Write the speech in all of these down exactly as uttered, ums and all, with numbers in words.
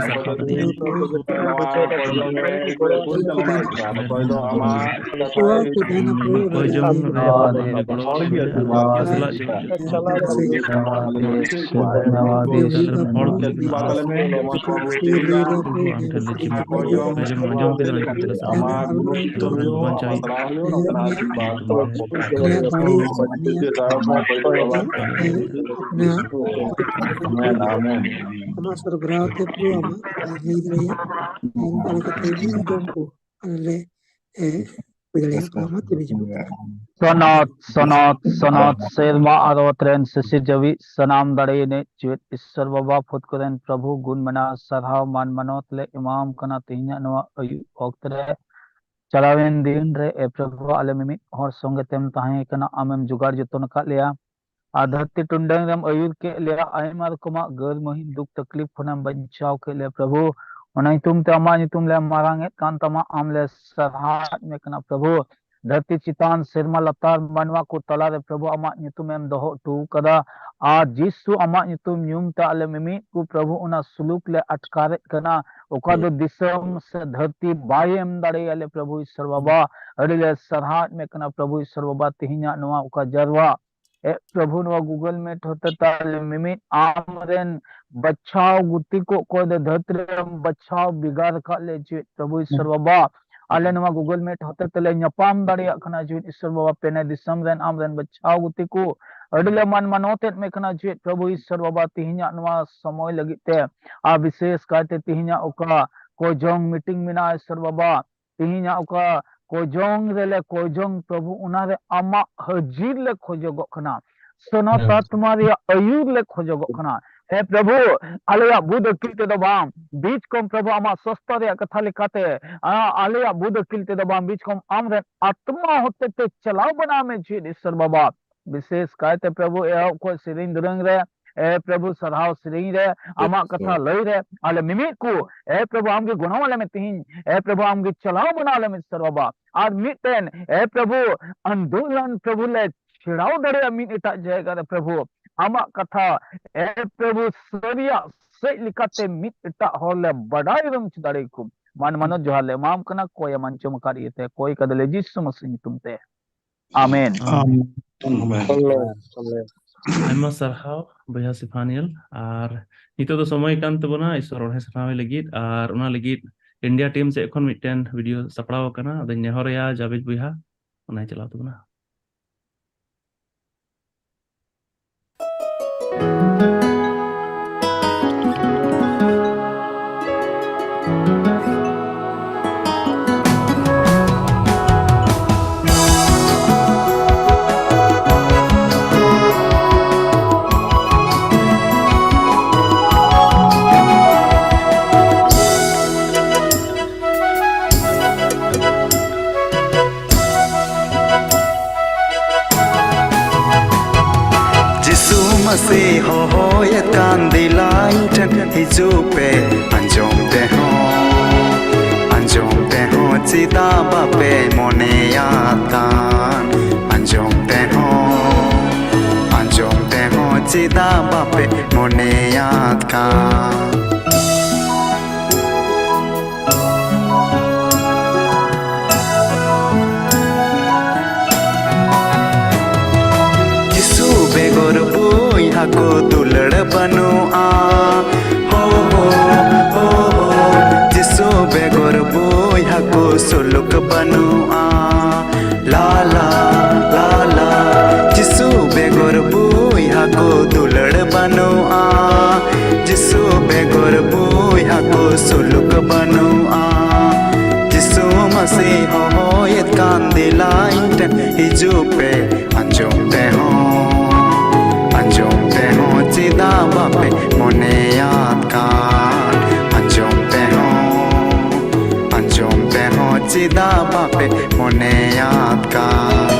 ᱥᱟᱨᱦᱟᱣ ᱠᱟᱛᱮ ᱚᱠᱚᱭ ᱫᱚ ᱟᱢᱟᱜ ᱚᱠᱚᱭ ᱡᱚᱢ ᱨᱮ ᱥᱟᱞᱟᱜ ᱡᱚᱢ ᱦᱚᱲ ᱠᱚ ᱟᱢ ᱴᱷᱮᱱ ᱞᱮ ᱪᱤᱢᱟᱹ ᱠᱚ ᱟᱸᱡᱚᱢ ᱠᱮᱫᱟ᱾ ᱟᱢᱟᱜ ᱵᱟᱧᱪᱟᱣ ᱟᱢᱟᱜ ᱥᱚᱨᱚᱜᱨᱟᱦ ᱛᱮ ᱯᱩᱨᱟᱹ ᱟᱢᱟᱜ ᱞᱟᱹᱭ ᱫᱟᱲᱮᱭᱟᱜ ᱟᱨ ᱚᱱᱠᱟ ᱞᱮᱠᱟᱛᱮ ᱡᱚᱢ ᱠᱚ ᱟᱞᱮ ᱞᱮ, ᱮ, ᱦᱩᱭ ᱫᱟᱲᱮᱭᱟᱜ ᱠᱟᱱᱟ᱾ ᱢᱟ ᱛᱤᱨᱤ ᱡᱚᱢ᱾ ᱥᱚᱱᱚᱛ, ᱥᱚᱱᱚᱛ, ᱥᱚᱱᱚᱛ, ᱥᱮᱨᱢᱟ ᱟᱨ ᱚᱛ ᱨᱮᱱ ᱥᱤᱥᱤᱨ ᱡᱟᱹᱣᱤᱡ ᱥᱟᱱᱟᱢ ᱫᱟᱲᱮ ᱮᱱᱮᱡ ᱪᱮᱫ ᱤᱥᱥᱚᱨ ᱵᱟᱵᱟ ᱯᱷᱩᱫ ᱠᱚᱨᱮᱱ ᱯᱨᱚᱵᱷᱩ ᱜᱩᱱ ᱢᱟᱱᱟᱣ ᱥᱟᱨᱦᱟᱣ ᱢᱟᱱ ᱢᱟᱱᱚᱛ ᱞᱮ ᱮᱢᱟᱢ ᱠᱟᱱᱟ ᱛᱮᱦᱮᱧᱟᱜ ᱱᱚᱣᱟ ᱟᱹᱭᱩᱵ ᱚᱠᱛᱚ ᱨᱮ᱾ ᱪᱟᱞᱟᱣᱮᱱ ᱫᱤᱱ ᱨᱮ ᱮ ᱯᱨᱚᱵᱷᱩ ᱟᱞᱮ ᱢᱤᱢᱤᱫ ᱦᱚᱲ ᱥᱚᱸᱜᱮ ᱛᱮᱢ ᱛᱟᱦᱮᱸ ᱠᱟᱱᱟ, ᱟᱢᱮᱢ ᱡᱚᱜᱟᱲ ᱡᱚᱛᱚᱱ ᱟᱠᱟᱫ ᱞᱮᱭᱟ᱾ ᱟᱨ ᱫᱷᱟᱹᱨᱛᱤ ᱴᱩᱱᱰᱟᱹᱝ ᱨᱮᱢ ᱟᱹᱭᱩᱨ ᱠᱮᱫ ᱞᱮᱭᱟ, ᱟᱭᱢᱟ ᱨᱚᱠᱚᱢᱟᱜ ᱜᱟᱹᱨ ᱢᱟᱹᱦᱤᱢ ᱫᱩᱠ ᱛᱟᱠᱞᱤᱯ ᱠᱷᱚᱱᱮᱢ ᱵᱟᱧᱪᱟᱣ ᱠᱮᱫ ᱞᱮᱭᱟ ᱯᱨᱚᱵᱷᱩ᱾ ᱚᱱᱟ ᱧᱩᱛᱩᱢ ᱛᱮ ᱟᱢᱟᱜ ᱧᱩᱛᱩᱢ ᱞᱮ ᱢᱟᱨᱟᱝ ᱮᱫ ᱠᱟᱱ ᱛᱟᱢᱟ, ᱟᱢ ᱞᱮ ᱥᱟᱨᱦᱟᱣᱮᱫ ᱢᱮ ᱠᱟᱱᱟ ᱯᱨᱚᱵᱷᱩ᱾ ᱫᱷᱟᱹᱨᱛᱤ ᱪᱮᱛᱟᱱ ᱥᱮᱨᱢᱟ ᱞᱟᱛᱟᱨ ᱢᱟᱱᱣᱟ ᱠᱚ ᱛᱟᱞᱟᱨᱮ ᱯᱨᱚᱵᱷᱩ ᱟᱢᱟᱜ ᱧᱩᱛᱩᱢᱮᱢ ᱫᱚᱦᱚ ᱦᱚᱴᱚ ᱠᱟᱫᱟ᱾ ᱟᱨ ᱡᱤᱥᱩ ᱟᱢᱟᱜ ᱧᱩᱛᱩᱢ ᱧᱩᱢ ᱛᱮ ᱟᱞᱮ ᱢᱤᱢᱤᱫ ᱠᱚ ᱯᱨᱚᱵᱷᱩ ᱚᱱᱟ ᱥᱩᱞᱩᱠ ᱞᱮ ᱟᱴᱠᱟᱨᱮᱫ ᱠᱟᱱᱟ, ᱚᱠᱟ ᱫᱚ ᱫᱤᱥᱚᱢ ᱥᱮ ᱫᱷᱟᱹᱨᱛᱤ ᱵᱟᱭ ᱮᱢ ᱫᱟᱲᱮᱭᱟᱞᱮ ᱯᱨᱚᱵᱷᱩ ᱤᱥᱥᱚᱨ ᱵᱟᱵᱟ᱾ ᱟᱹᱰᱤ ᱞᱮ ᱥᱟᱨᱦᱟᱣᱮᱫ ᱢᱮ ᱠᱟᱱᱟ ᱯᱨᱚᱵᱷᱩ ᱤᱥᱥᱚᱨ ᱵᱟᱵᱟ, ᱛᱮᱦᱮᱧᱟᱜ ᱱᱚᱣᱟ ᱚᱠᱟ ᱡᱟᱨᱣᱟ ᱮ ᱯᱨᱚᱵᱷᱩ, ᱱᱚᱣᱟ Google Meet ᱦᱚᱛᱮᱛᱮ ᱟᱞᱮ ᱢᱤᱢᱤᱫ ᱟᱢ ᱨᱮᱱ ᱵᱟᱪᱷᱟᱣ ᱜᱩᱛᱤ ᱠᱚ ᱚᱠᱚᱭ ᱫᱚ ᱫᱷᱟᱹᱨᱛᱤ ᱨᱮᱢ ᱵᱟᱪᱷᱟᱣ ᱵᱷᱮᱜᱟᱨ ᱟᱠᱟᱫ ᱞᱮ ᱡᱤᱣᱮᱫ ᱯᱨᱚᱵᱷᱩ ᱤᱥᱥᱚᱨ ᱵᱟᱵᱟ, ᱟᱞᱮ ᱱᱚᱣᱟ Google Meet ᱦᱚᱛᱮ ᱛᱮᱞᱮ ᱧᱟᱯᱟᱢ ᱫᱟᱲᱮᱭᱟᱜ ᱠᱟᱱᱟ ᱡᱤᱣᱮᱫ ᱤᱥᱥᱚᱨ ᱵᱟᱵᱟ, ᱯᱮᱱᱮ ᱫᱤᱥᱚᱢ ᱨᱮᱱ ᱟᱢ ᱨᱮᱱ ᱵᱟᱪᱷᱟᱣ ᱜᱩᱛᱤ ᱠᱚ᱾ ᱟᱹᱰᱤ ᱞᱮ ᱢᱟᱱ ᱢᱟᱱᱚᱛ ᱮᱫ ᱢᱮ ᱠᱟᱱᱟ ᱡᱤᱣᱮᱫ ᱯᱨᱚᱵᱷᱩ ᱤᱥᱥᱚᱨ ᱵᱟᱵᱟ, ᱛᱮᱦᱮᱧᱟᱜ ᱱᱚᱣᱟ ᱥᱚᱢᱚᱭ ᱞᱟᱹᱜᱤᱫ ᱛᱮ, ᱟᱨ ᱵᱤᱥᱮᱥ ᱠᱟᱭᱛᱮ ᱛᱮᱦᱮᱧᱟᱜ ᱚᱠᱟ ᱠᱚᱡᱚᱝ meeting ᱢᱮᱱᱟᱜᱼᱟ ᱤᱥᱥᱚᱨ ᱵᱟᱵᱟ, ᱛᱮᱦᱮᱧᱟᱜ ᱚᱠᱟ ᱠᱚᱡᱚᱝ ᱨᱮᱞᱮ ᱠᱚᱡᱚᱝ ᱯᱨᱚᱵᱷᱩ, ᱚᱱᱟᱨᱮ ᱟᱢᱟᱜ ᱦᱟᱹᱡᱤᱨ ᱞᱮ ᱠᱷᱚᱡᱚᱜᱚᱜ ᱠᱟᱱᱟ, ᱥᱚᱱᱟᱛ ᱦᱮᱸ᱾ ᱟᱛᱢᱟ ᱨᱮᱭᱟᱜ ᱟᱹᱭᱩᱨ ᱞᱮ ᱠᱷᱚᱡᱚᱜᱚᱜ ᱠᱟᱱᱟ᱾ ᱦᱮᱸ ᱯᱨᱚᱵᱷᱩ, ᱟᱞᱮᱭᱟᱜ ᱵᱩᱫ ᱟᱹᱠᱤᱞ ᱛᱮᱫᱚ ᱵᱟᱝ, ᱵᱤᱪ ᱠᱚᱢ ᱯᱨᱚᱵᱷᱩ ᱟᱢᱟᱜ ᱥᱚᱥᱛᱟ ᱨᱮᱭᱟᱜ ᱠᱟᱛᱷᱟ ᱞᱮᱠᱟᱛᱮ, ᱟ-, ᱟᱞᱮᱭᱟᱜ ᱵᱩᱫ ᱟᱹᱠᱤᱞ ᱛᱮᱫᱚ ᱵᱟᱝ, ᱵᱤᱪ ᱠᱚᱢ ᱟᱢ ᱨᱮᱱ ᱟᱛᱢᱟ ᱦᱚᱛᱮ ᱛᱮ ᱪᱟᱞᱟᱣ ᱵᱮᱱᱟᱣ ᱢᱮ ᱡᱤᱣᱮᱫ ᱤᱥᱥᱚᱨ ᱵᱟᱵᱟ᱾ ᱵᱤᱥᱮᱥ ᱠᱟᱭᱛᱮ ᱯᱨᱚᱵᱷᱩ ᱮᱦᱚᱵ ᱠᱷᱚᱱ ᱥᱮᱨᱮᱧ ᱫᱩᱨᱟᱹᱝ ᱨᱮ, ᱮ ᱯᱨᱚᱵᱷᱩ ᱥᱟᱨᱦᱟᱣ ᱥᱮᱨᱮᱧ ᱨᱮ, ᱟᱢᱟᱜ ᱠᱟᱛᱷᱟ ᱞᱟᱹᱭ ᱨᱮ, ᱟᱞᱮ ᱢᱤᱢᱤᱫ ᱠᱚ, ᱮ ᱯᱨᱚᱵᱷᱩ ᱟᱢᱜᱮ ᱜᱚᱲᱚ ᱟᱞᱮ ᱢᱮ ᱛᱤᱦᱤᱧ, ᱮ ᱯᱨᱚᱵᱷᱩ ᱟᱢᱜᱮ ᱪᱟᱞᱟᱣ ᱵᱮᱱᱟᱣ ᱟᱞᱮ ᱢᱮ ᱤᱥᱥᱚᱨ ᱵᱟᱵᱟ᱾ ᱟᱨ ᱢᱤᱫᱴᱮᱱ, ᱮ ᱯᱨᱚᱵᱷᱩ, ᱟᱱᱫᱳᱞᱚᱱ ᱯᱨᱚᱵᱷᱩ ᱞᱮ ᱪᱷᱮᱲᱟᱣ ᱫᱟᱲᱮᱭᱟᱜᱼᱟ ᱢᱤᱫ ᱮᱴᱟᱜ ᱡᱟᱭᱜᱟ ᱨᱮ ᱯᱨᱚᱵᱷᱩ᱾ ᱟᱢᱟᱜ ᱠᱟᱛᱷᱟ, ᱮ ᱯᱨᱚᱵᱷᱩ ᱥᱟᱹᱨᱤᱭᱟᱜ ᱥᱮᱫ ᱞᱮᱠᱟᱛᱮ ᱢᱤᱫ ᱮᱴᱟᱜ ᱦᱚᱲ ᱞᱮ ᱵᱟᱰᱟᱭ ᱦᱚᱪᱚ ᱫᱟᱲᱮᱭᱟᱠᱚ᱾ ᱢᱟᱱ ᱢᱟᱱᱚᱛ ᱡᱚᱦᱟᱨ ᱞᱮ ᱮᱢᱟᱢ ᱠᱟᱱᱟ, ᱠᱚᱭᱮᱢ ᱟᱸᱡᱚᱢ ᱟᱠᱟᱫ ᱤᱭᱟᱹᱛᱮ, ᱠᱚᱭ ᱠᱟᱫᱟᱞᱮ ᱡᱤᱥᱩ ᱢᱟᱥᱤ ᱧᱩᱛᱩᱢ ᱛᱮ᱾ ᱟᱢᱮᱱ᱾ ᱟᱢᱮᱱ᱾ ᱟᱭᱢᱟ ᱥᱟᱨᱦᱟᱣ ᱵᱚᱭᱦᱟ ᱥᱤᱯᱷᱟᱱᱤᱭᱮᱞ᱾ ᱟᱨ ᱱᱤᱛᱚᱜ ᱫᱚ ᱥᱚᱢᱚᱭ ᱠᱟᱱ ᱛᱟᱵᱚᱱᱟ ᱤᱥᱚᱨ ᱨᱚᱲ ᱦᱮᱸ ᱥᱟᱨᱦᱟᱣ ᱞᱟᱹᱜᱤᱫ, ᱟᱨ ᱚᱱᱟ ᱞᱟᱹᱜᱤᱫ ᱤᱱᱰᱤᱭᱟ ᱴᱤᱢ ᱥᱮᱫ ᱠᱷᱚᱱ ᱢᱤᱫᱴᱮᱱ ᱵᱷᱤᱰᱤᱭᱳ ᱥᱟᱯᱲᱟᱣ ᱟᱠᱟᱱᱟ᱾ ᱟᱫᱚᱧ ᱱᱮᱦᱚᱨᱟᱭᱟ ᱡᱟᱵᱤᱫ ᱵᱚᱭᱦᱟ ᱚᱱᱟᱭ ᱪᱟᱞᱟᱣ ᱛᱟᱵᱚᱱᱟ᱾ ᱡᱤᱥᱩ ᱢᱟᱥᱤ ᱦᱚᱦᱚᱭᱮᱫ ᱠᱟᱱ ᱫᱮᱞᱟ ᱤᱧ ᱴᱷᱮᱱ ᱦᱤᱡᱩᱜ ᱯᱮ᱾ ᱟᱸᱡᱚᱢ ᱛᱮᱦᱚᱸ, ᱟᱸᱡᱚᱢ ᱛᱮᱦᱚᱸ ᱪᱮᱫᱟᱜ ᱵᱟᱯᱮ ᱢᱚᱱᱮᱭᱟᱫ ᱠᱟᱱ? ᱟᱸᱡᱚᱢ ᱛᱮᱦᱚᱸ, ᱟᱸᱡᱚᱢ ᱛᱮᱦᱚᱸ ᱪᱮᱫᱟᱜ ᱵᱟᱯᱮ ᱢᱚᱱᱮᱭᱟᱫ ᱠᱟᱱ? ᱡᱤᱥᱩ ᱵᱮᱜᱚᱨ ᱵᱚᱭᱦᱟ ᱠᱚ ᱫᱩᱞᱟᱹᱲ ᱵᱟᱹᱱᱩᱜᱼᱟ᱾ ᱦᱳ, ᱦᱳ, ᱦᱳ, ᱦᱳ᱾ ᱡᱤᱥᱩ ᱵᱮᱜᱚᱨ ᱵᱚᱭᱦᱟ ᱠᱚ ᱥᱩᱞᱩᱠ ᱵᱟᱹᱱᱩᱜᱼᱟ᱾ ᱞᱟ, ᱞᱟ, ᱞᱟ, ᱞᱟ᱾ ᱡᱤᱥᱩ ᱵᱮᱜᱚᱨ ᱵᱚᱭᱦᱟ ᱠᱚ ᱫᱩᱞᱟᱹᱲ ᱵᱟᱹᱱᱩᱜᱼᱟ᱾ ᱡᱤᱥᱩ ᱵᱮᱜᱚᱨ ᱵᱚᱭᱦᱟ ᱠᱚ ᱥᱩᱞᱩᱠ ᱵᱟᱹᱱᱩᱜᱼᱟ᱾ ᱡᱤᱥᱩ ᱢᱟᱥᱤ ᱦᱚᱦᱚᱭᱮᱫ ᱠᱟᱱ ᱫᱮᱞᱟ ᱤᱧ ᱴᱷᱮᱱ ᱦᱤᱡᱩᱜ ᱯᱮ᱾ ᱟᱸᱡᱚᱢ ᱛᱮᱦᱚᱸ, ᱟᱸᱡᱚᱢ ᱛᱮᱦᱚᱸ ᱪᱮᱫᱟᱜ ᱵᱟᱯᱮ ᱢᱚᱱᱮᱭᱟᱫ ᱠᱟᱱ? ᱟᱸᱡᱚᱢ ᱛᱮᱦᱚᱸ, ᱟᱸᱡᱚᱢ ᱛᱮᱦᱚᱸ ᱪᱮᱫᱟᱜ ᱵᱟᱯᱮ ᱢᱚᱱᱮᱭᱟᱫ ᱠᱟᱱ?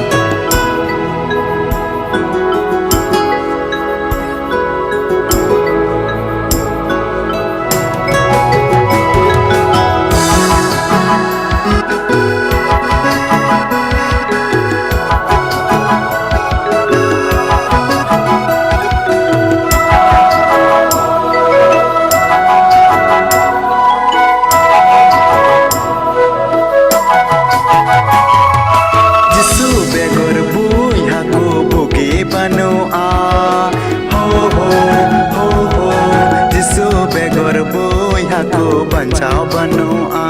ᱵᱚᱭᱦᱟ ᱠᱚ ᱵᱟᱧᱪᱟᱣ ᱵᱟᱹᱱᱩᱜᱼᱟ᱾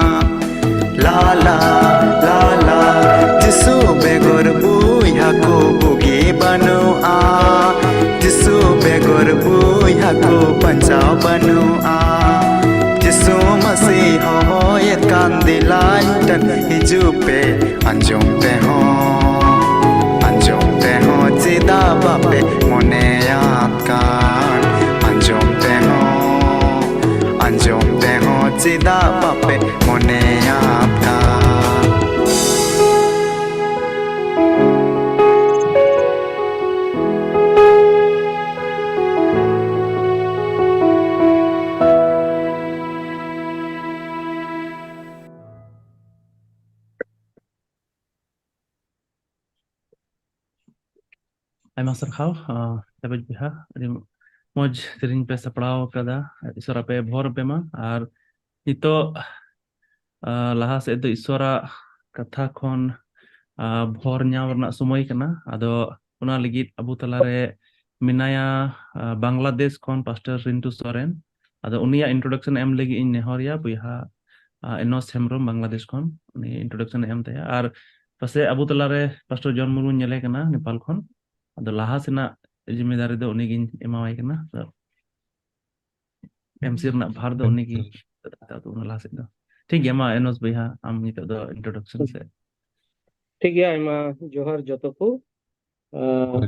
ᱞᱟᱞᱟ, ᱞᱟᱞᱟ, ᱡᱤᱥᱩ ᱵᱮᱜᱚᱨ ᱵᱚᱭᱦᱟ ᱠᱚ ᱵᱩᱜᱤ ᱵᱟᱹᱱᱩᱜᱼᱟ᱾ ᱡᱤᱥᱩ ᱵᱮᱜᱚᱨ ᱵᱚᱭᱦᱟ ᱠᱚ ᱵᱟᱧᱪᱟᱣ ᱵᱟᱹᱱᱩᱜᱼᱟ᱾ ᱡᱤᱥᱩ ᱢᱟᱹᱥᱤ ᱦᱚᱦᱚᱭᱮᱫ ᱠᱟᱱ ᱫᱮᱞᱟᱭ ᱴᱷᱮᱱ ᱦᱤᱡᱩᱜ ᱯᱮ, ᱟᱸᱡᱚᱢ ᱛᱮᱦᱚᱸ, ᱟᱸᱡᱚᱢ ᱛᱮᱦᱚᱸ ᱪᱮᱫᱟᱜ ᱵᱟᱯᱮ ᱢᱚᱱᱮᱭᱟᱫ ᱠᱟᱱ? ᱟᱸᱡᱚᱢ ᱛᱮᱦᱚᱸ, ᱟᱸᱡᱚᱢ ᱛᱮᱦᱚᱸ ᱪᱮᱫᱟᱜ ᱵᱟᱯᱮ ᱢᱚᱱᱮᱭᱟᱫ ᱠᱟᱱ? ᱟᱭᱢᱟ ᱥᱟᱨᱦᱟᱣ, ᱟᱸ, ᱡᱟᱵᱮᱫ ᱵᱚᱭᱦᱟ, ᱟᱹᱰᱤ ᱢᱚᱡᱽ ᱥᱮᱨᱮᱧ ᱯᱮ ᱥᱟᱯᱲᱟᱣ ᱟᱠᱟᱫᱟ᱾ ᱤᱥᱚᱨ ᱟᱯᱮ ᱵᱷᱚᱨ ᱯᱮ ᱢᱟ᱾ ᱟᱨ ᱱᱤᱛᱚᱜ, ᱟᱸ, ᱞᱟᱦᱟ ᱥᱮᱫ ᱫᱚ ᱤᱥᱚᱨᱟᱜ ᱠᱟᱛᱷᱟ ᱠᱷᱚᱱ, ᱟᱸ, ᱵᱷᱚᱨ ᱧᱟᱢ ᱨᱮᱱᱟᱜ ᱥᱚᱢᱚᱭ ᱠᱟᱱᱟ᱾ ᱟᱫᱚ ᱚᱱᱟ ᱞᱟᱹᱜᱤᱫ ᱟᱵᱚ ᱛᱟᱞᱟᱨᱮ ᱢᱮᱱᱟᱭᱟ, ᱟᱸ, ᱵᱟᱝᱞᱟᱫᱮᱥ ᱠᱷᱚᱱ ᱯᱟᱥᱴᱚᱨ ᱨᱤᱱᱴᱩ ᱥᱚᱨᱮᱱ᱾ ᱟᱫᱚ ᱩᱱᱤᱭᱟᱜ introduction ᱮᱢ ᱞᱟᱹᱜᱤᱫ ᱤᱧ ᱱᱮᱦᱚᱨᱮᱭᱟ ᱵᱚᱭᱦᱟ, ᱟᱸ, ᱮᱱᱚᱥ ᱦᱮᱢᱵᱨᱚᱢ ᱵᱟᱝᱞᱟᱫᱮᱥ ᱠᱷᱚᱱ᱾ ᱩᱱᱤ introduction ᱮ ᱮᱢ ᱛᱟᱭᱟ᱾ ᱟᱨ ᱯᱟᱥᱮ ᱟᱵᱚ ᱛᱟᱞᱟᱨᱮ ᱯᱟᱥᱴᱚᱨ ᱡᱚᱱ ᱢᱩᱨᱢᱩᱧ ᱧᱮᱞᱮ ᱠᱟᱱᱟ ᱱᱮᱯᱟᱞ ᱠᱷᱚᱱ᱾ ᱟᱫᱚ ᱞᱟᱦᱟ ᱥᱮᱱᱟᱜ ᱡᱤᱢᱢᱮᱫᱟᱨᱤ ᱫᱚ ᱩᱱᱤᱜᱤᱧ ᱮᱢᱟᱣᱟᱭ ᱠᱟᱱᱟ᱾ ᱛᱚ, MC ᱨᱮᱱᱟᱜ ᱵᱷᱟᱨ ᱫᱚ ᱩᱱᱤᱜᱮ ᱦᱟᱛᱟᱣ ᱛᱟᱵᱚᱱᱟ ᱞᱟᱦᱟ ᱥᱮᱫ ᱫᱚ᱾ ᱴᱷᱤᱠ ᱜᱮᱭᱟ, ᱢᱟ ᱮᱱᱚᱥ ᱵᱚᱭᱦᱟ, ᱟᱢ ᱱᱤᱛᱚᱜ ᱫᱚ introduction ᱥᱮ᱾ ᱴᱷᱤᱠ ᱜᱮᱭᱟ, ᱟᱭᱢᱟ ᱡᱚᱦᱟᱨ ᱡᱚᱛᱚ ᱠᱚ᱾ ᱟᱨ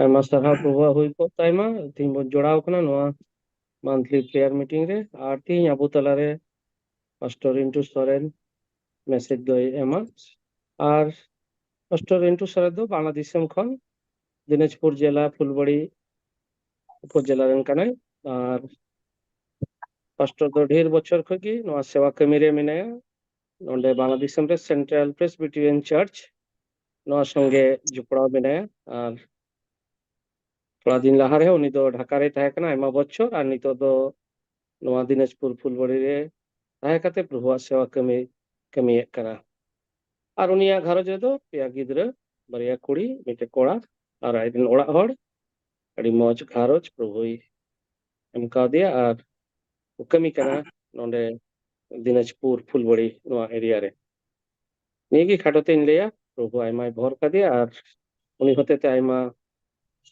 ᱟᱭᱢᱟ ᱥᱟᱨᱦᱟᱣ ᱯᱨᱚᱵᱷᱩᱣᱟᱜ ᱦᱩᱭ ᱠᱚᱜ ᱛᱟᱭᱢᱟ᱾ ᱛᱮᱦᱮᱧ ᱵᱚᱱ ᱡᱚᱲᱟᱣ ᱠᱟᱱᱟ ᱱᱚᱣᱟ monthly prayer meeting ᱨᱮ᱾ ᱟᱨ ᱛᱮᱦᱮᱧ ᱟᱵᱚ ᱛᱟᱞᱟᱨᱮ ᱯᱟᱥᱴᱚᱨ ᱨᱤᱱᱴᱩ ᱥᱚᱨᱮᱱ message ᱫᱚᱭ ᱮᱢᱟ᱾ ᱟᱨ ᱯᱟᱥᱴᱚᱨ ᱨᱤᱱᱴᱩ ᱥᱚᱨᱮᱱ ᱫᱚ ᱵᱟᱝᱞᱟ ᱫᱤᱥᱚᱢ ᱠᱷᱚᱱ ᱫᱤᱱᱟᱡᱽᱯᱩᱨ ᱡᱮᱞᱟ ᱯᱷᱩᱞᱵᱟᱲᱤ ᱩᱯᱚᱡᱮᱞᱟ ᱨᱮᱱ ᱠᱟᱱᱟᱭ᱾ ᱟᱨ ᱯᱟᱥᱴᱚᱨ ᱫᱚ ᱰᱷᱮᱨ ᱵᱚᱪᱷᱚᱨ ᱠᱷᱚᱱ ᱜᱮ ᱱᱚᱣᱟ ᱥᱮᱣᱟ ᱠᱟᱹᱢᱤ ᱨᱮ ᱢᱮᱱᱟᱭᱟ᱾ ᱱᱚᱰᱮ ᱵᱟᱝᱞᱟ ᱫᱤᱥᱚᱢ ᱨᱮ Central Presbyterian Church ᱱᱚᱣᱟ ᱥᱚᱸᱜᱮ ᱡᱚᱯᱲᱟᱣ ᱢᱮᱱᱟᱭᱟ᱾ ᱟᱨ ᱛᱷᱚᱲᱟ ᱫᱤᱱ ᱞᱟᱦᱟ ᱨᱮᱦᱚᱸ ᱩᱱᱤ ᱫᱚ ᱰᱷᱟᱠᱟ ᱨᱮᱭ ᱛᱟᱦᱮᱸ ᱠᱟᱱᱟ ᱟᱭᱢᱟ ᱵᱚᱪᱷᱚᱨ, ᱟᱨ ᱱᱤᱛᱚᱜ ᱫᱚ ᱱᱚᱣᱟ ᱫᱤᱱᱟᱡᱽᱯᱩᱨ ᱯᱷᱩᱞᱵᱟᱲᱤ ᱨᱮ ᱛᱟᱦᱮᱸ ᱠᱟᱛᱮ ᱯᱨᱚᱵᱷᱩᱣᱟᱜ ᱥᱮᱣᱟ ᱠᱟᱹᱢᱤ ᱠᱟᱹᱢᱤᱭᱮᱫ ᱠᱟᱱᱟ᱾ ᱟᱨ ᱩᱱᱤᱭᱟᱜ ᱜᱷᱟᱨᱚᱸᱡᱽ ᱨᱮᱫᱚ ᱯᱮᱭᱟ ᱜᱤᱫᱽᱨᱟᱹ, ᱵᱟᱨᱭᱟ ᱠᱩᱲᱤ, ᱢᱤᱫᱴᱮᱡ ᱠᱚᱲᱟ, ᱟᱨ ᱟᱡ ᱨᱮᱱ ᱚᱲᱟᱜ ᱦᱚᱲ᱾ ᱟᱹᱰᱤ ᱢᱚᱡᱽ ᱜᱷᱟᱨᱚᱸᱡᱽ ᱯᱨᱚᱵᱷᱩᱭ ᱮᱢ ᱠᱟᱣᱫᱮᱭᱟ᱾ ᱟᱨ ᱠᱟᱹᱢᱤ ᱠᱟᱱᱟ ᱱᱚᱰᱮ ᱫᱤᱱᱟᱡᱽᱯᱩᱨ ᱯᱷᱩᱞᱵᱟᱲᱤ ᱱᱚᱣᱟ ᱮᱨᱤᱭᱟ ᱨᱮ᱾ ᱱᱤᱭᱟᱹᱜᱮ ᱠᱷᱟᱴᱚ ᱛᱮᱧ ᱞᱟᱹᱭᱟ᱾ ᱯᱨᱚᱵᱷᱩ ᱟᱭᱢᱟᱭ ᱵᱷᱚᱨ ᱠᱟᱫᱮᱭᱟ ᱟᱨ ᱩᱱᱤ ᱦᱚᱛᱮᱛᱮ ᱟᱭᱢᱟ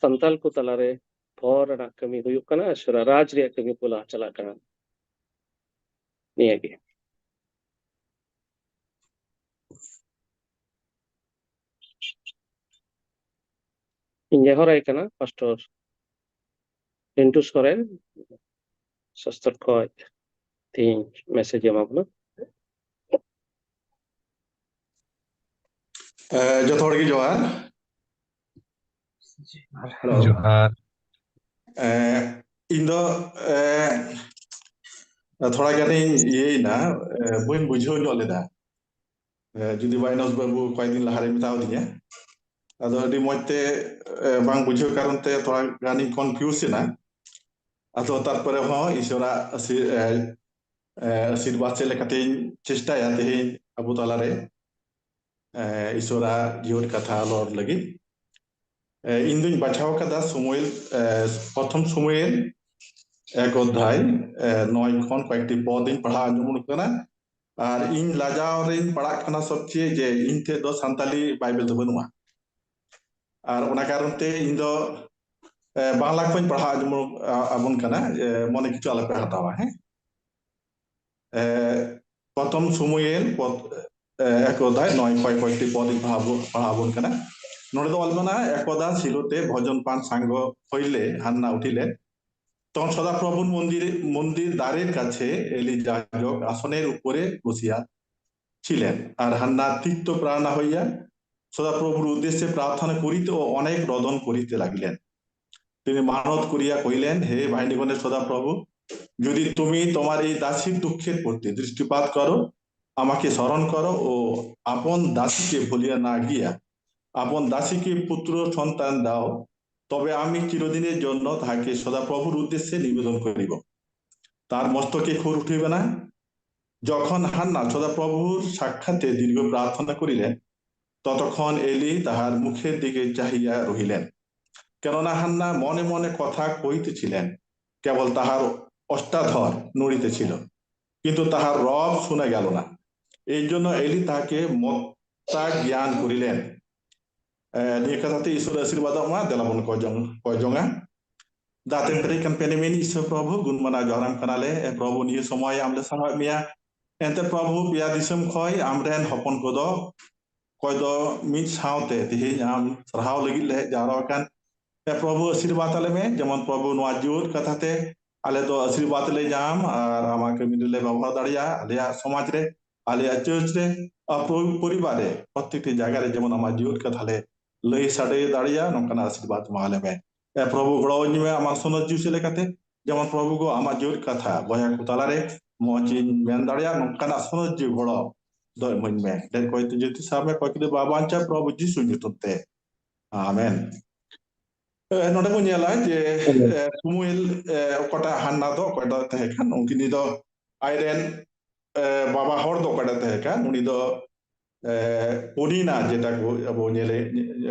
ᱥᱟᱱᱛᱟᱞ ᱠᱚ ᱛᱟᱞᱟᱨᱮ ᱵᱷᱚᱨ ᱨᱮᱱᱟᱜ ᱠᱟᱹᱢᱤ ᱦᱩᱭᱩᱜ ᱠᱟᱱᱟ, ᱥᱟᱨᱟ ᱨᱟᱡᱽ ᱨᱮᱭᱟᱜ ᱠᱟᱹᱢᱤ ᱠᱚ ᱞᱟᱦᱟ ᱪᱟᱞᱟᱜ ᱠᱟᱱᱟ᱾ ᱱᱤᱭᱟᱹᱜᱮ᱾ ᱤᱧ ᱱᱮᱦᱚᱨᱟᱭ ᱠᱟᱱᱟ ᱯᱟᱥᱴᱚᱨ ᱨᱤᱱᱴᱩ ᱥᱚᱨᱮᱱ, ᱥᱚᱥᱛᱚᱨ ᱠᱷᱚᱡ ᱛᱤᱦᱤᱧ ᱢᱮᱥᱮᱡ ᱮᱢᱟ ᱵᱚᱱᱟ᱾ ᱡᱚᱛᱚ ᱦᱚᱲ ᱜᱮ ᱡᱚᱦᱟᱨ᱾ ᱡᱚᱦᱟᱨ᱾ ᱤᱧ ᱫᱚ ᱛᱷᱚᱲᱟ ᱜᱟᱱᱤᱧ ᱤᱭᱟᱹᱭᱮᱱᱟ, ᱵᱟᱹᱧ ᱵᱩᱡᱷᱟᱹᱣ ᱧᱚᱜ ᱞᱮᱫᱟ᱾ ᱡᱩᱫᱤ ᱵᱟᱭᱱᱚᱥ ᱵᱟᱹᱵᱩ ᱠᱚᱭᱮᱠ ᱫᱤᱱ ᱞᱟᱦᱟᱨᱮ ᱢᱮᱛᱟᱣ ᱫᱤᱧᱟ, ᱟᱫᱚ ᱟᱹᱰᱤ ᱢᱚᱡᱽ ᱛᱮ ᱵᱟᱝ ᱵᱩᱡᱷᱟᱹᱣ ᱠᱟᱨᱚᱱ ᱛᱮ ᱛᱷᱚᱲᱟ ᱜᱟᱱᱤᱧ ᱠᱚᱱᱯᱷᱤᱭᱩᱡᱽ ᱮᱱᱟ᱾ ᱟᱫᱚ ᱛᱟᱨᱯᱚᱨᱮ ᱦᱚᱸ ᱤᱥᱚᱨᱟᱜ ᱟᱥᱤᱨᱵᱟᱫᱽ ᱪᱮᱫ ᱞᱮᱠᱟᱛᱮᱧ ᱪᱮᱥᱴᱟᱭᱟ ᱛᱮᱦᱮᱧ ᱟᱵᱚ ᱛᱟᱞᱟᱨᱮ ᱤᱥᱚᱨᱟᱜ ᱡᱤᱭᱚᱱ ᱠᱟᱛᱷᱟ ᱨᱚᱲ ᱞᱟᱹᱜᱤᱫ᱾ ᱤᱧ ᱫᱩᱧ ᱵᱟᱪᱷᱟᱣ ᱠᱟᱫᱟ ᱥᱚᱢᱩᱭᱮᱞ, ᱯᱨᱚᱛᱷᱚᱢ ᱥᱚᱢᱩᱭᱮᱞ ᱮᱠ ᱚᱫᱷᱭᱟᱭ ᱱᱚᱭ ᱠᱷᱚᱱ ᱠᱚᱭᱮᱠᱴᱤ ᱯᱚᱫ ᱤᱧ ᱯᱟᱲᱦᱟᱣ ᱟᱸᱡᱚᱢ ᱠᱟᱱᱟ᱾ ᱟᱨ ᱤᱧ ᱞᱟᱡᱟᱣ ᱨᱮᱧ ᱯᱟᱲᱟᱜ ᱠᱟᱱᱟ ᱥᱚᱵᱪᱮᱭᱮ ᱡᱮ ᱤᱧ ᱴᱷᱮᱡ ᱫᱚ ᱥᱟᱱᱛᱟᱞᱤ ᱵᱟᱭᱵᱮᱞ ᱫᱚ ᱵᱟᱹᱱᱩᱜᱼᱟ᱾ ᱟᱨ ᱚᱱᱟ ᱠᱟᱨᱚᱱ ᱛᱮ ᱤᱧ ᱫᱚ ᱵᱟᱝᱞᱟ ᱠᱷᱚᱱ ᱯᱟᱲᱦᱟᱣ ᱟᱸᱡᱚᱢ ᱟᱵᱚᱱ ᱠᱟᱱᱟ, ᱢᱚᱱᱮ ᱠᱤᱪᱷᱩ ᱟᱞᱚᱯᱮ ᱦᱟᱛᱟᱣᱟ᱾ ᱦᱮᱸ, ᱯᱨᱚᱛᱷᱚᱢ ᱥᱚᱢᱩᱭᱮᱞ ᱮᱠ ᱚᱫᱷᱭᱟᱭ ᱱᱚᱭ ᱠᱷᱚᱱ ᱠᱚᱭᱮᱠᱴᱤ ᱯᱚᱫ ᱤᱧ ᱯᱟᱲᱦᱟᱣ ᱟᱵᱚᱱ ᱠᱟᱱᱟ᱾ ᱱᱚᱰᱮ ᱫᱚ ᱚᱞ ᱢᱮᱱᱟᱜᱼᱟ, ᱮᱠᱚᱫᱟ ᱥᱤᱞᱚ ᱛᱮ ᱵᱷᱚᱡᱚᱱ ᱯᱟᱱ ᱥᱟᱝᱜᱚ ᱦᱚᱭᱞᱮ ᱦᱟᱱᱱᱟ ᱩᱴᱷᱤᱞᱮ। তখন সদাপ্রভুর মন্দিরে, মন্দির দ্বারের কাছে এলি যাজক আসনের উপরে বসিয়া ছিলেন। আর হান্না তিক্ত প্রাণা হইয়া সদাপ্রভুর উদ্দেশ্যে প্রার্থনা করিতে ও অনেক রোদন করিতে লাগিলেন। তিনি মানত করিয়া কহিলেন, হে বাহিনীগণের সদাপ্রভু, যদি তুমি তোমার এই দাসীর দুঃখের প্রতি দৃষ্টিপাত করো, আমাকে স্মরণ করো ও আপন দাসীকে ভুলিয়া না গিয়া আপন দাসীকে পুত্র সন্তান দাও, তবে আমি চিরদিনের জন্য তাহাকে সদাপ্রভুর উদ্দেশ্যে নিবেদন করিব। তার মস্তকে খুর উঠিবে না। যখন হান্না সদাপ্রভুর সাক্ষাতে দীর্ঘ প্রার্থনা করিলেন, ততক্ষণ এলি তাহার মুখের দিকে চাহিয়া রহিলেন। কেননা হান্না মনে মনে কথা কইতেছিলেন, কেবল তাহার অষ্টাধর নুড়িতে ছিল, কিন্তু তাহার রব শুনে গেল না। এই জন্য এলি তাহাকে মত্তা জ্ঞান করিলেন। এ, নিয়ে কথা ᱛᱮ ᱤᱥᱚᱨ ᱟᱥᱤᱨᱵᱟᱫᱚᱜ ᱢᱟ᱾ ᱫᱮᱞᱟ ᱵᱚᱱ ᱠᱚᱭ ᱡᱚᱝ, ᱠᱚᱭ ᱡᱚᱝᱟ᱾ ᱫᱟᱜ ᱛᱮᱢ ᱯᱮᱨᱮᱡ ᱠᱟᱱ ᱯᱮᱱᱮᱢᱮᱱ ᱤᱥᱚᱨ ᱯᱨᱚᱵᱷᱩ, ᱜᱩᱱ ᱢᱟᱱᱟᱣ ᱡᱚᱦᱟᱨᱟᱢ ᱠᱟᱱᱟᱞᱮ᱾ ᱮ ᱯᱨᱚᱵᱷᱩ, ᱱᱤᱭᱟᱹ ᱥᱚᱢᱚᱭ ᱟᱢ ᱞᱮ ᱥᱟᱨᱦᱟᱣᱮᱫ ᱢᱮᱭᱟ᱾ ᱮᱱᱛᱮ ᱯᱨᱚᱵᱷᱩ, ᱯᱮᱭᱟ ᱫᱤᱥᱚᱢ ᱠᱷᱚᱭ ᱟᱢᱨᱮᱱ ᱦᱚᱯᱚᱱ ᱠᱚᱫᱚ, ᱚᱠᱚᱭ ᱫᱚ ᱢᱤᱫ ᱥᱟᱶᱛᱮ ᱛᱮᱦᱮᱧ ᱟᱢ ᱥᱟᱨᱦᱟᱣ ᱞᱟᱹᱜᱤᱫ ᱞᱮ ᱦᱮᱡ ᱡᱟᱣᱨᱟ ᱟᱠᱟᱱ᱾ ᱮ ᱯᱨᱚᱵᱷᱩ, ᱟᱥᱤᱨᱵᱟᱫ ᱟᱞᱮ ᱢᱮ, ᱡᱮᱢᱚᱱ ᱯᱨᱚᱵᱷᱩ ᱱᱚᱣᱟ ᱡᱤᱣᱮᱫ ᱠᱟᱛᱷᱟ ᱛᱮ ᱟᱞᱮ ᱫᱚ ᱟᱥᱤᱨᱵᱟᱫ ᱞᱮ ᱧᱟᱢ ᱟᱨ ᱟᱢᱟᱜ ᱠᱟᱹᱢᱤ ᱨᱮᱞᱮ ᱵᱮᱵᱚᱦᱟᱨ ᱫᱟᱲᱮᱭᱟᱜᱼᱟ᱾ ᱟᱞᱮᱭᱟᱜ ᱥᱚᱢᱟᱡᱽ ᱨᱮ, ᱟᱞᱮᱭᱟᱜ ᱪᱟᱨᱪ ᱨᱮ, ᱟᱨ ᱯᱚ-, ᱯᱚᱨᱤᱵᱟᱨ ᱨᱮ, ᱯᱨᱚᱛᱮᱠᱴᱤ ᱡᱟᱭᱜᱟ ᱨᱮ ᱡᱮᱢᱚᱱ ᱟᱢᱟᱜ ᱡᱤᱣᱮᱫ ᱠᱟᱛᱷᱟ ᱞᱮ ᱞᱟᱹᱭ ᱥᱟᱰᱮ ᱫᱟᱲᱮᱭᱟᱜᱼᱟ, ᱱᱚᱝᱠᱟᱱᱟᱜ ᱟᱥᱤᱨᱵᱟᱫ ᱮᱢᱟ ᱞᱮ ᱢᱮ᱾ ᱮ ᱯᱨᱚᱵᱷᱩ, ᱜᱚᱲᱚ ᱟᱹᱧ ᱢᱮ ᱟᱢᱟᱜ ᱥᱚᱱᱚᱛ ᱡᱤᱣᱤ ᱪᱮᱫ ᱞᱮᱠᱟᱛᱮ, ᱡᱮᱢᱚᱱ ᱯᱨᱚᱵᱷᱩ ᱜᱚ ᱟᱢᱟᱜ ᱡᱤᱣᱮᱫ ᱠᱟᱛᱷᱟ ᱵᱚᱭᱦᱟ ᱠᱚ ᱛᱟᱞᱟᱨᱮ ᱢᱚᱸᱡᱽ ᱤᱧ ᱢᱮᱱ ᱫᱟᱲᱮᱭᱟᱜ, ᱱᱚᱝᱠᱟᱱᱟᱜ ᱥᱚᱱᱚᱛ ᱡᱤᱣᱤ ᱜᱚᱲᱚ ᱫᱚ ᱤᱢᱟᱹᱧ ᱢᱮ᱾ ᱰᱷᱮᱨ ᱠᱚᱭᱛᱮ ᱡᱟᱹᱛᱤ ᱥᱟᱶ ᱢᱮ, ᱠᱚᱭ ᱠᱚᱫᱚ ᱵᱟᱵᱟᱧᱪᱟ ᱯᱨᱚᱵᱷᱩ ᱡᱤᱥᱩ ᱧᱩᱛᱩᱢ ᱛᱮ᱾ ᱟᱢᱮᱱ᱾ ᱮ, ᱱᱚᱰᱮ ᱵᱚᱱ ᱧᱮᱞᱟ ᱡᱮ, ᱟᱢᱮᱱ᱾ ᱮ, ᱥᱩᱢᱩᱭᱮᱞ, ᱮ, ᱚᱠᱟᱴᱟᱜ ᱦᱟᱱᱱᱟ ᱫᱚ, ᱚᱠᱟᱴᱟᱜ ᱛᱟᱦᱮᱸ ᱠᱟᱱ, ᱩᱱᱠᱤᱱ ᱫᱚ ᱟᱡᱨᱮᱱ, ᱮ, ᱵᱟᱵᱟ ᱦᱚᱲ ᱫᱚ ᱚᱠᱟᱴᱟᱜ ᱛᱟᱦᱮᱸ ᱠᱟᱱ, ᱩᱱᱤ ᱫᱚ, ᱮ, ᱯᱚᱱᱤᱱᱟ, ᱡᱮᱴᱟ ᱠᱚ ᱟᱵᱚ ᱧᱮᱞᱮ,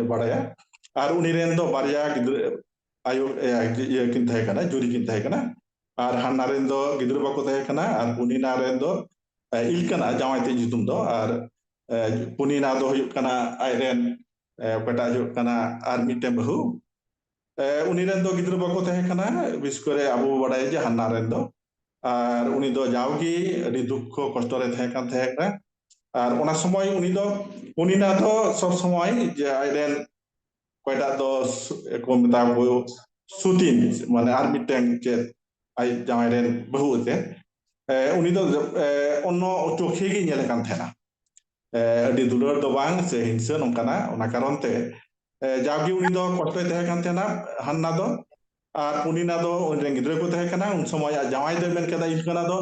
ᱵᱟᱲᱟᱭᱟ᱾ ᱟᱨ ᱩᱱᱤ ᱨᱮᱱ ᱫᱚ ᱵᱟᱨᱭᱟ ᱜᱤᱫᱽᱨᱟᱹ, ᱟᱭᱳ, ᱮ, ᱤᱭᱟᱹ ᱠᱤᱱ ᱛᱟᱦᱮᱸ ᱠᱟᱱᱟ, ᱡᱩᱨᱤ ᱠᱤᱱ ᱛᱟᱦᱮᱸ ᱠᱟᱱᱟ᱾ ᱟᱨ ᱦᱟᱱᱱᱟ ᱨᱮᱱ ᱫᱚ ᱜᱤᱫᱽᱨᱟᱹ ᱵᱟᱠᱚ ᱛᱟᱦᱮᱸ ᱠᱟᱱᱟ, ᱟᱨ ᱯᱚᱱᱤᱱᱟ ᱨᱮᱱ ᱫᱚ, ᱮ, ᱤᱞᱠᱟᱱᱟ, ᱡᱟᱶᱟᱭ ᱛᱮ ᱧᱩᱛᱩᱢ ᱫᱚ, ᱟᱨ, ᱮ, ᱯᱚᱱᱤᱱᱟ ᱫᱚ ᱦᱩᱭᱩᱜ ᱠᱟᱱᱟ ᱟᱡᱨᱮᱱ, ᱮ, ᱚᱠᱚᱭᱴᱟᱜ ᱦᱩᱭᱩᱜ ᱠᱟᱱᱟ ᱟᱨ ᱢᱤᱫᱴᱮᱱ ᱵᱟᱹᱦᱩ᱾ ᱮ, ᱩᱱᱤ ᱨᱮᱱ ᱫᱚ ᱜᱤᱫᱽᱨᱟᱹ ᱵᱟᱠᱚ ᱛᱟᱦᱮᱸ ᱠᱟᱱᱟ, ᱵᱤᱥᱮᱥ ᱠᱚᱨᱮ ᱟᱵᱚ ᱵᱚ ᱵᱟᱰᱟᱭᱟ ᱡᱮ ᱦᱟᱱᱱᱟ ᱨᱮᱱ ᱫᱚ᱾ ᱟᱨ ᱩᱱᱤ ᱫᱚ ᱡᱟᱣᱜᱮ ᱟᱹᱰᱤ ᱫᱩᱠᱠᱷᱚ ᱠᱚᱥᱴᱚ ᱨᱮ ᱛᱟᱦᱮᱸ ᱠᱟᱱ ᱛᱟᱦᱮᱸ ᱠᱟᱱᱟ᱾ ᱟᱨ ᱚᱱᱟ ᱥᱚᱢᱚᱭ ᱩᱱᱤ ᱫᱚ, ᱯᱚᱱᱤᱱᱟ ᱫᱚ ᱥᱚᱵ ᱥᱚᱢᱚᱭ ᱡᱮ ᱟᱡᱨᱮᱱ ᱚᱠᱚᱭᱴᱟᱜ ᱫᱚ ᱥᱩ-, ᱠᱚ ᱢᱮᱛᱟ ᱠᱚ ᱥᱩᱛᱤᱱ, ᱢᱟᱱᱮ ᱟᱨ ᱢᱤᱫᱴᱮᱱ ᱪᱮᱫ ᱟᱡ ᱡᱟᱶᱟᱭ ᱨᱮᱱ ᱵᱟᱹᱦᱩ ᱮᱱᱛᱮ, ᱮ, ᱩᱱᱤ ᱫᱚ, ᱮ, ᱚᱱᱱᱚ ᱪᱳᱠᱷᱮ ᱜᱮ ᱧᱮᱞᱮ ᱠᱟᱱ ᱛᱟᱦᱮᱱᱟ᱾ ᱮ, ᱟᱹᱰᱤ ᱫᱩᱞᱟᱹᱲ ᱫᱚ ᱵᱟᱝ ᱥᱮ ᱦᱤᱝᱥᱟᱹ ᱱᱚᱝᱠᱟᱱᱟᱜ, ᱚᱱᱟ ᱠᱟᱨᱚᱱ ᱛᱮ, ᱮ, ᱡᱟᱣᱜᱮ ᱩᱱᱤ ᱫᱚ ᱠᱚᱥᱴᱚᱭ ᱛᱟᱦᱮᱸ ᱠᱟᱱ ᱛᱟᱦᱮᱱᱟ, ᱦᱟᱱᱱᱟ ᱫᱚ᱾ ᱟᱨ ᱯᱩᱱᱤᱱᱟ ᱫᱚ ᱩᱱᱤ ᱨᱮᱱ ᱜᱤᱫᱽᱨᱟᱹ ᱠᱚ ᱛᱟᱦᱮᱸ ᱠᱟᱱᱟ, ᱩᱱ ᱥᱚᱢᱚᱭ ᱟᱡ ᱡᱟᱶᱟᱭ ᱫᱚᱭ ᱢᱮᱱ ᱠᱮᱫᱟ, ᱤᱞᱠᱟᱱᱟ ᱫᱚ,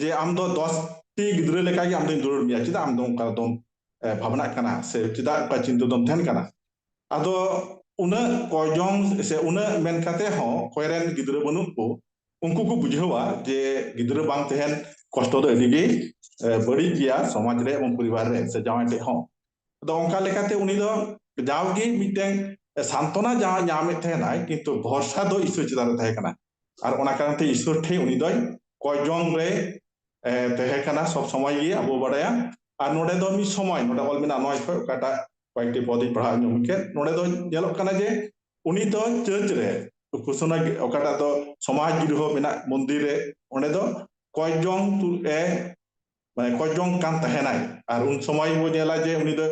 ᱡᱮ ᱟᱢ ᱫᱚ ᱫᱚᱥ ᱴᱤ ᱜᱤᱫᱽᱨᱟᱹ ᱞᱮᱠᱟᱜᱮ ᱟᱢ ᱫᱚᱧ ᱫᱩᱞᱟᱹᱲ ᱢᱮᱭᱟ, ᱪᱮᱫᱟᱜ ᱟᱢ ᱫᱚ ᱚᱱᱠᱟ ᱫᱚᱢ, ᱮ, ᱵᱷᱟᱵᱽᱱᱟᱜ ᱠᱟᱱᱟ ᱥᱮ ᱪᱮᱫᱟᱜ ᱚᱱᱠᱟ ᱪᱤᱱᱛᱟᱹ ᱫᱚᱢ ᱛᱟᱦᱮᱱ ᱠᱟᱱᱟ? ᱟᱫᱚ ᱩᱱᱟᱹᱜ ᱠᱚᱭ ᱡᱚᱝ ᱥᱮ ᱩᱱᱟᱹᱜ ᱢᱮᱱ ᱠᱟᱛᱮ ᱦᱚᱸ ᱚᱠᱚᱭ ᱨᱮᱱ ᱜᱤᱫᱽᱨᱟᱹ ᱵᱟᱹᱱᱩᱜ ᱠᱚ, ᱩᱱᱠᱩ ᱠᱚ ᱵᱩᱡᱷᱟᱹᱣᱟ ᱡᱮ ᱜᱤᱫᱽᱨᱟᱹ ᱵᱟᱝ ᱛᱟᱦᱮᱱ ᱠᱚᱥᱴᱚ ᱫᱚ ᱟᱹᱰᱤ ᱜᱮ, ᱮ, ᱵᱟᱹᱲᱤᱡ ᱜᱮᱭᱟ ᱥᱚᱢᱟᱡᱽ ᱨᱮ ᱮᱵᱚᱝ ᱯᱚᱨᱤᱵᱟᱨ ᱨᱮ ᱥᱮ ᱡᱟᱶᱟᱭ ᱴᱷᱮᱡ ᱦᱚᱸ᱾ ᱟᱫᱚ ᱚᱱᱠᱟ ᱞᱮᱠᱟᱛᱮ ᱩᱱᱤ ᱫᱚ ᱡᱟᱣᱜᱮ ᱢᱤᱫᱴᱮᱱ ᱥᱟᱱᱛᱚᱱᱟ ᱡᱟᱦᱟᱸ ᱧᱟᱢᱮᱫ ᱛᱟᱦᱮᱱᱟᱭ, ᱠᱤᱱᱛᱩ ᱵᱷᱚᱨᱥᱟ ᱫᱚ ᱤᱥᱚᱨ ᱪᱮᱛᱟᱱ ᱨᱮ ᱛᱟᱦᱮᱸ ᱠᱟᱱᱟ᱾ ᱟᱨ ᱚᱱᱟ ᱠᱟᱨᱚᱱ ᱛᱮ ᱤᱥᱥᱚᱨ ᱴᱷᱮᱱ ᱩᱱᱤ ᱫᱚᱭ ᱠᱚᱭᱡᱚᱝ ᱨᱮ ᱛᱟᱦᱮᱸ ᱠᱟᱱᱟ ᱥᱚᱵ ᱥᱚᱢᱚᱭ ᱜᱮ, ᱟᱵᱚ ᱵᱟᱲᱟᱭᱟ᱾ ᱟᱨ ᱱᱚᱰᱮ ᱫᱚ ᱢᱤᱫ ᱥᱚᱢᱚᱭ, ᱱᱚᱰᱮ ᱚᱞ ᱢᱮᱱᱟᱜᱼᱟ ᱱᱚᱭ ᱠᱷᱚᱱ, ᱚᱠᱟᱴᱟᱜ ᱠᱚᱭᱮᱠᱴᱤ ᱯᱚᱫᱤᱧ ᱯᱟᱲᱦᱟᱣ ᱧᱚᱜ ᱠᱮᱫ, ᱱᱚᱰᱮ ᱫᱚ ᱧᱮᱞᱚᱜ ᱠᱟᱱᱟ ᱡᱮ ᱩᱱᱤ ᱫᱚ ᱪᱟᱨᱪ ᱨᱮ, ᱩᱯᱟᱥᱚᱱᱟ, ᱚᱠᱟᱴᱟᱜ ᱫᱚ ᱥᱚᱢᱟᱡᱽ ᱜᱨᱤᱦᱚ ᱢᱮᱱᱟᱜ ᱢᱚᱱᱫᱤᱨ ᱨᱮ, ᱚᱸᱰᱮ ᱫᱚ ᱠᱚᱭᱡᱚᱝ ᱛᱩ-, ᱮ, ᱢᱟᱱᱮ ᱠᱚᱭᱡᱚᱝ ᱠᱟᱱ ᱛᱟᱦᱮᱱᱟᱭ᱾ ᱟᱨ ᱩᱱ ᱥᱚᱢᱚᱭ ᱵᱚ ᱧᱮᱞᱟ ᱡᱮ ᱩᱱᱤ ᱫᱚ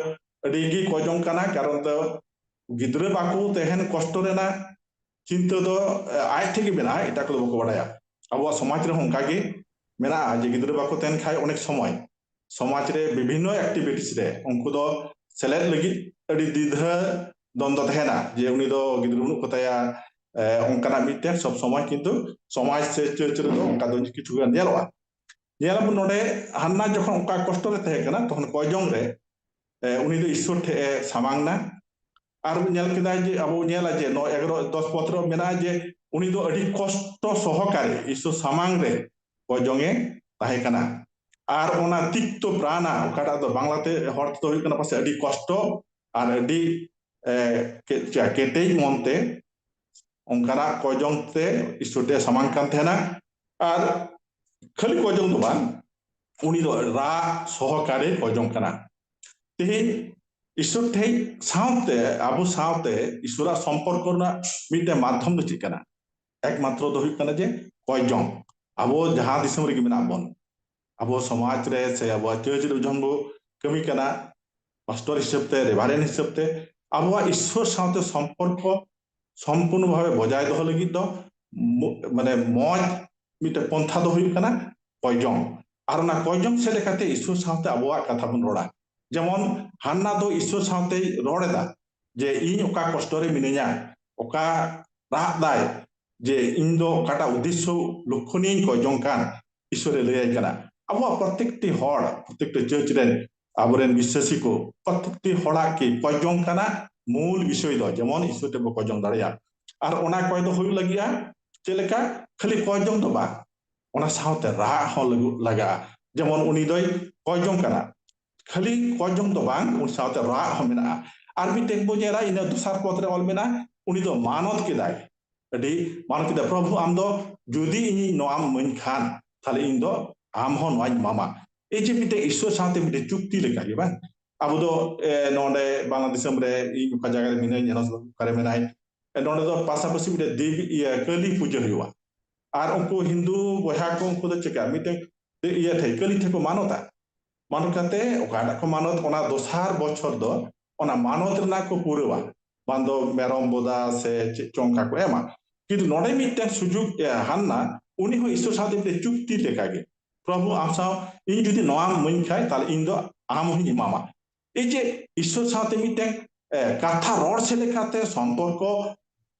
ᱟᱹᱰᱤ ᱜᱮ ᱠᱚᱭᱡᱚᱝ ᱠᱟᱱᱟ, ᱠᱟᱨᱚᱱ ᱫᱚ ᱜᱤᱫᱽᱨᱟᱹ ᱵᱟᱠᱚ ᱛᱟᱦᱮᱱ ᱠᱚᱥᱴᱚ ᱨᱮᱱᱟᱜ ᱪᱤᱱᱛᱟᱹ ᱫᱚ, ᱮ, ᱟᱡ ᱴᱷᱮᱱ ᱜᱮ ᱢᱮᱱᱟᱜᱼᱟ, ᱮᱴᱟᱜ ᱠᱚᱫᱚ ᱵᱟᱠᱚ ᱵᱟᱲᱟᱭᱟ᱾ ᱟᱵᱚᱣᱟᱜ ᱥᱚᱢᱟᱡᱽ ᱨᱮᱦᱚᱸ ᱚᱱᱠᱟ ᱜᱮ ᱢᱮᱱᱟᱜᱼᱟ ᱡᱮ ᱜᱤᱫᱽᱨᱟᱹ ᱵᱟᱠᱚ ᱛᱟᱦᱮᱱ ᱠᱷᱟᱡ ᱚᱱᱮᱠ ᱥᱚᱢᱚᱭ ᱥᱚᱢᱟᱡᱽ ᱨᱮ ᱵᱤᱵᱷᱤᱱᱱᱚ ᱮᱠᱴᱤᱵᱷᱤᱴᱤᱥ ᱨᱮ ᱩᱱᱠᱩ ᱫᱚ ᱥᱮᱞᱮᱫ ᱞᱟᱹᱜᱤᱫ ᱟᱹᱰᱤ ᱫᱤᱫᱷᱟᱹ ᱫᱚᱱᱫᱚ ᱛᱟᱦᱮᱱᱟ ᱡᱮ ᱩᱱᱤ ᱫᱚ ᱜᱤᱫᱽᱨᱟᱹ ᱵᱟᱹᱱᱩᱜ ᱠᱚᱛᱟᱭᱟ, ᱮ, ᱚᱱᱠᱟᱱᱟᱜ ᱢᱤᱫᱴᱮᱱ ᱥᱚᱵ ᱥᱚᱢᱚᱭ ᱠᱤᱱᱛᱩ ᱥᱚᱢᱟᱡᱽ ᱥᱮ ᱪᱟᱹᱨᱪ ᱨᱮᱫᱚ ᱚᱱᱠᱟ ᱫᱚ ᱠᱤᱪᱷᱩ ᱜᱟᱱ ᱧᱮᱞᱚᱜᱼᱟ᱾ ᱧᱮᱞ ᱟᱵᱚᱱ ᱱᱚᱰᱮ ᱦᱟᱱᱱᱟ ᱡᱚᱠᱷᱚᱱ ᱚᱱᱠᱟ ᱠᱚᱥᱴᱚ ᱨᱮ ᱛᱟᱦᱮᱸ ᱠᱟᱱᱟ ᱛᱚᱠᱷᱚᱱ ᱠᱚᱭᱡᱚᱝ ᱨᱮ, ᱮ, ᱩᱱᱤ ᱫᱚ ᱤᱥᱥᱚᱨ ᱴᱷᱮᱱ ᱮ ᱥᱟᱢᱟᱝ ᱱᱟ᱾ ᱟᱨ ᱵᱚᱱ ᱧᱮᱞ ᱠᱮᱫᱟ ᱡᱮ ᱟᱵᱚ ᱧᱮᱞᱟ ᱡᱮ ᱱᱚᱣᱟ ᱮᱜᱟᱨᱚ ᱫᱚᱥ ᱯᱚᱫ ᱨᱮ ᱢᱮᱱᱟᱜᱼᱟ ᱡᱮ ᱩᱱᱤ ᱫᱚ ᱟᱹᱰᱤ ᱠᱚᱥᱴᱚ ᱥᱚᱦᱚᱠᱟᱨᱮ ᱤᱥᱥᱚᱨ ᱥᱟᱢᱟᱝ ᱨᱮ ᱠᱚᱭᱡᱚᱝ ᱮ ᱛᱟᱦᱮᱸ ᱠᱟᱱᱟ᱾ ᱟᱨ ᱚᱱᱟ ᱛᱤᱠᱛᱚ ᱯᱨᱟᱱᱟ, ᱚᱠᱟᱴᱟᱜ ᱫᱚ ᱵᱟᱝᱞᱟᱛᱮ ᱦᱚᱲ ᱛᱮᱫᱚ ᱦᱩᱭᱩᱜ ᱠᱟᱱᱟ ᱯᱟᱥᱮᱡ ᱟᱹᱰᱤ ᱠᱚᱥᱴᱚ ᱟᱨ ᱟᱹᱰᱤ, ᱮ, ᱠᱮ-, ᱪᱮ-, ᱠᱮᱴᱮᱡ ᱢᱚᱱᱛᱮ ᱚᱱᱠᱟᱱᱟᱜ ᱠᱚᱭᱡᱚᱝ ᱛᱮ ᱤᱥᱥᱚᱨ ᱴᱷᱮᱱ ᱥᱟᱢᱟᱝ ᱠᱟᱱ ᱛᱟᱦᱮᱱᱟ᱾ ᱟᱨ ᱠᱷᱟᱹᱞᱤ ᱠᱚᱭᱡᱚᱝ ᱫᱚ ᱵᱟᱝ, ᱩᱱᱤ ᱫᱚ ᱨᱟᱜ ᱥᱚᱦᱚᱠᱟᱨᱮ ᱠᱚᱭᱡᱚᱝ ᱠᱟᱱᱟ᱾ ᱛᱮᱦᱮᱧ ᱤᱥᱥᱚᱨ ᱴᱷᱮᱱ ᱥᱟᱶᱛᱮ, ᱟᱵᱚ ᱥᱟᱶᱛᱮ ᱤᱥᱥᱚᱨᱟᱜ ᱥᱚᱢᱯᱚᱨᱠᱚ ᱨᱮᱱᱟᱜ ᱢᱤᱫᱴᱮᱱ ᱢᱟᱫᱽᱫᱷᱚᱢ ᱫᱚ ᱪᱮᱫ ᱠᱟᱱᱟ? ᱮᱠᱢᱟᱛᱨᱚ ᱫᱚ ᱦᱩᱭᱩᱜ ᱠᱟᱱᱟ ᱡᱮ ᱠᱚᱭᱡᱚᱝ᱾ ᱟᱵᱚ ᱡᱟᱦᱟᱸ ᱫᱤᱥᱚᱢ ᱨᱮᱜᱮ ᱢᱮᱱᱟᱜ ᱵᱚᱱ, ᱟᱵᱚ ᱥᱚᱢᱟᱡᱽ ᱨᱮ ᱥᱮ ᱟᱵᱚᱣᱟᱜ ᱪᱟᱹᱨᱪ ᱨᱮ ᱡᱚᱠᱷᱚᱱ ᱵᱚ ᱠᱟᱹᱢᱤ ᱠᱟᱱᱟ, ᱯᱟᱥᱴᱚᱨ ᱦᱤᱥᱟᱹᱵ ᱛᱮ, ᱨᱮᱵᱷᱟᱨᱮᱱ ᱦᱤᱥᱟᱹᱵ ᱛᱮ, ᱟᱵᱚᱣᱟᱜ ᱤᱥᱥᱚᱨ ᱥᱟᱶᱛᱮ ᱥᱚᱢᱯᱚᱨᱠᱚ ᱥᱚᱢᱯᱩᱨᱱᱚ ᱵᱷᱟᱵᱮ ᱵᱚᱡᱟᱭ ᱫᱚᱦᱚ ᱞᱟᱹᱜᱤᱫ ᱫᱚ ᱢᱚ-, ᱢᱟᱱᱮ ᱢᱚᱡᱽ ᱢᱤᱫᱴᱮᱱ ᱯᱚᱱᱛᱷᱟ ᱫᱚ ᱦᱩᱭᱩᱜ ᱠᱟᱱᱟ ᱠᱚᱭᱡᱚᱝ᱾ ᱟᱨ ᱚᱱᱟ ᱠᱚᱭᱡᱚᱝ ᱥᱮᱫ ᱞᱮᱠᱟᱛᱮ ᱤᱥᱥᱚᱨ ᱥᱟᱶᱛᱮ ᱟᱵᱚᱣᱟᱜ ᱠᱟᱛᱷᱟ ᱵᱚᱱ ᱨᱚᱲᱟ᱾ ᱡᱮᱢᱚᱱ ᱦᱟᱱᱱᱟ ᱫᱚ ᱤᱥᱥᱚᱨ ᱥᱟᱶᱛᱮᱭ ᱨᱚᱲ ᱮᱫᱟ ᱡᱮ ᱤᱧ ᱚᱠᱟ ᱠᱚᱥᱴᱚ ᱨᱮ ᱢᱤᱱᱟᱹᱧᱟ, ᱚᱠᱟ ᱨᱟᱜ ᱫᱟᱭ, ᱡᱮ ᱤᱧ ᱫᱚ ᱚᱠᱟᱴᱟᱜ ᱩᱫᱽᱫᱮᱥᱥᱚ ᱞᱚᱠᱠᱷᱚ ᱱᱤᱭᱮᱧ ᱠᱚᱭᱡᱚᱝ ᱠᱟᱱ, ᱤᱥᱥᱚᱨᱮ ᱞᱟᱹᱭᱟᱭ ᱠᱟᱱᱟ᱾ ᱟᱵᱚᱣᱟᱜ ᱯᱨᱚᱛᱮᱠᱴᱤ ᱦᱚᱲ, ᱯᱨᱚᱛᱮᱠᱴᱤ ᱪᱟᱨᱪ ᱨᱮᱱ ᱟᱵᱚᱨᱮᱱ ᱵᱤᱥᱥᱟᱹᱥᱤ ᱠᱚ, ᱯᱨᱚᱛᱮᱠᱴᱤ ᱦᱚᱲᱟᱜ ᱜᱮ ᱠᱚᱭᱡᱚᱝ ᱠᱟᱱᱟ ᱢᱩᱞ ᱵᱤᱥᱚᱭ ᱫᱚ, ᱡᱮᱢᱚᱱ ᱤᱥᱥᱚᱨ ᱴᱷᱮᱱ ᱵᱚ ᱠᱚᱭᱡᱚᱝ ᱫᱟᱲᱮᱭᱟᱜᱼᱟ᱾ ᱟᱨ ᱚᱱᱟ ᱠᱚᱭ ᱫᱚ ᱦᱩᱭᱩᱜ ᱞᱟᱹᱜᱤᱫᱼᱟ ᱪᱮᱫ ᱞᱮᱠᱟ? ᱠᱷᱟᱹᱞᱤ ᱠᱚᱭᱡᱚᱝ ᱫᱚ ᱵᱟᱝ, ᱚᱱᱟ ᱥᱟᱶᱛᱮ ᱨᱟᱜ ᱦᱚᱸ ᱞᱟᱹᱜᱩ-, ᱞᱟᱜᱟᱜᱼᱟ᱾ ᱡᱮᱢᱚᱱ ᱩᱱᱤ ᱫᱚᱭ ᱠᱚᱭᱡᱚᱝ ᱠᱟᱱᱟ, ᱠᱷᱟᱹᱞᱤ ᱠᱚᱭᱡᱚᱝ ᱫᱚ ᱵᱟᱝ, ᱩᱱᱤ ᱥᱟᱶᱛᱮ ᱨᱟᱜ ᱦᱚᱸ ᱢᱮᱱᱟᱜᱼᱟ᱾ ᱟᱨ ᱢᱤᱫᱴᱮᱱ ᱵᱚ ᱧᱮᱞᱟ, ᱤᱱᱟᱹ ᱫᱚᱥᱟᱨ ᱯᱚᱫ ᱨᱮ ᱚᱞ ᱢᱮᱱᱟᱜᱼᱟ, ᱩᱱᱤ ᱫᱚ ᱢᱟᱱᱚᱛ ᱠᱮᱫᱟᱭ᱾ ᱟᱹᱰᱤ ᱢᱟᱱᱚᱛ ᱠᱮᱫᱟ, "ᱯᱨᱚᱵᱷᱩ, ᱟᱢ ᱫᱚ ᱡᱩᱫᱤ ᱤᱧ ᱱᱚᱣᱟᱢ ᱤᱢᱟᱹᱧ ᱠᱷᱟᱱ, ᱛᱟᱦᱞᱮ ᱤᱧ ᱫᱚ ᱟᱢ ᱦᱚᱸ ᱱᱚᱣᱟᱧ ᱮᱢᱟᱢᱟ᱾" ᱮᱭ ᱡᱮ ᱢᱤᱫᱴᱮᱱ ᱤᱥᱥᱚᱨ ᱥᱟᱶᱛᱮ ᱢᱤᱫᱴᱮᱱ ᱪᱩᱠᱛᱤ ᱞᱮᱠᱟ ᱜᱮ ᱵᱟᱝ? ᱟᱵᱚ ᱫᱚ, ᱮ, ᱱᱚᱰᱮ ᱵᱟᱝᱞᱟ ᱫᱤᱥᱚᱢ ᱨᱮ ᱤᱧ ᱚᱠᱟ ᱡᱟᱭᱜᱟ ᱨᱮ ᱢᱤᱱᱟᱹᱧ, ᱮᱱᱦᱚᱸ ᱚᱠᱟᱨᱮ ᱢᱮᱱᱟᱭ, ᱮ, ᱱᱚᱰᱮ ᱫᱚ ᱯᱟᱥᱟᱯᱟᱥᱤ ᱢᱤᱫᱴᱮᱱ ᱫᱮᱵᱤ, ᱤᱭᱟᱹ, ᱠᱟᱹᱞᱤ ᱯᱩᱡᱟᱹ ᱦᱩᱭᱩᱜᱼᱟ᱾ ᱟᱨ ᱩᱱᱠᱩ ᱦᱤᱱᱫᱩ ᱵᱚᱭᱦᱟ ᱠᱚ, ᱩᱱᱠᱩ ᱫᱚ ᱪᱮᱠᱟ? ᱢᱤᱫᱴᱮᱱ, ᱤᱭᱟᱹ ᱴᱷᱮᱡ, ᱠᱟᱹᱞᱤ ᱴᱷᱮᱡ ᱠᱚ ᱢᱟᱱᱚᱛᱟ᱾ ᱢᱟᱱᱚᱛ ᱠᱟᱛᱮ ᱚᱠᱟᱴᱟᱜ ᱠᱚ ᱢᱟᱱᱚᱛ, ᱚᱱᱟ ᱫᱚᱥᱟᱨ ᱵᱚᱪᱷᱚᱨ ᱫᱚ ᱚᱱᱟ ᱢᱟᱱᱚᱛ ᱨᱮᱱᱟᱜ ᱠᱚ ᱯᱩᱨᱟᱹᱣᱟ᱾ ᱵᱟᱝ ᱫᱚ ᱢᱮᱨᱚᱢ ᱵᱚᱫᱟ ᱥᱮ ᱪᱮᱫ ᱪᱚᱝ ᱚᱱᱠᱟ ᱠᱚ ᱮᱢᱟ᱾ ᱠᱤᱱᱛᱩ ᱱᱚᱰᱮ ᱢᱤᱫᱴᱮᱱ ᱥᱩᱡᱩᱜ, ᱮ, ᱦᱟᱱᱱᱟ, ᱩᱱᱤ ᱦᱚᱸ ᱤᱥᱥᱚᱨ ᱥᱟᱶᱛᱮ ᱢᱤᱫᱴᱮᱱ ᱪᱩᱠᱛᱤ ᱞᱮᱠᱟᱜᱮ, "ᱯᱨᱚᱵᱷᱩ, ᱟᱢ ᱥᱟᱶ ᱤᱧ ᱡᱩᱫᱤ ᱱᱚᱣᱟᱢ ᱤᱢᱟᱹᱧ ᱠᱷᱟᱡ, ᱛᱟᱦᱞᱮ ᱤᱧ ᱫᱚ ᱟᱢ ᱦᱚᱸᱧ ᱮᱢᱟᱢᱟ᱾" ᱮᱭ ᱡᱮ ᱤᱥᱥᱚᱨ ᱥᱟᱶᱛᱮ ᱢᱤᱫᱴᱮᱱ, ᱮ, ᱠᱟᱛᱷᱟ ᱨᱚᱲ ᱥᱮ ᱞᱮᱠᱟᱛᱮ ᱥᱚᱢᱯᱚᱨᱠᱚ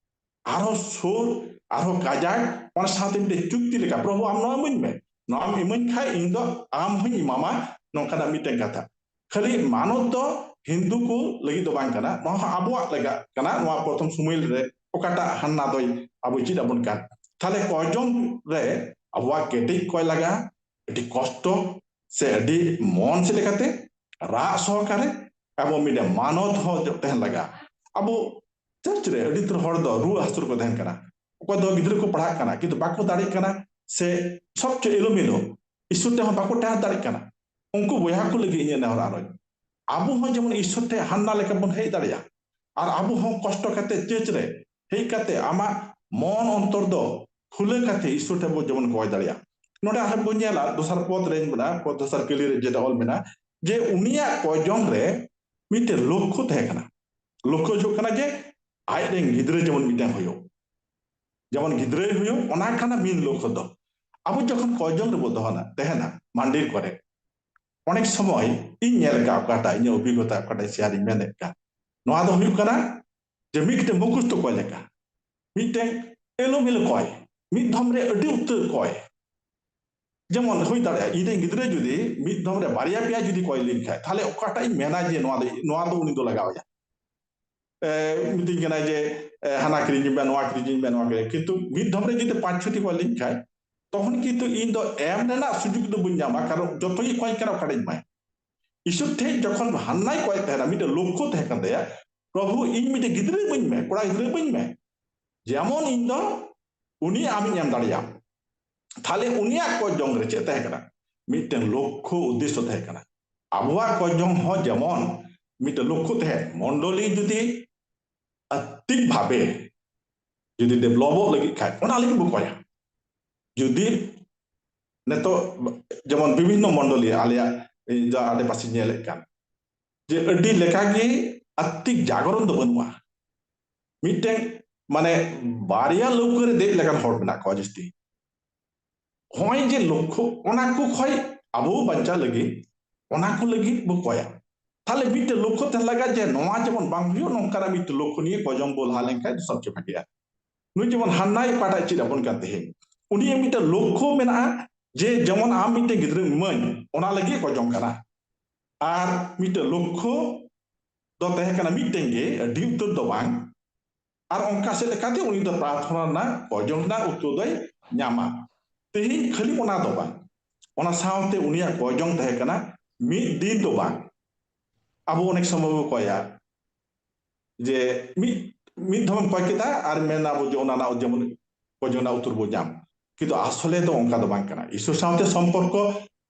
ᱟᱨᱦᱚᱸ ᱥᱩᱨ, ᱟᱨᱦᱚᱸ ᱠᱟᱡᱟᱠ, ᱚᱱᱟ ᱥᱟᱶᱛᱮ ᱢᱤᱫᱴᱮᱱ ᱪᱩᱠᱛᱤ ᱞᱮᱠᱟ, "ᱯᱨᱚᱵᱷᱩ, ᱟᱢ ᱱᱚᱣᱟ ᱤᱢᱟᱹᱧ ᱢᱮ, ᱱᱚᱣᱟᱢ ᱤᱢᱟᱹᱧ ᱠᱷᱟᱡ ᱤᱧ ᱫᱚ ᱟᱢ ᱦᱚᱸᱧ ᱮᱢᱟᱢᱟ", ᱱᱚᱝᱠᱟᱱᱟᱜ ᱢᱤᱫᱴᱮᱱ ᱠᱟᱛᱷᱟ᱾ ᱠᱷᱟᱹᱞᱤ ᱢᱟᱱᱚᱛ ᱫᱚ ᱦᱤᱱᱫᱩ ᱠᱚ ᱞᱟᱹᱜᱤᱫ ᱫᱚ ᱵᱟᱝ ᱠᱟᱱᱟ, ᱱᱚᱣᱟ ᱦᱚᱸ ᱟᱵᱚᱣᱟᱜ ᱞᱟᱜᱟᱜ ᱠᱟᱱᱟ᱾ ᱱᱚᱣᱟ ᱯᱨᱚᱛᱷᱚᱢ ᱥᱩᱢᱩᱭᱮᱞ ᱨᱮ ᱚᱠᱟᱴᱟᱜ ᱦᱟᱱᱱᱟ ᱫᱚᱭ ᱟᱵᱚᱭ ᱪᱮᱫ ᱟᱵᱚᱱ ᱠᱟᱱ, ᱛᱟᱦᱞᱮ ᱠᱚᱭ ᱡᱚᱝ ᱨᱮ ᱟᱵᱚᱣᱟᱜ ᱠᱮᱴᱮᱡ ᱠᱚᱭ ᱞᱟᱜᱟᱜᱼᱟ, ᱟᱹᱰᱤ ᱠᱚᱥᱴᱚ ᱥᱮ ᱟᱹᱰᱤ ᱢᱚᱱ ᱪᱮᱫ ᱞᱮᱠᱟᱛᱮ ᱨᱟᱜ ᱥᱚᱦᱚᱠᱟᱨᱮ ᱟᱵᱚ ᱢᱤᱫᱴᱮᱱ ᱢᱟᱱᱚᱛ ᱦᱚᱸ ᱛᱟᱦᱮᱱ ᱞᱟᱜᱟᱜᱼᱟ᱾ ᱟᱵᱚ ᱪᱟᱨᱪ ᱨᱮ ᱟᱹᱰᱤ ᱩᱛᱟᱹᱨ ᱦᱚᱲ ᱫᱚ ᱨᱩᱣᱟᱹ ᱦᱟᱹᱥᱩ ᱨᱮᱠᱚ ᱛᱟᱦᱮᱱ ᱠᱟᱱᱟ, ᱚᱠᱚᱭ ᱫᱚ ᱜᱤᱫᱽᱨᱟᱹ ᱠᱚ ᱯᱟᱲᱦᱟᱜ ᱠᱟᱱᱟ ᱠᱤᱱᱛᱩ ᱵᱟᱠᱚ ᱫᱟᱲᱮᱭᱟᱜ ᱠᱟᱱᱟ, ᱥᱮ ᱥᱚᱵ ᱪᱮᱫ ᱮᱞᱳᱢᱮᱞᱳ, ᱤᱥᱥᱚᱨ ᱴᱷᱮᱱ ᱦᱚᱸ ᱵᱟᱠᱚ ᱴᱮᱦᱟᱴ ᱫᱟᱲᱮᱭᱟᱜ ᱠᱟᱱᱟ᱾ ᱩᱱᱠᱩ ᱵᱚᱭᱦᱟ ᱠᱚ ᱞᱟᱹᱜᱤᱫ ᱤᱧᱟᱹᱜ ᱱᱮᱦᱚᱨ ᱟᱨᱚᱡ, ᱟᱵᱚ ᱦᱚᱸ ᱡᱮᱢᱚᱱ ᱤᱥᱥᱚᱨ ᱴᱷᱮᱱ ᱦᱟᱱᱱᱟ ᱞᱮᱠᱟ ᱵᱚᱱ ᱦᱮᱡ ᱫᱟᱲᱮᱭᱟᱜᱼᱟ᱾ ᱟᱨ ᱟᱵᱚ ᱦᱚᱸ ᱠᱚᱥᱴᱚ ᱠᱟᱛᱮ ᱪᱟᱨᱪ ᱨᱮ ᱦᱮᱡ ᱠᱟᱛᱮ ᱟᱢᱟᱜ ᱢᱚᱱ ᱚᱱᱛᱚᱨ ᱫᱚ ᱠᱷᱩᱞᱟᱹ ᱠᱟᱛᱮ ᱤᱥᱥᱚᱨ ᱴᱷᱮᱱ ᱵᱚ ᱡᱮᱢᱚᱱ ᱠᱚᱭ ᱫᱟᱲᱮᱭᱟᱜᱼᱟ᱾ ᱱᱚᱰᱮ ᱟᱨᱦᱚᱸ ᱵᱚᱱ ᱧᱮᱞᱟ, ᱫᱚᱥᱟᱨ ᱯᱚᱫ ᱨᱮ ᱢᱮᱱᱟᱜᱼᱟ, ᱯᱚᱫ ᱫᱚᱥᱟᱨ ᱠᱟᱹᱞᱤ ᱨᱮ ᱡᱮᱴᱟ ᱚᱞ ᱢᱮᱱᱟᱜᱼᱟ, ᱡᱮ ᱩᱱᱤᱭᱟᱜ ᱠᱚᱭ ᱡᱚᱝ ᱨᱮ ᱢᱤᱫᱴᱮᱱ ᱞᱚᱠᱠᱷᱚ ᱛᱟᱦᱮᱸ ᱠᱟᱱᱟ᱾ ᱞᱚᱠᱠᱷᱚ ᱦᱩᱭᱩᱜ ᱠᱟᱱᱟ ᱡᱮ ᱟᱡ ᱨᱮᱱ ᱜᱤᱫᱽᱨᱟᱹ ᱡᱮᱢᱚᱱ ᱢᱤᱫᱴᱮᱱ ᱦᱩᱭᱩᱜ, ᱡᱮᱢᱚᱱ ᱜᱤᱫᱽᱨᱟᱹᱭ ᱦᱩᱭᱩᱜ, ᱚᱱᱟ ᱠᱟᱱᱟ ᱢᱮᱱ ᱞᱚᱠᱠᱷᱚ ᱫᱚ᱾ ᱟᱵᱚ ᱡᱚᱠᱷᱚᱱ ᱠᱚᱭ ᱡᱚᱝ ᱨᱮᱵᱚ ᱫᱚᱦᱚᱱᱟ, ᱛᱟᱦᱮᱱᱟ ᱢᱟᱱᱰᱤᱨ ᱠᱚᱨᱮ, ᱚᱱᱮᱠ ᱥᱚᱢᱚᱭ ᱤᱧ ᱧᱮᱞ ᱟᱠᱟᱫ, ᱚᱠᱟᱴᱟᱜ ᱤᱧᱟᱹᱜ ᱚᱵᱷᱤᱜᱚᱛᱟ, ᱚᱠᱟᱴᱟᱜ ᱥᱮᱭᱟᱨᱤᱧ ᱢᱮᱱᱮᱫ ᱠᱟᱱ, ᱱᱚᱣᱟ ᱫᱚ ᱦᱩᱭᱩᱜ ᱠᱟᱱᱟ ᱡᱮ ᱢᱤᱫᱴᱮᱱ ᱢᱩᱠᱷᱚᱥᱛᱚ ᱠᱚᱭ ᱞᱮᱠᱟ, ᱢᱤᱫᱴᱮᱱ ᱮᱞᱳᱢᱮᱞᱳ ᱠᱚᱭ, ᱢᱤᱫ ᱫᱷᱚᱢ ᱨᱮ ᱟᱹᱰᱤ ᱩᱛᱟᱹᱨ ᱠᱚᱭ᱾ ᱡᱮᱢᱚᱱ ᱦᱩᱭ ᱫᱟᱲᱮᱭᱟᱜᱼᱟ, ᱤᱧ ᱨᱮᱱ ᱜᱤᱫᱽᱨᱟᱹ ᱡᱩᱫᱤ ᱢᱤᱫ ᱫᱷᱚᱢ ᱨᱮ ᱵᱟᱨᱭᱟ ᱯᱮᱭᱟ ᱡᱩᱫᱤ ᱠᱚᱭ ᱞᱤᱧ ᱠᱷᱟᱡ, ᱛᱟᱦᱞᱮ ᱚᱠᱟᱴᱟᱜ ᱤᱧ ᱢᱮᱱᱟ ᱡᱮ ᱱᱚᱣᱟ ᱫᱚ, ᱱᱚᱣᱟ ᱫᱚ ᱩᱱᱤ ᱫᱚ ᱞᱟᱜᱟᱣ ᱟᱭᱟ? ᱮ, ᱢᱤᱛᱟᱹᱧ ᱠᱟᱱᱟᱭ ᱡᱮ, ᱮ, "ᱦᱟᱱᱟ ᱠᱤᱨᱤᱧ ᱢᱮ, ᱱᱚᱣᱟ ᱠᱤᱨᱤᱧ ᱢᱮ, ᱱᱚᱣᱟ ᱠᱤᱨᱤᱧ", ᱠᱤᱱᱛᱩ ᱢᱤᱫ ᱫᱷᱚᱢ ᱨᱮ ᱡᱩᱫᱤ ᱯᱟᱸᱪ ᱪᱷᱚᱴᱤ ᱠᱚᱭ ᱞᱤᱧ ᱠᱷᱟᱡ, ᱛᱚᱠᱷᱚᱱ ᱠᱤᱱᱛᱩ ᱤᱧ ᱫᱚ ᱮᱢ ᱨᱮᱱᱟᱜ ᱥᱩᱡᱳᱜᱽ ᱫᱚ ᱵᱟᱹᱧ ᱧᱟᱢᱟ, ᱠᱟᱨᱚᱱ ᱡᱚᱛᱚ ᱜᱮ ᱠᱚᱭ ᱠᱟᱱᱟ, ᱚᱠᱟᱴᱟᱜ ᱤᱧ ᱮᱢᱟᱭ? ᱤᱥᱚᱨ ᱴᱷᱮᱱ ᱡᱚᱠᱷᱚᱱ ᱦᱟᱱᱱᱟᱭ ᱠᱚᱭ ᱛᱟᱦᱮᱱᱟ, ᱢᱤᱫᱴᱮᱱ ᱞᱚᱠᱠᱷᱚ ᱛᱟᱦᱮᱸ ᱠᱟᱱ ᱛᱟᱭᱟ, "ᱯᱨᱚᱵᱷᱩ, ᱤᱧ ᱢᱤᱫᱴᱮᱱ ᱜᱤᱫᱽᱨᱟᱹ ᱤᱢᱟᱹᱧ ᱢᱮ, ᱠᱚᱲᱟ ᱜᱤᱫᱽᱨᱟᱹ ᱤᱢᱟᱹᱧ ᱢᱮ", ᱡᱮᱢᱚᱱ ᱤᱧ ᱫᱚ ᱩᱱᱤ ᱟᱢᱤᱧ ᱮᱢ ᱫᱟᱲᱮᱭᱟᱢ᱾ ᱛᱟᱦᱞᱮ ᱩᱱᱤᱭᱟᱜ ᱠᱚᱭ ᱡᱚᱝ ᱨᱮ ᱪᱮᱫ ᱛᱟᱦᱮᱸ ᱠᱟᱱᱟ? ᱢᱤᱫᱴᱮᱱ ᱞᱚᱠᱠᱷᱚ, ᱩᱫᱽᱫᱮᱥᱥᱚ ᱛᱟᱦᱮᱸ ᱠᱟᱱᱟ᱾ ᱟᱵᱚᱣᱟᱜ ᱠᱚᱭ ᱡᱚᱝ ᱦᱚᱸ ᱡᱮᱢᱚᱱ ᱢᱤᱫᱴᱮᱱ ᱞᱚᱠᱠᱷᱚ ᱛᱟᱦᱮᱸ, ᱢᱚᱱᱰᱚᱞᱤ ᱡᱩᱫᱤ ᱟᱛᱛᱤᱠ ᱵᱷᱟᱵᱮ ᱡᱩᱫᱤ ᱰᱮᱵᱷᱞᱚᱯᱚᱜ ᱞᱟᱹᱜᱤᱫ ᱠᱷᱟᱡ, ᱚᱱᱟ ᱞᱟᱹᱜᱤᱫ ᱵᱚ ᱠᱚᱭᱟ᱾ ᱡᱩᱫᱤ ᱱᱤᱛᱚᱜ ᱡᱮᱢᱚᱱ ᱵᱤᱵᱷᱤᱱᱱᱚ ᱢᱚᱱᱰᱚᱞᱤ ᱟᱞᱮᱭᱟᱜ ᱡᱟ ᱟᱰᱮᱯᱟᱥᱮ ᱧᱮᱞᱮᱫ ᱠᱟᱱ, ᱡᱮ ᱟᱹᱰᱤ ᱞᱮᱠᱟᱜᱮ ᱟᱛᱛᱤᱠ ᱡᱟᱜᱚᱨᱚᱱ ᱫᱚ ᱵᱟᱹᱱᱩᱜᱼᱟ᱾ ᱢᱤᱫᱴᱮᱱ ᱢᱟᱱᱮ ᱵᱟᱨᱭᱟ ᱞᱟᱹᱣᱠᱟᱹ ᱨᱮ ᱫᱮᱡ ᱞᱮᱠᱟᱱ ᱦᱚᱲ ᱢᱮᱱᱟᱜ ᱠᱚᱣᱟ ᱡᱟᱹᱥᱛᱤ᱾ ᱦᱚᱸᱜᱼᱚᱭ ᱡᱮ ᱞᱚᱠᱠᱷᱚ, ᱚᱱᱟ ᱠᱚ ᱠᱷᱚᱡ ᱟᱵᱚ ᱵᱟᱧᱪᱟᱣ ᱞᱟᱹᱜᱤᱫ, ᱚᱱᱟ ᱠᱚ ᱞᱟᱹᱜᱤᱫ ᱵᱚ ᱠᱚᱭᱟ᱾ ᱛᱟᱦᱞᱮ ᱢᱤᱫᱴᱮᱱ ᱞᱚᱠᱠᱷᱚ ᱛᱟᱦᱮᱸ ᱞᱟᱜᱟᱜ ᱡᱮ ᱱᱚᱣᱟ ᱡᱮᱢᱚᱱ ᱵᱟᱝ ᱦᱩᱭᱩᱜ, ᱱᱚᱝᱠᱟᱱᱟᱜ ᱢᱤᱫᱴᱮᱱ ᱞᱚᱠᱠᱷᱚ ᱱᱤᱭᱮ ᱠᱚᱭ ᱡᱚᱝ ᱵᱚ ᱞᱟᱦᱟ ᱞᱮᱱᱠᱷᱟᱱ ᱥᱚᱵᱪᱮ ᱵᱷᱟᱜᱮᱜᱼᱟ᱾ ᱱᱩᱭ ᱡᱮᱢᱚᱱ ᱦᱟᱱᱱᱟᱭ ᱚᱠᱟᱴᱟᱜ ᱪᱮᱫ ᱟᱵᱚᱱ ᱠᱟᱱ ᱛᱮᱦᱮᱧ, ᱩᱱᱤᱭᱟᱜ ᱢᱤᱫᱴᱮᱱ ᱞᱚᱠᱠᱷᱚ ᱢᱮᱱᱟᱜᱼᱟ ᱡᱮ ᱡᱮᱢᱚᱱ ᱟᱢ ᱢᱤᱫᱴᱮᱱ ᱜᱤᱫᱽᱨᱟᱹᱢ ᱤᱢᱟᱹᱧ, ᱚᱱᱟ ᱞᱟᱹᱜᱤᱫ ᱠᱚᱭ ᱡᱚᱝ ᱠᱟᱱᱟ᱾ ᱟᱨ ᱢᱤᱫᱴᱮᱱ ᱞᱚᱠᱠᱷᱚ ᱫᱚ ᱛᱟᱦᱮᱸ ᱠᱟᱱᱟ ᱢᱤᱫᱴᱮᱱ ᱜᱮ, ᱟᱹᱰᱤ ᱩᱛᱟᱹᱨ ᱫᱚ ᱵᱟᱝ᱾ ᱟᱨ ᱚᱱᱠᱟ ᱥᱮᱫ ᱞᱮᱠᱟᱛᱮ ᱩᱱᱤ ᱫᱚ ᱯᱨᱟᱨᱛᱷᱚᱱᱟ ᱨᱮᱱᱟᱜ ᱠᱚᱭ ᱡᱚᱝ ᱨᱮᱱᱟᱜ ᱩᱛᱛᱚᱨ ᱫᱚᱭ ᱧᱟᱢᱟ᱾ ᱛᱮᱦᱮᱧ ᱠᱷᱟᱹᱞᱤ ᱚᱱᱟ ᱫᱚ ᱵᱟᱝ, ᱚᱱᱟ ᱥᱟᱶᱛᱮ ᱩᱱᱤᱭᱟᱜ ᱠᱚᱭ ᱡᱚᱝ ᱛᱟᱦᱮᱸ ᱠᱟᱱᱟ ᱢᱤᱫ ᱫᱤᱱ ᱫᱚ ᱵᱟᱝ᱾ ᱟᱵᱚ ᱚᱱᱮᱠ ᱥᱚᱢᱚᱭ ᱵᱚ ᱠᱚᱭᱟ ᱡᱮ ᱢᱤᱫ, ᱢᱤᱫ ᱫᱷᱟᱣᱮᱢ ᱠᱚᱭ ᱠᱮᱫᱟ ᱟᱨ ᱢᱮᱱᱟ ᱵᱚ ᱡᱮ ᱚᱱᱟ ᱨᱮᱱᱟᱜ ᱡᱮᱢᱚᱱ ᱠᱚᱭ ᱡᱚᱝ ᱨᱮᱱᱟᱜ ᱩᱛᱛᱚᱨ ᱵᱚ ᱧᱟᱢ, ᱠᱤᱱᱛᱩ ᱟᱥᱚᱞᱮ ᱫᱚ ᱚᱱᱠᱟ ᱫᱚ ᱵᱟᱝ ᱠᱟᱱᱟ᱾ ᱤᱥᱚᱨ ᱥᱟᱶᱛᱮ ᱥᱚᱢᱯᱚᱨᱠᱚ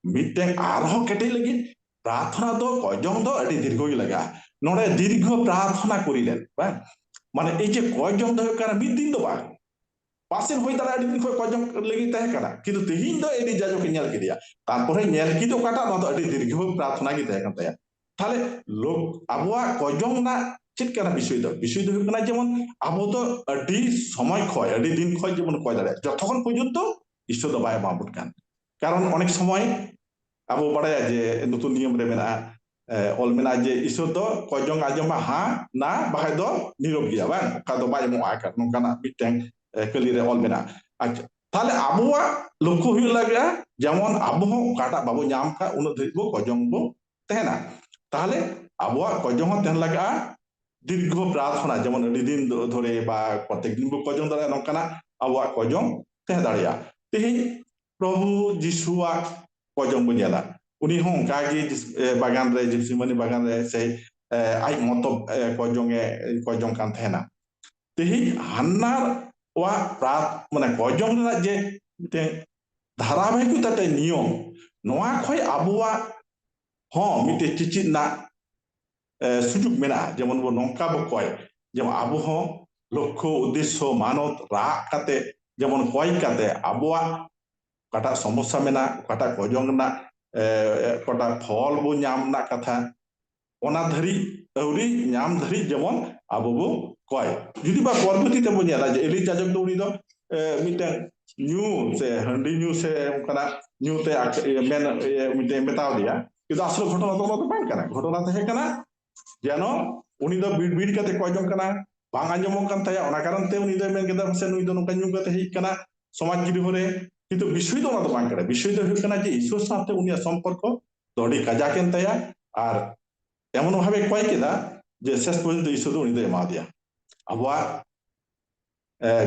ᱢᱤᱫᱴᱮᱱ ᱟᱨᱦᱚᱸ ᱠᱮᱴᱮᱡ ᱞᱟᱹᱜᱤᱫ ᱯᱨᱟᱨᱛᱷᱚᱱᱟ ᱫᱚ, ᱠᱚᱭ ᱡᱚᱝ ᱫᱚ ᱟᱹᱰᱤ ᱫᱤᱨᱜᱷᱚ ᱜᱮ ᱞᱟᱜᱟᱜᱼᱟ᱾ ᱱᱚᱰᱮ ᱫᱤᱨᱜᱷᱚ ᱯᱨᱟᱨᱛᱷᱚᱱᱟ ᱠᱚᱨᱤ ᱞᱮᱱ, ᱵᱟᱝ? ᱢᱟᱱᱮ ᱮᱭ ᱡᱮ ᱠᱚᱭ ᱡᱚᱝ ᱫᱚ ᱦᱩᱭᱩᱜ ᱠᱟᱱᱟ ᱢᱤᱫ ᱫᱤᱱ ᱫᱚ ᱵᱟᱝ, ᱯᱟᱥᱮᱡ ᱦᱩᱭ ᱫᱟᱲᱮᱭᱟᱜᱼᱟ ᱟᱹᱰᱤ ᱫᱤᱱ ᱠᱷᱚᱱ ᱠᱚᱭ ᱡᱚᱝ ᱞᱟᱹᱜᱤᱫ ᱛᱟᱦᱮᱸ ᱠᱟᱱᱟ, ᱠᱤᱱᱛᱩ ᱛᱮᱦᱮᱧ ᱫᱚ ᱮᱞᱤᱡᱟ ᱡᱚᱠᱷᱮᱡ ᱧᱮᱞ ᱠᱮᱫᱮᱭᱟ, ᱛᱟᱨᱯᱚᱨᱮ ᱧᱮᱞ ᱠᱮᱫ ᱚᱠᱟᱴᱟᱜ, ᱱᱚᱣᱟ ᱫᱚ ᱟᱹᱰᱤ ᱫᱤᱨᱜᱷᱚ ᱯᱨᱟᱨᱛᱷᱚᱱᱟ ᱜᱮ ᱛᱟᱦᱮᱸ ᱠᱟᱱ ᱛᱟᱭᱟ᱾ ᱛᱟᱦᱞᱮ ᱞᱳᱠ-, ᱟᱵᱚᱣᱟᱜ ᱠᱚᱭ ᱡᱚᱝ ᱨᱮᱱᱟᱜ ᱪᱮᱫ ᱠᱟᱱᱟ ᱵᱤᱥᱚᱭ ᱫᱚ? ᱵᱤᱥᱚᱭ ᱫᱚ ᱦᱩᱭᱩᱜ ᱠᱟᱱᱟ ᱡᱮᱢᱚᱱ ᱟᱵᱚ ᱫᱚ ᱟᱹᱰᱤ ᱥᱚᱢᱚᱭ ᱠᱷᱚᱱ, ᱟᱹᱰᱤ ᱫᱤᱱ ᱠᱷᱚᱱ ᱡᱮᱢᱚᱱ ᱠᱚᱭ ᱫᱟᱲᱮᱭᱟᱜᱼᱟ, ᱡᱚᱛᱚᱠᱷᱚᱱ ᱯᱚᱨᱡᱚᱱᱛᱚ ᱤᱥᱚᱨ ᱫᱚ ᱵᱟᱭ ᱮᱢᱟᱵᱚᱱ ᱠᱟᱱ᱾ ᱠᱟᱨᱚᱱ ᱚᱱᱮᱠ ᱥᱚᱢᱚᱭ ᱟᱵᱚ ᱵᱟᱲᱟᱭᱟ ᱡᱮ ᱱᱚᱛᱩᱱ ᱱᱤᱭᱚᱢ ᱨᱮ ᱢᱮᱱᱟᱜᱼᱟ, ᱮ, ᱚᱞ ᱢᱮᱱᱟᱜᱼᱟ ᱡᱮ ᱤᱥᱚᱨ ᱫᱚ ᱠᱚᱭ ᱡᱚᱝ ᱟᱸᱡᱚᱢᱟ ᱦᱟ, ᱱᱟ, ᱵᱟᱠᱷᱟᱡ ᱫᱚ ᱱᱤᱨᱚᱵ ᱜᱮᱭᱟ, ᱵᱟᱝ? ᱚᱠᱟ ᱫᱚ ᱵᱟᱭ ᱮᱢᱚᱜᱼᱟ, ᱮᱠᱟᱞ ᱱᱚᱝᱠᱟᱱᱟᱜ ᱢᱤᱫᱴᱮᱱ, ᱮ, ᱠᱟᱹᱞᱤ ᱨᱮ ᱚᱞ ᱢᱮᱱᱟᱜᱼᱟ᱾ ᱟᱪᱪᱷᱟ, ᱛᱟᱦᱞᱮ ᱟᱵᱚᱣᱟᱜ ᱞᱚᱠᱠᱷᱚ ᱦᱩᱭᱩᱜ ᱞᱟᱜᱟᱜᱼᱟ ᱡᱮᱢᱚᱱ ᱟᱵᱚ ᱦᱚᱸ ᱚᱠᱟᱴᱟᱜ ᱵᱟᱵᱚ ᱧᱟᱢ ᱠᱟᱜ ᱩᱱᱟᱹᱜ ᱫᱷᱟᱹᱵᱤᱡ ᱵᱚ ᱠᱚᱭ ᱡᱚᱝ ᱵᱚ ᱛᱟᱦᱮᱱᱟ᱾ ᱛᱟᱦᱞᱮ ᱟᱵᱚᱣᱟᱜ ᱠᱚᱭ ᱡᱚᱝ ᱦᱚᱸ ᱛᱟᱦᱮᱱ ᱞᱟᱜᱟᱜᱼᱟ ᱫᱤᱨᱜᱷᱚ ᱯᱨᱟᱨᱛᱷᱚᱱᱟ, ᱡᱮᱢᱚᱱ ᱟᱹᱰᱤ ᱫᱤᱱ ᱫᱷᱚᱨᱮ ᱵᱟ ᱯᱨᱚᱛᱮᱠ ᱫᱤᱱ ᱵᱚ ᱠᱚᱭ ᱡᱚᱝ ᱫᱟᱲᱮᱭᱟᱜᱼᱟ, ᱱᱚᱝᱠᱟᱱᱟᱜ ᱟᱵᱚᱣᱟᱜ ᱠᱚᱭ ᱡᱚᱝ ᱛᱟᱦᱮᱸ ᱫᱟᱲᱮᱭᱟᱜᱼᱟ᱾ ᱛᱮᱦᱮᱧ ᱯᱨᱚᱵᱷᱩ ᱡᱤᱥᱩᱣᱟᱜ ᱠᱚᱭ ᱡᱚᱝ ᱵᱚ ᱧᱮᱞᱟ, ᱩᱱᱤ ᱦᱚᱸ ᱚᱱᱠᱟᱜᱮ ᱡᱤᱥ-, ᱮ, ᱵᱟᱜᱟᱱ ᱨᱮ, ᱡᱤᱯᱥᱤᱢᱟᱱᱤ ᱵᱟᱜᱟᱱ ᱨᱮ ᱥᱮ, ᱮ, ᱟᱡ ᱢᱚᱛᱚ, ᱮ, ᱠᱚᱭ ᱡᱚᱝ ᱮ, ᱠᱚᱭ ᱡᱚᱝ ᱠᱟᱱ ᱛᱟᱦᱮᱱᱟ᱾ ᱛᱮᱦᱮᱧ ᱦᱟᱱᱱᱟᱨ ᱣᱟᱜ ᱯᱨᱟᱛ ᱢᱟᱱᱮ ᱠᱚᱭᱡᱚᱝ ᱨᱮᱱᱟᱜ ᱡᱮ ᱢᱤᱫᱴᱮᱱ ᱫᱷᱟᱨᱟᱵᱟᱦᱤᱠᱚᱛᱟ ᱛᱮ ᱱᱤᱭᱚᱢ, ᱱᱚᱣᱟ ᱠᱷᱚᱱ ᱟᱵᱚᱣᱟᱜ ᱦᱚᱸ ᱢᱤᱫᱴᱮᱱ ᱪᱮᱪᱮᱫ ᱨᱮᱱᱟᱜ ᱥᱩᱡᱳᱜᱽ ᱢᱮᱱᱟᱜᱼᱟ᱾ ᱡᱮᱢᱚᱱ ᱵᱚ ᱱᱚᱝᱠᱟ ᱵᱚ ᱠᱚᱭ, ᱡᱮᱢᱚᱱ ᱟᱵᱚ ᱦᱚᱸ ᱞᱚᱠᱠᱷᱚ ᱩᱫᱽᱫᱮᱥᱥᱚ ᱢᱟᱱᱚᱛ ᱨᱟᱜ ᱠᱟᱛᱮ ᱡᱮᱢᱚᱱ ᱠᱚᱭ ᱠᱟᱛᱮ ᱟᱵᱚᱣᱟᱜ ᱚᱠᱟᱴᱟᱜ ᱥᱚᱢᱚᱥᱥᱟ ᱢᱮᱱᱟᱜ, ᱚᱠᱟᱴᱟᱜ ᱠᱚᱭᱡᱚᱝ ᱨᱮᱱᱟᱜ ᱚᱠᱟᱴᱟᱜ ᱯᱷᱚᱞ ᱵᱚ ᱧᱟᱢ ᱨᱮᱱᱟᱜ ᱠᱟᱛᱷᱟ, ᱚᱱᱟ ᱫᱷᱟᱹᱨᱤᱡ ᱟᱹᱣᱨᱤ ᱧᱟᱢ ᱫᱷᱟᱹᱨᱤᱡ ᱡᱮᱢᱚᱱ ᱟᱵᱚ ᱵᱚ ᱠᱚᱭ᱾ ᱡᱩᱫᱤ ᱵᱟ ᱯᱚᱨᱚᱵᱚᱨᱛᱤ ᱛᱮᱵᱚ ᱧᱮᱞᱟ ᱡᱮ ᱮᱞᱤ ᱡᱟᱡᱚᱠ ᱫᱚ ᱩᱱᱤ ᱫᱚ ᱢᱤᱫᱴᱟᱝ ᱧᱩ ᱥᱮ ᱦᱟᱺᱰᱤ ᱧᱩ ᱥᱮ ᱚᱱᱠᱟᱱᱟᱜ ᱧᱩ ᱛᱮ ᱢᱮᱱ ᱢᱤᱫᱴᱮᱱ ᱢᱮᱛᱟᱣ ᱫᱮᱭᱟ, ᱠᱤᱱᱛᱩ ᱟᱥᱚᱞ ᱜᱷᱚᱴᱚᱱᱟ ᱫᱚ ᱚᱱᱟ ᱫᱚ ᱵᱟᱝ ᱠᱟᱱᱟ᱾ ᱜᱷᱚᱴᱚᱱᱟ ᱛᱟᱦᱮᱸ ᱠᱟᱱᱟ ᱡᱮᱱᱚ ᱩᱱᱤ ᱫᱚ ᱵᱤᱲ ᱵᱤᱲ ᱠᱟᱛᱮ ᱠᱚᱭ ᱡᱚᱝ ᱠᱟᱱᱟ, ᱵᱟᱝ ᱟᱸᱡᱚᱢᱚᱜ ᱠᱟᱱ ᱛᱟᱭᱟ, ᱚᱱᱟ ᱠᱟᱨᱚᱱ ᱛᱮ ᱩᱱᱤ ᱫᱚᱭ ᱢᱮᱱ ᱠᱮᱫᱟ ᱥᱮ ᱱᱩᱭ ᱫᱚ ᱱᱚᱝᱠᱟ ᱧᱩ ᱠᱟᱛᱮ ᱦᱮᱡ ᱠᱟᱱᱟ ᱥᱚᱢᱟᱡᱽ ᱜᱤᱨᱦᱚ ᱨᱮ᱾ ᱠᱤᱱᱛᱩ ᱵᱤᱥᱚᱭ ᱫᱚ ᱚᱱᱟ ᱫᱚ ᱵᱟᱝ ᱠᱟᱱᱟ᱾ ᱵᱤᱥᱚᱭ ᱫᱚ ᱦᱩᱭᱩᱜ ᱠᱟᱱᱟ ᱡᱮ ᱤᱥᱚᱨ ᱥᱟᱶᱛᱮ ᱩᱱᱤᱭᱟᱜ ᱥᱚᱢᱯᱚᱨᱠᱚ ᱫᱚ ᱟᱹᱰᱤ ᱠᱟᱡᱟᱠ ᱮᱱ ᱛᱟᱭᱟ ᱟᱨ ᱮᱢᱚᱱ ᱵᱷᱟᱵᱮ ᱠᱚᱭ ᱠᱮᱫᱟ ᱡᱮ ᱥᱮᱥ ᱯᱚᱨᱡᱚᱱᱛᱚ ᱤᱥᱚᱨ ᱫᱚ ᱩᱱᱤ ᱫᱚᱭ ᱮᱢᱟ ᱫᱮᱭᱟ᱾ ᱟᱵᱚᱣᱟᱜ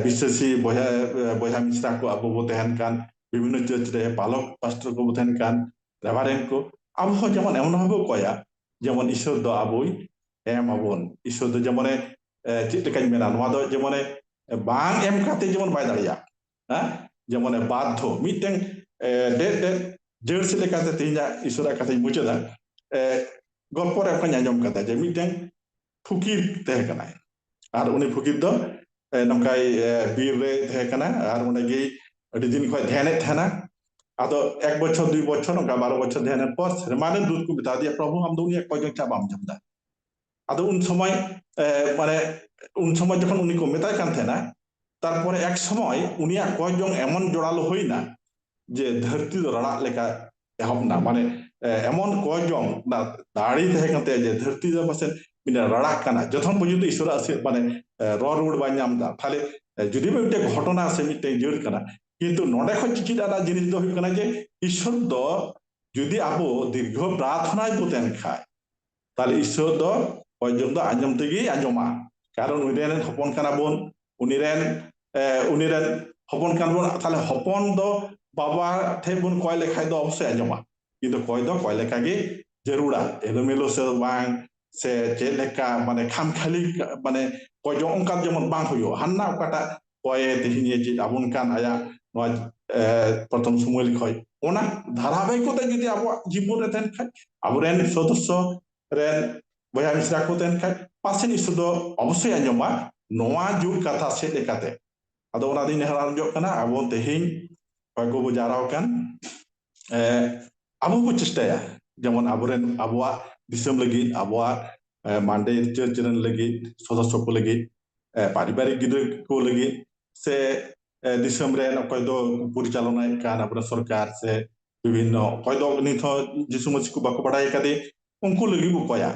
ᱵᱤᱥᱥᱟᱹᱥᱤ ᱵᱚᱭᱦᱟ ᱵᱚᱭᱦᱟ ᱢᱤᱥᱨᱟ ᱠᱚ ᱟᱵᱚ ᱵᱚ ᱛᱟᱦᱮᱱ ᱠᱟᱱ, ᱵᱤᱵᱷᱤᱱᱱᱚ ᱪᱟᱨᱪ ᱨᱮ ᱯᱟᱞᱚᱠ ᱯᱟᱥᱴᱚᱨ ᱠᱚᱵᱚ ᱛᱟᱦᱮᱱ ᱠᱟᱱ, ᱨᱮᱵᱷᱟᱨᱮᱱᱰ ᱠᱚ, ᱟᱵᱚ ᱦᱚᱸ ᱡᱮᱢᱚᱱ ᱮᱢᱚᱱ ᱵᱷᱟᱵᱮ ᱵᱚ ᱠᱚᱭᱟ ᱡᱮᱢᱚᱱ ᱤᱥᱚᱨ ᱫᱚ ᱟᱵᱚᱭ ᱮᱢ ᱟᱵᱚᱱ᱾ ᱤᱥᱚᱨ ᱫᱚ ᱡᱮᱢᱚᱱᱮ ᱪᱮᱫ ᱞᱮᱠᱟᱧ ᱢᱮᱱᱟ, ᱱᱚᱣᱟ ᱫᱚ ᱡᱮᱢᱚᱱᱮ ᱵᱟᱝ ᱮᱢ ᱠᱟᱛᱮ ᱡᱮᱢᱚᱱ ᱵᱟᱭ ᱫᱟᱲᱮᱭᱟᱜ, ᱦᱮᱸ, ᱡᱮᱢᱚᱱᱮ ᱵᱟᱫᱷᱚ ᱢᱤᱫᱴᱮᱱ ᱰᱮᱫ ᱰᱮᱫ ᱡᱟᱹᱲ ᱥᱮᱫ ᱞᱮᱠᱟᱛᱮ ᱛᱮᱦᱮᱧᱟᱜ ᱤᱥᱚᱨᱟᱜ ᱠᱟᱛᱷᱟᱧ ᱢᱩᱪᱟᱹᱫᱟ᱾ ᱜᱚᱞᱯᱚ ᱨᱮ ᱚᱱᱠᱟᱧ ᱟᱸᱡᱚᱢ ᱠᱟᱫᱟ ᱡᱮ ᱢᱤᱫᱴᱮᱱ ᱯᱷᱩᱠᱤᱨ ᱛᱟᱦᱮᱸ ᱠᱟᱱᱟᱭ᱾ ᱟᱨ ᱩᱱᱤ ᱯᱷᱩᱠᱤᱨ ᱫᱚ ᱱᱚᱝᱠᱟᱭ ᱵᱤᱨ ᱨᱮ ᱛᱟᱦᱮᱸ ᱠᱟᱱᱟ ᱟᱨ ᱚᱸᱰᱮ ᱜᱮ ᱟᱹᱰᱤ ᱫᱤᱱ ᱠᱷᱚᱱ ᱫᱷᱮᱭᱟᱱᱮᱫ ᱛᱟᱦᱮᱱᱟ᱾ ᱟᱫᱚ ᱮᱠ ᱵᱚᱪᱷᱚᱨ ᱫᱩᱭ ᱵᱚᱪᱷᱚᱨ ᱱᱚᱝᱠᱟ ᱵᱟᱨᱚ ᱵᱚᱪᱷᱚᱨ ᱫᱷᱮᱭᱟᱱᱮᱫ ᱯᱚᱨ ᱥᱮᱨᱢᱟ ᱨᱮᱱ ᱫᱩᱛ ᱠᱚ ᱢᱮᱛᱟ ᱫᱮᱭᱟ, ᱯᱨᱚᱵᱷᱩ ᱟᱢ ᱫᱚ ᱩᱱᱤᱭᱟᱜ ᱠᱚᱭ ᱡᱚᱝ ᱪᱟ ᱵᱟᱢ ᱡᱚᱢ ᱮᱫᱟ᱾ ᱟᱫᱚ ᱩᱱ ᱥᱚᱢᱚᱭ ᱢᱟᱱᱮ ᱩᱱ ᱥᱚᱢᱚᱭ ᱡᱚᱠᱷᱚᱱ ᱩᱱᱤ ᱠᱚ ᱢᱮᱛᱟᱭ ᱠᱟᱱ ᱛᱟᱦᱮᱱᱟ, ᱛᱟᱨᱯᱚᱨᱮ ᱮᱠ ᱥᱚᱢᱚᱭ ᱩᱱᱤᱭᱟᱜ ᱠᱚᱭ ᱡᱚᱝ ᱮᱢᱚᱱ ᱡᱚᱲᱟᱞᱚ ᱦᱩᱭᱱᱟ ᱡᱮ ᱫᱷᱟᱹᱨᱛᱤ ᱫᱚ ᱨᱟᱲᱟᱜ ᱞᱮᱠᱟ ᱮᱦᱚᱵ ᱮᱱᱟ᱾ ᱢᱟᱱᱮ ᱮᱢᱚᱱ ᱠᱚᱭ ᱡᱚᱝ ᱨᱮᱱᱟᱜ ᱫᱟᱲᱮ ᱛᱟᱦᱮᱸ ᱠᱟᱱ ᱛᱟᱭᱟ ᱡᱮ ᱫᱷᱟᱹᱨᱛᱤ ᱫᱚ ᱯᱟᱥᱮᱡ ᱢᱤᱫᱴᱮᱱ ᱨᱟᱲᱟᱜ ᱠᱟᱱᱟ, ᱡᱚᱛᱚᱱ ᱯᱚᱨᱡᱚᱱᱛᱚ ᱤᱥᱚᱨᱟᱜ ᱥᱮ ᱢᱟᱱᱮ ᱨᱚᱲ ᱨᱩᱣᱟᱹᱲ ᱵᱟᱭ ᱧᱟᱢ ᱮᱫᱟ᱾ ᱛᱟᱦᱞᱮ ᱡᱩᱫᱤ ᱢᱤᱫᱴᱮᱱ ᱜᱷᱚᱴᱚᱱᱟ ᱥᱮ ᱢᱤᱫᱴᱮᱱ ᱡᱟᱹᱲ ᱠᱟᱱᱟ, ᱠᱤᱱᱛᱩ ᱱᱚᱰᱮ ᱠᱷᱚᱱ ᱪᱮᱪᱮᱫ ᱟᱱᱟᱜ ᱡᱤᱱᱤᱥ ᱫᱚ ᱦᱩᱭᱩᱜ ᱠᱟᱱᱟ ᱡᱮ ᱤᱥᱚᱨ ᱫᱚ ᱡᱩᱫᱤ ᱟᱵᱚ ᱫᱤᱨᱜᱷᱚ ᱯᱨᱟᱨᱛᱷᱚᱱᱟᱭ ᱵᱚ ᱛᱟᱦᱮᱱ ᱠᱷᱟᱡ, ᱛᱟᱦᱞᱮ ᱤᱥᱚᱨ ᱫᱚ ᱠᱚᱭ ᱡᱚᱝ ᱫᱚ ᱟᱸᱡᱚᱢ ᱛᱮᱜᱮᱭ ᱟᱸᱡᱚᱢᱟ᱾ ᱠᱟᱨᱚᱱ ᱩᱱᱤ ᱨᱮᱱ ᱦᱚᱯᱚᱱ ᱠᱟᱱᱟ ᱵᱚᱱ, ᱩᱱᱤ ᱨᱮᱱ ᱩᱱᱤ ᱨᱮᱱ ᱦᱚᱯᱚᱱ ᱠᱟᱱ ᱵᱚᱱ᱾ ᱛᱟᱦᱞᱮ ᱦᱚᱯᱚᱱ ᱫᱚ ᱵᱟᱵᱟ ᱴᱷᱮᱱ ᱵᱚᱱ ᱠᱚᱭ ᱞᱮᱠᱷᱟᱡ ᱫᱚ ᱚᱵᱚᱥᱥᱳᱭ ᱟᱸᱡᱚᱢᱟ, ᱠᱤᱱᱛᱩ ᱠᱚᱭ ᱫᱚ ᱠᱚᱭ ᱞᱮᱠᱟᱜᱮ ᱡᱟᱹᱨᱩᱲᱟ᱾ ᱮᱞᱳᱢᱮᱞᱳ ᱥᱮ ᱵᱟᱝ ᱥᱮ ᱪᱮᱫ ᱞᱮᱠᱟ ᱢᱟᱱᱮ ᱠᱷᱟᱢ ᱠᱷᱟᱞᱤ ᱢᱟᱱᱮ ᱠᱚᱭ ᱡᱚᱝ, ᱚᱱᱠᱟ ᱡᱮᱢᱚᱱ ᱵᱟᱝ ᱦᱩᱭᱩᱜᱼᱟ᱾ ᱦᱟᱱᱟ ᱚᱠᱟᱴᱟᱜ ᱠᱚᱭᱮ ᱛᱮᱦᱮᱧ ᱮ ᱪᱮᱫ ᱟᱵᱚᱱ ᱠᱟᱱ ᱟᱭᱟᱜ ᱱᱚᱣᱟ, ᱮ, ᱯᱨᱚᱛᱷᱚᱢ ᱥᱚᱢᱚᱭ ᱠᱷᱚᱡ, ᱚᱱᱟ ᱫᱷᱟᱨᱟᱵᱟᱦᱤᱠᱚᱛᱟ ᱡᱩᱫᱤ ᱟᱵᱚᱣᱟᱜ ᱡᱤᱵᱚᱱ ᱨᱮ ᱛᱟᱦᱮᱱ ᱠᱷᱟᱡ, ᱟᱵᱚᱨᱮᱱ ᱥᱚᱫᱚᱥᱥᱚ ᱨᱮᱱ ᱵᱚᱭᱦᱟ ᱢᱤᱥᱨᱟ ᱠᱚ ᱛᱟᱦᱮᱱ ᱠᱷᱟᱡ, ᱯᱟᱥᱮᱡ ᱤᱥᱚᱨ ᱫᱚ ᱚᱵᱚᱥᱥᱳᱭ ᱟᱸᱡᱚᱢᱟ ᱱᱚᱣᱟ ᱡᱩᱜᱽ ᱠᱟᱛᱷᱟ ᱥᱮᱫ ᱞᱮᱠᱟᱛᱮ᱾ ᱟᱫᱚ ᱚᱱᱟ ᱫᱚᱧ ᱱᱮᱦᱚᱨ ᱟᱸᱡᱚᱢ ᱠᱟᱱᱟ, ᱟᱵᱚ ᱛᱮᱦᱮᱧ ᱚᱠᱚᱭ ᱠᱚᱵᱚ ᱡᱟᱣᱨᱟ ᱟᱠᱟᱱ, ᱮ, ᱟᱵᱚ ᱵᱚ ᱪᱮᱥᱴᱟᱭᱟ ᱡᱮᱢᱚᱱ ᱟᱵᱚᱨᱮᱱ, ᱟᱵᱚᱣᱟᱜ ᱫᱤᱥᱚᱢ ᱞᱟᱹᱜᱤᱫ, ᱟᱵᱚᱣᱟᱜ, ᱮ, ᱢᱟᱱᱰᱮ ᱪᱟᱹᱨᱪ ᱨᱮᱱ ᱞᱟᱹᱜᱤᱫ, ᱥᱚᱫᱚᱥᱥᱚ ᱠᱚ ᱞᱟᱹᱜᱤᱫ, ᱮ, ᱯᱟᱨᱤᱵᱟᱨᱤᱠ ᱜᱤᱫᱽᱨᱟᱹ ᱠᱚ ᱞᱟᱹᱜᱤᱫ, ᱥᱮ, ᱮ, ᱫᱤᱥᱚᱢ ᱨᱮᱱ ᱚᱠᱚᱭ ᱫᱚ ᱯᱚᱨᱤᱪᱟᱞᱚᱱᱟᱭᱮᱫ ᱠᱟᱱ ᱟᱵᱚᱨᱮᱱ ᱥᱚᱨᱠᱟᱨ, ᱥᱮ ᱵᱤᱵᱷᱤᱱᱱᱚ ᱚᱠᱚᱭ ᱫᱚ ᱱᱤᱛ ᱦᱚᱸ ᱡᱤᱥᱩ ᱢᱟᱹᱥᱤ ᱠᱚ ᱵᱟᱠᱚ ᱵᱟᱲᱟᱭ ᱠᱟᱫᱮ, ᱩᱱᱠᱩ ᱞᱟᱹᱜᱤᱫ ᱵᱚ ᱠᱚᱭᱟ᱾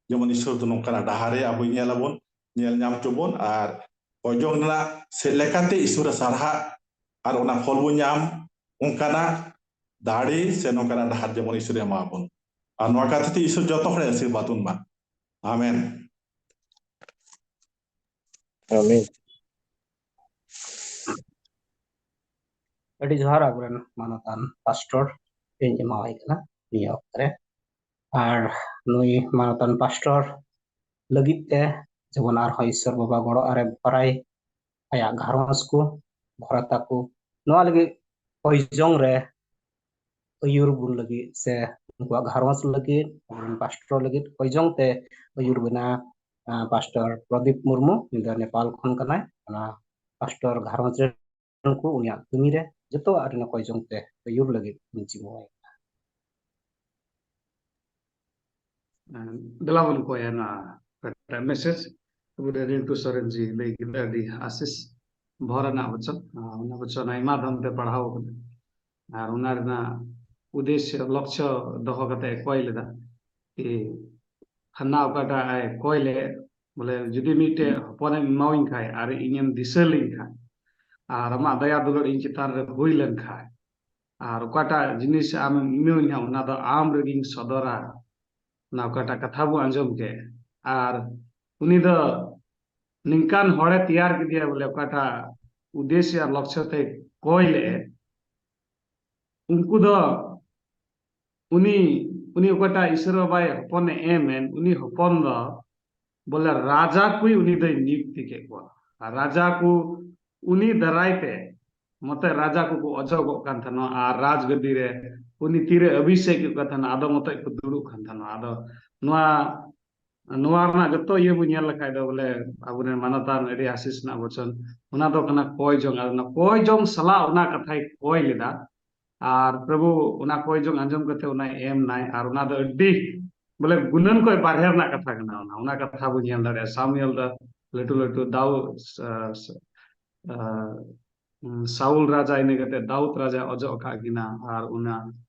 ᱡᱮᱢᱚᱱ ᱤᱥᱚᱨ ᱫᱚ ᱱᱚᱝᱠᱟᱱᱟᱜ ᱰᱟᱦᱟᱨ ᱨᱮ ᱟᱵᱚᱭ ᱧᱮᱞ ᱟᱵᱚᱱ, ᱧᱮᱞ ᱧᱟᱢ ᱦᱚᱪᱚ ᱵᱚᱱ, ᱟᱨ ᱠᱚᱭ ᱡᱚᱝ ᱨᱮᱱᱟᱜ ᱥᱮᱫ ᱞᱮᱠᱟᱛᱮ ᱤᱥᱚᱨᱮ ᱥᱟᱨᱦᱟᱜ ᱟᱨ ᱚᱱᱟ ᱯᱷᱚᱞ ᱵᱚ ᱧᱟᱢ, ᱚᱱᱠᱟᱱᱟᱜ ᱫᱟᱲᱮ ᱥᱮ ᱱᱚᱝᱠᱟᱱᱟᱜ ᱰᱟᱦᱟᱨ ᱡᱮᱢᱚᱱ ᱤᱥᱚᱨᱮ ᱮᱢᱟ ᱵᱚᱱ᱾ ᱟᱨ ᱱᱚᱣᱟ ᱠᱟᱛᱷᱟ ᱛᱮ ᱤᱥᱚᱨ ᱡᱚᱛᱚ ᱦᱚᱲᱮ ᱟᱥᱤᱨᱵᱟᱫ ᱵᱚᱱ ᱢᱟ᱾ ᱟᱢᱮᱱ᱾ ᱟᱢᱮᱱ᱾ ᱟᱹᱰᱤ ᱡᱚᱦᱟᱨ ᱟᱵᱚᱨᱮᱱ ᱢᱟᱱᱚᱛᱟᱱ ᱯᱟᱥᱴᱚᱨ ᱤᱧ ᱮᱢᱟᱣᱟᱭ ᱠᱟᱱᱟ ᱱᱤᱭᱟᱹ ᱚᱠᱛᱚ ᱨᱮ᱾ ᱟᱨ ᱱᱩᱭ ᱢᱟᱱᱚᱛᱟᱱ ᱯᱟᱥᱴᱚᱨ ᱞᱟᱹᱜᱤᱫ ᱛᱮ ᱡᱮᱢᱚᱱ ᱟᱨᱦᱚᱸ ᱤᱥᱚᱨ ᱵᱟᱵᱟ ᱜᱚᱲᱚ ᱟᱨᱮ ᱵᱟᱨᱟᱭ, ᱟᱭᱟᱜ ᱜᱷᱟᱨᱚᱸᱡᱽ ᱠᱚ, ᱵᱷᱚᱨᱟᱛᱟ ᱠᱚ, ᱱᱚᱣᱟ ᱞᱟᱹᱜᱤᱫ ᱠᱚᱭ ᱡᱚᱝ ᱨᱮ ᱟᱹᱭᱩᱨ ᱵᱚᱱ ᱞᱟᱹᱜᱤᱫ ᱥᱮ ᱩᱱᱠᱩᱣᱟᱜ ᱜᱷᱟᱨᱚᱸᱡᱽ ᱞᱟᱹᱜᱤᱫ, ᱟᱵᱚᱨᱮᱱ ᱯᱟᱥᱴᱚᱨ ᱞᱟᱹᱜᱤᱫ ᱠᱚᱭ ᱡᱚᱝ ᱛᱮ ᱟᱹᱭᱩᱨ ᱵᱮᱱᱟ, ᱟᱸ, ᱯᱟᱥᱴᱚᱨ ᱯᱨᱚᱫᱤᱯ ᱢᱩᱨᱢᱩ, ᱩᱱᱤ ᱫᱚ ᱱᱮᱯᱟᱞ ᱠᱷᱚᱱ ᱠᱟᱱᱟᱭ᱾ ᱚᱱᱟ ᱯᱟᱥᱴᱚᱨ ᱜᱷᱟᱨᱚᱸᱡᱽ ᱨᱮᱱ ᱠᱚ ᱩᱱᱤᱭᱟᱜ ᱠᱟᱹᱢᱤ ᱨᱮ ᱡᱚᱛᱚᱣᱟᱜ ᱨᱮᱱᱟᱜ ᱠᱚᱭ ᱡᱚᱝ ᱛᱮ ᱟᱹᱭᱩᱨ ᱞᱟᱹᱜᱤᱫ ᱵᱚᱱ ᱪᱤᱱᱦᱟᱹᱣᱟᱭ ᱠᱟᱱᱟ᱾ ᱫᱮᱞᱟ ᱵᱚᱱ ᱠᱚᱭᱟ ᱱᱚᱣᱟ ᱢᱮᱥᱮᱡᱽ᱾ ᱟᱵᱚᱨᱮᱱ ᱨᱤᱱᱴᱩ ᱥᱚᱨᱮᱱ ᱡᱤ ᱞᱟᱹᱭ ᱠᱮᱫᱟ, ᱟᱹᱰᱤ ᱟᱥᱤᱥ ᱵᱷᱚᱨ ᱨᱮᱱᱟᱜ ᱵᱚᱪᱚᱱ᱾ ᱟᱨ ᱚᱱᱟ ᱵᱚᱪᱚᱱ ᱟᱭᱢᱟ ᱫᱷᱚᱢ ᱛᱮ ᱯᱟᱲᱦᱟᱣ ᱠᱟᱱᱟ᱾ ᱟᱨ ᱚᱱᱟ ᱨᱮᱱᱟᱜ ᱩᱫᱮᱥᱭᱚ, ᱞᱚᱠᱪᱷᱚ ᱫᱚᱦᱚ ᱠᱟᱛᱮ ᱮ ᱠᱚᱭ ᱞᱮᱫᱟ᱾ ᱠᱤ ᱦᱟᱱᱟ ᱚᱠᱟᱴᱟᱜ ᱮ ᱠᱚᱭ ᱞᱮᱫ, ᱵᱚᱞᱮ, ᱡᱩᱫᱤ ᱢᱤᱫᱴᱮᱡ ᱦᱚᱯᱚᱱᱮᱢ ᱮᱢᱟᱣᱟᱹᱧ ᱠᱷᱟᱡ ᱟᱨ ᱤᱧᱮᱢ ᱫᱤᱥᱟᱹ ᱞᱤᱧ ᱠᱷᱟᱡ, ᱟᱨ ᱟᱢᱟᱜ ᱫᱟᱭᱟ ᱫᱩᱞᱟᱹᱲ ᱤᱧ ᱪᱮᱛᱟᱱ ᱨᱮ ᱦᱩᱭ ᱞᱮᱱ ᱠᱷᱟᱡ, ᱟᱨ ᱚᱠᱟᱴᱟᱜ ᱡᱤᱱᱤᱥ ᱟᱢᱮᱢ ᱤᱢᱟᱹᱧᱟ, ᱚᱱᱟ ᱫᱚ ᱟᱢ ᱨᱮᱜᱮᱧ ᱥᱚᱫᱚᱨᱟ᱾ ᱚᱱᱟ ᱚᱠᱟᱴᱟᱜ ᱠᱟᱛᱷᱟ ᱵᱚ ᱟᱸᱡᱚᱢ ᱠᱮᱫ, ᱟᱨ ᱩᱱᱤ ᱫᱚ ᱱᱤᱝᱠᱟᱱ ᱦᱚᱲᱮ ᱛᱮᱭᱟᱨ ᱠᱮᱫᱮᱭᱟ, ᱵᱚᱞᱮ, ᱚᱠᱟᱴᱟᱜ ᱩᱫᱮᱥᱭᱚ ᱟᱨ ᱞᱚᱠᱪᱷᱚ ᱛᱮ ᱠᱚᱭ ᱞᱮᱫ, ᱩᱱᱠᱩ ᱫᱚ ᱩᱱᱤ, ᱩᱱᱤ ᱚᱠᱚᱭᱴᱟᱜ ᱤᱥᱚᱨ ᱵᱟᱵᱟᱭ ᱦᱚᱯᱚᱱᱮ ᱮᱢ ᱮᱱ, ᱩᱱᱤ ᱦᱚᱯᱚᱱ ᱫᱚ ᱵᱚᱞᱮ ᱨᱟᱡᱟ ᱠᱚ ᱩᱱᱤ ᱫᱚᱭ ᱱᱤᱭᱩᱠᱛᱤ ᱠᱮᱫ ᱠᱚᱣᱟ᱾ ᱟᱨ ᱨᱟᱡᱟ ᱠᱚ ᱩᱱᱤ ᱫᱟᱨᱟᱭ ᱛᱮ ᱢᱚᱛᱮ ᱨᱟᱡᱟ ᱠᱚᱠᱚ ᱚᱡᱚᱜᱚᱜ ᱠᱟᱱ ᱛᱟᱦᱮᱱᱟ ᱟᱨ ᱨᱟᱡᱽ ᱜᱟᱹᱫᱤ ᱨᱮ ᱩᱱᱤ ᱛᱤᱨᱮ ᱚᱵᱷᱤᱥᱮᱠ ᱠᱚ ᱛᱟᱦᱮᱱᱟ, ᱟᱫᱚ ᱢᱚᱛᱚᱡ ᱠᱚ ᱫᱩᱲᱩᱵ ᱠᱟᱱ ᱛᱟᱦᱮᱱᱟ᱾ ᱟᱫᱚ ᱱᱚᱣᱟ ᱱᱚᱣᱟ ᱨᱮᱱᱟᱜ ᱡᱚᱛᱚ ᱤᱭᱟᱹ ᱵᱚᱱ ᱧᱮᱞ ᱞᱮᱠᱷᱟᱡ ᱫᱚ ᱵᱚᱞᱮ ᱟᱵᱚᱨᱮᱱ ᱢᱟᱱᱚᱛᱟᱱ ᱟᱹᱰᱤ ᱟᱥᱤᱥ ᱨᱮᱱᱟᱜ ᱵᱚᱪᱚᱱ, ᱚᱱᱟ ᱫᱚ ᱠᱟᱱᱟ ᱠᱚᱭ ᱡᱚᱝ᱾ ᱟᱨ ᱚᱱᱟ ᱠᱚᱭ ᱡᱚᱝ ᱥᱟᱞᱟᱜ ᱚᱱᱟ ᱠᱟᱛᱷᱟᱭ ᱠᱚᱭ ᱞᱮᱫᱟ᱾ ᱟᱨ ᱯᱨᱚᱵᱷᱩ ᱚᱱᱟ ᱠᱚᱭ ᱡᱚᱝ ᱟᱸᱡᱚᱢ ᱠᱟᱛᱮ ᱚᱱᱟᱭ ᱮᱢ ᱱᱟᱭ, ᱟᱨ ᱚᱱᱟ ᱫᱚ ᱟᱹᱰᱤ ᱵᱚᱞᱮ ᱜᱩᱱᱟᱹᱱ ᱠᱷᱚᱡ ᱵᱟᱨᱦᱮ ᱨᱮᱱᱟᱜ ᱠᱟᱛᱷᱟ ᱠᱟᱱᱟ᱾ ᱚᱱᱟ ᱚᱱᱟ ᱠᱟᱛᱷᱟ ᱵᱚᱱ ᱧᱮᱞ ᱫᱟᱲᱮᱭᱟᱜᱼᱟ᱾ ᱥᱟᱢᱩᱭᱮᱞ ᱫᱚ ᱞᱟᱹᱴᱩ ᱞᱟᱹᱴᱩ ᱫᱟᱣ ᱥᱟᱣᱩᱞ ᱨᱟᱡᱟ, ᱤᱱᱟᱹ ᱠᱟᱛᱮ ᱫᱟᱣᱩᱫ ᱨᱟᱡᱟ ᱚᱡᱚᱜ ᱟᱠᱟᱫ ᱠᱤᱱᱟ, ᱟᱨ ᱚᱱᱟ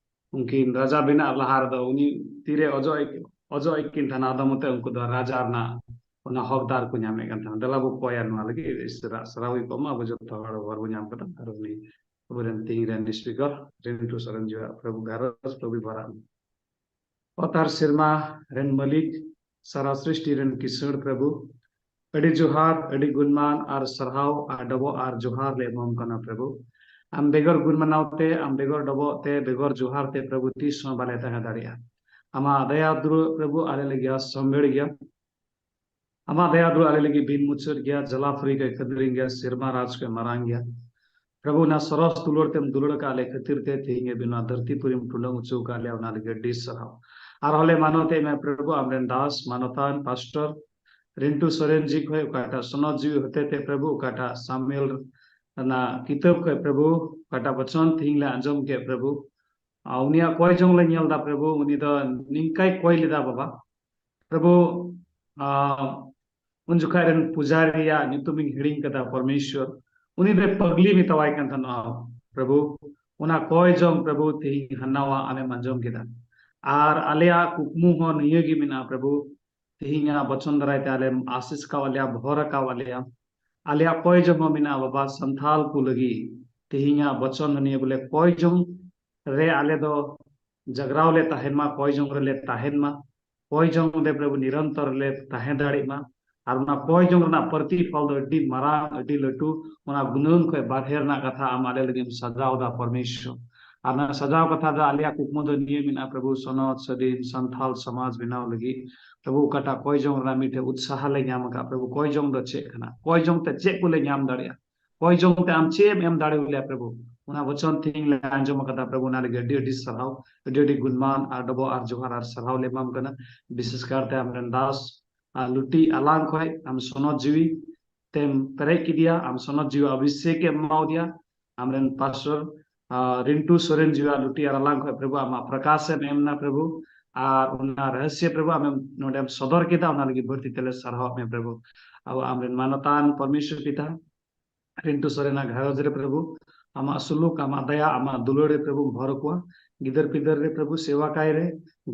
ᱩᱱᱠᱤᱱ ᱨᱟᱡᱟ ᱵᱮᱱᱟᱜ ᱞᱟᱦᱟ ᱨᱮᱫᱚ ᱩᱱᱤ ᱛᱤᱨᱮ ᱚᱡᱚᱜ ᱚᱡᱚᱜ ᱮᱫ ᱠᱤᱱ ᱛᱟᱦᱮᱱᱟ, ᱟᱫᱚ ᱢᱚᱛᱮ ᱩᱱᱠᱩ ᱫᱚ ᱨᱟᱡᱟ ᱨᱮᱱᱟᱜ ᱚᱱᱟ ᱦᱚᱠᱫᱟᱨ ᱠᱚ ᱧᱟᱢᱮᱫ ᱠᱟᱱ ᱛᱟᱦᱮᱱᱟ᱾ ᱫᱮᱞᱟ ᱵᱚ ᱠᱚᱭᱟ ᱱᱚᱣᱟ ᱞᱟᱹᱜᱤᱫ ᱥᱟᱨᱦᱟᱣ ᱠᱚ ᱮᱢᱟ᱾ ᱟᱵᱚ ᱡᱚᱛᱚ ᱦᱚᱲ ᱦᱚᱨ ᱵᱚ ᱧᱟᱢ ᱠᱟᱫᱟ᱾ ᱟᱨ ᱩᱱᱤ ᱟᱵᱚᱨᱮᱱ ᱛᱤᱦᱤᱧ ᱨᱮᱱ ᱥᱯᱤᱠᱟᱨ ᱨᱤᱱᱴᱩ ᱥᱚᱨᱮᱱ ᱡᱤᱣᱟ ᱯᱨᱚᱵᱷᱩ ᱜᱷᱟᱨᱚᱸᱡᱽ ᱯᱨᱚᱵᱷᱩ ᱵᱷᱟᱨᱟ ᱚᱛ ᱟᱨ ᱥᱮᱨᱢᱟ ᱨᱮᱱ ᱢᱟᱹᱞᱤᱠ, ᱥᱟᱨᱟ ᱥᱨᱤᱥᱴᱤ ᱨᱮᱱ ᱠᱤᱥᱟᱹᱬ ᱯᱨᱚᱵᱷᱩ, ᱟᱹᱰᱤ ᱡᱚᱦᱟᱨ, ᱟᱹᱰᱤ ᱜᱩᱱᱢᱟᱱ ᱟᱨ ᱥᱟᱨᱦᱟᱣ ᱟᱨ ᱰᱚᱵᱚᱜ ᱟᱨ ᱡᱚᱦᱟᱨ ᱞᱮ ᱮᱢᱟᱢ ᱠᱟᱱᱟ ᱯᱨᱚᱵᱷᱩ᱾ ᱟᱢ ᱵᱮᱜᱚᱨ ᱜᱩᱱᱢᱟᱱᱟᱣ ᱛᱮ, ᱟᱢ ᱵᱮᱜᱚᱨ ᱰᱚᱵᱚᱜ ᱛᱮ, ᱵᱮᱜᱚᱨ ᱡᱚᱦᱟᱨ ᱛᱮ ᱯᱨᱚᱵᱷᱩ ᱛᱤᱥ ᱦᱚᱸ ᱵᱟᱞᱮ ᱛᱟᱦᱮᱸ ᱫᱟᱲᱮᱭᱟᱜᱼᱟ᱾ ᱟᱢᱟᱜ ᱫᱟᱭᱟ ᱫᱩᱞᱟᱹᱲ ᱯᱨᱚᱵᱷᱩ ᱟᱞᱮ ᱞᱟᱹᱜᱤᱫ ᱥᱚᱢᱵᱷᱮᱲ ᱜᱮᱭᱟ᱾ ᱟᱢᱟᱜ ᱫᱟᱭᱟ ᱫᱩᱞᱟᱹᱲ ᱟᱞᱮ ᱞᱟᱹᱜᱤᱫ ᱵᱤᱱ ᱢᱩᱪᱟᱹᱫ ᱜᱮᱭᱟ, ᱡᱟᱞᱟ ᱯᱷᱩᱨᱤ ᱠᱷᱚᱡ ᱠᱷᱟᱹᱫᱽᱨᱤᱧ ᱜᱮᱭᱟ, ᱥᱮᱨᱢᱟ ᱨᱟᱡᱽ ᱠᱷᱚᱡ ᱢᱟᱨᱟᱝ ᱜᱮᱭᱟ᱾ ᱯᱨᱚᱵᱷᱩ, ᱚᱱᱟ ᱥᱚᱨᱚᱥ ᱫᱩᱞᱟᱹᱲ ᱛᱮᱢ ᱫᱩᱞᱟᱹᱲ ᱟᱠᱟᱫ ᱞᱮ ᱠᱷᱟᱹᱛᱤᱨ ᱛᱮ ᱛᱮᱦᱮᱧ ᱦᱟᱹᱵᱤᱡ ᱱᱚᱣᱟ ᱫᱷᱟᱹᱨᱛᱤ ᱯᱩᱨᱤᱢ ᱴᱩᱰᱟᱹᱝ ᱦᱚᱪᱚ ᱟᱠᱟᱫ ᱞᱮᱭᱟ, ᱚᱱᱟ ᱞᱟᱹᱜᱤᱫ ᱟᱹᱰᱤ ᱥᱟᱨᱦᱟᱣ᱾ ᱟᱨᱦᱚᱸ ᱞᱮ ᱢᱟᱱᱚᱛᱮᱫ ᱢᱮ ᱯᱨᱚᱵᱷᱩ, ᱟᱢᱨᱮᱱ ᱫᱟᱥ ᱢᱟᱱᱚᱛᱟᱱ ᱯᱟᱥᱴᱚᱨ ᱨᱤᱱᱴᱩ ᱥᱚᱨᱮᱱ ᱡᱤ ᱠᱷᱚᱡ ᱚᱠᱟᱴᱟᱜ ᱥᱚᱱᱚᱛ ᱡᱤᱣᱤ ᱦᱚᱛᱮ ᱛᱮ ᱯᱨᱚᱵᱷᱩ, ᱚᱠᱟᱴᱟᱜ ᱥᱟᱢᱩᱭᱮᱞ ᱨᱮᱱᱟᱜ ᱠᱤᱛᱟᱹᱵ ᱠᱷᱚᱡ ᱯᱨᱚᱵᱷᱩ, ᱚᱠᱟᱴᱟᱜ ᱵᱚᱪᱚᱱ ᱛᱮᱦᱮᱧ ᱞᱮ ᱟᱸᱡᱚᱢ ᱠᱮᱫ ᱯᱨᱚᱵᱷᱩ, ᱟᱨ ᱩᱱᱤᱭᱟᱜ ᱠᱚᱭ ᱡᱚᱝ ᱞᱮ ᱧᱮᱞ ᱮᱫᱟ ᱯᱨᱚᱵᱷᱩ, ᱩᱱᱤ ᱫᱚ ᱱᱤᱝᱠᱟᱭ ᱠᱚᱭ ᱞᱮᱫᱟ ᱵᱟᱵᱟ᱾ ᱯᱨᱚᱵᱷᱩ, ᱟᱸ, ᱩᱱ ᱡᱚᱠᱷᱟᱡ ᱨᱮᱱ ᱯᱩᱡᱟᱨᱤᱭᱟᱜ ᱧᱩᱛᱩᱢᱤᱧ ᱦᱤᱲᱤᱧ ᱠᱟᱫᱟ, ᱯᱚᱨᱢᱮᱥᱣᱚᱨ, ᱩᱱᱤ ᱫᱚ ᱯᱟᱜᱽᱞᱤ ᱢᱮᱛᱟᱣᱟᱭ ᱠᱟᱱ ᱛᱟᱦᱮᱱᱟ ᱯᱨᱚᱵᱷᱩ᱾ ᱚᱱᱟ ᱠᱚᱭ ᱡᱚᱝ ᱯᱨᱚᱵᱷᱩ ᱛᱮᱦᱮᱧ ᱦᱟᱱᱟᱣᱟ ᱟᱢᱮᱢ ᱟᱸᱡᱚᱢ ᱠᱮᱫᱟ᱾ ᱟᱨ ᱟᱞᱮᱭᱟᱜ ᱠᱩᱠᱢᱩ ᱦᱚᱸ ᱱᱤᱭᱟᱹ ᱜᱮ ᱢᱮᱱᱟᱜᱼᱟ ᱯᱨᱚᱵᱷᱩ, ᱛᱮᱦᱮᱧᱟᱜ ᱵᱚᱪᱚᱱ ᱫᱟᱨᱟᱭ ᱛᱮ ᱟᱞᱮᱢ ᱟᱥᱤᱥ ᱠᱟᱣᱟᱫ ᱞᱮᱭᱟ, ᱵᱷᱚᱨ ᱟᱠᱟᱣᱟᱫ ᱞᱮᱭᱟ᱾ ᱟᱞᱮᱭᱟᱜ ᱠᱚᱭ ᱡᱚᱝ ᱦᱚᱸ ᱢᱮᱱᱟᱜᱼᱟ ᱵᱟᱵᱟ, ᱥᱟᱱᱛᱷᱟᱞ ᱠᱚ ᱞᱟᱹᱜᱤᱫ ᱛᱮᱦᱮᱧᱟᱜ ᱵᱚᱪᱚᱱ ᱫᱚ ᱱᱤᱭᱟᱹ ᱵᱚᱞᱮ ᱠᱚᱭ ᱡᱚᱝ ᱨᱮ ᱟᱞᱮ ᱫᱚ ᱡᱟᱜᱽᱨᱟᱣ ᱞᱮ ᱛᱟᱦᱮᱱ ᱢᱟ, ᱠᱚᱭ ᱡᱚᱝ ᱨᱮᱞᱮ ᱛᱟᱦᱮᱱ ᱢᱟ, ᱠᱚᱭ ᱡᱚᱝ ᱨᱮ ᱯᱨᱚᱵᱷᱩ ᱱᱤᱨᱚᱱᱛᱚᱨ ᱞᱮ ᱛᱟᱦᱮᱸ ᱫᱟᱲᱮᱜ ᱢᱟ᱾ ᱟᱨ ᱚᱱᱟ ᱠᱚᱭ ᱡᱚᱝ ᱨᱮᱱᱟᱜ ᱯᱨᱚᱛᱤᱯᱷᱚᱞ ᱫᱚ ᱟᱹᱰᱤ ᱢᱟᱨᱟᱝ, ᱟᱹᱰᱤ ᱞᱟᱹᱴᱩ, ᱚᱱᱟ ᱜᱩᱱᱟᱹᱱ ᱠᱷᱚᱡ ᱵᱟᱨᱦᱮ ᱨᱮᱱᱟᱜ ᱠᱟᱛᱷᱟ ᱟᱢ ᱟᱞᱮ ᱞᱟᱹᱜᱤᱫ ᱮᱢ ᱥᱟᱡᱟᱣ ᱮᱫᱟ ᱯᱚᱨᱢᱮᱥᱣᱚᱨ᱾ ᱟᱨ ᱚᱱᱟ ᱥᱟᱡᱟᱣ ᱠᱟᱛᱷᱟ ᱫᱚ ᱟᱞᱮᱭᱟᱜ ᱠᱩᱠᱢᱩ ᱫᱚ ᱱᱤᱭᱟᱹ ᱢᱮᱱᱟᱜᱼᱟ, ᱯᱨᱚᱵᱷᱩ, ᱥᱚᱱᱚᱛ ᱥᱟᱹᱫᱷᱤᱱ ᱥᱟᱱᱛᱷᱟᱞ ᱥᱚᱢᱟᱡᱽ ᱵᱮᱱᱟᱣ ᱞᱟᱹᱜᱤᱫ᱾ ᱯᱨᱚᱵᱷᱩ, ᱚᱠᱟᱴᱟᱜ ᱠᱚᱭ ᱡᱚᱝ ᱨᱮᱱᱟᱜ ᱢᱤᱫᱴᱮᱡ ᱩᱛᱥᱟᱦᱚ ᱞᱮ ᱧᱟᱢ ᱟᱠᱟᱫ, ᱯᱨᱚᱵᱷᱩ, ᱠᱚᱭ ᱡᱚᱝ ᱫᱚ ᱪᱮᱫ ᱠᱟᱱᱟ? ᱠᱚᱭ ᱡᱚᱝ ᱛᱮ ᱪᱮᱫ ᱠᱚᱞᱮ ᱧᱟᱢ ᱫᱟᱲᱮᱭᱟᱜᱼᱟ? ᱠᱚᱭ ᱡᱚᱝ ᱛᱮ ᱟᱢ ᱪᱮᱫ ᱮᱢ ᱮᱢ ᱫᱟᱲᱮᱭᱟᱞᱮᱭᱟ, ᱯᱨᱚᱵᱷᱩ? ᱚᱱᱟ ᱵᱚᱪᱚᱱ ᱛᱮᱦᱮᱧ ᱞᱮ ᱟᱸᱡᱚᱢ ᱟᱠᱟᱫᱟ, ᱯᱨᱚᱵᱷᱩ, ᱚᱱᱟ ᱞᱟᱹᱜᱤᱫ ᱟᱹᱰᱤ ᱟᱹᱰᱤ ᱥᱟᱨᱦᱟᱣ, ᱟᱹᱰᱤ ᱟᱹᱰᱤ ᱜᱩᱱᱢᱟᱱ ᱟᱨ ᱰᱚᱵᱚᱜ ᱟᱨ ᱡᱚᱦᱟᱨ ᱟᱨ ᱥᱟᱨᱦᱟᱣ ᱞᱮ ᱮᱢᱟᱢ ᱠᱟᱱᱟ᱾ ᱵᱤᱥᱮᱥ ᱠᱟᱨᱛᱮ ᱟᱢᱨᱮᱱ ᱫᱟᱥ ᱟᱨ ᱞᱩᱴᱤ ᱟᱞᱟᱝ ᱠᱷᱚᱡ ᱟᱢ ᱥᱚᱱᱚᱛ ᱡᱤᱣᱤ ᱛᱮᱢ ᱯᱮᱨᱮᱡ ᱠᱮᱫᱮᱭᱟ, ᱟᱢ ᱥᱚᱱᱚᱛ ᱡᱤᱣᱤ ᱚᱵᱷᱤᱥᱮᱠ ᱮᱢ ᱮᱢᱟᱣᱟᱫᱮᱭᱟ, ᱟᱢᱨᱮᱱ ᱯᱟᱥᱴᱚᱨ, ᱟᱨ ᱨᱤᱱᱴᱩ ᱥᱚᱨᱮᱱ ᱡᱤᱣᱤ ᱟᱨ ᱞᱩᱴᱤ ᱟᱨ ᱟᱞᱟᱝ ᱠᱷᱚᱡ, ᱯᱨᱚᱵᱷᱩ, ᱟᱢᱟᱜ ᱯᱨᱚᱠᱟᱥ ᱮᱢ ᱮᱢ ᱮᱱᱟ, ᱯᱨᱚᱵᱷᱩ, ᱟᱨ ᱚᱱᱟ ᱨᱚᱦᱚᱥᱭᱚ, ᱯᱨᱚᱵᱷᱩ, ᱟᱢᱮᱢ ᱱᱚᱰᱮᱢ ᱥᱚᱫᱚᱨ ᱠᱮᱫᱟ, ᱚᱱᱟ ᱞᱟᱹᱜᱤᱫ ᱵᱟᱹᱲᱛᱤ ᱛᱮᱞᱮ ᱥᱟᱨᱦᱟᱣ ᱢᱮ, ᱯᱨᱚᱵᱷᱩ᱾ ᱟᱵᱚ ᱟᱢᱨᱮᱱ ᱢᱟᱱᱚᱛᱟᱱ ᱯᱚᱨᱢᱮᱥᱣᱚᱨ ᱯᱤᱛᱟ, ᱨᱤᱱᱴᱩ ᱥᱚᱨᱮᱱᱟᱜ ᱜᱷᱟᱨᱚᱸᱡᱽ ᱨᱮ, ᱯᱨᱚᱵᱷᱩ, ᱟᱢᱟᱜ ᱥᱩᱞᱩᱠ, ᱟᱢᱟᱜ ᱫᱟᱭᱟ, ᱟᱢᱟᱜ ᱫᱩᱞᱟᱹᱲ ᱨᱮ, ᱯᱨᱚᱵᱷᱩ, ᱵᱷᱚᱨ ᱠᱚᱣᱟ᱾ ᱜᱤᱫᱟᱹᱨ ᱯᱤᱫᱟᱹᱨ ᱨᱮ, ᱯᱨᱚᱵᱷᱩ, ᱥᱮᱣᱟ ᱠᱟᱭ ᱨᱮ,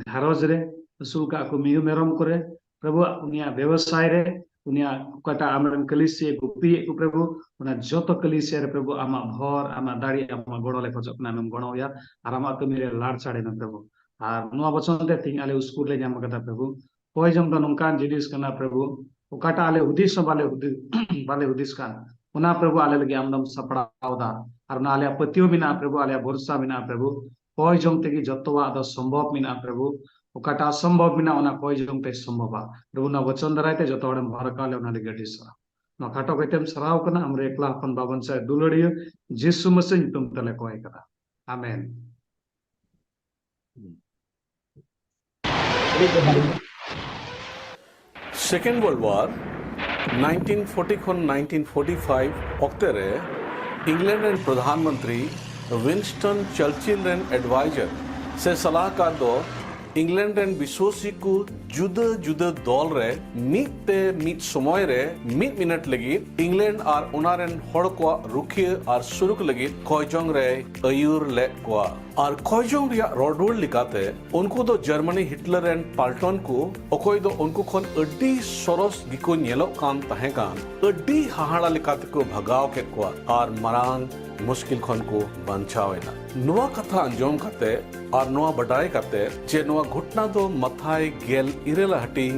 ᱜᱷᱟᱨᱚᱸᱡᱽ ᱨᱮ, ᱟᱹᱥᱩᱞ ᱠᱟᱜ ᱠᱚ ᱢᱤᱦᱩ ᱢᱮᱨᱚᱢ ᱠᱚᱨᱮ, ᱯᱨᱚᱵᱷᱩ, ᱩᱱᱤᱭᱟᱜ ᱵᱮᱵᱚᱥᱟᱭ ᱨᱮ, ᱩᱱᱤᱭᱟᱜ ᱚᱠᱟᱴᱟᱜ ᱟᱢᱨᱮᱱ ᱠᱟᱹᱞᱤᱥᱤᱭᱟᱹ ᱜᱩᱯᱤᱭᱮᱫ ᱠᱚ, ᱯᱨᱚᱵᱷᱩ, ᱚᱱᱟ ᱡᱚᱛᱚ ᱠᱟᱹᱞᱤᱥᱤᱭᱟᱹ ᱨᱮ, ᱯᱨᱚᱵᱷᱩ, ᱟᱢᱟᱜ ᱵᱷᱚᱨ, ᱟᱢᱟᱜ ᱫᱟᱲᱮ, ᱟᱢᱟᱜ ᱜᱚᱲᱚ ᱞᱮ ᱠᱷᱚᱡᱚᱜ ᱠᱟᱱᱟ, ᱟᱢᱮᱢ ᱜᱚᱲᱚᱣᱟᱭᱟ ᱟᱨ ᱟᱢᱟᱜ ᱠᱟᱹᱢᱤ ᱨᱮ ᱞᱟᱲ ᱪᱟᱲᱮ ᱢᱮ, ᱯᱨᱚᱵᱷᱩ᱾ ᱟᱨ ᱱᱚᱣᱟ ᱵᱚᱪᱚᱱ ᱛᱮ ᱛᱮᱦᱮᱧ ᱟᱞᱮ ᱩᱥᱠᱩᱨ ᱞᱮ ᱧᱟᱢ ᱟᱠᱟᱫᱟ, ᱯᱨᱚᱵᱷᱩ᱾ ᱠᱚᱭ ᱡᱚᱝ ᱫᱚ ᱱᱚᱝᱠᱟᱱ ᱡᱤᱱᱤᱥ ᱠᱟᱱᱟ, ᱯᱨᱚᱵᱷᱩ, ᱚᱠᱟᱴᱟᱜ ᱟᱞᱮ ᱦᱩᱫᱤᱥ ᱦᱚᱸ ᱵᱟᱞᱮ ᱦᱩᱫᱤᱥ, ᱵᱟᱞᱮ ᱦᱩᱫᱤᱥ ᱠᱟᱱ, ᱚᱱᱟ, ᱯᱨᱚᱵᱷᱩ, ᱟᱞᱮ ᱞᱟᱹᱜᱤᱫ ᱟᱢ ᱫᱚᱢ ᱥᱟᱯᱲᱟᱣ ᱫᱟ᱾ ᱟᱨ ᱚᱱᱟ ᱟᱞᱮᱭᱟᱜ ᱯᱟᱹᱛᱭᱟᱹᱣ ᱢᱮᱱᱟᱜᱼᱟ, ᱯᱨᱚᱵᱷᱩ, ᱟᱞᱮᱭᱟᱜ ᱵᱷᱚᱨᱥᱟ ᱢᱮᱱᱟᱜᱼᱟ, ᱯᱨᱚᱵᱷᱩ᱾ ᱠᱚᱭ ᱡᱚᱝ ᱛᱮᱜᱮ ᱡᱚᱛᱚᱣᱟᱜ ᱫᱚ ᱥᱚᱢᱵᱷᱚᱵ ᱢᱮᱱᱟᱜᱼᱟ, ᱯᱨᱚᱵᱷᱩ᱾ ᱚᱠᱟᱴᱟᱜ ᱚᱥᱚᱢᱵᱷᱚᱵ ᱢᱮᱱᱟᱜᱼᱟ, ᱚᱱᱟ ᱠᱚᱭ ᱡᱚᱝ ᱛᱮ ᱥᱚᱢᱵᱷᱚᱵᱟ᱾ ᱯᱨᱚᱵᱷᱩ, ᱱᱚᱣᱟ ᱵᱚᱪᱚᱱ ᱫᱟᱨᱟᱭ ᱛᱮ ᱡᱚᱛᱚ ᱦᱚᱲᱮᱢ ᱵᱷᱚᱨ ᱟᱠᱟᱫ ᱞᱮ, ᱚᱱᱟ ᱞᱟᱹᱜᱤᱫ ᱟᱹᱰᱤ ᱥᱟᱨᱦᱟᱣ᱾ ᱱᱚᱣᱟ ᱠᱷᱟᱴᱚ ᱠᱟᱛᱮᱢ ᱥᱟᱨᱦᱟᱣ ᱠᱟᱱᱟ, ᱟᱢᱨᱮ ᱮᱠᱞᱟ ᱦᱚᱯᱚᱱ ᱵᱟᱵᱚᱱ ᱥᱟᱭ ᱫᱩᱞᱟᱹᱲᱤᱭᱟᱹ ᱡᱤᱥᱩ ᱢᱟᱹᱥᱤ ᱧᱩᱛᱩᱢ ᱛᱮᱞᱮ ᱠᱚᱭ ᱠᱟᱫᱟ᱾ ᱟᱢᱮᱱ᱾ Second World War, nineteen forty ᱠᱷᱚᱱ nineteen forty five ᱚᱠᱛᱮ ᱨᱮ ᱤᱝᱞᱮᱱᱰ ᱨᱮᱱ ᱯᱨᱚᱫᱷᱟᱱ ᱢᱚᱱᱛᱨᱤ ᱣᱤᱱᱥᱴᱚᱱ ᱪᱟᱨᱪᱤᱞ ᱨᱮᱱ advisor ᱥᱮ ᱥᱟᱞᱟᱦᱠᱟᱨ ᱫᱚ ᱤᱝᱞᱮᱱᱰ ᱨᱮᱱ ᱵᱤᱥᱣᱟᱹᱥᱤ ᱠᱚ ᱡᱩᱫᱟᱹ ᱡᱩᱫᱟᱹ ᱫᱚᱞ ᱨᱮ ᱢᱤᱫ ᱛᱮ ᱢᱤᱫ ᱥᱚᱢᱚᱭ ᱨᱮ ᱢᱤᱫ ᱢᱤᱱᱤᱴ ᱞᱟᱹᱜᱤᱫ ᱤᱝᱞᱮᱱᱰ ᱟᱨ ᱚᱱᱟ ᱨᱮᱱ ᱦᱚᱲ ᱠᱚᱣᱟᱜ ᱨᱩᱠᱷᱤᱭᱟᱹ ᱟᱨ ᱥᱩᱨᱩᱠ ᱞᱟᱹᱜᱤᱫ ᱠᱚᱭᱡᱚᱝ ᱨᱮᱭ ᱟᱹᱭᱩᱨ ᱞᱮᱫ ᱠᱚᱣᱟ᱾ ᱟᱨ ᱠᱚᱭᱡᱚᱝ ᱨᱮᱭᱟᱜ ᱨᱚᱲ ᱨᱩᱣᱟᱹᱲ ᱞᱮᱠᱟᱛᱮ, ᱩᱱᱠᱩ ᱫᱚ ᱡᱟᱨᱢᱟᱱᱤ ᱦᱤᱴᱞᱟᱨ ᱨᱮᱱ ᱯᱟᱞᱴᱚᱱ ᱠᱚ, ᱚᱠᱚᱭ ᱫᱚ ᱩᱱᱠᱩ ᱠᱷᱚᱱ ᱟᱹᱰᱤ ᱥᱚᱨᱚᱥ ᱜᱮᱠᱚ ᱧᱮᱞᱚᱜ ᱠᱟᱱ ᱛᱟᱦᱮᱸ ᱠᱟᱱ, ᱟᱹᱰᱤ ᱦᱟᱦᱟᱲᱟ ᱞᱮᱠᱟ ᱛᱮᱠᱚ ᱵᱷᱟᱜᱟᱣ ᱠᱮᱫ ᱠᱚᱣᱟ ᱟᱨ ᱢᱟᱨᱟᱝ ᱢᱩᱥᱠᱤᱞ ᱠᱷᱚᱱ ᱠᱚ ᱵᱟᱧᱪᱟᱣ ᱮᱱᱟ᱾ ᱱᱚᱣᱟ ᱠᱟᱛᱷᱟ ᱟᱸᱡᱚᱢ ᱠᱟᱛᱮ ᱟᱨ ᱱᱚᱣᱟ ᱵᱟᱰᱟᱭ ᱠᱟᱛᱮ ᱡᱮ ᱱᱚᱣᱟ ᱜᱷᱚᱴᱱᱟ ᱫᱚ ᱢᱟᱛᱷᱟᱭ ᱜᱮᱞ ᱤᱨᱟᱹᱞ ᱟᱜ ᱦᱟᱹᱴᱤᱧ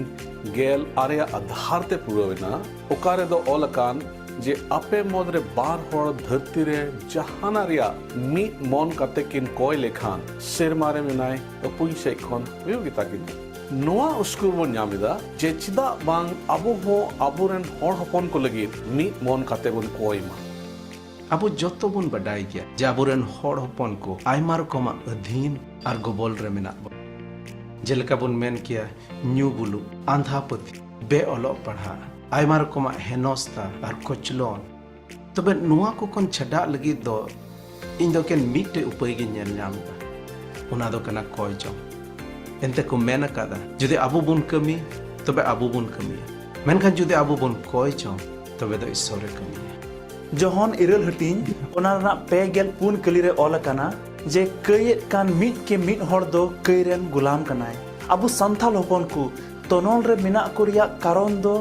ᱜᱮᱞ ᱟᱨᱮ ᱟᱜ ᱟᱫᱷᱟᱨ ᱛᱮ ᱯᱩᱨᱟᱹᱣ ᱮᱱᱟ, ᱚᱠᱟ ᱨᱮᱫᱚ ᱚᱞ ᱟᱠᱟᱱ ᱡᱮ ᱟᱯᱮ ᱢᱩᱫᱽᱨᱮ ᱵᱟᱨ ᱦᱚᱲ ᱫᱷᱟᱹᱨᱛᱤ ᱨᱮ ᱡᱟᱦᱟᱱᱟᱜ ᱨᱮᱭᱟᱜ ᱢᱤᱫ ᱢᱚᱱ ᱠᱟᱛᱮ ᱠᱤᱱ ᱠᱚᱭ ᱞᱮᱠᱷᱟᱱ, ᱥᱮᱨᱢᱟ ᱨᱮ ᱢᱮᱱᱟᱭ ᱟᱹᱯᱩᱧ ᱥᱮᱫ ᱠᱷᱚᱱ ᱦᱩᱭᱩᱜ ᱜᱮᱛᱟ ᱠᱤᱱᱟ᱾ ᱱᱚᱣᱟ ᱩᱥᱠᱩᱨ ᱵᱚᱱ ᱧᱟᱢ ᱮᱫᱟ ᱡᱮ ᱪᱮᱫᱟᱜ ᱵᱟᱝ ᱟᱵᱚ ᱦᱚᱸ ᱟᱵᱚᱨᱮᱱ ᱦᱚᱲ ᱦᱚᱯᱚᱱ ᱠᱚ ᱞᱟᱹᱜᱤᱫ ᱢᱤᱫ ᱢᱚᱱ ᱠᱟᱛᱮ ᱵᱚᱱ ᱠᱚᱭ ᱢᱟ᱾ ᱟᱵᱚ ᱡᱚᱛᱚ ᱵᱚᱱ ᱵᱟᱰᱟᱭ ᱜᱮᱭᱟ ᱡᱮ ᱟᱵᱚᱨᱮᱱ ᱦᱚᱲ ᱦᱚᱯᱚᱱ ᱠᱚ ᱟᱭᱢᱟ ᱨᱚᱠᱚᱢᱟᱜ ᱟᱹᱫᱷᱤᱱ ᱟᱨ ᱜᱚᱵᱚᱞ ᱨᱮ ᱢᱮᱱᱟᱜ ᱵᱚᱱᱟ᱾ ᱡᱮᱞᱮᱠᱟ ᱵᱚᱱ ᱢᱮᱱ ᱠᱮᱭᱟ, ᱧᱩ ᱵᱩᱞᱩᱜ, ᱟᱸᱫᱷᱟ ᱯᱟᱹᱛᱭᱟᱹᱣ, ᱵᱮ ᱚᱞᱚᱜ ᱯᱟᱲᱦᱟᱜ, ᱟᱭᱢᱟ ᱨᱚᱠᱚᱢᱟᱜ ᱦᱮᱱᱚᱥᱛᱟ ᱟᱨ ᱠᱚᱪᱞᱚᱱ᱾ ᱛᱚᱵᱮ ᱱᱚᱣᱟ ᱠᱚ ᱠᱷᱚᱱ ᱪᱷᱟᱰᱟᱜ ᱞᱟᱹᱜᱤᱫ ᱫᱚ ᱤᱧ ᱫᱚ ᱮᱠᱮᱱ ᱢᱤᱫᱴᱮᱡ ᱩᱯᱟᱹᱭ ᱜᱤᱧ ᱧᱮᱞ ᱧᱟᱢ ᱮᱫᱟ, ᱚᱱᱟ ᱫᱚ ᱠᱟᱱᱟ ᱠᱚᱭ ᱡᱚᱝ᱾ ᱮᱱᱛᱮ ᱠᱚ ᱢᱮᱱ ᱟᱠᱟᱫᱟ, ᱡᱩᱫᱤ ᱟᱵᱚ ᱵᱚᱱ ᱠᱟᱹᱢᱤ, ᱛᱚᱵᱮ ᱟᱵᱚ ᱵᱚᱱ ᱠᱟᱹᱢᱤᱭᱟ, ᱢᱮᱱᱠᱷᱟᱱ ᱡᱩᱫᱤ ᱟᱵᱚ ᱵᱚᱱ ᱠᱚᱭ ᱡᱚᱝ, ᱛᱚᱵᱮ ᱫᱚ ᱤᱥᱥᱚᱨᱮ ᱠᱟᱹᱢᱤᱭᱟ᱾ ᱡᱚᱦᱚᱱ ᱤᱨᱟᱹᱞ ᱦᱟᱹᱴᱤᱧ, ᱚᱱᱟ ᱨᱮᱱᱟᱜ ᱯᱮ ᱜᱮᱞ ᱯᱩᱱ ᱠᱟᱹᱞᱤ ᱨᱮ ᱚᱞ ᱟᱠᱟᱱᱟ ᱡᱮ ᱠᱟᱹᱭᱮᱫ ᱠᱟᱱ ᱢᱤᱫ ᱠᱮ ᱢᱤᱫ ᱦᱚᱲ ᱫᱚ ᱠᱟᱹᱭ ᱨᱮᱱ ᱜᱩᱞᱟᱢ ᱠᱟᱱᱟᱭ᱾ ᱟᱵᱚ ᱥᱟᱱᱛᱟᱲ ᱦᱚᱯᱚᱱ ᱠᱚ ᱛᱚᱱᱚᱞ ᱨᱮ ᱢᱮᱱᱟᱜ ᱠᱚ ᱨᱮᱭᱟᱜ ᱠᱟᱨᱚᱱ ᱫᱚ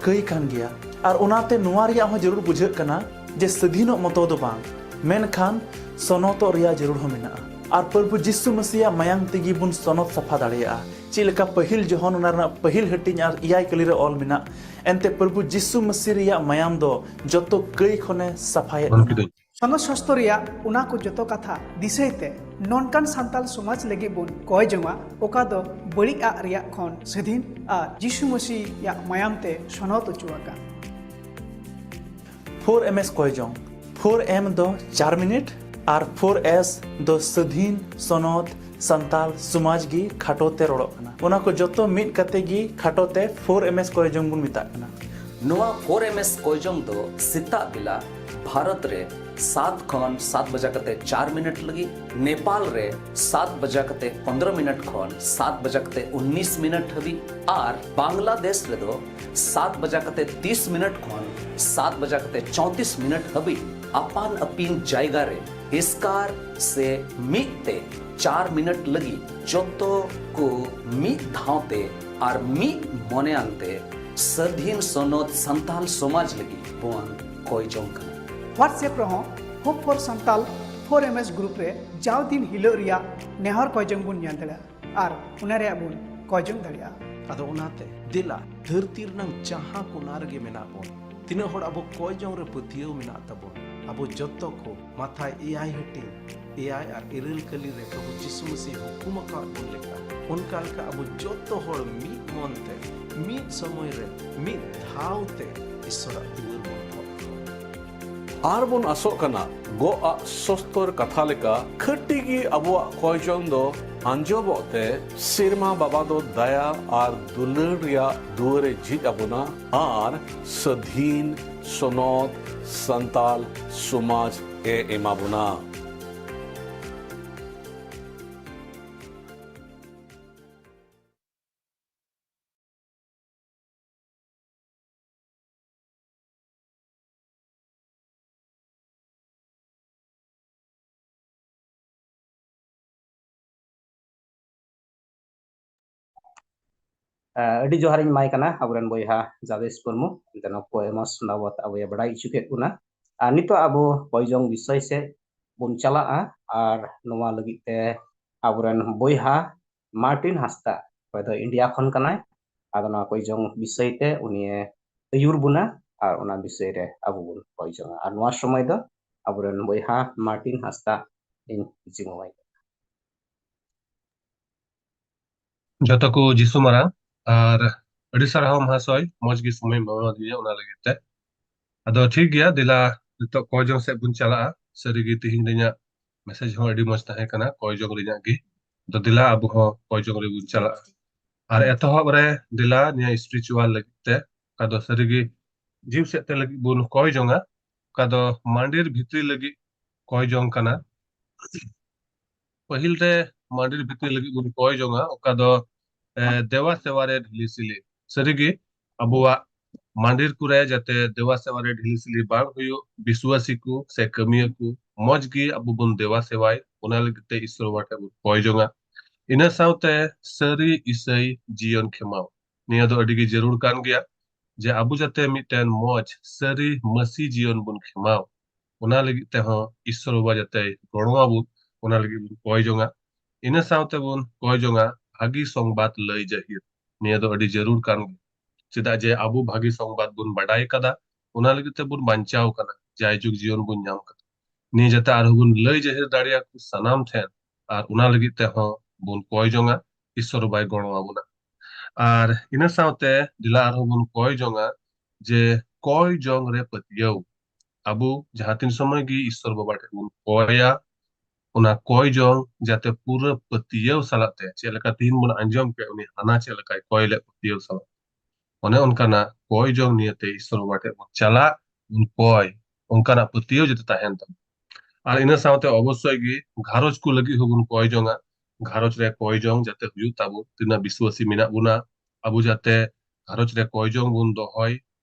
ᱠᱟᱹᱭ ᱠᱟᱱ ᱜᱮᱭᱟ, ᱟᱨ ᱚᱱᱟᱛᱮ ᱱᱚᱣᱟ ᱨᱮᱭᱟᱜ ᱦᱚᱸ ᱡᱟᱹᱨᱩᱲ ᱵᱩᱡᱷᱟᱹᱜ ᱠᱟᱱᱟ ᱡᱮ ᱥᱟᱹᱫᱷᱤᱱᱚᱜ ᱢᱚᱛᱚ ᱫᱚ ᱵᱟᱝ, ᱢᱮᱱᱠᱷᱟᱱ ᱥᱚᱱᱚᱛᱚᱜ ᱨᱮᱭᱟᱜ ᱡᱟᱹᱨᱩᱲ ᱦᱚᱸ ᱢᱮᱱᱟᱜᱼᱟ᱾ ᱟᱨ ᱯᱨᱚᱵᱷᱩ ᱡᱤᱥᱩ ᱢᱟᱹᱥᱤᱭᱟᱜ ᱢᱟᱭᱟᱝ ᱛᱮᱜᱮ ᱵᱚᱱ ᱥᱚᱱᱚᱛ ᱥᱟᱯᱷᱟ ᱫᱟᱲᱮᱭᱟᱜᱼᱟ᱾ ᱪᱮᱫ ᱞᱮᱠᱟ ᱯᱟᱹᱦᱤᱞ ᱡᱚᱦᱚᱱ ᱚᱱᱟ ᱨᱮᱱᱟᱜ ᱯᱟᱹᱦᱤᱞ ᱦᱟᱹᱴᱤᱧ ᱟᱨ ᱮᱭᱟᱭ ᱠᱟᱹᱞᱤ ᱨᱮ ᱚᱞ ᱢᱮᱱᱟᱜ, ᱮᱱᱛᱮ ᱯᱨᱚᱵᱷᱩ ᱡᱤᱥᱩ ᱢᱟᱹᱥᱤ ᱨᱮᱭᱟᱜ ᱢᱟᱭᱟᱢ ᱫᱚ ᱡᱚᱛᱚ ᱠᱟᱹᱭ ᱠᱷᱚᱱᱮ ᱥᱟᱯᱷᱟᱭᱮᱫ ᱵᱚᱱᱟ᱾ ᱥᱚᱱᱚᱛ ᱥᱟᱥᱛᱚ ᱨᱮᱭᱟᱜ ᱚᱱᱟ ᱠᱚ ᱡᱚᱛᱚ ᱠᱟᱛᱷᱟ ᱫᱤᱥᱟᱹᱭ ᱛᱮ ᱱᱚᱝᱠᱟᱱ ᱥᱟᱱᱛᱟᱞ ᱥᱚᱢᱟᱡᱽ ᱞᱟᱹᱜᱤᱫ ᱵᱚᱱ ᱠᱚᱭ ᱡᱚᱝᱟ, ᱚᱠᱟ ᱫᱚ ᱵᱟᱹᱲᱤᱡ ᱟᱜ ᱨᱮᱭᱟᱜ ᱠᱷᱚᱱ ᱥᱟᱹᱫᱷᱤᱱ ᱟᱨ ᱡᱤᱥᱩ ᱢᱟᱹᱥᱤᱭᱟᱜ ᱢᱟᱭᱟᱢ ᱛᱮ ᱥᱚᱱᱚᱛ ᱚᱪᱚ ᱟᱠᱟᱱ᱾ ᱯᱷᱳᱨ ᱮᱢ ᱮᱥ ᱠᱚᱭ ᱡᱚᱝ᱾ ᱯᱷᱳᱨ ᱮᱢ ᱫᱚ ᱪᱟᱨ ᱢᱤᱱᱤᱴ ᱟᱨ ᱯᱷᱳᱨ ᱮᱥ ᱫᱚ ᱥᱟᱹᱫᱷᱤᱱ ᱥᱚᱱᱚᱛ ᱥᱟᱱᱛᱟᱞ ᱥᱚᱢᱟᱡᱽ ᱜᱮ ᱠᱷᱟᱴᱚ ᱛᱮ ᱨᱚᱲᱚᱜ ᱠᱟᱱᱟ᱾ ᱚᱱᱟ ᱠᱚ ᱡᱚᱛᱚ ᱢᱤᱫ ᱠᱟᱛᱮ ᱜᱮ ᱠᱷᱟᱴᱚ ᱛᱮ ᱯᱷᱳᱨ ᱮᱢ ᱮᱥ ᱠᱚᱭ ᱡᱚᱝ ᱵᱚᱱ ᱢᱮᱛᱟᱜ ᱠᱟᱱᱟ᱾ ᱱᱚᱣᱟ ᱯᱷᱳᱨ ᱮᱢ ᱮᱥ ᱠᱚᱭ ᱡᱚᱝ ᱫᱚ ᱥᱮᱛᱟᱜ ᱵᱮᱞᱟ ᱵᱷᱟᱨᱚᱛ ᱨᱮ ᱥᱟᱛ ᱠᱷᱚᱱ ᱥᱟᱛ ᱵᱟᱡᱟ ᱠᱟᱛᱮ ᱪᱟᱨ ᱢᱤᱱᱤᱴ ᱞᱟᱹᱜᱤᱫ, ᱱᱮᱯᱟᱞ ᱨᱮ ᱥᱟᱛ ᱵᱟᱡᱟ ᱠᱟᱛᱮ ᱯᱚᱱᱫᱽᱨᱚ ᱢᱤᱱᱤᱴ ᱠᱷᱚᱱ ᱥᱟᱛ ᱵᱟᱡᱟ ᱠᱟᱛᱮ ᱩᱱᱱᱤᱥ ᱢᱤᱱᱤᱴ ᱦᱟᱹᱵᱤᱡ ᱟᱨ ᱵᱟᱝᱞᱟᱫᱮᱥ ᱨᱮᱫᱚ ᱥᱟᱛ ᱵᱟᱡᱟ ᱠᱟᱛᱮ ᱛᱤᱥ ᱢᱤᱱᱤᱴ ᱠᱷᱚᱱ ᱥᱟᱛ ᱵᱟᱡᱟ ᱠᱟᱛᱮ ᱪᱚᱣᱛᱤᱥ ᱢᱤᱱᱤᱴ ᱦᱟᱹᱵᱤᱡ ᱟᱯᱟᱱ ᱟᱹᱯᱤᱱ ᱡᱟᱭᱜᱟ ᱨᱮ ᱮᱥᱠᱟᱨ ᱥᱮ ᱢᱤᱫ ᱛᱮ ᱪᱟᱨ ᱢᱤᱱᱤᱴ ᱞᱟᱹᱜᱤᱫ ᱡᱚᱛᱚ ᱠᱚ ᱢᱤᱫ ᱫᱷᱟᱣ ᱛᱮ ᱟᱨ ᱢᱤᱫ ᱢᱚᱱᱮᱭᱟᱱ ᱛᱮ ᱥᱟᱹᱫᱷᱤᱱ ᱥᱚᱱᱚᱛ ᱥᱟᱱᱛᱟᱞ ᱥᱚᱢᱟᱡᱽ ᱞᱟᱹᱜᱤᱫ ᱵᱚᱱ ᱠᱚᱭ ᱡᱚᱝ ᱠᱟᱱᱟ᱾ WhatsApp ᱨᱮᱦᱚᱸ Hope for Santal four M S group ᱨᱮ ᱡᱟᱣ ᱫᱤᱱ ᱦᱤᱞᱳᱜ ᱨᱮᱭᱟᱜ ᱱᱮᱦᱚᱨ ᱠᱚᱭ ᱡᱚᱝ ᱵᱚᱱ ᱧᱮᱞ ᱫᱟᱲᱮᱭᱟᱜᱼᱟ ᱟᱨ ᱚᱱᱟ ᱨᱮᱭᱟᱜ ᱵᱚᱱ ᱠᱚᱭ ᱡᱚᱝ ᱫᱟᱲᱮᱭᱟᱜᱼᱟ᱾ ᱟᱫᱚ ᱚᱱᱟᱛᱮ ᱫᱮᱞᱟ, ᱫᱷᱟᱹᱨᱛᱤ ᱨᱮᱱᱟᱝ ᱡᱟᱦᱟᱸ ᱠᱚᱱᱟ ᱨᱮᱜᱮ ᱢᱮᱱᱟᱜ ᱵᱚᱱ, ᱛᱤᱱᱟᱹᱜ ᱦᱚᱲ ᱟᱵᱚ ᱠᱚᱭ ᱡᱚᱝ ᱨᱮ ᱯᱟᱹᱛᱭᱟᱹᱣ ᱢᱮᱱᱟᱜ ᱛᱟᱵᱚᱱ? ᱟᱵᱚ ᱡᱚᱛᱚ ᱠᱚ ᱢᱟᱛᱷᱟᱭ ᱮᱭᱟᱭ ᱦᱟᱹᱴᱤᱧ ᱮᱭᱟᱭ ᱟᱨ ᱤᱨᱟᱹᱞ ᱠᱟᱹᱞᱤ ᱨᱮ ᱯᱨᱚᱵᱷᱩ ᱡᱤᱥᱩ ᱢᱟᱹᱥᱤ ᱦᱩᱠᱩᱢ ᱟᱠᱟᱫ ᱵᱚᱱ ᱞᱮᱠᱟ, ᱚᱱᱠᱟ ᱞᱮᱠᱟ ᱟᱵᱚ ᱡᱚᱛᱚ ᱦᱚᱲ ᱢᱤᱫ ᱢᱚᱱ ᱛᱮ, ᱢᱤᱫ ᱥᱚᱢᱚᱭ ᱨᱮ, ᱢᱤᱫ ᱫᱷᱟᱣ ᱛᱮ ᱤᱥᱚᱨᱟᱜ ᱫᱩᱣᱟᱹᱨ ᱵᱚᱱ ᱴᱷᱚᱠ ᱠᱚᱣᱟ᱾ ᱟᱨ ᱵᱚᱱ ᱟᱥᱚᱜ ᱠᱟᱱᱟ, ᱜᱚᱜ ᱟᱜ ᱥᱚᱥᱛᱚᱨ ᱠᱟᱛᱷᱟ ᱞᱮᱠᱟ, ᱠᱷᱟᱹᱴᱤ ᱜᱮ ᱟᱵᱚᱣᱟᱜ ᱠᱚᱭ ᱡᱚᱝ ᱫᱚ ᱟᱸᱡᱚᱵᱚᱜ ᱛᱮ, ᱥᱮᱨᱢᱟ ᱵᱟᱵᱟ ᱫᱚ ᱫᱟᱭᱟ ᱟᱨ ᱫᱩᱞᱟᱹᱲ ᱨᱮᱭᱟᱜ ᱫᱩᱣᱟᱹᱨ ᱮ ᱡᱷᱤᱡ ᱟᱵᱚᱱᱟ ᱟᱨ ᱥᱟᱹᱫᱷᱤᱱ ᱥᱚᱱᱚᱛ ᱥᱟᱱᱛᱟᱞ ᱥᱚᱢᱟᱡᱽ ᱮ ᱮᱢᱟ ᱵᱚᱱᱟ᱾ ᱟᱹᱰᱤ ᱡᱚᱦᱟᱨᱤᱧ ᱮᱢᱟᱭ ᱠᱟᱱᱟ ᱟᱵᱚᱨᱮᱱ ᱵᱚᱭᱦᱟ ᱡᱟᱵᱮᱥ ᱢᱩᱨᱢᱩ, ᱮᱱᱛᱮ ᱱᱚᱣᱟ ᱠᱚ ᱮᱢᱚᱥ ᱵᱟᱵᱚᱛ ᱟᱵᱚᱭ ᱵᱟᱲᱟᱭ ᱦᱚᱪᱚ ᱠᱮᱫ ᱵᱚᱱᱟ᱾ ᱟᱨ ᱱᱤᱛᱚᱜ ᱟᱵᱚ ᱠᱚᱭ ᱡᱚᱝ ᱵᱤᱥᱚᱭ ᱥᱮᱫ ᱵᱚᱱ ᱪᱟᱞᱟᱜᱼᱟ᱾ ᱟᱨ ᱱᱚᱣᱟ ᱞᱟᱹᱜᱤᱫ ᱛᱮ ᱟᱵᱚᱨᱮᱱ ᱵᱚᱭᱦᱟ ᱢᱟᱨᱴᱤᱱ ᱦᱟᱸᱥᱫᱟ, ᱚᱠᱚᱭ ᱫᱚ ᱤᱱᱰᱤᱭᱟ ᱠᱷᱚᱱ ᱠᱟᱱᱟᱭ, ᱟᱫᱚ ᱱᱚᱣᱟ ᱠᱚᱭ ᱡᱚᱝ ᱵᱤᱥᱚᱭ ᱛᱮ ᱩᱱᱤᱭᱮ ᱟᱹᱭᱩᱨ ᱵᱚᱱᱟ ᱟᱨ ᱚᱱᱟ ᱵᱤᱥᱚᱭ ᱨᱮ ᱟᱵᱚ ᱵᱚᱱ ᱠᱚᱭ ᱡᱚᱝᱟ᱾ ᱟᱨ ᱱᱚᱣᱟ ᱥᱚᱢᱚᱭ ᱫᱚ ᱟᱵᱚᱨᱮᱱ ᱵᱚᱭᱦᱟ ᱢᱟᱨᱴᱤᱱ ᱦᱟᱸᱥᱫᱟ ᱤᱧ ᱡᱤᱢᱟᱹᱣᱟᱭ ᱠᱟᱱᱟ᱾ ᱡᱚᱛᱚ ᱠᱚ ᱡᱤᱥᱩ ᱢᱟᱨᱟᱝ, ᱟᱨ ᱟᱹᱰᱤ ᱥᱟᱨᱦᱟᱣ ᱢᱚᱦᱟᱥᱚᱭ, ᱢᱚᱡᱽ ᱜᱮ ᱥᱚᱢᱚᱭ ᱮᱢ ᱮᱢᱟᱫᱤᱧᱟ ᱚᱱᱟ ᱞᱟᱹᱜᱤᱫ ᱛᱮ᱾ ᱟᱫᱚ ᱴᱷᱤᱠ ᱜᱮᱭᱟ, ᱫᱮᱞᱟ ᱱᱤᱛᱚᱜ ᱠᱚᱭ ᱡᱚᱝ ᱥᱮᱫ ᱵᱚᱱ ᱪᱟᱞᱟᱜᱼᱟ᱾ ᱥᱟᱹᱨᱤᱜᱮ ᱛᱤᱦᱤᱧ ᱨᱮᱱᱟᱜ ᱢᱮᱥᱮᱡᱽ ᱦᱚᱸ ᱟᱹᱰᱤ ᱢᱚᱡᱽ ᱛᱟᱦᱮᱸ ᱠᱟᱱᱟ ᱠᱚᱭ ᱡᱚᱝ ᱨᱮᱱᱟᱜ ᱜᱮ᱾ ᱟᱫᱚ ᱫᱮᱞᱟ ᱟᱵᱚ ᱦᱚᱸ ᱠᱚᱭ ᱡᱚᱝ ᱨᱮᱵᱚᱱ ᱪᱟᱞᱟᱜᱼᱟ᱾ ᱟᱨ ᱮᱛᱚᱦᱚᱵ ᱨᱮ ᱫᱮᱞᱟ ᱱᱤᱭᱟᱹ ᱥᱯᱤᱨᱤᱪᱩᱣᱟᱞ ᱞᱟᱹᱜᱤᱫ ᱛᱮ, ᱚᱠᱟ ᱫᱚ ᱥᱟᱹᱨᱤᱜᱮ ᱡᱤᱣ ᱥᱮᱫ ᱛᱮ ᱞᱟᱹᱜᱤᱫ ᱵᱚᱱ ᱠᱚᱭ ᱡᱚᱝᱟ, ᱚᱠᱟ ᱫᱚ ᱢᱟᱹᱰᱤᱨ ᱵᱷᱤᱛᱨᱤ ᱞᱟᱹᱜᱤᱫ ᱠᱚᱭ ᱡᱚᱝ ᱠᱟᱱᱟ᱾ ᱯᱟᱹᱦᱤᱞ ᱨᱮ ᱢᱟᱹᱰᱤᱨ ᱵᱷᱤᱛᱨᱤ ᱞᱟᱹᱜᱤᱫ ᱵᱚᱱ ᱠᱚᱭ ᱡᱚᱝᱟ, ᱚᱠᱟ ᱫᱚ, ᱮ, ᱫᱮᱣᱟ ᱥᱮᱣᱟ ᱨᱮ ᱰᱷᱤᱞᱤ ᱥᱤᱞᱤ᱾ ᱥᱟᱹᱨᱤᱜᱮ ᱟᱵᱚᱣᱟᱜ ᱢᱟᱹᱰᱤᱨ ᱠᱚᱨᱮ ᱡᱟᱛᱮ ᱫᱮᱣᱟ ᱥᱮᱣᱟ ᱨᱮ ᱰᱷᱤᱞᱤ ᱥᱤᱞᱤ ᱵᱟᱝ ᱦᱩᱭᱩᱜ, ᱵᱤᱥᱣᱟᱥᱤ ᱠᱚ ᱥᱮ ᱠᱟᱹᱢᱤᱭᱟᱹ ᱠᱚ ᱢᱚᱡᱽ ᱜᱮ ᱟᱵᱚ ᱵᱚᱱ ᱫᱮᱣᱟ ᱥᱮᱣᱟᱭ, ᱚᱱᱟ ᱞᱟᱹᱜᱤᱫ ᱛᱮ ᱤᱥᱚᱨ ᱵᱟᱵᱟ ᱴᱷᱮᱱ ᱵᱚᱱ ᱠᱚᱭ ᱡᱚᱝᱟ᱾ ᱤᱱᱟᱹ ᱥᱟᱶᱛᱮ ᱥᱟᱹᱨᱤ ᱤᱥᱟᱹᱭ ᱡᱤᱭᱚᱱ ᱠᱷᱮᱢᱟᱣ, ᱱᱤᱭᱟᱹ ᱫᱚ ᱟᱹᱰᱤ ᱜᱮ ᱡᱟᱹᱨᱩᱲ ᱠᱟᱱ ᱜᱮᱭᱟ, ᱡᱮ ᱟᱵᱚ ᱡᱟᱛᱮ ᱢᱤᱫᱴᱮᱱ ᱢᱚᱡᱽ ᱥᱟᱹᱨᱤ ᱢᱟᱹᱥᱤ ᱡᱤᱭᱚᱱ ᱵᱚᱱ ᱠᱷᱮᱢᱟᱣ, ᱚᱱᱟ ᱞᱟᱹᱜᱤᱫ ᱛᱮᱦᱚᱸ ᱤᱥᱚᱨ ᱵᱟᱵᱟ ᱡᱟᱛᱮᱭ ᱜᱚᱲᱚ ᱟᱵᱚᱱ, ᱚᱱᱟ ᱞᱟᱹᱜᱤᱫ ᱵᱚᱱ ᱠᱚᱭ ᱡᱚᱝᱟ᱾ ᱤᱱᱟᱹ ᱥᱟᱶᱛᱮ ᱵᱚᱱ ᱠᱚᱭ ᱡᱚᱝᱟ ᱵᱷᱟᱹᱜᱤ ᱥᱚᱝᱵᱟᱫ ᱞᱟᱹᱭ ᱡᱟᱹᱦᱤᱨ᱾ ᱱᱤᱭᱟᱹ ᱫᱚ ᱟᱹᱰᱤ ᱡᱟᱹᱨᱩᱲ ᱠᱟᱱ ᱜᱮᱭᱟ᱾ ᱪᱮᱫᱟᱜ ᱡᱮ ᱟᱵᱚ ᱵᱷᱟᱹᱜᱤ ᱥᱚᱝᱵᱟᱫ ᱵᱚᱱ ᱵᱟᱰᱟᱭ ᱠᱟᱫᱟ, ᱚᱱᱟ ᱞᱟᱹᱜᱤᱫ ᱛᱮᱵᱚᱱ ᱵᱟᱧᱪᱟᱣ ᱠᱟᱱᱟ, ᱡᱟᱭᱡᱩᱜᱽ ᱡᱤᱭᱚᱱ ᱵᱚᱱ ᱧᱟᱢ ᱠᱟᱫᱟ᱾ ᱱᱤᱭᱟᱹ ᱡᱟᱛᱮ ᱟᱨᱦᱚᱸ ᱵᱚᱱ ᱞᱟᱹᱭ ᱡᱟᱦᱮᱨ ᱫᱟᱲᱮᱭᱟᱠᱚ ᱥᱟᱱᱟᱢ ᱴᱷᱮᱱ, ᱟᱨ ᱚᱱᱟ ᱞᱟᱹᱜᱤᱫ ᱛᱮᱦᱚᱸ ᱵᱚᱱ ᱠᱚᱭ ᱡᱚᱝᱟ, ᱤᱥᱥᱚᱨ ᱵᱟᱵᱟᱭ ᱜᱚᱲᱚ ᱟᱵᱚᱱᱟ᱾ ᱟᱨ ᱤᱱᱟᱹ ᱥᱟᱶᱛᱮ ᱫᱮᱞᱟ ᱟᱨᱦᱚᱸ ᱵᱚᱱ ᱠᱚᱭ ᱡᱚᱝᱟ ᱡᱮ ᱠᱚᱭ ᱡᱚᱝ ᱨᱮ ᱯᱟᱹᱛᱭᱟᱹᱣ᱾ ᱟᱵᱚ ᱡᱟᱦᱟᱸ ᱛᱤᱱ ᱥᱚᱢᱚᱭ ᱜᱮ ᱤᱥᱥᱚᱨ ᱵᱟᱵᱟ ᱴᱷᱮᱱ ᱵᱚᱱ ᱠᱚᱭᱟ, ᱚᱱᱟ ᱠᱚᱭ ᱡᱚᱝ ᱡᱟᱛᱮ ᱯᱩᱨᱟᱹ ᱯᱟᱹᱛᱭᱟᱹᱣ ᱥᱟᱞᱟᱜ ᱛᱮ, ᱪᱮᱫ ᱞᱮᱠᱟ ᱛᱤᱦᱤᱧ ᱵᱚᱱ ᱟᱸᱡᱚᱢ ᱠᱮᱫ, ᱩᱱᱤ ᱦᱟᱱᱟ ᱪᱮᱫ ᱞᱮᱠᱟᱭ ᱠᱚᱭ ᱞᱮᱫ ᱯᱟᱹᱛᱭᱟᱹᱣ ᱥᱟᱞᱟᱜ, ᱚᱱᱮ ᱚᱱᱠᱟᱱᱟᱜ ᱠᱚᱭ ᱡᱚᱝ ᱱᱤᱭᱟᱹᱛᱮ ᱤᱥᱥᱚᱨ ᱵᱟᱵᱟ ᱴᱷᱮᱱ ᱵᱚᱱ ᱪᱟᱞᱟᱜ, ᱵᱚᱱ ᱠᱚᱭ, ᱚᱱᱠᱟᱱᱟᱜ ᱯᱟᱹᱛᱭᱟᱹᱣ ᱡᱟᱛᱮ ᱛᱟᱦᱮᱱ ᱛᱟᱵᱚᱱ᱾ ᱟᱨ ᱤᱱᱟᱹ ᱥᱟᱶᱛᱮ ᱚᱵᱚᱥᱥᱳᱭ ᱜᱮ ᱜᱷᱟᱨᱚᱸᱡᱽ ᱠᱚ ᱞᱟᱹᱜᱤᱫ ᱦᱚᱸᱵᱚᱱ ᱠᱚᱭ ᱡᱚᱝᱟ, ᱜᱷᱟᱨᱚᱸᱡᱽ ᱨᱮ ᱠᱚᱭ ᱡᱚᱝ ᱡᱟᱛᱮ ᱦᱩᱭᱩᱜ ᱛᱟᱵᱚᱱ, ᱛᱤᱱᱟᱹᱜ ᱵᱤᱥᱣᱟᱥᱤ ᱢᱮᱱᱟᱜ ᱵᱚᱱᱟ, ᱟᱵᱚ ᱡᱟᱛᱮ ᱜᱷᱟᱨᱚᱸᱡᱽ ᱨᱮ ᱠᱚᱭ ᱡᱚᱝ ᱵᱚᱱ ᱫᱚᱦᱚᱭ,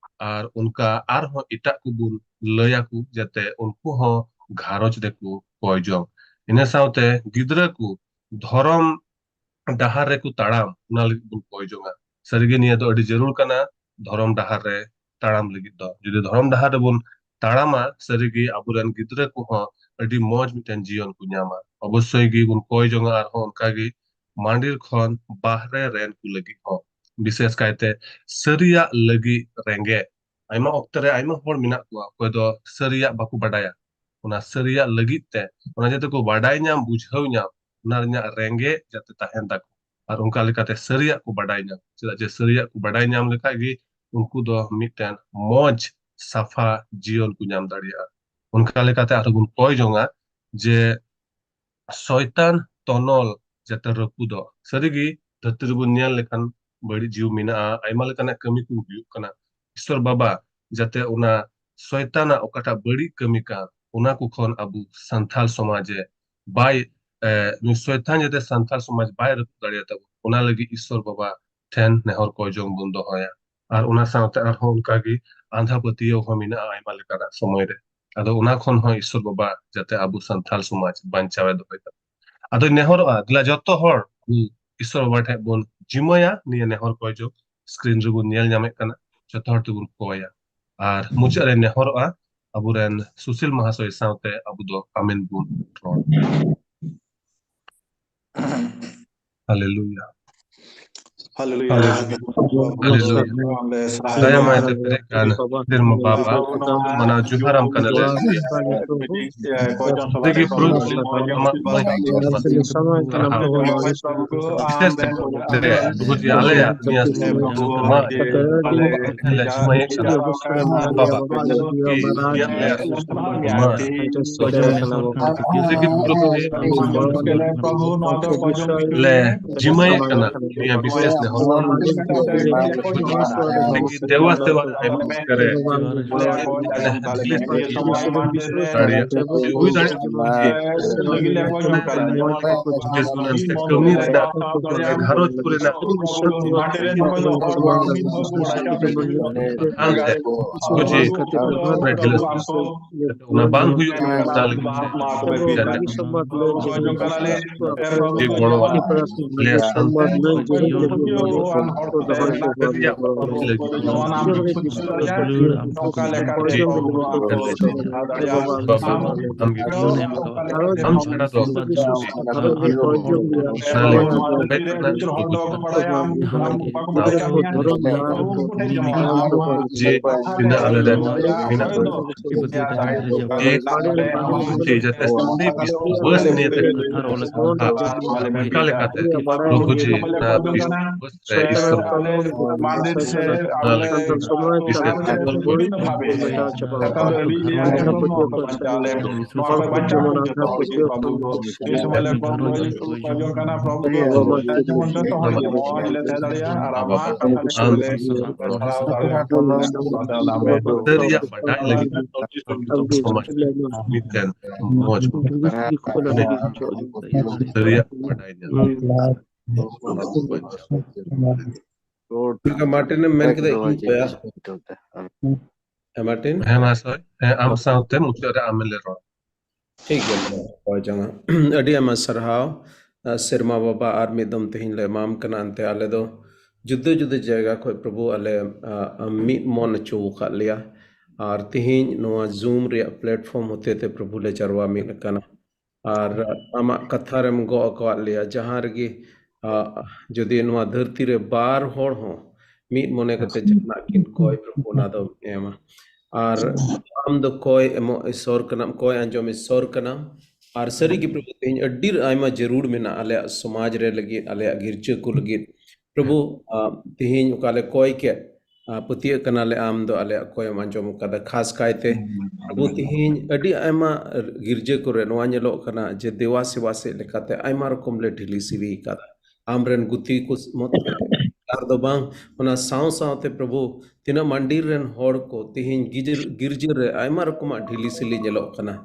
ᱟᱨ ᱚᱱᱠᱟ ᱟᱨᱦᱚᱸ ᱮᱴᱟᱜ ᱠᱚᱵᱚᱱ ᱞᱟᱹᱭ ᱟᱠᱚ ᱡᱟᱛᱮ ᱩᱱᱠᱩ ᱦᱚᱸ ᱜᱷᱟᱨᱚᱸᱡᱽ ᱨᱮᱠᱚ ᱠᱚᱭ ᱡᱚᱝ᱾ ᱤᱱᱟᱹ ᱥᱟᱶᱛᱮ ᱜᱤᱫᱽᱨᱟᱹ ᱠᱚ ᱫᱷᱚᱨᱚᱢ ᱰᱟᱦᱟᱨ ᱨᱮᱠᱚ ᱛᱟᱲᱟᱢ, ᱚᱱᱟ ᱞᱟᱹᱜᱤᱫ ᱵᱚᱱ ᱠᱚᱭ ᱡᱚᱝᱟ᱾ ᱥᱟᱹᱨᱤᱜᱮ ᱱᱤᱭᱟᱹ ᱫᱚ ᱟᱹᱰᱤ ᱡᱟᱹᱨᱩᱲ ᱠᱟᱱᱟ, ᱫᱷᱚᱨᱚᱢ ᱰᱟᱦᱟᱨ ᱨᱮ ᱛᱟᱲᱟᱢ ᱞᱟᱹᱜᱤᱫ ᱫᱚ᱾ ᱡᱩᱫᱤ ᱫᱷᱚᱨᱚᱢ ᱰᱟᱦᱟᱨ ᱨᱮᱵᱚᱱ ᱛᱟᱲᱟᱢᱟ, ᱥᱟᱹᱨᱤᱜᱮ ᱟᱵᱚᱨᱮᱱ ᱜᱤᱫᱽᱨᱟᱹ ᱠᱚᱦᱚᱸ ᱟᱹᱰᱤ ᱢᱚᱡᱽ ᱢᱤᱫᱴᱮᱱ ᱡᱤᱭᱚᱱ ᱠᱚ ᱧᱟᱢᱟ᱾ ᱚᱵᱚᱥᱥᱳᱭ ᱜᱮ ᱵᱚᱱ ᱠᱚᱭ ᱡᱚᱝᱟ ᱟᱨᱦᱚᱸ ᱚᱱᱠᱟᱜᱮ ᱢᱟᱱᱰᱤᱨ ᱠᱷᱚᱱ ᱵᱟᱦᱨᱮ ᱨᱮᱱ ᱠᱚ ᱞᱟᱹᱜᱤᱫ ᱦᱚᱸ, ᱵᱤᱥᱮᱥ ᱠᱟᱭᱛᱮ ᱥᱟᱹᱨᱤᱭᱟᱜ ᱞᱟᱹᱜᱤᱫ ᱨᱮᱸᱜᱮᱡ᱾ ᱟᱭᱢᱟ ᱚᱠᱛᱮ ᱨᱮ ᱟᱭᱢᱟ ᱦᱚᱲ ᱢᱮᱱᱟᱜ ᱠᱚᱣᱟ, ᱚᱠᱚᱭ ᱫᱚ ᱥᱟᱹᱨᱤᱭᱟᱜ ᱵᱟᱠᱚ ᱵᱟᱰᱟᱭᱟ᱾ ᱚᱱᱟ ᱥᱟᱹᱨᱤᱭᱟᱜ ᱞᱟᱹᱜᱤᱫ ᱛᱮ, ᱚᱱᱟ ᱡᱟᱛᱮ ᱠᱚ ᱵᱟᱰᱟᱭ ᱧᱟᱢ, ᱵᱩᱡᱷᱟᱹᱣ ᱧᱟᱢ, ᱚᱱᱟ ᱨᱮᱱᱟᱜ ᱨᱮᱸᱜᱮᱡ ᱡᱟᱛᱮ ᱛᱟᱦᱮᱱ ᱛᱟᱠᱚ, ᱟᱨ ᱚᱱᱠᱟ ᱞᱮᱠᱟᱛᱮ ᱥᱟᱹᱨᱤᱭᱟᱜ ᱠᱚ ᱵᱟᱰᱟᱭ ᱧᱟᱢ᱾ ᱪᱮᱫᱟᱜ ᱡᱮ ᱥᱟᱹᱨᱤᱭᱟᱜ ᱠᱚ ᱵᱟᱰᱟᱭ ᱧᱟᱢ ᱞᱮᱠᱷᱟᱡ ᱜᱮ ᱩᱱᱠᱩ ᱫᱚ ᱢᱤᱫᱴᱮᱱ ᱢᱚᱡᱽ ᱥᱟᱯᱷᱟ ᱡᱤᱭᱚᱱ ᱠᱚ ᱧᱟᱢ ᱫᱟᱲᱮᱭᱟᱜᱼᱟ᱾ ᱚᱱᱠᱟ ᱞᱮᱠᱟᱛᱮ ᱟᱨᱦᱚᱸ ᱵᱚᱱ ᱠᱚᱭ ᱡᱚᱝᱟ ᱡᱮ ᱥᱚᱭᱛᱟᱱ ᱛᱚᱱᱚᱞ ᱡᱟᱛᱮ ᱨᱟᱹᱯᱩᱫᱚᱜ᱾ ᱥᱟᱹᱨᱤᱜᱮ ᱫᱷᱟᱹᱨᱛᱤ ᱨᱮᱵᱚᱱ ᱧᱮᱞ ᱞᱮᱠᱷᱟᱱ ᱵᱟᱹᱲᱤᱡ ᱡᱤᱣᱤ ᱢᱮᱱᱟᱜᱼᱟ, ᱟᱭᱢᱟ ᱞᱮᱠᱟᱱᱟᱜ ᱠᱟᱹᱢᱤ ᱠᱚ ᱦᱩᱭᱩᱜ ᱠᱟᱱᱟ᱾ ᱤᱥᱥᱚᱨ ᱵᱟᱵᱟ ᱡᱟᱛᱮ ᱚᱱᱟ ᱥᱚᱭᱛᱟᱱᱟᱜ ᱚᱠᱟᱴᱟᱜ ᱵᱟᱹᱲᱤᱡ ᱠᱟᱹᱢᱤ ᱠᱟᱱ, ᱚᱱᱟ ᱠᱚ ᱠᱷᱚᱱ ᱟᱵᱚ ᱥᱟᱱᱛᱟᱞ ᱥᱚᱢᱟᱡᱮ ᱵᱟᱭ, ᱮ, ᱱᱩᱭ ᱥᱚᱭᱛᱟᱱ ᱡᱟᱛᱮ ᱥᱟᱱᱛᱟᱞ ᱥᱚᱢᱟᱡᱽ ᱵᱟᱭ ᱨᱟᱹᱯᱩᱫ ᱫᱟᱲᱮᱭᱟᱛᱟᱵᱚᱱ, ᱚᱱᱟ ᱞᱟᱹᱜᱤᱫ ᱤᱥᱥᱚᱨ ᱵᱟᱵᱟ ᱴᱷᱮᱱ ᱱᱮᱦᱚᱨ ᱠᱚᱭ ᱡᱚᱝ ᱵᱚᱱ ᱫᱚᱦᱚᱭᱟ᱾ ᱟᱨ ᱚᱱᱟ ᱥᱟᱶᱛᱮ ᱟᱨᱦᱚᱸ ᱚᱱᱠᱟᱜᱮ ᱟᱸᱫᱷᱟ ᱯᱟᱹᱛᱭᱟᱹᱣ ᱦᱚᱸ ᱢᱮᱱᱟᱜᱼᱟ ᱟᱭᱢᱟ ᱞᱮᱠᱟᱱᱟᱜ ᱥᱚᱢᱚᱭ ᱨᱮ᱾ ᱟᱫᱚ ᱚᱱᱟ ᱠᱷᱚᱱ ᱦᱚᱸ ᱤᱥᱥᱚᱨ ᱵᱟᱵᱟ ᱡᱟᱛᱮ ᱟᱵᱚ ᱥᱟᱱᱛᱟᱞ ᱥᱚᱢᱟᱡᱽ ᱵᱟᱧᱪᱟᱣ ᱮ ᱫᱚᱦᱚᱭ ᱛᱟᱵᱚᱱ᱾ ᱟᱫᱚᱧ ᱱᱮᱦᱚᱨᱚᱜᱼᱟ, ᱫᱮᱞᱟ ᱡᱚᱛᱚ ᱦᱚᱲ ᱟᱵᱚ ᱤᱥᱥᱚᱨ ᱵᱟᱵᱟ ᱴᱷᱮᱱ ᱵᱚᱱ ᱡᱤᱢᱟᱹᱭᱟ ᱱᱤᱭᱟᱹ ᱱᱮᱦᱚᱨ ᱠᱚᱭ ᱡᱚᱝ᱾ ᱥᱠᱨᱤᱱ ᱨᱮᱵᱚᱱ ᱧᱮᱞ ᱧᱟᱢᱮᱫ ᱠᱟᱱᱟ, ᱡᱚᱛᱚ ᱦᱚᱲ ᱛᱮᱵᱚᱱ ᱠᱚᱭᱟ᱾ ᱟᱨ ᱢᱩᱪᱟᱹᱫ ᱨᱮ ᱱᱮᱦᱚᱨᱚᱜᱼᱟ, ᱟᱵᱚᱨᱮᱱ ᱥᱩᱥᱤᱞ ᱢᱟᱦᱟᱥᱚᱭ ᱥᱟᱶᱛᱮ ᱟᱵᱚ ᱫᱚ ᱟᱢᱮᱱ ᱵᱚᱱ ᱨᱚᱲ᱾ ᱦᱟᱞᱮᱞᱩᱭᱟ᱾ ᱦᱟᱞᱮᱞᱩᱭᱟ᱾ ᱫᱟᱭᱟ ᱢᱟᱭᱟ ᱛᱮ ᱯᱮᱨᱮᱡ ᱠᱟᱱ ᱥᱮᱨᱢᱟ ᱵᱟᱵᱟ, ᱢᱟᱱᱟᱣ ᱡᱚᱦᱟᱨᱟᱢ ᱠᱟᱱᱟᱞᱮ᱾ ᱛᱮᱜᱮ ᱯᱨᱚᱵᱷᱩ, ᱟᱢᱟᱜ ᱢᱚᱡᱽ ᱥᱟᱨᱦᱟᱣ᱾ ᱵᱤᱥᱮᱥ ᱠᱟᱛᱮ ᱯᱨᱚᱵᱷᱩ ᱡᱮ ᱟᱞᱮᱭᱟᱜ ᱱᱤᱭᱟᱹ ᱥᱮᱨᱢᱟ ᱢᱟ ᱞᱮ ᱡᱤᱢᱟᱹᱭᱮᱫ ᱠᱟᱱᱟ᱾ ᱵᱟᱵᱟ, ᱠᱤ ᱱᱤᱭᱟᱹ ᱟᱞᱮᱭᱟᱜ ᱥᱮᱨᱢᱟ ᱛᱮᱜᱮ ᱯᱨᱚᱵᱷᱩ ᱞᱮ ᱡᱤᱢᱟᱹᱭᱮᱫ ᱠᱟᱱᱟ ᱱᱤᱭᱟᱹ ᱵᱤᱥᱮᱥ ᱱᱮᱦᱚᱨ᱾ ᱫᱮᱣᱟ ᱥᱮᱣᱟ ᱟᱭᱢᱟ ᱡᱟᱭᱜᱟ ᱨᱮ ᱫᱟᱲᱮᱭᱟᱜ ᱦᱩᱭ ᱫᱟᱲᱮᱭᱟᱜᱼᱟ᱾ ᱠᱟᱹᱢᱤ ᱨᱮᱱᱟᱜ ᱜᱷᱟᱨᱚᱸᱡᱽ ᱠᱚᱨᱮᱱᱟᱜ ᱟᱱᱛᱮ ᱵᱩᱡᱷᱟᱹᱣ ᱚᱱᱟ ᱵᱟᱝ ᱦᱩᱭᱩᱜ ᱠᱟᱱᱟ, ᱚᱱᱟ ᱞᱟᱹᱜᱤᱫ ᱛᱮ ᱡᱮ ᱜᱚᱲᱚ ᱟᱞᱮᱭᱟ ᱥᱟᱱᱛᱟᱲ ᱨᱮᱭᱟᱜ ᱞᱟᱹᱜᱤᱫ ᱡᱮ ᱵᱟᱵᱟ ᱟᱢ ᱪᱷᱟᱲᱟ ᱫᱚ ᱡᱮ ᱛᱤᱱᱟᱹᱜ ᱟᱞᱮ ᱨᱮᱱ ᱢᱮᱱᱟᱜ ᱞᱮᱭᱟ, ᱡᱮ ᱡᱟᱛᱮ ᱥᱟᱱᱛᱟᱲ ᱵᱤᱥᱣᱟᱥ ᱱᱤᱭᱮ ᱛᱮ ᱚᱱᱠᱟ ᱞᱮᱠᱟᱛᱮ ᱯᱨᱚᱵᱷᱩ ᱡᱮ ᱚᱱᱟ ᱵᱤᱥᱣᱟᱥ ᱨᱮ ᱤᱥᱚᱨ ᱚᱱᱟ ᱞᱟᱹᱜᱤᱫ ᱛᱮ ᱵᱤᱥᱮᱥ ᱠᱟᱛᱮ ᱵᱚᱞ ᱠᱚ ᱥᱟᱹᱨᱤᱭᱟᱜ ᱵᱟᱰᱟᱭ ᱞᱟᱹᱜᱤᱫ ᱥᱚᱢᱟᱡᱽ ᱢᱤᱫᱴᱮᱱ ᱢᱚᱡᱽ ᱥᱟᱹᱨᱤᱭᱟᱜ ᱵᱟᱰᱟᱭ ᱧᱟᱢ᱾ ᱢᱟᱨᱴᱤᱱ ᱮᱢ ᱢᱮᱱ ᱠᱮᱫᱟ, ᱤᱧ ᱠᱚᱭᱟ᱾ ᱦᱮᱸ, ᱢᱟᱨᱴᱤᱱ? ᱦᱮᱸ, ᱢᱟ ᱥᱚᱭ᱾ ᱦᱮᱸ, ᱟᱢ ᱥᱟᱶᱛᱮ ᱢᱩᱪᱟᱹᱫ ᱨᱮ ᱟᱢ ᱞᱮ ᱨᱚᱲ᱾ ᱴᱷᱤᱠ ᱜᱮᱭᱟ, ᱢᱟ ᱚᱠᱚᱭ ᱪᱚᱝ᱾ ᱟᱹᱰᱤ ᱟᱭᱢᱟ ᱥᱟᱨᱦᱟᱣ, ᱟ, ᱥᱮᱨᱢᱟ ᱵᱟᱵᱟ, ᱟᱨ ᱢᱤᱫ ᱫᱚᱢ ᱛᱮᱦᱮᱧ ᱞᱮ ᱮᱢᱟᱢ ᱠᱟᱱᱟ᱾ ᱮᱱᱛᱮ ᱟᱞᱮ ᱫᱚ ᱡᱩᱫᱟᱹ ᱡᱩᱫᱟᱹ ᱡᱟᱭᱜᱟ ᱠᱷᱚᱱ ᱯᱨᱚᱵᱷᱩ ᱟᱞᱮ, ᱟ, ᱟᱢ ᱢᱤᱫ ᱢᱚᱱ ᱦᱚᱪᱚ ᱟᱠᱟᱫ ᱞᱮᱭᱟ, ᱟᱨ ᱛᱮᱦᱮᱧ ᱱᱚᱣᱟ Zoom ᱨᱮᱭᱟᱜ platform ᱦᱚᱛᱮ ᱛᱮ ᱯᱨᱚᱵᱷᱩ ᱞᱮ ᱡᱟᱨᱣᱟ ᱢᱤᱫ ᱟᱠᱟᱱᱟ᱾ ᱟᱨ ᱟᱢᱟᱜ ᱠᱟᱛᱷᱟ ᱨᱮᱢ ᱜᱚᱜ ᱟᱠᱟᱫ ᱞᱮᱭᱟ, ᱡᱟᱦᱟᱸ ᱨᱮᱜᱮ ᱟᱜ, ᱡᱩᱫᱤ ᱱᱚᱣᱟ ᱫᱷᱟᱹᱨᱛᱤ ᱨᱮ ᱵᱟᱨ ᱦᱚᱲ ᱦᱚᱸ ᱢᱤᱫ ᱢᱚᱱᱮ ᱠᱟᱛᱮ ᱡᱟᱦᱟᱱᱟᱜ ᱠᱤᱱ ᱠᱚᱭ, ᱯᱨᱚᱵᱷᱩ, ᱚᱱᱟ ᱫᱚᱢ ᱮᱢᱟ᱾ ᱟᱨ ᱟᱢ ᱫᱚ ᱠᱚᱭ ᱮᱢᱚᱜ ᱤᱥᱚᱨ ᱠᱟᱱᱟᱢ, ᱠᱚᱭ ᱟᱸᱡᱚᱢ ᱤᱥᱚᱨ ᱠᱟᱱᱟᱢ᱾ ᱟᱨ ᱥᱟᱹᱨᱤ ᱜᱮ ᱯᱨᱚᱵᱷᱩ, ᱛᱮᱦᱮᱧ ᱟᱹᱰᱤ ᱟᱭᱢᱟ ᱡᱟᱹᱨᱩᱲ ᱢᱮᱱᱟᱜᱼᱟ ᱟᱞᱮᱭᱟᱜ ᱥᱚᱢᱟᱡᱽ ᱨᱮ ᱞᱟᱹᱜᱤᱫ, ᱟᱞᱮᱭᱟᱜ ᱜᱤᱨᱡᱟᱹ ᱠᱚ ᱞᱟᱹᱜᱤᱫ᱾ ᱯᱨᱚᱵᱷᱩ, ᱟ, ᱛᱮᱦᱮᱧ ᱚᱠᱟ ᱞᱮ ᱠᱚᱭ ᱠᱮᱫ, ᱟ, ᱯᱟᱹᱛᱭᱟᱹᱜ ᱠᱟᱱᱟᱞᱮ ᱟᱢ ᱫᱚ ᱟᱞᱮᱭᱟᱜ ᱠᱚᱭᱮᱢ ᱟᱸᱡᱚᱢ ᱟᱠᱟᱫᱟ᱾ ᱠᱷᱟᱥ ᱠᱟᱭᱛᱮ ᱯᱨᱚᱵᱷᱩ, ᱛᱮᱦᱮᱧ ᱟᱹᱰᱤ ᱟᱭᱢᱟ ᱜᱤᱨᱡᱟᱹ ᱠᱚᱨᱮ ᱱᱚᱣᱟ ᱧᱮᱞᱚᱜ ᱠᱟᱱᱟ ᱡᱮ ᱫᱮᱣᱟ ᱥᱮᱵᱟ ᱥᱮᱫ ᱞᱮᱠᱟᱛᱮ ᱟᱭᱢᱟ ᱨᱚᱠᱚᱢ ᱞᱮ ᱰᱷᱤᱞᱤ ᱥᱤᱞᱤ ᱟᱠᱟᱫᱟ᱾ ᱟᱢᱨᱮᱱ ᱜᱩᱛᱤ ᱠᱚ ᱢᱚᱛ ᱟᱨ ᱫᱚ ᱵᱟᱝ, ᱚᱱᱟ ᱥᱟᱶ ᱥᱟᱶᱛᱮ ᱯᱨᱚᱵᱷᱩ, ᱛᱤᱱᱟᱹᱜ ᱢᱟᱱᱰᱤᱨ ᱨᱮᱱ ᱦᱚᱲ ᱠᱚ ᱛᱮᱦᱮᱧ ᱜᱤᱡᱤᱨ-, ᱜᱤᱨᱡᱟᱹ ᱨᱮ ᱟᱭᱢᱟ ᱨᱚᱠᱚᱢᱟᱜ ᱰᱷᱤᱞᱤ ᱥᱤᱞᱤ ᱧᱮᱞᱚᱜ ᱠᱟᱱᱟ᱾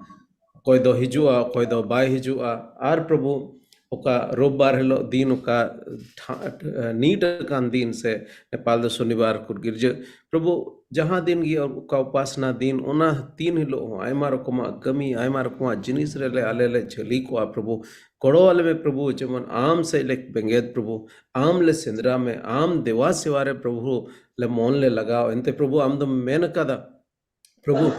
ᱚᱠᱚᱭ ᱫᱚ ᱦᱤᱡᱩᱜᱼᱟ, ᱚᱠᱚᱭ ᱫᱚ ᱵᱟᱭ ᱦᱤᱡᱩᱜᱼᱟ᱾ ᱟᱨ ᱯᱨᱚᱵᱷᱩ, ᱚᱠᱟ ᱨᱳᱵᱵᱟᱨ ᱦᱤᱞᱳᱜ ᱫᱤᱱ, ᱚᱠᱟ ᱴᱷᱟ-, ᱱᱤᱴ ᱟᱠᱟᱱ ᱫᱤᱱ, ᱥᱮ ᱱᱮᱯᱟᱞ ᱫᱚ ᱥᱚᱱᱤᱵᱟᱨ ᱠᱚ ᱜᱤᱨᱡᱟᱹ, ᱯᱨᱚᱵᱷᱩ, ᱡᱟᱦᱟᱸ ᱫᱤᱱ ᱜᱮ ᱚᱠᱟ ᱩᱯᱟᱥᱱᱟ ᱫᱤᱱ, ᱚᱱᱟ ᱫᱤᱱ ᱦᱤᱞᱳᱜ ᱦᱚᱸ ᱟᱭᱢᱟ ᱨᱚᱠᱚᱢᱟᱜ ᱠᱟᱹᱢᱤ, ᱟᱭᱢᱟ ᱨᱚᱠᱚᱢᱟᱜ ᱡᱤᱱᱤᱥ ᱨᱮᱞᱮ ᱟᱞᱮ ᱞᱮ ᱡᱷᱟᱹᱞᱤ ᱠᱚᱜᱼᱟ᱾ ᱯᱨᱚᱵᱷᱩ, ᱜᱚᱲᱚ ᱟᱞᱮ ᱢᱮ ᱯᱨᱚᱵᱷᱩ, ᱡᱮᱢᱚᱱ ᱟᱢ ᱥᱮᱫ ᱞᱮ ᱵᱮᱸᱜᱮᱫ ᱯᱨᱚᱵᱷᱩ, ᱟᱢ ᱞᱮ ᱥᱮᱸᱫᱽᱨᱟ ᱢᱮ, ᱟᱢ ᱫᱮᱣᱟ ᱥᱮᱣᱟ ᱨᱮ ᱯᱨᱚᱵᱷᱩ ᱞᱮ ᱢᱚᱱ ᱞᱮ ᱞᱟᱜᱟᱣ᱾ ᱮᱱᱛᱮ ᱯᱨᱚᱵᱷᱩ, ᱟᱢ ᱫᱚᱢ ᱢᱮᱱ ᱟᱠᱟᱫᱟ, ᱯᱨᱚᱵᱷᱩ,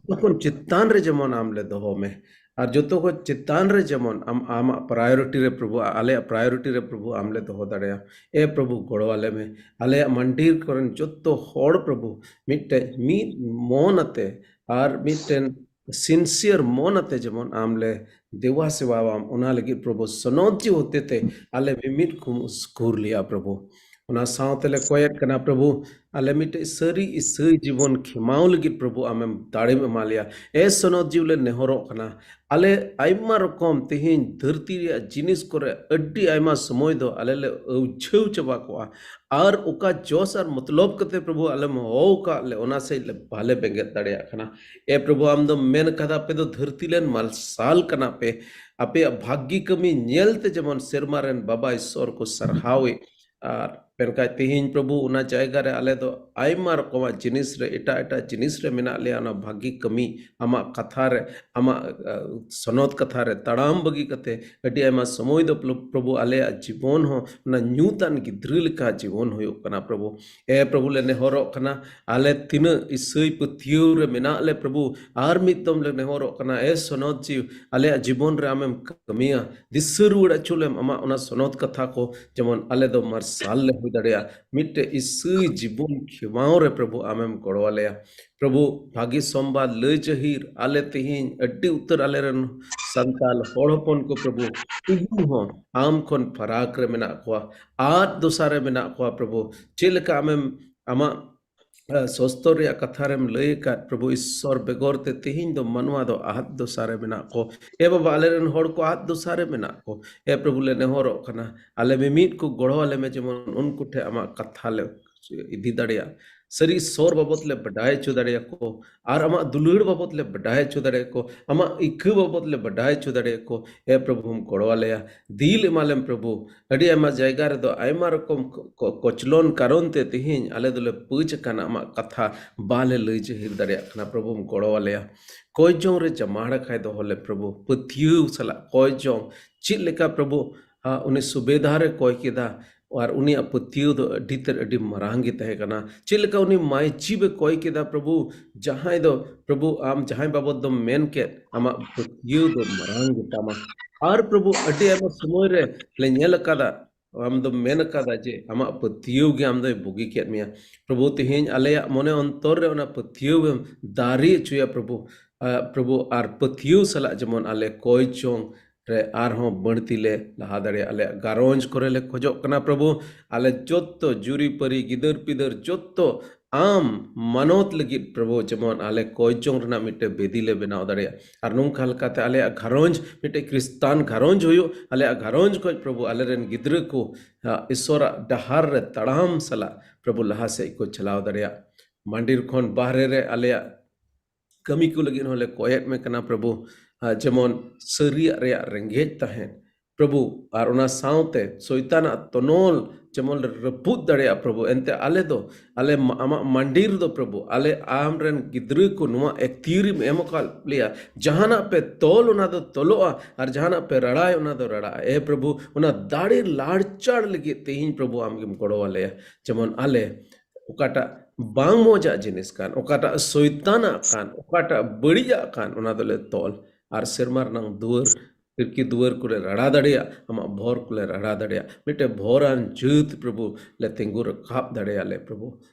ᱡᱚᱛᱚ ᱠᱷᱚᱱ ᱪᱮᱛᱟᱱ ᱨᱮ ᱡᱮᱢᱚᱱ ᱟᱢ ᱞᱮ ᱫᱚᱦᱚ ᱢᱮ, ᱟᱨ ᱡᱚᱛᱚ ᱠᱷᱚᱱ ᱪᱮᱛᱟᱱ ᱨᱮ ᱡᱮᱢᱚᱱ ᱟᱢ, ᱟᱢᱟᱜ ᱯᱨᱟᱭᱳᱨᱤᱴᱤ ᱨᱮ ᱯᱨᱚᱵᱷᱩ, ᱟᱞᱮᱭᱟᱜ ᱯᱨᱟᱭᱳᱨᱤᱴᱤ ᱨᱮ ᱯᱨᱚᱵᱷᱩ ᱟᱢ ᱞᱮ ᱫᱚᱦᱚ ᱫᱟᱲᱮᱭᱟᱜ᱾ ᱮ ᱯᱨᱚᱵᱷᱩ, ᱜᱚᱲᱚ ᱟᱞᱮ ᱢᱮ᱾ ᱟᱞᱮᱭᱟᱜ ᱢᱟᱱᱰᱤᱨ ᱠᱚᱨᱮᱱ ᱡᱚᱛᱚ ᱦᱚᱲ ᱯᱨᱚᱵᱷᱩ ᱢᱤᱫᱴᱮᱡ ᱢᱤᱫ ᱢᱚᱱ ᱟᱛᱮ ᱟᱨ ᱢᱤᱫᱴᱮᱱ ᱥᱤᱱᱥᱤᱭᱟᱨ ᱢᱚᱱ ᱟᱛᱮ ᱡᱮᱢᱚᱱ ᱟᱢ ᱞᱮ ᱫᱮᱣᱟ ᱥᱮᱵᱟᱣᱟᱢ, ᱚᱱᱟ ᱞᱟᱹᱜᱤᱫ ᱯᱨᱚᱵᱷᱩ ᱥᱚᱱᱚᱛ ᱡᱤᱣᱤ ᱦᱚᱛᱮᱛᱮ ᱟᱞᱮ ᱢᱤᱢᱤᱫ ᱠᱚᱢ ᱩᱥᱠᱩᱨ ᱞᱮᱭᱟ ᱯᱨᱚᱵᱷᱩ᱾ ᱚᱱᱟ ᱥᱟᱶᱛᱮ ᱞᱮ ᱠᱚᱭᱮᱫ ᱠᱟᱱᱟ ᱯᱨᱚᱵᱷᱩ, ᱟᱞᱮ ᱢᱤᱫᱴᱮᱡ ᱥᱟᱹᱨᱤ ᱤᱥᱟᱹᱭ ᱡᱤᱵᱚᱱ ᱠᱷᱮᱢᱟᱣ ᱞᱟᱹᱜᱤᱫ ᱯᱨᱚᱵᱷᱩ ᱟᱢᱮᱢ ᱫᱟᱲᱮᱢ ᱮᱢᱟ ᱞᱮᱭᱟ᱾ ᱮ ᱥᱚᱱᱚᱛ ᱡᱤᱣᱤ, ᱞᱮ ᱱᱮᱦᱚᱨᱚᱜ ᱠᱟᱱᱟ᱾ ᱟᱞᱮ ᱟᱭᱢᱟ ᱨᱚᱠᱚᱢ ᱛᱮᱦᱮᱧ ᱫᱷᱟᱹᱨᱛᱤ ᱨᱮᱭᱟᱜ ᱡᱤᱱᱤᱥ ᱠᱚᱨᱮ ᱟᱹᱰᱤ ᱟᱭᱢᱟ ᱥᱚᱢᱚᱭ ᱫᱚ ᱟᱞᱮ ᱞᱮ ᱟᱹᱣᱡᱷᱟᱹᱣ ᱪᱟᱵᱟ ᱠᱚᱜᱼᱟ, ᱟᱨ ᱚᱠᱟ ᱡᱚᱥ ᱟᱨ ᱢᱚᱛᱞᱚᱵ ᱠᱟᱛᱮ ᱯᱨᱚᱵᱷᱩ ᱟᱞᱮᱢ ᱦᱚᱦᱚ ᱟᱠᱟᱫ ᱞᱮ, ᱚᱱᱟ ᱥᱮᱫ ᱞᱮ ᱵᱟᱞᱮ ᱵᱮᱸᱜᱮᱫ ᱫᱟᱲᱮᱭᱟᱜ ᱠᱟᱱᱟ᱾ ᱮ ᱯᱨᱚᱵᱷᱩ, ᱟᱢ ᱫᱚᱢ ᱢᱮᱱ ᱠᱟᱫᱟ, ᱟᱯᱮ ᱫᱚ ᱫᱷᱟᱹᱨᱛᱤ ᱨᱮᱱ ᱢᱟᱨᱥᱟᱞ ᱠᱟᱱᱟ ᱯᱮ᱾ ᱟᱯᱮᱭᱟᱜ ᱵᱷᱟᱹᱜᱤ ᱠᱟᱹᱢᱤ ᱧᱮᱞ ᱛᱮ ᱡᱮᱢᱚᱱ ᱥᱮᱨᱢᱟ ᱨᱮᱱ ᱵᱟᱵᱟ ᱤᱥᱥᱚᱨ ᱠᱚ ᱥᱟᱨᱦᱟᱣᱮ, ᱟᱨ ᱢᱮᱱᱠᱷᱟᱱ ᱛᱮᱦᱮᱧ ᱯᱨᱚᱵᱷᱩ ᱚᱱᱟ ᱡᱟᱭᱜᱟ ᱨᱮ ᱟᱞᱮ ᱫᱚ ᱟᱭᱢᱟ ᱨᱚᱠᱚᱢᱟᱜ ᱡᱤᱱᱤᱥ ᱨᱮ, ᱮᱴᱟᱜ ᱮᱴᱟᱜ ᱡᱤᱱᱤᱥ ᱨᱮ ᱢᱮᱱᱟᱜ ᱞᱮᱭᱟ᱾ ᱚᱱᱟ ᱵᱷᱟᱹᱜᱤ ᱠᱟᱹᱢᱤ, ᱟᱢᱟᱜ ᱠᱟᱛᱷᱟ ᱨᱮ, ᱟᱢᱟᱜ ᱥᱚᱱᱚᱛ ᱠᱟᱛᱷᱟ ᱨᱮ ᱛᱟᱲᱟᱢ ᱵᱟᱹᱜᱤ ᱠᱟᱛᱮ ᱟᱹᱰᱤ ᱟᱭᱢᱟ ᱥᱚᱢᱚᱭ ᱫᱚ ᱯᱨᱚᱵᱷᱩ ᱟᱞᱮᱭᱟᱜ ᱡᱤᱵᱚᱱ ᱦᱚᱸ ᱚᱱᱟ ᱧᱩᱛᱟᱱ ᱜᱤᱫᱽᱨᱟᱹ ᱞᱮᱠᱟ ᱡᱤᱵᱚᱱ ᱦᱩᱭᱩᱜ ᱠᱟᱱᱟ ᱯᱨᱚᱵᱷᱩ᱾ ᱮ ᱯᱨᱚᱵᱷᱩ ᱞᱮ ᱱᱮᱦᱚᱨᱚᱜ ᱠᱟᱱᱟ, ᱟᱞᱮ ᱛᱤᱱᱟᱹᱜ ᱤᱥᱟᱹᱭ ᱯᱟᱹᱛᱭᱟᱹᱣ ᱨᱮ ᱢᱮᱱᱟᱜ ᱞᱮ ᱯᱨᱚᱵᱷᱩ, ᱟᱨ ᱢᱤᱫ ᱫᱚᱢ ᱞᱮ ᱱᱮᱦᱚᱨᱚᱜ ᱠᱟᱱᱟ, ᱮ ᱥᱚᱱᱚᱛ ᱡᱤᱣᱤ, ᱟᱞᱮᱭᱟᱜ ᱡᱤᱵᱚᱱ ᱨᱮ ᱟᱢᱮᱢ ᱠᱟᱹᱢᱤᱭᱟ, ᱫᱤᱥᱟᱹ ᱨᱩᱣᱟᱹᱲ ᱦᱚᱪᱚ ᱞᱮᱢ ᱟᱢᱟᱜ ᱚᱱᱟ ᱥᱚᱱᱚᱛ ᱠᱟᱛᱷᱟ ᱠᱚ, ᱡᱮᱢᱚᱱ ᱟᱞᱮ ᱫᱚ ᱢᱟᱨᱥᱟᱞ ᱞᱮ ᱦᱩᱭ ᱫᱟᱲᱮᱭᱟᱜᱼᱟ᱾ ᱢᱤᱫᱴᱮᱡ ᱤᱥᱟᱹᱭ ᱡᱤᱵᱚᱱ ᱠᱷᱮᱢᱟᱣ ᱨᱮ ᱯᱨᱚᱵᱷᱩ ᱟᱢᱮᱢ ᱜᱚᱲᱚ ᱟᱞᱮᱭᱟ᱾ ᱯᱨᱚᱵᱷᱩ ᱵᱷᱟᱹᱜᱤ ᱥᱚᱢᱵᱟᱫ ᱞᱟᱹᱭ ᱡᱟᱹᱦᱤᱨ ᱟᱞᱮ ᱛᱮᱦᱮᱧ ᱟᱹᱰᱤ ᱩᱛᱟᱹᱨ ᱟᱞᱮᱨᱮᱱ ᱥᱟᱱᱛᱟᱞ ᱦᱚᱲ ᱦᱚᱯᱚᱱ ᱠᱚ ᱯᱨᱚᱵᱷᱩ ᱛᱮᱦᱮᱧ ᱦᱚᱸ ᱟᱢ ᱠᱷᱚᱱ ᱯᱷᱟᱨᱟᱠ ᱨᱮ ᱢᱮᱱᱟᱜ ᱠᱚᱣᱟ, ᱟᱫ ᱫᱚᱥᱟ ᱨᱮ ᱢᱮᱱᱟᱜ ᱠᱚᱣᱟ ᱯᱨᱚᱵᱷᱩ᱾ ᱪᱮᱫ ᱞᱮᱠᱟ ᱟᱢᱮᱢ ᱟᱢᱟᱜ ᱥᱚᱥᱛᱚᱨ ᱨᱮᱭᱟᱜ ᱠᱟᱛᱷᱟ ᱨᱮᱢ ᱞᱟᱹᱭ ᱟᱠᱟᱫ ᱯᱨᱚᱵᱷᱩ ᱤᱥᱥᱚᱨ ᱵᱮᱜᱚᱨ ᱛᱮ ᱛᱮᱦᱮᱧ ᱫᱚ ᱢᱟᱱᱣᱟ ᱫᱚ ᱟᱫ ᱫᱚᱥᱟ ᱨᱮ ᱢᱮᱱᱟᱜ ᱠᱚ᱾ ᱮ ᱵᱟᱵᱟ, ᱟᱞᱮᱨᱮᱱ ᱦᱚᱲ ᱠᱚ ᱟᱫ ᱫᱚᱥᱟ ᱨᱮ ᱢᱮᱱᱟᱜ ᱠᱚ᱾ ᱮ ᱯᱨᱚᱵᱷᱩ ᱞᱮ ᱱᱮᱦᱚᱨᱚᱜ ᱠᱟᱱᱟ, ᱟᱞᱮ ᱢᱤᱢᱤᱫ ᱠᱚ ᱜᱚᱲᱚ ᱟᱞᱮ ᱢᱮ, ᱡᱮᱢᱚᱱ ᱩᱱᱠᱩ ᱴᱷᱮᱱ ᱟᱢᱟᱜ ᱠᱟᱛᱷᱟ ᱞᱮ ᱤᱫᱤ ᱫᱟᱲᱮᱭᱟᱜ, ᱥᱟᱹᱨᱤ ᱤᱥᱥᱚᱨ ᱵᱟᱵᱚᱛ ᱞᱮ ᱵᱟᱰᱟᱭ ᱦᱚᱪᱚ ᱫᱟᱲᱮᱭᱟᱠᱚ, ᱟᱨ ᱟᱢᱟᱜ ᱫᱩᱞᱟᱹᱲ ᱵᱟᱵᱚᱛ ᱞᱮ ᱵᱟᱰᱟᱭ ᱦᱚᱪᱚ ᱫᱟᱲᱮᱭᱟᱠᱚ, ᱟᱢᱟᱜ ᱤᱠᱟᱹ ᱵᱟᱵᱚᱛ ᱞᱮ ᱵᱟᱰᱟᱭ ᱦᱚᱪᱚ ᱫᱟᱲᱮᱭᱟᱠᱚ᱾ ᱮ ᱯᱨᱚᱵᱷᱩᱢ ᱜᱚᱲᱚ ᱟᱞᱮᱭᱟ, ᱫᱤᱞ ᱮᱢᱟᱞᱮᱢ ᱯᱨᱚᱵᱷᱩ᱾ ᱟᱹᱰᱤ ᱟᱭᱢᱟ ᱡᱟᱭᱜᱟ ᱨᱮᱫᱚ ᱟᱭᱢᱟ ᱨᱚᱠᱚᱢ ᱠᱚᱪᱞᱚᱱ ᱠᱟᱨᱚᱱ ᱛᱮ ᱛᱮᱦᱮᱧ ᱟᱞᱮ ᱫᱚᱞᱮ ᱯᱟᱹᱪ ᱟᱠᱟᱱᱟ, ᱟᱢᱟᱜ ᱠᱟᱛᱷᱟ ᱵᱟᱞᱮ ᱞᱟᱹᱭ ᱡᱟᱹᱦᱤᱨ ᱫᱟᱲᱮᱭᱟᱜ ᱠᱟᱱᱟ᱾ ᱯᱨᱚᱵᱷᱩᱢ ᱜᱚᱲᱚ ᱟᱞᱮᱭᱟ᱾ ᱠᱚᱭ ᱡᱚᱝ ᱨᱮ ᱡᱟᱢᱟᱲ ᱟᱠᱟᱭ ᱫᱚᱦᱚ ᱞᱮ ᱯᱨᱚᱵᱷᱩ, ᱯᱟᱹᱛᱭᱟᱹᱣ ᱥᱟᱞᱟᱜ ᱠᱚᱭ ᱡᱚᱝ᱾ ᱪᱮᱫ ᱞᱮᱠᱟ ᱯᱨᱚᱵᱷᱩ ᱩᱱᱤ ᱥᱩᱵᱮᱫᱷᱟ ᱨᱮ ᱠᱚᱭ ᱠᱮᱫᱟ, ᱟᱨ ᱩᱱᱤᱭᱟᱜ ᱯᱟᱹᱛᱭᱟᱹᱣ ᱫᱚ ᱟᱹᱰᱤ ᱛᱮᱫ ᱟᱹᱰᱤ ᱢᱟᱨᱟᱝ ᱜᱮ ᱛᱟᱦᱮᱸ ᱠᱟᱱᱟ᱾ ᱪᱮᱫ ᱞᱮᱠᱟ ᱩᱱᱤ ᱢᱟᱹᱭᱪᱤᱵ ᱮ ᱠᱚᱭ ᱠᱮᱫᱟ ᱯᱨᱚᱵᱷᱩ, ᱡᱟᱦᱟᱸᱭ ᱫᱚ ᱯᱨᱚᱵᱷᱩ ᱟᱢ ᱡᱟᱦᱟᱸᱭ ᱵᱟᱵᱚᱛ ᱫᱚᱢ ᱢᱮᱱ ᱠᱮᱫ, ᱟᱢᱟᱜ ᱯᱟᱹᱛᱭᱟᱹᱣ ᱫᱚ ᱢᱟᱨᱟᱝ ᱜᱮᱛᱟᱢᱟ᱾ ᱟᱨ ᱯᱨᱚᱵᱷᱩ ᱟᱹᱰᱤ ᱟᱭᱢᱟ ᱥᱚᱢᱚᱭ ᱨᱮ ᱞᱮ ᱧᱮᱞ ᱟᱠᱟᱫᱟ, ᱟᱢ ᱫᱚᱢ ᱢᱮᱱ ᱟᱠᱟᱫᱟ ᱡᱮ ᱟᱢᱟᱜ ᱯᱟᱹᱛᱭᱟᱹᱣ ᱜᱮ ᱟᱢ ᱫᱚᱭ ᱵᱩᱜᱤ ᱠᱮᱫ ᱢᱮᱭᱟ᱾ ᱯᱨᱚᱵᱷᱩ ᱛᱮᱦᱮᱧ ᱟᱞᱮᱭᱟᱜ ᱢᱚᱱᱮ ᱚᱱᱛᱚᱨ ᱨᱮ ᱚᱱᱟ ᱯᱟᱹᱛᱭᱟᱹᱣ ᱮᱢ ᱫᱟᱨᱮ ᱦᱚᱪᱚᱭᱟ ᱯᱨᱚᱵᱷᱩ᱾ ᱯᱨᱚᱵᱷᱩ ᱟᱨ ᱯᱟᱹᱛᱭᱟᱹᱣ ᱥᱟᱞᱟᱜ ᱡᱮᱢᱚᱱ ᱟᱞᱮ ᱠᱚᱭ ᱡᱚᱝ ᱨᱮ ᱟᱨᱦᱚᱸ ᱵᱟᱹᱲᱛᱤ ᱞᱮ ᱞᱟᱦᱟ ᱫᱟᱲᱮᱭᱟᱜᱼᱟ᱾ ᱟᱞᱮᱭᱟᱜ ᱜᱷᱟᱨᱚᱸᱡᱽ ᱠᱚᱨᱮ ᱞᱮ ᱠᱷᱚᱡᱚᱜ ᱠᱟᱱᱟ ᱯᱨᱚᱵᱷᱩ, ᱟᱞᱮ ᱡᱚᱛᱚ ᱡᱩᱨᱤᱯᱟᱹᱨᱤ ᱜᱤᱫᱟᱹᱨ ᱯᱤᱫᱟᱹᱨ ᱡᱚᱛᱚ ᱟᱢ ᱢᱟᱱᱚᱛ ᱞᱟᱹᱜᱤᱫ ᱯᱨᱚᱵᱷᱩ ᱡᱮᱢᱚᱱ ᱟᱞᱮ ᱠᱚᱭ ᱡᱚᱝ ᱨᱮᱱᱟᱜ ᱢᱤᱫᱴᱮᱱ ᱵᱮᱫᱤ ᱞᱮ ᱵᱮᱱᱟᱣ ᱫᱟᱲᱮᱭᱟᱜᱼᱟ᱾ ᱟᱨ ᱱᱚᱝᱠᱟ ᱞᱮᱠᱟᱛᱮ ᱟᱞᱮᱭᱟᱜ ᱜᱷᱟᱨᱚᱸᱡᱽ ᱢᱤᱫᱴᱮᱱ ᱠᱷᱨᱤᱥᱛᱟᱱ ᱜᱷᱟᱨᱚᱸᱡᱽ ᱦᱩᱭᱩᱜ, ᱟᱞᱮᱭᱟᱜ ᱜᱷᱟᱨᱚᱸᱡᱽ ᱠᱷᱚᱱ ᱯᱨᱚᱵᱷᱩ ᱟᱞᱮᱨᱮᱱ ᱜᱤᱫᱽᱨᱟᱹ ᱠᱚ ᱤᱥᱚᱨᱟᱜ ᱰᱟᱦᱟᱨ ᱨᱮ ᱛᱟᱲᱟᱢ ᱥᱟᱞᱟᱜ ᱯᱨᱚᱵᱷᱩ ᱞᱟᱦᱟ ᱥᱮᱫ ᱠᱚ ᱪᱟᱞᱟᱣ ᱫᱟᱲᱮᱭᱟᱜ᱾ ᱢᱟᱱᱰᱤᱨ ᱠᱷᱚᱱ ᱵᱟᱦᱨᱮ ᱨᱮ ᱟᱞᱮᱭᱟᱜ ᱠᱟᱹᱢᱤ ᱠᱚ ᱞᱟᱹᱜᱤᱫ ᱦᱚᱸᱞᱮ ᱠᱚᱭᱮᱫ ᱢᱮ ᱠᱟᱱᱟ ᱯᱨᱚᱵᱷᱩ, ᱡᱮᱢᱚᱱ ᱥᱟᱹᱨᱤᱭᱟᱜ ᱨᱮᱭᱟᱜ ᱨᱮᱸᱜᱮᱡ ᱛᱟᱦᱮᱱ, ᱯᱨᱚᱵᱷᱩ, ᱟᱨ ᱚᱱᱟ ᱥᱟᱶᱛᱮ ᱥᱚᱭᱛᱟᱱᱟᱜ ᱛᱚᱱᱚᱞ ᱡᱮᱢᱚᱱ ᱞᱮ ᱨᱟᱹᱯᱩᱫ ᱫᱟᱲᱮᱭᱟᱜᱼᱟ ᱯᱨᱚᱵᱷᱩ᱾ ᱮᱱᱛᱮ ᱟᱞᱮ ᱫᱚ, ᱟᱞᱮ ᱢᱟ-, ᱟᱢᱟᱜ ᱢᱟᱱᱰᱤ ᱨᱮᱫᱚ ᱯᱨᱚᱵᱷᱩ, ᱟᱞᱮ ᱟᱢ ᱨᱮᱱ ᱜᱤᱫᱽᱨᱟᱹ ᱠᱚ ᱱᱚᱣᱟ ᱮᱠᱛᱤᱭᱟᱹᱨᱤᱢ ᱮᱢ ᱟᱠᱟᱫ ᱞᱮᱭᱟ᱾ ᱡᱟᱦᱟᱱᱟᱜ ᱯᱮ ᱛᱚᱞ, ᱚᱱᱟ ᱫᱚ ᱛᱚᱞᱚᱜᱼᱟ, ᱟᱨ ᱡᱟᱦᱟᱱᱟᱜ ᱯᱮ ᱨᱟᱲᱟᱭ, ᱚᱱᱟ ᱫᱚ ᱨᱟᱲᱟᱜᱼᱟ᱾ ᱮ ᱯᱨᱚᱵᱷᱩ, ᱚᱱᱟ ᱫᱟᱲᱮ ᱞᱟᱲᱪᱟᱲ ᱞᱟᱹᱜᱤᱫ ᱛᱮᱦᱮᱧ ᱯᱨᱚᱵᱷᱩ ᱟᱢ ᱜᱮᱢ ᱜᱚᱲᱚ ᱟᱞᱮᱭᱟ, ᱡᱮᱢᱚᱱ ᱟᱞᱮ ᱚᱠᱟᱴᱟᱜ ᱵᱟᱝ ᱢᱚᱡᱟᱜ ᱡᱤᱱᱤᱥ ᱠᱟᱱ, ᱚᱠᱟᱴᱟᱜ ᱥᱚᱭᱛᱟᱱᱟᱜ ᱠᱟᱱ, ᱚᱠᱟᱴᱟᱜ ᱵᱟᱹᱲᱤᱡᱟᱜ ᱠᱟᱱ, ᱚᱱᱟ ᱫᱚᱞᱮ ᱛᱚᱞ, ᱟᱨ ᱥᱮᱨᱢᱟ ᱨᱮᱱᱟᱜ ᱫᱩᱣᱟᱹᱨ, ᱠᱷᱤᱲᱠᱤ ᱫᱩᱣᱟᱹᱨ ᱠᱚᱞᱮ ᱨᱟᱲᱟ ᱫᱟᱲᱮᱭᱟᱜ, ᱟᱢᱟᱜ ᱵᱷᱚᱨ ᱠᱚᱞᱮ ᱨᱟᱲᱟ ᱫᱟᱲᱮᱭᱟᱜ, ᱢᱤᱫᱴᱮᱱ ᱵᱷᱚᱨᱟᱱ ᱡᱟᱹᱛ ᱯᱨᱚᱵᱷᱩ ᱞᱮ ᱛᱤᱸᱜᱩ ᱨᱟᱠᱟᱵ ᱫᱟᱲᱮᱭᱟᱜ ᱞᱮ ᱯᱨᱚᱵᱷᱩ,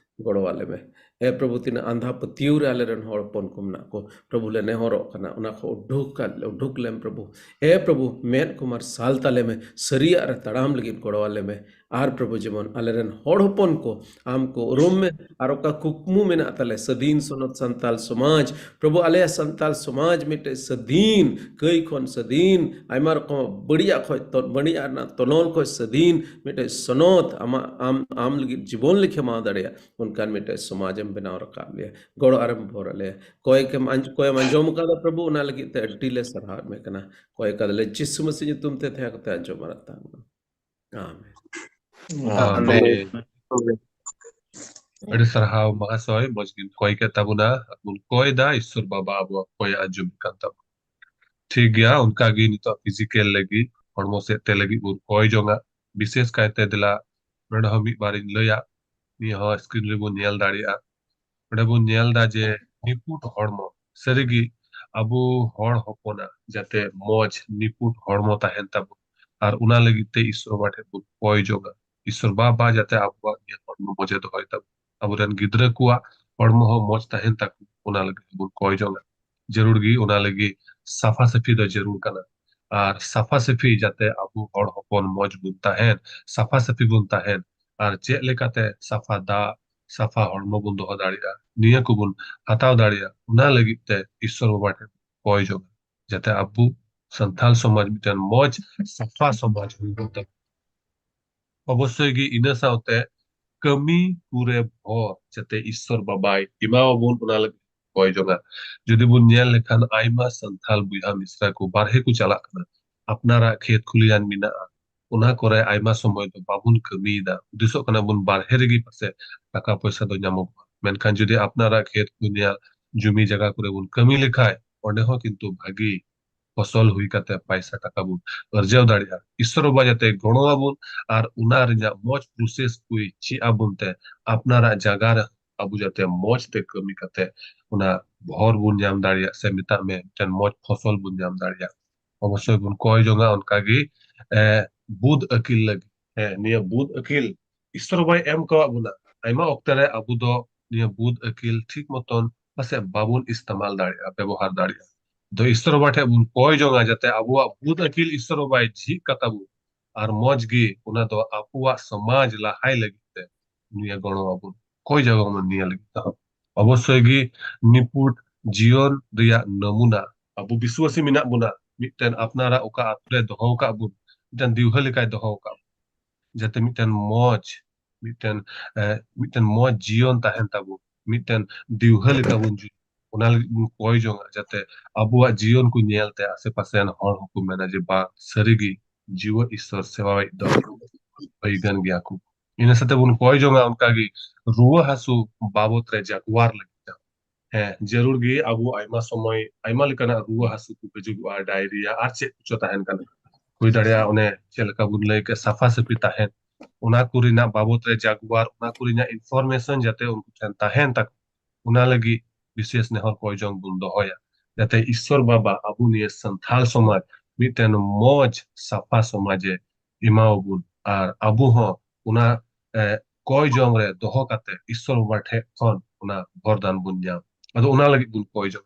ᱜᱚᱲᱚ ᱟᱞᱮ ᱢᱮ᱾ ᱮ ᱯᱨᱚᱵᱷᱩ, ᱛᱤᱱᱟᱹᱜ ᱟᱸᱫᱷᱟ ᱯᱟᱹᱛᱭᱟᱹᱣ ᱨᱮ ᱟᱞᱮᱨᱮᱱ ᱦᱚᱲ ᱦᱚᱯᱚᱱ ᱠᱚ ᱢᱮᱱᱟᱜ ᱠᱚ ᱯᱨᱚᱵᱷᱩ, ᱞᱮ ᱱᱮᱦᱚᱨᱚᱜ ᱠᱟᱱᱟ, ᱚᱱᱟ ᱠᱚ ᱩᱰᱩᱠ ᱠᱟᱜ-, ᱩᱰᱩᱠ ᱞᱮᱢ ᱯᱨᱚᱵᱷᱩ᱾ ᱮ ᱯᱨᱚᱵᱷᱩ, ᱢᱮᱫ ᱠᱚ ᱢᱟᱨᱥᱟᱞ ᱛᱟᱞᱮ ᱢᱮ, ᱥᱟᱹᱨᱤᱭᱟᱜ ᱨᱮ ᱛᱟᱲᱟᱢ ᱞᱟᱹᱜᱤᱫ ᱜᱚᱲᱚ ᱟᱞᱮ ᱢᱮ᱾ ᱟᱨ ᱯᱨᱚᱵᱷᱩ, ᱡᱮᱢᱚᱱ ᱟᱞᱮᱨᱮᱱ ᱦᱚᱲ ᱦᱚᱯᱚᱱ ᱠᱚ ᱟᱢ ᱠᱚ ᱩᱨᱩᱢ ᱢᱮ, ᱟᱨ ᱚᱠᱟ ᱠᱩᱠᱢᱩ ᱢᱮᱱᱟᱜ ᱛᱟᱞᱮ ᱥᱟᱹᱫᱷᱤᱱ ᱥᱚᱱᱚᱛ ᱥᱟᱱᱛᱟᱞ ᱥᱚᱢᱟᱡᱽ, ᱯᱨᱚᱵᱷᱩ, ᱟᱞᱮᱭᱟᱜ ᱥᱟᱱᱛᱟᱞ ᱥᱚᱢᱟᱡᱽ ᱢᱤᱫᱴᱮᱡ ᱥᱟᱹᱫᱷᱤᱱ, ᱠᱟᱹᱭ ᱠᱷᱚᱱ ᱥᱟᱹᱫᱷᱤᱱ, ᱟᱭᱢᱟ ᱨᱚᱠᱚᱢ ᱵᱟᱹᱲᱤᱡᱟᱜ ᱠᱷᱚᱡ ᱛᱚ-, ᱵᱟᱹᱲᱤᱡᱟᱜ ᱨᱮᱱᱟᱜ ᱛᱚᱱᱚᱞ ᱠᱷᱚᱡ ᱥᱟᱹᱫᱷᱤᱱ, ᱢᱤᱫᱴᱮᱡ ᱥᱚᱱᱚᱛ ᱟᱢᱟᱜ, ᱟᱢ, ᱟᱢ ᱞᱟᱹᱜᱤᱫ ᱡᱤᱵᱚᱱ ᱞᱮ ᱠᱷᱮᱢᱟᱣ ᱫᱟᱲᱮᱭᱟᱜ, ᱚᱱᱠᱟᱱ ᱢᱤᱫᱴᱮᱡ ᱥᱚᱢᱟᱡᱽ ᱮᱢ ᱵᱮᱱᱟᱣ ᱨᱟᱠᱟᱵ ᱞᱮᱭᱟ᱾ ᱜᱚᱲᱚ ᱟᱨᱮᱢ ᱵᱷᱚᱨ ᱟᱞᱮᱭᱟ᱾ ᱠᱚᱭ ᱠᱮᱢ ᱟᱸᱡ-, ᱠᱚᱭᱮᱢ ᱟᱸᱡᱚᱢ ᱟᱠᱟᱫᱟ ᱯᱨᱚᱵᱷᱩ, ᱚᱱᱟ ᱞᱟᱹᱜᱤᱫ ᱛᱮ ᱟᱹᱰᱤ ᱞᱮ ᱥᱟᱨᱦᱟᱣᱮᱫ ᱢᱮ ᱠᱟᱱᱟ᱾ ᱠᱚᱭ ᱠᱟᱫᱟᱞᱮ ᱡᱤᱥᱩ ᱢᱟᱹᱥᱤ ᱧᱩᱛᱩᱢ ᱛᱮ ᱛᱟᱦᱮᱸ ᱠᱟᱛᱮ ᱟᱸᱡᱚᱢ ᱟᱨ ᱛᱟᱦᱮᱸ ᱠᱟᱱᱟ᱾ ᱟᱢᱮᱱ᱾ ᱟᱢᱮᱱ᱾ ᱟᱹᱰᱤ ᱥᱟᱨᱦᱟᱣ ᱢᱚᱦᱟᱥᱚᱭ, ᱢᱚᱡᱽ ᱜᱮᱢ ᱠᱚᱭ ᱠᱮᱫ ᱛᱟᱵᱚᱱᱟ᱾ ᱟᱨ ᱵᱚᱱ ᱠᱚᱭ ᱫᱟ, ᱤᱥᱥᱚᱨ ᱵᱟᱵᱟ ᱟᱵᱚᱣᱟᱜ ᱠᱚᱭ ᱟᱸᱡᱚᱢ ᱠᱟᱱ ᱛᱟᱵᱚᱱᱟ᱾ ᱴᱷᱤᱠ ᱜᱮᱭᱟ, ᱚᱱᱠᱟ ᱜᱮ ᱱᱤᱛᱚᱜ ᱯᱷᱤᱡᱤᱠᱮᱞ ᱞᱟᱹᱜᱤᱫ, ᱦᱚᱲᱢᱚ ᱥᱮᱫ ᱛᱮ ᱞᱟᱹᱜᱤᱫ ᱵᱚᱱ ᱠᱚᱭ ᱡᱚᱝᱟ᱾ ᱵᱤᱥᱮᱥ ᱠᱟᱭᱛᱮ ᱫᱮᱞᱟ, ᱱᱚᱰᱮ ᱦᱚᱸ ᱢᱤᱫ ᱵᱟᱨᱤᱧ ᱞᱟᱹᱭᱟ, ᱱᱤᱭᱟᱹ ᱦᱚᱸ ᱥᱠᱨᱤᱱ ᱨᱮᱵᱚᱱ ᱧᱮᱞ ᱫᱟᱲᱮᱭᱟᱜᱼᱟ᱾ ᱚᱸᱰᱮ ᱵᱚᱱ ᱧᱮᱞ ᱫᱟ ᱡᱮ ᱱᱤᱯᱩᱴ ᱦᱚᱲᱢᱚ, ᱥᱟᱹᱨᱤᱜᱮ ᱟᱵᱚ ᱦᱚᱲ ᱦᱚᱯᱚᱱᱟᱜ ᱡᱟᱛᱮ ᱢᱚᱡᱽ ᱱᱤᱯᱩᱴ ᱦᱚᱲᱢᱚ ᱛᱟᱦᱮᱱ ᱛᱟᱵᱚᱱ, ᱟᱨ ᱚᱱᱟ ᱞᱟᱹᱜᱤᱫ ᱛᱮ ᱤᱥᱥᱚᱨ ᱵᱟᱵᱟ ᱴᱷᱮᱱ ᱵᱚᱱ ᱠᱚᱭ ᱡᱚᱝᱟ, ᱤᱥᱥᱚᱨ ᱵᱟᱵᱟ ᱡᱟᱛᱮ ᱟᱵᱚᱣᱟᱜ ᱱᱤᱭᱟᱹ ᱦᱚᱲᱢᱚ ᱢᱚᱡᱮ ᱫᱚᱦᱚᱭ ᱛᱟᱵᱚᱱ, ᱟᱵᱚᱨᱮᱱ ᱜᱤᱫᱽᱨᱟᱹ ᱠᱚᱣᱟᱜ ᱦᱚᱲᱢᱚ ᱦᱚᱸ ᱢᱚᱡᱽ ᱛᱟᱦᱮᱱ ᱛᱟᱠᱚ, ᱚᱱᱟ ᱞᱟᱹᱜᱤᱫ ᱵᱚᱱ ᱠᱚᱭ ᱡᱚᱝᱟ᱾ ᱡᱟᱹᱨᱩᱲ ᱜᱮ ᱚᱱᱟ ᱞᱟᱹᱜᱤᱫ ᱥᱟᱯᱷᱟ ᱥᱟᱹᱯᱷᱤ ᱫᱚ ᱡᱟᱹᱨᱩᱲ ᱠᱟᱱᱟ, ᱟᱨ ᱥᱟᱯᱷᱟ ᱥᱟᱹᱯᱷᱤ ᱡᱟᱛᱮ ᱟᱵᱚ ᱦᱚᱲ ᱦᱚᱯᱚᱱ ᱢᱚᱡᱽ ᱵᱚᱱ ᱛᱟᱦᱮᱱ, ᱥᱟᱯᱷᱟ ᱥᱟᱹᱯᱷᱤ ᱵᱚᱱ ᱛᱟᱦᱮᱱ, ᱟᱨ ᱪᱮᱫ ᱞᱮᱠᱟᱛᱮ ᱥᱟᱯᱷᱟ ᱫᱟᱜ, ᱥᱟᱯᱷᱟ ᱦᱚᱲᱢᱚ ᱵᱚᱱ ᱫᱚᱦᱚ ᱫᱟᱲᱮᱭᱟᱜᱼᱟ, ᱱᱤᱭᱟᱹ ᱠᱚᱵᱚᱱ ᱦᱟᱛᱟᱣ ᱫᱟᱲᱮᱭᱟᱜᱼᱟ, ᱚᱱᱟ ᱞᱟᱹᱜᱤᱫ ᱛᱮ ᱤᱥᱥᱚᱨ ᱵᱟᱵᱟ ᱴᱷᱮᱱ ᱠᱚᱭ ᱡᱚᱝᱟ, ᱡᱟᱛᱮ ᱟᱵᱚ ᱥᱟᱱᱛᱟᱞ ᱥᱚᱢᱟᱡᱽ ᱢᱤᱫᱴᱮᱱ ᱢᱚᱡᱽ ᱥᱟᱯᱷᱟ ᱥᱚᱢᱟᱡᱽ ᱦᱩᱭᱩᱜ ᱛᱟᱵᱚᱱᱟ᱾ ᱚᱵᱚᱥᱥᱳᱭ ᱜᱮ ᱤᱱᱟᱹ ᱥᱟᱶᱛᱮ ᱠᱟᱹᱢᱤ ᱠᱚᱨᱮ ᱵᱷᱚᱨ ᱡᱟᱛᱮ ᱤᱥᱥᱚᱨ ᱵᱟᱵᱟᱭ ᱮᱢᱟᱣᱟᱵᱚᱱ, ᱚᱱᱟ ᱞᱟᱹᱜᱤᱫ ᱠᱚᱭ ᱡᱚᱝᱟ᱾ ᱡᱩᱫᱤ ᱵᱚᱱ ᱧᱮᱞ ᱞᱮᱠᱷᱟᱱ, ᱟᱭᱢᱟ ᱥᱟᱱᱛᱟᱞ ᱵᱚᱭᱦᱟ ᱢᱤᱥᱨᱟ ᱠᱚ ᱵᱟᱨᱦᱮ ᱠᱚ ᱪᱟᱞᱟᱜ ᱠᱟᱱᱟ, ᱟᱯᱱᱟᱨᱟᱜ ᱠᱷᱮᱛ ᱠᱷᱩᱞᱤᱭᱟᱱ ᱢᱮᱱᱟᱜᱼᱟ, ᱚᱱᱟ ᱠᱚᱨᱮ ᱟᱭᱢᱟ ᱥᱚᱢᱚᱭ ᱫᱚ ᱵᱟᱵᱚᱱ ᱠᱟᱹᱢᱤᱭᱮᱫᱟ᱾ ᱦᱩᱫᱤᱥᱚᱜ ᱠᱟᱱᱟ ᱵᱚᱱ ᱵᱟᱨᱦᱮ ᱨᱮᱜᱮ ᱯᱟᱥᱮ ᱴᱟᱠᱟ ᱯᱚᱭᱥᱟ ᱫᱚ ᱧᱟᱢᱚᱜᱚᱜᱼᱟ, ᱢᱮᱱᱠᱷᱟᱱ ᱡᱩᱫᱤ ᱟᱯᱱᱟᱨᱟᱜ ᱠᱷᱮᱛ ᱠᱚ ᱧᱮᱞ, ᱡᱩᱢᱤ ᱡᱟᱭᱜᱟ ᱠᱚᱨᱮ ᱵᱚᱱ ᱠᱟᱹᱢᱤ ᱞᱮᱠᱷᱟᱡ, ᱚᱸᱰᱮ ᱦᱚᱸ ᱠᱤᱱᱛᱩ ᱵᱷᱟᱹᱜᱤ ᱯᱷᱚᱥᱚᱞ ᱦᱩᱭ ᱠᱟᱛᱮ ᱯᱟᱭᱥᱟ ᱴᱟᱠᱟ ᱵᱚᱱ ᱟᱨᱡᱟᱣ ᱫᱟᱲᱮᱭᱟᱜᱼᱟ᱾ ᱤᱥᱚᱨ ᱵᱟᱵᱟ ᱡᱟᱛᱮ ᱜᱚᱲᱚ ᱟᱵᱚᱱ ᱟᱨ ᱚᱱᱟ ᱨᱮᱱᱟᱜ ᱢᱚᱡᱽ ᱯᱨᱚᱥᱮᱥ ᱠᱚᱭ ᱪᱮᱫ ᱟᱵᱚᱱ ᱛᱮ, ᱟᱯᱱᱟᱨᱟᱜ ᱡᱟᱭᱜᱟ ᱨᱮ ᱟᱵᱚ ᱡᱟᱛᱮ ᱢᱚᱡᱽ ᱛᱮ ᱠᱟᱹᱢᱤ ᱠᱟᱛᱮ ᱚᱱᱟ ᱵᱷᱚᱨ ᱵᱚᱱ ᱧᱟᱢ ᱫᱟᱲᱮᱭᱟᱜ, ᱥᱮ ᱢᱮᱛᱟᱜ ᱢᱮ ᱢᱤᱫᱴᱮᱱ ᱢᱚᱡᱽ ᱯᱷᱚᱥᱚᱞ ᱵᱚᱱ ᱧᱟᱢ ᱫᱟᱲᱮᱭᱟᱜ᱾ ᱚᱵᱚᱥᱥᱳᱭ ᱵᱚᱱ ᱠᱚᱭ ᱡᱚᱝᱟ ᱚᱱᱠᱟᱜᱮ, ᱮ, ᱵᱩᱫ ᱟᱹᱠᱤᱞ ᱞᱟᱹᱜᱤᱫ᱾ ᱦᱮᱸ, ᱱᱤᱭᱟᱹ ᱵᱩᱫ ᱟᱹᱠᱤᱞ ᱤᱥᱚᱨ ᱵᱟᱭ ᱮᱢ ᱠᱟᱣᱟᱫ ᱵᱚᱱᱟ᱾ ᱟᱭᱢᱟ ᱚᱠᱛᱮ ᱨᱮ ᱟᱵᱚ ᱫᱚ ᱱᱤᱭᱟᱹ ᱵᱩᱫ ᱟᱹᱠᱤᱞ ᱴᱷᱤᱠ ᱢᱚᱛᱚᱱ ᱯᱟᱥᱮᱡ ᱵᱟᱵᱚᱱ ᱤᱥᱛᱮᱢᱟᱞ ᱫᱟᱲᱮᱭᱟᱜᱼᱟ, ᱵᱮᱵᱚᱦᱟᱨ ᱫᱟᱲᱮᱭᱟᱜᱼᱟ᱾ ᱫᱚ ᱤᱥᱚᱨ ᱵᱟᱵᱟ ᱴᱷᱮᱡ ᱵᱚᱱ ᱠᱚᱭ ᱡᱚᱝᱟ ᱡᱟᱛᱮ ᱟᱵᱚᱣᱟᱜ ᱵᱩᱫ ᱟᱹᱠᱤᱞ ᱤᱥᱚᱨ ᱵᱟᱵᱟᱭ ᱡᱷᱤᱡ ᱠᱟᱛᱟ ᱵᱚᱱ, ᱟᱨ ᱢᱚᱡᱽ ᱜᱮ ᱚᱱᱟ ᱫᱚ ᱟᱵᱚᱣᱟᱜ ᱥᱚᱢᱟᱡᱽ ᱞᱟᱦᱟᱭ ᱞᱟᱹᱜᱤᱫ ᱛᱮ ᱱᱤᱭᱟᱹ ᱜᱚᱲᱚ ᱟᱵᱚᱱ ᱠᱚᱭ ᱡᱚᱝᱟ ᱵᱚᱱ ᱱᱤᱭᱟᱹ ᱞᱟᱹᱜᱤᱫ ᱛᱮᱦᱚᱸ᱾ ᱚᱵᱚᱥᱥᱳᱭ ᱜᱮ ᱱᱤᱯᱩᱴ ᱡᱤᱭᱚᱱ ᱨᱮᱭᱟᱜ ᱱᱚᱢᱩᱱᱟ ᱟᱵᱚ ᱵᱤᱥᱣᱟᱥᱤ ᱢᱮᱱᱟᱜ ᱵᱚᱱᱟ, ᱢᱤᱫᱴᱮᱱ ᱟᱯᱱᱟᱨᱟᱜ ᱚᱠᱟ ᱟᱛᱳ ᱨᱮ ᱫᱚᱦᱚ ᱟᱠᱟᱫ ᱵᱚᱱ, ᱢᱤᱫᱴᱮᱱ ᱫᱤᱣᱦᱟᱹ ᱞᱮᱠᱟᱭ ᱫᱚᱦᱚ ᱟᱠᱟᱫ ᱵᱚᱱ, ᱡᱟᱛᱮ ᱢᱤᱫᱴᱮᱱ ᱢᱚᱡᱽ, ᱢᱤᱫᱴᱮᱱ, ᱮ, ᱢᱤᱫᱴᱮᱱ ᱢᱚᱡᱽ ᱡᱤᱭᱚᱱ ᱛᱟᱦᱮᱱ ᱛᱟᱵᱚᱱ, ᱢᱤᱫᱴᱮᱱ ᱫᱤᱣᱦᱟᱹ ᱞᱮᱠᱟ ᱵᱚᱱ ᱡᱩᱭᱟ᱾ ᱚᱱᱟ ᱞᱟᱹᱜᱤᱫ ᱵᱚᱱ ᱠᱚᱭ ᱡᱚᱝᱟ, ᱡᱟᱛᱮ ᱟᱵᱚᱣᱟᱜ ᱡᱤᱭᱚᱱ ᱠᱚ ᱧᱮᱞ ᱛᱮ ᱟᱥᱮ ᱯᱟᱥᱮ ᱨᱮᱱ ᱦᱚᱲ ᱦᱚᱸᱠᱚ ᱢᱮᱱᱟ ᱡᱮ, "ᱵᱟᱝ, ᱥᱟᱹᱨᱤᱜᱮ ᱡᱤᱣᱟᱹ ᱤᱥᱥᱚᱨ ᱥᱮᱵᱟᱭᱤᱡ ᱫᱚ ᱟᱹᱭᱜᱟᱹᱱ ᱜᱮᱭᱟ ᱠᱚ᱾" ᱤᱱᱟᱹ ᱥᱟᱛᱮ ᱵᱚᱱ ᱠᱚᱭ ᱡᱚᱝᱟ ᱚᱱᱠᱟᱜᱮ ᱨᱩᱣᱟᱹ ᱦᱟᱹᱥᱩ ᱵᱟᱵᱚᱛ ᱨᱮ ᱡᱟᱜᱣᱟᱨ ᱞᱟᱹᱜᱤᱫ ᱛᱮ᱾ ᱦᱮᱸ, ᱡᱟᱹᱨᱩᱲ ᱜᱮ ᱟᱵᱚ ᱟᱭᱢᱟ ᱥᱚᱢᱚᱭ ᱟᱭᱢᱟ ᱞᱮᱠᱟᱱᱟᱜ ᱨᱩᱣᱟᱹ ᱦᱟᱹᱥᱩ ᱠᱚ ᱦᱤᱡᱩᱜᱚᱜᱼᱟ, ᱰᱟᱭᱨᱤᱭᱟ ᱟᱨ ᱪᱮᱫ ᱠᱚᱪᱚ ᱛᱟᱦᱮᱱ ᱠᱟᱱᱟ᱾ ᱦᱩᱭ ᱫᱟᱲᱮᱭᱟᱜᱼᱟ ᱚᱱᱮ ᱪᱮᱫ ᱞᱮᱠᱟ ᱵᱚᱱ ᱞᱟᱹᱭ ᱠᱮᱫ, ᱥᱟᱯᱷᱟ ᱥᱟᱹᱯᱷᱤ ᱛᱟᱦᱮᱱ, ᱚᱱᱟ ᱠᱚ ᱨᱮᱱᱟᱜ ᱵᱟᱵᱚᱛ ᱨᱮ ᱡᱟᱜᱣᱟᱨ, ᱚᱱᱟ ᱠᱚ ᱨᱮᱱᱟᱜ ᱤᱱᱯᱷᱚᱨᱢᱮᱥᱚᱱ ᱡᱟᱛᱮ ᱩᱱᱠᱩ ᱴᱷᱮᱱ ᱛᱟᱦᱮᱱ ᱛᱟᱠᱚ, ᱚᱱᱟ ᱞᱟᱹᱜᱤᱫ ᱵᱤᱥᱮᱥ ᱱᱮᱦᱚᱨ ᱠᱚᱭ ᱡᱚᱝ ᱵᱚᱱ ᱫᱚᱦᱚᱭᱟ, ᱡᱟᱛᱮ ᱤᱥᱥᱚᱨ ᱵᱟᱵᱟ ᱟᱵᱚ ᱱᱤᱭᱟᱹ ᱥᱟᱱᱛᱷᱟᱞ ᱥᱚᱢᱟᱡᱽ ᱢᱤᱫᱴᱮᱱ ᱢᱚᱡᱽ ᱥᱟᱯᱷᱟ ᱥᱚᱢᱟᱡᱽ ᱮ ᱮᱢᱟᱣᱟᱵᱚᱱ, ᱟᱨ ᱟᱵᱚ ᱦᱚᱸ ᱚᱱᱟ, ᱮ, ᱠᱚᱭ ᱡᱚᱝ ᱨᱮ ᱫᱚᱦᱚ ᱠᱟᱛᱮ ᱤᱥᱥᱚᱨ ᱵᱟᱵᱟ ᱴᱷᱮᱡ ᱠᱷᱚᱱ ᱚᱱᱟ ᱵᱚᱨᱫᱟᱱ ᱵᱚᱱ ᱧᱟᱢ᱾ ᱟᱫᱚ ᱚᱱᱟ ᱞᱟᱹᱜᱤᱫ ᱵᱚᱱ ᱠᱚᱭ ᱡᱚᱝ᱾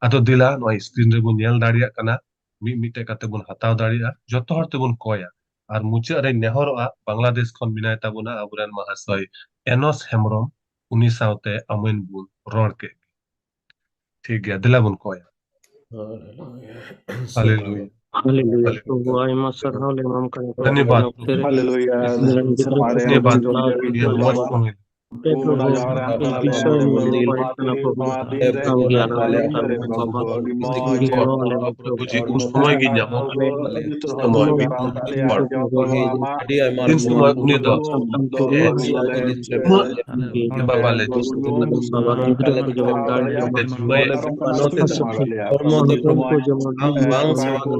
ᱟᱫᱚ ᱫᱮᱞᱟ, ᱱᱚᱣᱟ ᱥᱠᱨᱤᱱ ᱨᱮᱵᱚᱱ ᱧᱮᱞ ᱫᱟᱲᱮᱭᱟᱜ ᱠᱟᱱᱟ, ᱢᱤᱫ ᱢᱤᱫᱴᱮᱡ ᱠᱟᱛᱮ ᱵᱚᱱ ᱦᱟᱛᱟᱣ ᱫᱟᱲᱮᱭᱟᱜᱼᱟ, ᱡᱚᱛᱚ ᱦᱚᱲ ᱛᱮᱵᱚᱱ ᱠᱚᱭᱟ᱾ ᱟᱨ ᱢᱩᱪᱟᱹᱫ ᱨᱮᱧ ᱱᱮᱦᱚᱨᱚᱜᱼᱟ, ᱵᱟᱝᱞᱟᱫᱮᱥ ᱠᱷᱚᱱ ᱢᱮᱱᱟᱭ ᱛᱟᱵᱚᱱᱟ ᱟᱵᱚᱨᱮᱱ ᱢᱟᱦᱟᱥᱚᱭ ᱮᱱᱚᱥ ᱦᱮᱢᱵᱨᱚᱢ, ᱩᱱᱤ ᱥᱟᱶᱛᱮ ᱟᱢᱮᱱ ᱵᱚᱱ ᱨᱚᱲ ᱠᱮᱫ ᱜᱮ᱾ ᱴᱷᱤᱠ ᱜᱮᱭᱟ, ᱫᱮᱞᱟ ᱵᱚᱱ ᱠᱚᱭᱟ᱾ ᱦᱟᱞᱮᱞᱩᱭᱟ᱾ ᱦᱟᱞᱮᱞᱩᱭᱟ᱾ ᱦᱟᱞᱮᱞᱩᱭᱟ᱾ ᱯᱨᱚᱵᱷᱩ, ᱟᱭᱢᱟ ᱥᱟᱨᱦᱟᱣ ᱞᱮ ᱮᱢᱟᱢ ᱠᱟᱱᱟ᱾ ᱫᱷᱚᱱᱭᱚᱵᱟᱫ᱾ ᱚᱠᱛᱮ ᱨᱮ ᱦᱟᱞᱮᱞᱩᱭᱟ᱾ ᱤᱧ ᱨᱮᱱ ᱜᱤᱫᱽᱨᱟᱹ ᱠᱚ ᱫᱷᱚᱱᱭᱚᱵᱟᱫ᱾ ᱱᱤᱭᱟᱹ ᱢᱚᱡᱽ ᱥᱚᱢᱚᱭ᱾ ᱯᱮ ᱯᱨᱚᱵᱷᱩ, ᱮᱭ ᱵᱤᱥᱚᱭ ᱱᱤᱭᱮ ᱨᱚᱯᱚᱲ ᱦᱩᱭᱩᱜ ᱠᱟᱱᱟ ᱯᱨᱚᱵᱷᱩ᱾ ᱟᱵᱚ ᱜᱮ ᱟᱞᱟᱝ ᱨᱮᱱ ᱯᱨᱚᱵᱷᱩ ᱵᱟᱵᱟ, ᱟᱹᱰᱤ ᱢᱚᱡᱽ ᱜᱮ ᱜᱚᱲᱚ ᱟᱞᱮ ᱢᱮ ᱯᱨᱚᱵᱷᱩ᱾ ᱩᱱ ᱥᱚᱢᱚᱭ ᱜᱮ ᱧᱟᱢᱚᱜ ᱥᱚᱢᱚᱭ ᱢᱤᱫ ᱟᱹᱰᱤ ᱟᱭᱢᱟ ᱛᱤᱱ ᱥᱚᱢᱚᱭ ᱩᱱᱤ ᱫᱚ ᱵᱟᱵᱟ ᱞᱮ ᱵᱟᱵᱟ ᱜᱤᱫᱽᱨᱟᱹ ᱠᱚ ᱡᱮᱢᱚᱱ ᱫᱟᱲᱮ ᱛᱮ ᱦᱚᱲᱢᱚ ᱛᱮ ᱡᱚᱢ ᱠᱚ ᱡᱮᱢᱚᱱ ᱵᱟᱝ ᱥᱮᱵᱟ ᱠᱚ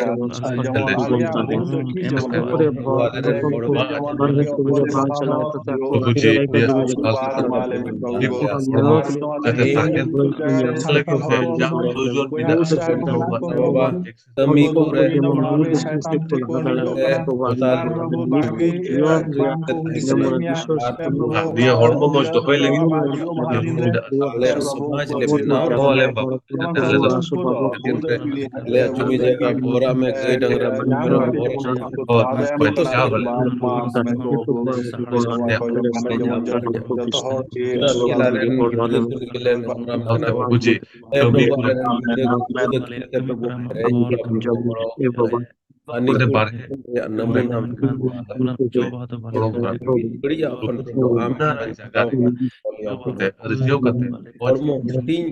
ᱡᱮᱢᱚᱱ ᱥᱟᱯᱷᱟ ᱥᱟᱯᱷᱤ ᱡᱚᱢ ᱠᱟᱛᱮ ᱛᱟᱨᱯᱚᱨᱮ ᱵᱟᱨᱦᱮ ᱠᱟᱹᱢᱤ ᱨᱮ ᱵᱟᱝ ᱪᱟᱞᱟᱣ ᱠᱟᱛᱮ ᱟᱠᱚ ᱠᱚ ᱪᱮᱞᱮ ᱠᱚ ᱡᱮᱢᱚᱱ ᱠᱟᱹᱢᱤ ᱠᱚᱨᱮ ᱵᱟᱝ ᱠᱚ ᱞᱟᱦᱟ ᱫᱟᱲᱮᱭᱟᱜ ᱠᱟᱱᱟ ᱠᱚ ᱵᱟᱝ ᱠᱚ ᱱᱤᱭᱚᱢ ᱨᱮᱭᱟᱜ ᱱᱤᱭᱚᱢ ᱨᱮ ᱵᱤᱥᱣᱟᱥ ᱱᱤᱭᱚᱢ ᱨᱮ ᱱᱤᱭᱟᱹ ᱦᱚᱲᱢᱚ ᱢᱚᱡᱽ ᱫᱚᱦᱚᱭ ᱞᱟᱹᱜᱤᱫ ᱟᱞᱮᱭᱟᱜ ᱥᱚᱢᱟᱡᱽ ᱞᱮ ᱵᱮᱱᱟᱣ ᱟᱞᱮ ᱵᱟᱵᱟ ᱟᱞᱮ ᱫᱚ ᱟᱞᱮᱭᱟᱜ ᱡᱩᱢᱤ ᱡᱟᱭᱜᱟ ᱵᱚᱦᱨᱟ ᱢᱮ ᱜᱟᱹᱭ ᱰᱟᱝᱨᱟ ᱢᱮᱨᱚᱢ ᱵᱚᱦᱨᱟ ᱦᱳᱭ, ᱦᱳᱭ, ᱡᱟᱦᱟᱸ ᱵᱚᱞᱮ᱾ ᱵᱩᱡᱷᱟᱹᱣ᱾ ᱠᱟᱹᱢᱤ ᱠᱚᱨᱮ ᱜᱤᱫᱽᱨᱟᱹ ᱠᱚ ᱞᱮ ᱯᱨᱳᱜᱨᱟᱢ ᱠᱟᱱᱟ᱾ ᱵᱩᱡᱷᱟᱹᱣ᱾ ᱮ ᱵᱟᱵᱟ ᱨᱮᱱ ᱜᱤᱫᱽᱨᱟᱹ ᱠᱚ ᱜᱤᱫᱽᱨᱟᱹ ᱠᱚ ᱯᱮᱨᱮᱡ ᱠᱚ ᱵᱚᱦᱚᱜ ᱨᱮ ᱡᱚᱢ ᱮ ᱵᱟᱵᱟ᱾ ᱟᱨ ᱱᱤᱛ ᱚᱸᱰᱮ ᱵᱟᱨᱦᱮ ᱨᱮᱭᱟᱜ ᱱᱟᱢᱩᱱᱟ ᱵᱟᱹᱲᱤᱡᱟᱜ ᱠᱷᱚᱱ ᱟᱢ ᱡᱟᱭᱜᱟ ᱨᱮ ᱨᱤᱡᱷᱟᱹᱣ ᱠᱟᱛᱮ ᱦᱚᱲᱢᱚ ᱦᱟᱹᱴᱤᱧ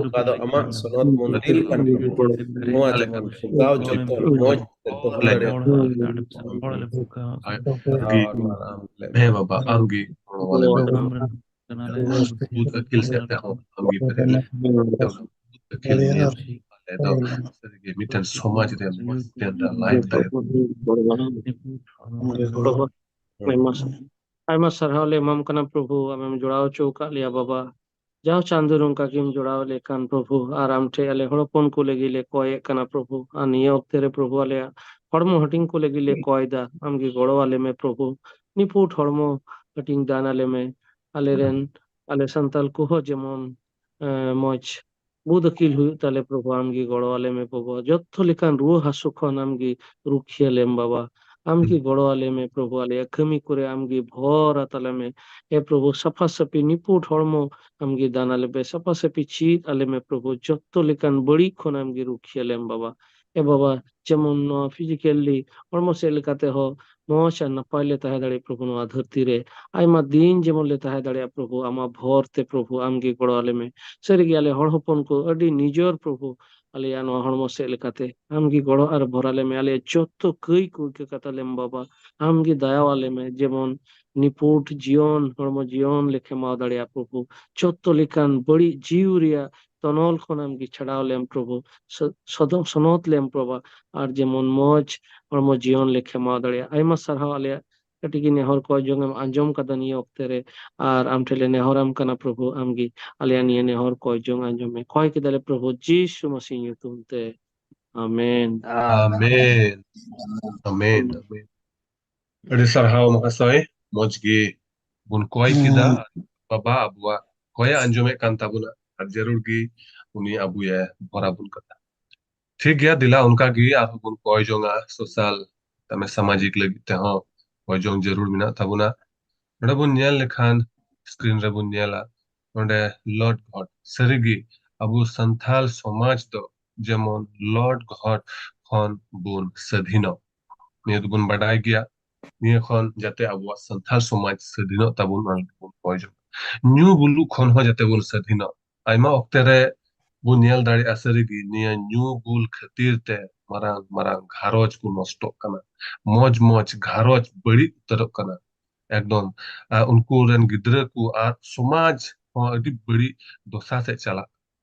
ᱚᱠᱟ ᱫᱚ ᱟᱢᱟᱜ ᱥᱚᱱᱚᱛ ᱢᱚᱱᱫᱤᱨ ᱠᱟᱱ ᱛᱟᱢᱟ᱾ ᱱᱚᱣᱟ ᱡᱮᱢᱚᱱ ᱡᱚᱜᱟᱣ ᱡᱚᱛᱚᱱ ᱢᱚᱡᱽ ᱛᱮ ᱫᱚᱦᱚ ᱫᱟᱲᱮᱭᱟᱜ ᱢᱟ᱾ ᱦᱮᱸ ᱵᱟᱵᱟ, ᱟᱢᱜᱮ ᱜᱚᱲᱚ ᱟᱞᱮ ᱢᱮ᱾ ᱵᱩᱫ ᱟᱹᱠᱤᱞ ᱥᱮᱫ ᱛᱮᱦᱚᱸ ᱟᱢᱜᱮ ᱯᱮᱨᱮᱡ ᱞᱮ᱾ ᱵᱩᱫ ᱟᱹᱠᱤᱞ ᱱᱤᱭᱮ ᱟᱞᱮ ᱫᱚ ᱥᱟᱹᱨᱤᱜᱮ ᱢᱤᱫᱴᱮᱱ ᱥᱚᱢᱟᱡᱽ ᱨᱮ ᱢᱚᱡᱽ standard line ᱛᱟᱦᱮᱱ᱾ ᱟᱭᱢᱟ ᱥᱟᱨᱦᱟᱣ ᱞᱮ ᱮᱢᱟᱢ ᱠᱟᱱᱟ ᱯᱨᱚᱵᱷᱩ, ᱟᱢᱮᱢ ᱡᱚᱲᱟᱣ ᱦᱚᱪᱚ ᱟᱠᱟᱫ ᱞᱮᱭᱟ ᱵᱟᱵᱟ᱾ ᱡᱟᱣ ᱪᱟᱸᱫᱳ ᱱᱚᱝᱠᱟ ᱜᱮᱢ ᱡᱚᱲᱟᱣ ᱞᱮ ᱠᱷᱟᱱ ᱯᱨᱚᱵᱷᱩ, ᱟᱨ ᱟᱢ ᱴᱷᱮᱱ ᱟᱞᱮ ᱦᱚᱲ ᱦᱚᱯᱚᱱ ᱠᱚ ᱞᱟᱹᱜᱤᱫ ᱞᱮ ᱠᱚᱭᱮᱫ ᱠᱟᱱᱟ ᱯᱨᱚᱵᱷᱩ, ᱟᱨ ᱱᱤᱭᱟᱹ ᱚᱠᱛᱮ ᱨᱮ ᱯᱨᱚᱵᱷᱩ ᱟᱞᱮᱭᱟᱜ ᱦᱚᱲᱢᱚ ᱦᱟᱹᱴᱤᱧ ᱠᱚ ᱞᱟᱹᱜᱤᱫ ᱞᱮ ᱠᱚᱭ ᱫᱟ, ᱟᱢ ᱜᱮ ᱜᱚᱲᱚ ᱟᱞᱮ ᱢᱮ ᱯᱨᱚᱵᱷᱩ, ᱱᱤᱯᱷᱩᱴ ᱦᱚᱲᱢᱚ ᱦᱟᱹᱴᱤᱧ ᱫᱟᱱ ᱟᱞᱮ ᱢᱮ, ᱟᱞᱮ ᱨᱮᱱ ᱟᱞᱮ ᱥᱟᱱᱛᱟᱞ ᱠᱚᱦᱚᱸ ᱡᱮᱢᱚᱱ ᱮᱸ, ᱢᱚᱡᱽ ᱵᱩᱫ ᱟᱹᱠᱤᱞ ᱦᱩᱭᱩᱜ ᱛᱟᱞᱮ ᱯᱨᱚᱵᱷᱩ, ᱟᱢ ᱜᱮ ᱜᱚᱲᱚ ᱟᱞᱮ ᱢᱮ ᱯᱨᱚᱵᱷᱩ, ᱡᱚᱛᱚ ᱞᱮᱠᱟᱱ ᱨᱩᱣᱟᱹ ᱦᱟᱹᱥᱩ ᱠᱷᱚᱱ ᱟᱢ ᱜᱮ ᱨᱩᱠᱷᱤᱭᱟᱹ ᱞᱮᱢ ᱵᱟᱵᱟ, ᱟᱢ ᱜᱮ ᱜᱚᱲᱚ ᱟᱞᱮ ᱢᱮ ᱯᱨᱚᱵᱷᱩ, ᱟᱞᱮᱭᱟᱜ ᱠᱟᱹᱢᱤ ᱠᱚᱨᱮ ᱟᱢ ᱜᱮ ᱵᱷᱚᱨ ᱟᱛᱟᱞᱮ ᱢᱮ᱾ ᱮ ᱯᱨᱚᱵᱷᱩ, ᱥᱟᱯᱷᱟ ᱥᱟᱹᱯᱷᱤ ᱱᱤᱯᱩᱴ ᱦᱚᱲᱢᱚ ᱟᱢ ᱜᱮ ᱫᱟᱱ ᱟᱞᱮ ᱢᱮ, ᱥᱟᱯᱷᱟ ᱥᱟᱹᱯᱷᱤ ᱪᱮᱫ ᱟᱞᱮ ᱢᱮ ᱯᱨᱚᱵᱷᱩ, ᱡᱚᱛᱚ ᱞᱮᱠᱟᱱ ᱵᱟᱹᱲᱤᱡ ᱠᱷᱚᱱ ᱟᱢ ᱜᱮ ᱨᱩᱠᱷᱤᱭᱟᱹ ᱞᱮᱢ ᱵᱟᱵᱟ᱾ ᱮ ᱵᱟᱵᱟ, ᱡᱮᱢᱚᱱ ᱱᱚᱣᱟ ᱯᱷᱤᱡᱤᱠᱮᱞᱤ ᱦᱚᱲᱢᱚ ᱥᱮᱫ ᱞᱮᱠᱟᱛᱮ ᱦᱚᱸ ᱢᱚᱸᱡᱽ ᱟᱨ ᱱᱟᱯᱟᱭ ᱞᱮ ᱛᱟᱦᱮᱸ ᱫᱟᱲᱮᱭᱟᱜ ᱯᱨᱚᱵᱷᱩ, ᱱᱚᱣᱟ ᱫᱷᱟᱹᱨᱛᱤ ᱨᱮ ᱟᱭᱢᱟ ᱫᱤᱱ ᱡᱮᱢᱚᱱ ᱞᱮ ᱛᱟᱦᱮᱸ ᱫᱟᱲᱮᱭᱟᱜ ᱯᱨᱚᱵᱷᱩ, ᱟᱢᱟᱜ ᱵᱷᱚᱨ ᱛᱮ ᱯᱨᱚᱵᱷᱩ ᱟᱢ ᱜᱮ ᱜᱚᱲᱚ ᱟᱞᱮ ᱢᱮ᱾ ᱥᱟᱹᱨᱤ ᱜᱮ ᱟᱞᱮ ᱦᱚᱲ ᱦᱚᱯᱚᱱ ᱠᱚ ᱟᱹᱰᱤ ᱱᱤᱡᱚᱨ ᱯᱨᱚᱵᱷᱩ, ᱟᱞᱮᱭᱟᱜ ᱱᱚᱣᱟ ᱦᱚᱲᱢᱚ ᱥᱮᱫ ᱞᱮᱠᱟᱛᱮ ᱟᱢ ᱜᱮ ᱜᱚᱲᱚ ᱟᱨ ᱵᱷᱚᱨ ᱟᱞᱮ ᱢᱮ᱾ ᱟᱞᱮᱭᱟᱜ ᱡᱚᱛᱚ ᱠᱟᱹᱭ ᱠᱚ ᱤᱠᱟᱹ ᱠᱟᱛᱟ ᱞᱮᱢ ᱵᱟᱵᱟ, ᱟᱢ ᱜᱮ ᱫᱟᱭᱟ ᱟᱞᱮ ᱢᱮ, ᱡᱮᱢᱚᱱ ᱱᱤᱯᱩᱴ ᱡᱤᱭᱚᱱ, ᱦᱚᱲᱢᱚ ᱡᱤᱭᱚᱱ ᱞᱮ ᱠᱷᱮᱢᱟᱣ ᱫᱟᱲᱮᱭᱟᱜ ᱯᱨᱚᱵᱷᱩ᱾ ᱡᱚᱛᱚ ᱞᱮᱠᱟᱱ ᱵᱟᱹᱲᱤᱡ ᱡᱤᱣᱤ ᱨᱮᱭᱟᱜ ᱛᱚᱱᱚᱞ ᱠᱷᱚᱱ ᱟᱢ ᱜᱮ ᱪᱷᱟᱰᱟᱣ ᱞᱮᱢ ᱯᱨᱚᱵᱷᱩ, ᱥᱚ-, ᱥᱚᱫᱚ-, ᱥᱚᱱᱚᱛ ᱞᱮᱢ ᱯᱨᱚᱵᱷᱟ, ᱟᱨ ᱡᱮᱢᱚᱱ ᱢᱚᱡᱽ ᱦᱚᱲᱢᱚ ᱡᱤᱭᱚᱱ ᱞᱮ ᱠᱷᱮᱢᱟᱣ ᱫᱟᱲᱮᱭᱟᱜ᱾ ᱟᱭᱢᱟ ᱥᱟᱨᱦᱟᱣ ᱟᱞᱮᱭᱟᱜ ᱠᱟᱹᱴᱤᱡ ᱜᱮ ᱱᱮᱦᱚᱨ ᱠᱚ ᱡᱚᱝ ᱮᱢ ᱟᱸᱡᱚᱢ ᱠᱟᱫᱟ ᱱᱤᱭᱟᱹ ᱚᱠᱛᱮ ᱨᱮ, ᱟᱨ ᱟᱢ ᱴᱷᱮᱱ ᱞᱮ ᱱᱮᱦᱚᱨᱟᱢ ᱠᱟᱱᱟ ᱯᱨᱚᱵᱷᱩ, ᱟᱢ ᱜᱮ ᱟᱞᱮᱭᱟᱜ ᱱᱤᱭᱟᱹ ᱱᱮᱦᱚᱨ ᱠᱚ ᱡᱚᱝ ᱟᱸᱡᱚᱢ ᱢᱮ᱾ ᱠᱚᱭ ᱠᱮᱫᱟᱞᱮ ᱯᱨᱚᱵᱷᱩ ᱡᱤᱥᱩ ᱢᱟᱥᱤ ᱧᱩᱛᱩᱢ ᱛᱮ, ᱟᱢᱮᱱ᱾ ᱟᱢᱮᱱ᱾ ᱟᱢᱮᱱ, ᱟᱢᱮᱱ᱾ ᱟᱹᱰᱤ ᱥᱟᱨᱦᱟᱣ ᱢᱚᱦᱟᱥᱚᱭ, ᱢᱚᱡᱽ ᱜᱮ ᱵᱚᱱ ᱠᱚᱭ ᱠᱮᱫᱟ᱾ ᱦᱩᱸ᱾ ᱵᱟᱵᱟ ᱟᱵᱚᱣᱟᱜ ᱠᱚᱭᱮ ᱟᱸᱡᱚᱢᱮᱫ ᱠᱟᱱ ᱛᱟᱵᱚᱱᱟ, ᱟᱨ ᱡᱟᱹᱨᱩᱲ ᱜᱮ ᱩᱱᱤ ᱟᱵᱚᱭᱮ ᱵᱷᱚᱨᱟ ᱵᱚᱱ ᱠᱟᱱᱟ᱾ ᱴᱷᱤᱠ ᱜᱮᱭᱟ, ᱫᱮᱞᱟ ᱚᱱᱠᱟ ᱜᱮ ᱟᱨᱦᱚᱸ ᱵᱚᱱ ᱠᱚᱭ ᱡᱚᱝᱟ, ᱥᱳᱥᱟᱞ, ᱛᱟᱢᱮ ᱥᱟᱢᱟᱡᱤᱠ ᱞᱟᱹᱜᱤᱫ ᱛᱮᱦᱚᱸ ᱠᱚᱭ ᱡᱚᱝ ᱡᱟᱹᱨᱩᱲ ᱢᱮᱱᱟᱜ ᱛᱟᱵᱚᱱᱟ᱾ ᱱᱚᱰᱮ ᱵᱚᱱ ᱧᱮᱞ ᱞᱮᱠᱷᱟᱱ, ᱥᱠᱨᱤᱱ ᱨᱮᱵᱚᱱ ᱧᱮᱞᱟ, ᱱᱚᱰᱮ ᱞᱚᱨᱰ ᱜᱷᱚᱴ, ᱥᱟᱹᱨᱤᱜᱮ ᱟᱵᱚ ᱥᱟᱱᱛᱷᱟᱞ ᱥᱚᱢᱟᱡᱽ ᱫᱚ ᱡᱮᱢᱚᱱ ᱞᱚᱨᱰ ᱜᱷᱚᱴ ᱠᱷᱚᱱ ᱵᱚᱱ ᱥᱟᱹᱫᱷᱤᱱᱚᱜ, ᱱᱤᱭᱟᱹ ᱫᱚᱵᱚᱱ ᱵᱟᱰᱟᱭ ᱜᱮᱭᱟ᱾ ᱱᱤᱭᱟᱹ ᱠᱷᱚᱱ ᱡᱟᱛᱮ ᱟᱵᱚᱣᱟᱜ ᱥᱟᱱᱛᱷᱟᱞ ᱥᱚᱢᱟᱡᱽ ᱥᱟᱹᱫᱷᱤᱱᱚᱜ ᱛᱟᱵᱚᱱ, ᱚᱱᱟ ᱞᱟᱹᱜᱤᱫ ᱵᱚᱱ ᱠᱚᱭ ᱡᱚᱝᱟ᱾ ᱧᱩ ᱵᱩᱞᱩᱜ ᱠᱷᱚᱱ ᱦᱚᱸ ᱡᱟᱛᱮ ᱵᱚᱱ ᱥᱟᱹᱫᱷᱤᱱᱚᱜ᱾ ᱟᱭᱢᱟ ᱚᱠᱛᱮ ᱨᱮ ᱵᱚᱱ ᱧᱮᱞ ᱫᱟᱲᱮᱭᱟᱜᱼᱟ, ᱥᱟᱹᱨᱤᱜᱮ ᱱᱤᱭᱟᱹ ᱧᱩ ᱵᱩᱞ ᱠᱷᱟᱹᱛᱤᱨ ᱛᱮ ᱢᱟᱨᱟᱝ ᱢᱟᱨᱟᱝ ᱜᱷᱟᱨᱚᱸᱡᱽ ᱠᱚ ᱱᱚᱥᱴᱚᱜ ᱠᱟᱱᱟ, ᱢᱚᱡᱽ ᱢᱚᱡᱽ ᱜᱷᱟᱨᱚᱸᱡᱽ ᱵᱟᱹᱲᱤᱡ ᱩᱛᱟᱹᱨᱚᱜ ᱠᱟᱱᱟ᱾ ᱮᱠᱫᱚᱢ, ᱟᱨ ᱩᱱᱠᱩ ᱨᱮᱱ ᱜᱤᱫᱽᱨᱟᱹ ᱠᱚ ᱟᱨ ᱥᱚᱢᱟᱡᱽ ᱦᱚᱸ ᱟᱹᱰᱤ ᱵᱟᱹᱲᱤᱡ ᱫᱚᱥᱟ ᱥᱮᱫ ᱪᱟᱞᱟᱜ᱾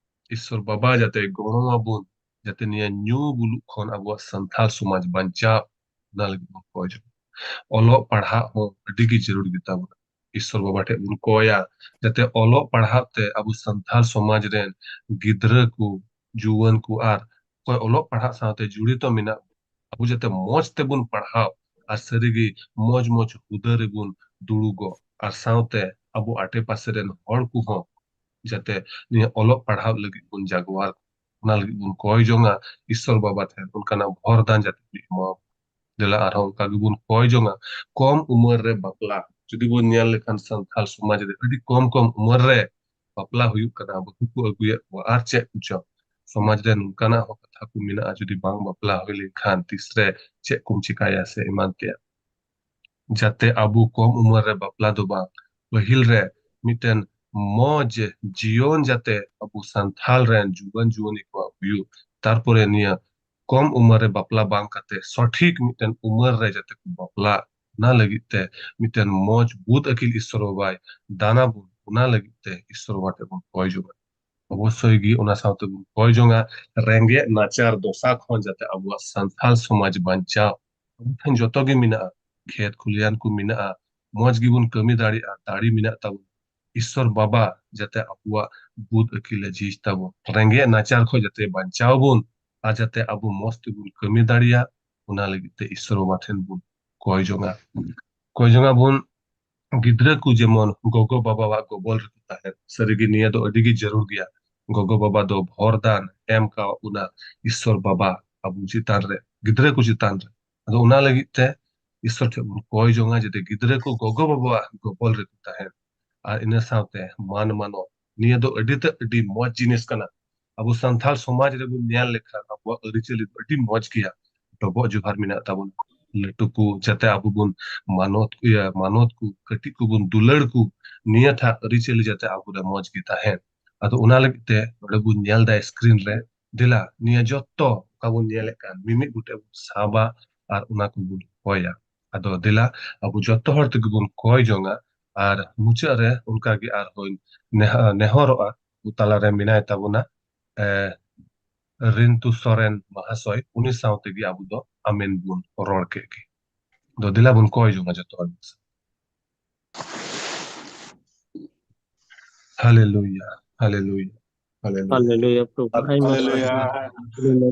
ᱤᱥᱥᱚᱨ ᱵᱟᱵᱟ ᱡᱟᱛᱮ ᱜᱚᱲᱚ ᱟᱵᱚᱱ, ᱡᱟᱛᱮ ᱱᱤᱭᱟᱹ ᱧᱩ ᱵᱩᱞᱩᱜ ᱠᱷᱚᱱ ᱟᱵᱚᱣᱟᱜ ᱥᱟᱱᱛᱷᱟᱞ ᱥᱚᱢᱟᱡᱽ ᱵᱟᱧᱪᱟᱣ, ᱚᱱᱟ ᱞᱟᱹᱜᱤᱫ ᱵᱚᱱ ᱠᱚᱭ ᱡᱚᱝᱟ᱾ ᱚᱞᱚᱜ ᱯᱟᱲᱦᱟᱜ ᱦᱚᱸ ᱟᱹᱰᱤ ᱜᱮ ᱡᱟᱹᱨᱩᱲ ᱜᱮᱛᱟ ᱵᱚᱱᱟ᱾ ᱤᱥᱥᱚᱨ ᱵᱟᱵᱟ ᱴᱷᱮᱱ ᱵᱚᱱ ᱠᱚᱭᱟ, ᱡᱟᱛᱮ ᱚᱞᱚᱜ ᱯᱟᱲᱦᱟᱜ ᱛᱮ ᱟᱵᱚ ᱥᱟᱱᱛᱷᱟᱞ ᱥᱚᱢᱟᱡᱽ ᱨᱮᱱ ᱜᱤᱫᱽᱨᱟᱹ ᱠᱚ, ᱡᱩᱣᱟᱹᱱ ᱠᱚ ᱟᱨ ᱚᱠᱚᱭ ᱚᱞᱚᱜ ᱯᱟᱲᱦᱟᱜ ᱥᱟᱶᱛᱮ ᱡᱚᱲᱤᱛᱚ ᱢᱮᱱᱟᱜ ᱵᱚᱱ, ᱟᱵᱚ ᱡᱟᱛᱮ ᱢᱚᱡᱽ ᱛᱮᱵᱚᱱ ᱯᱟᱲᱦᱟᱣ ᱟᱨ ᱥᱟᱹᱨᱤᱜᱮ ᱢᱚᱡᱽ ᱢᱚᱡᱽ ᱦᱩᱫᱟᱹ ᱨᱮᱵᱚᱱ ᱫᱩᱲᱩᱵᱚᱜ, ᱟᱨ ᱥᱟᱶᱛᱮ ᱟᱵᱚ ᱟᱰᱮ ᱯᱟᱥᱮ ᱨᱮᱱ ᱦᱚᱲ ᱠᱚᱦᱚᱸ ᱡᱟᱛᱮ ᱱᱤᱭᱟᱹ ᱚᱞᱚᱜ ᱯᱟᱲᱦᱟᱣ ᱞᱟᱹᱜᱤᱫ ᱵᱚᱱ ᱡᱟᱜᱣᱟᱨ, ᱚᱱᱟ ᱞᱟᱹᱜᱤᱫ ᱵᱚᱱ ᱠᱚᱭ ᱡᱚᱝᱟ ᱤᱥᱥᱚᱨ ᱵᱟᱵᱟ ᱴᱷᱮᱱ ᱚᱱᱠᱟᱱᱟᱜ ᱵᱷᱚᱨ ᱫᱟᱱ ᱡᱟᱛᱮ ᱵᱚᱱ ᱮᱢᱟ᱾ ᱫᱮᱞᱟ ᱟᱨᱦᱚᱸ ᱚᱱᱠᱟ ᱜᱮᱵᱚᱱ ᱠᱚᱭ ᱡᱚᱝᱟ, ᱠᱚᱢ ᱩᱢᱮᱨ ᱨᱮ ᱵᱟᱯᱞᱟ᱾ ᱡᱩᱫᱤ ᱵᱚᱱ ᱧᱮᱞ ᱞᱮᱠᱷᱟᱱ ᱥᱟᱱᱛᱟᱲ ᱥᱚᱢᱟᱡᱽ ᱨᱮ ᱟᱹᱰᱤ ᱠᱚᱢ ᱠᱚᱢ ᱩᱢᱮᱨ ᱨᱮ ᱵᱟᱯᱞᱟ ᱦᱩᱭᱩᱜ ᱠᱟᱱᱟ, ᱵᱟᱹᱦᱩ ᱠᱚ ᱟᱹᱜᱩᱭᱮᱫ ᱠᱚᱣᱟ, ᱟᱨ ᱪᱮᱫ ᱠᱚᱪᱚ᱾ ᱥᱚᱢᱟᱡᱽ ᱨᱮ ᱱᱚᱝᱠᱟᱱᱟᱜ ᱦᱚᱸ ᱠᱟᱛᱷᱟ ᱠᱚ ᱢᱮᱱᱟᱜᱼᱟ, ᱡᱩᱫᱤ ᱵᱟᱝ ᱵᱟᱯᱞᱟ ᱦᱩᱭ ᱞᱮᱱᱠᱷᱟᱱ ᱛᱤᱥᱨᱮ ᱪᱮᱫ ᱠᱚᱢ ᱪᱤᱠᱟᱹᱭᱟ ᱥᱮ ᱮᱢᱟᱱ ᱛᱮᱭᱟᱜ᱾ ᱡᱟᱛᱮ ᱟᱵᱚ ᱠᱚᱢ ᱩᱢᱮᱨ ᱨᱮ ᱵᱟᱯᱞᱟ ᱫᱚ ᱵᱟᱝ, ᱯᱟᱹᱦᱤᱞ ᱨᱮ ᱢᱤᱫᱴᱮᱱ ᱢᱚᱡᱽ ᱡᱤᱭᱚᱱ ᱡᱟᱛᱮ ᱟᱵᱚ ᱥᱟᱱᱛᱷᱟᱞ ᱨᱮᱱ ᱡᱩᱣᱟᱹᱱ ᱡᱩᱣᱟᱹᱱᱤ ᱠᱚᱣᱟᱜ ᱦᱩᱭᱩᱜ, ᱛᱟᱨᱯᱚᱨᱮ ᱱᱤᱭᱟᱹ ᱠᱚᱢ ᱩᱢᱮᱨ ᱨᱮ ᱵᱟᱯᱞᱟ ᱵᱟᱝ ᱠᱟᱛᱮ ᱥᱚᱴᱷᱤᱠ ᱢᱤᱫᱴᱮᱱ ᱩᱢᱮᱨ ᱨᱮ ᱡᱟᱛᱮ ᱠᱚ ᱵᱟᱯᱞᱟ, ᱚᱱᱟ ᱞᱟᱹᱜᱤᱫ ᱛᱮ ᱢᱤᱫᱴᱮᱱ ᱢᱚᱡᱽ ᱵᱩᱫ ᱟᱹᱠᱤᱞ ᱤᱥᱥᱚᱨ ᱵᱟᱵᱟᱭ ᱫᱟᱱ ᱟᱵᱚᱱ, ᱚᱱᱟ ᱞᱟᱹᱜᱤᱫ ᱛᱮ ᱤᱥᱥᱚᱨ ᱵᱟᱵᱟ ᱴᱷᱮᱱ ᱵᱚᱱ ᱠᱚᱭ ᱡᱚᱝᱟ᱾ ᱚᱵᱚᱥᱥᱳᱭ ᱜᱮ ᱚᱱᱟ ᱥᱟᱶᱛᱮ ᱵᱚᱱ ᱠᱚᱭ ᱡᱚᱝᱟ ᱨᱮᱸᱜᱮᱡ ᱱᱟᱪᱟᱨ ᱫᱚᱥᱟ ᱠᱷᱚᱱ ᱡᱟᱛᱮ ᱟᱵᱚᱣᱟᱜ ᱥᱟᱱᱛᱷᱟᱞ ᱥᱚᱢᱟᱡᱽ ᱵᱟᱧᱪᱟᱣ᱾ ᱟᱵᱚ ᱴᱷᱮᱱ ᱡᱚᱛᱚ ᱜᱮ ᱢᱮᱱᱟᱜᱼᱟ, ᱠᱷᱮᱛ ᱠᱷᱩᱞᱤᱭᱟᱱ ᱠᱚ ᱢᱮᱱᱟᱜᱼᱟ, ᱢᱚᱡᱽ ᱜᱮᱵᱚᱱ ᱠᱟᱹᱢᱤ ᱫᱟᱲᱮᱭᱟᱜᱼᱟ, ᱫᱟᱲᱮ ᱢᱮᱱᱟᱜ ᱛᱟᱵᱚᱱᱟ᱾ ᱤᱥᱥᱚᱨ ᱵᱟᱵᱟ ᱡᱟᱛᱮ ᱟᱵᱚᱣᱟᱜ ᱵᱩᱫ ᱟᱹᱠᱤᱞ ᱮ ᱡᱷᱤᱡ ᱛᱟᱵᱚᱱ, ᱨᱮᱸᱜᱮᱡ ᱱᱟᱪᱟᱨ ᱠᱷᱚᱱ ᱡᱟᱛᱮ ᱵᱟᱧᱪᱟᱣ ᱵᱚᱱ, ᱟᱨ ᱡᱟᱛᱮ ᱟᱵᱚ ᱢᱚᱡᱽ ᱛᱮᱵᱚᱱ ᱠᱟᱹᱢᱤ ᱫᱟᱲᱮᱭᱟᱜ, ᱚᱱᱟ ᱞᱟᱹᱜᱤᱫ ᱛᱮ ᱤᱥᱥᱚᱨ ᱵᱟᱵᱟ ᱴᱷᱮᱱ ᱵᱚᱱ ᱠᱚᱭ ᱡᱚᱝᱟ᱾ ᱠᱚᱭ ᱡᱚᱝᱟ ᱵᱚᱱ ᱜᱤᱫᱽᱨᱟᱹ ᱠᱚ ᱡᱮᱢᱚᱱ ᱜᱚᱜᱚ ᱵᱟᱵᱟᱣᱟᱜ ᱜᱚᱵᱚᱞ ᱨᱮᱠᱚ ᱛᱟᱦᱮᱱ᱾ ᱥᱟᱹᱨᱤᱜᱮ ᱱᱤᱭᱟᱹ ᱫᱚ ᱟᱹᱰᱤ ᱜᱮ ᱡᱟᱹᱨᱩᱲ ᱜᱮᱭᱟ᱾ ᱜᱚᱜᱚ ᱵᱟᱵᱟ ᱫᱚ ᱵᱷᱚᱨ ᱫᱟᱱ ᱮᱢ ᱠᱟᱣᱟᱫ ᱵᱚᱱᱟ ᱤᱥᱥᱚᱨ ᱵᱟᱵᱟ ᱟᱵᱚ ᱪᱮᱛᱟᱱ ᱨᱮ, ᱜᱤᱫᱽᱨᱟᱹ ᱠᱚ ᱪᱮᱛᱟᱱ ᱨᱮ᱾ ᱟᱫᱚ ᱚᱱᱟ ᱞᱟᱹᱜᱤᱫ ᱛᱮ ᱤᱥᱥᱚᱨ ᱴᱷᱮᱱ ᱵᱚᱱ ᱠᱚᱭ ᱡᱚᱝᱟ ᱡᱟᱛᱮ ᱜᱤᱫᱽᱨᱟᱹ ᱠᱚ ᱜᱚᱜᱚ ᱵᱟᱵᱟᱣᱟᱜ ᱜᱚᱵᱚᱞ ᱨᱮᱠᱚ ᱛᱟᱦᱮᱱ᱾ ᱟᱨ ᱤᱱᱟᱹ ᱥᱟᱶᱛᱮ ᱢᱟᱱ ᱢᱟᱱᱚᱛ, ᱱᱤᱭᱟᱹ ᱫᱚ ᱟᱹᱰᱤ ᱛᱮ ᱟᱹᱰᱤ ᱢᱚᱡᱽ ᱡᱤᱱᱤᱥ ᱠᱟᱱᱟ᱾ ᱟᱵᱚ ᱥᱟᱱᱛᱟᱲ ᱥᱚᱢᱟᱡᱽ ᱨᱮᱵᱚᱱ ᱧᱮᱞ ᱞᱮᱠᱷᱟᱱ ᱟᱵᱚᱣᱟᱜ ᱟᱹᱨᱤᱪᱟᱹᱞᱤ ᱫᱚ ᱟᱹᱰᱤ ᱢᱚᱡᱽ ᱜᱮᱭᱟ᱾ ᱰᱚᱵᱚᱜ ᱡᱚᱦᱟᱨ ᱢᱮᱱᱟᱜ ᱛᱟᱵᱚᱱᱟ, ᱞᱟᱹᱴᱩ ᱠᱚ ᱡᱟᱛᱮ ᱟᱵᱚ ᱵᱚᱱ ᱢᱟᱱᱚᱛ, ᱤᱭᱟᱹ, ᱢᱟᱱᱚᱛ ᱠᱚ, ᱠᱟᱹᱴᱤᱡ ᱠᱚᱵᱚᱱ ᱫᱩᱞᱟᱹᱲ ᱠᱚ, ᱱᱤᱭᱟᱹ ᱴᱷᱟᱜ ᱟᱹᱨᱤᱪᱟᱹᱞᱤ ᱡᱟᱛᱮ ᱟᱵᱚ ᱨᱮ ᱢᱚᱡᱽ ᱜᱮ ᱛᱟᱦᱮᱱ᱾ ᱟᱫᱚ ᱚᱱᱟ ᱞᱟᱹᱜᱤᱫ ᱛᱮ ᱱᱚᱰᱮ ᱵᱚᱱ ᱧᱮᱞ ᱮᱫᱟ screen ᱨᱮ, ᱫᱮᱞᱟ ᱱᱤᱭᱟᱹ ᱡᱚᱛᱚ ᱚᱠᱟ ᱵᱚᱱ ᱧᱮᱞᱮᱫ ᱠᱟᱱ ᱢᱤᱢᱤᱫ ᱜᱚᱴᱮᱡ ᱵᱚᱱ ᱥᱟᱵᱟ ᱟᱨ ᱚᱱᱟ ᱠᱚᱵᱚᱱ ᱠᱚᱭᱟ᱾ ᱟᱫᱚ ᱫᱮᱞᱟ ᱟᱵᱚ ᱡᱚᱛᱚ ᱦᱚᱲ ᱛᱮᱜᱮ ᱵᱚᱱ ᱠᱚᱭ ᱡᱚᱝᱟ, ᱟᱨ ᱢᱩᱪᱟᱹᱫ ᱨᱮ ᱚᱱᱠᱟ ᱜᱮ ᱟᱨᱦᱚᱸᱧ ᱱᱮᱦ-, ᱱᱮᱦᱚᱨᱚᱜᱼᱟ, ᱟᱵᱚ ᱛᱟᱞᱟᱨᱮ ᱢᱮᱱᱟᱭ ᱛᱟᱵᱚᱱᱟ, ᱮ, ᱨᱤᱱᱛᱩ ᱥᱚᱨᱮᱱ ᱢᱟᱦᱟᱥᱚᱭ, ᱩᱱᱤ ᱥᱟᱶ ᱛᱮᱜᱮ ᱟᱵᱚ ᱫᱚ ᱟᱢᱮᱱ ᱵᱚᱱ ᱨᱚᱲ ᱠᱮᱫ ᱜᱮ᱾ ᱫᱚ ᱫᱮᱞᱟ ᱵᱚᱱ ᱠᱚᱭ ᱡᱚᱝᱟ ᱡᱚᱛᱚ ᱦᱚᱲ ᱢᱤᱫ ᱥᱟᱶ᱾ ᱦᱟᱞᱮᱞᱩᱭᱟ, ᱦᱟᱞᱮᱞᱩᱭᱟ, ᱦᱟᱞᱮᱞᱩᱭᱟ᱾ ᱦᱟᱞᱮᱞᱩᱭᱟ, ᱯᱨᱚᱵᱷᱩ᱾ ᱟᱭᱢᱟ ᱦᱟᱞᱮᱞᱩᱭᱟ᱾ ᱥᱟᱨᱦᱟᱣ᱾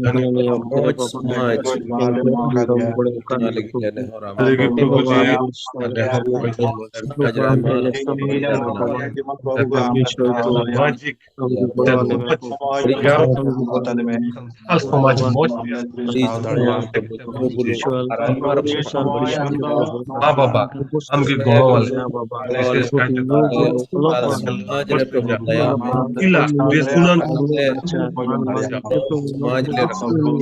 ᱦᱟᱞᱮᱞᱩᱭᱟ, ᱢᱚᱡᱽ ᱥᱚᱢᱟᱡᱽ ᱟᱢ ᱜᱮ ᱵᱚᱱ ᱟᱹᱰᱤ ᱜᱮ ᱱᱮᱦᱚᱨ ᱟᱢ᱾ ᱟᱢ ᱜᱮ ᱯᱨᱚᱵᱷᱩ ᱡᱤ, ᱟᱨ ᱱᱮᱦᱚᱨ ᱠᱚ ᱟᱢ ᱴᱷᱮᱱ ᱟᱹᱰᱤ ᱟᱭᱢᱟ ᱞᱮᱠᱟ ᱥᱟᱢᱟᱡᱽ ᱟᱨ ᱥᱚᱢᱟᱡᱽ ᱟᱢ ᱜᱮ ᱜᱚᱲᱚ ᱟᱞᱮ ᱢᱮ᱾ ᱥᱟᱱᱛᱟᱲ ᱥᱚᱢᱟᱡᱽ ᱢᱚᱡᱽ ᱟᱹᱰᱤ ᱡᱟᱦᱟᱸ ᱟᱨ ᱟᱭᱢᱟ ᱨᱚᱠᱚᱢ ᱢᱟ ᱵᱟᱵᱟ, ᱟᱢ ᱜᱮ ᱜᱚᱲᱚ ᱟᱞᱮ ᱢᱮ᱾ ᱵᱟᱵᱟ, ᱵᱤᱥᱮᱥ ᱠᱟᱭᱛᱮ ᱟᱨ ᱥᱚᱢᱟᱡᱽ ᱨᱮ ᱯᱨᱚᱵᱷᱩ ᱫᱟᱭᱟ ᱢᱮ᱾ ᱟᱹᱠᱤᱞᱟ ᱵᱮᱥ ᱟᱵᱚ ᱟᱪᱪᱷᱟ, ᱢᱟᱱ ᱢᱟᱱ ᱡᱚᱛᱚ ᱥᱚᱢᱟᱡᱽ ᱞᱮ ᱨᱟᱠᱟᱵ ᱧᱩ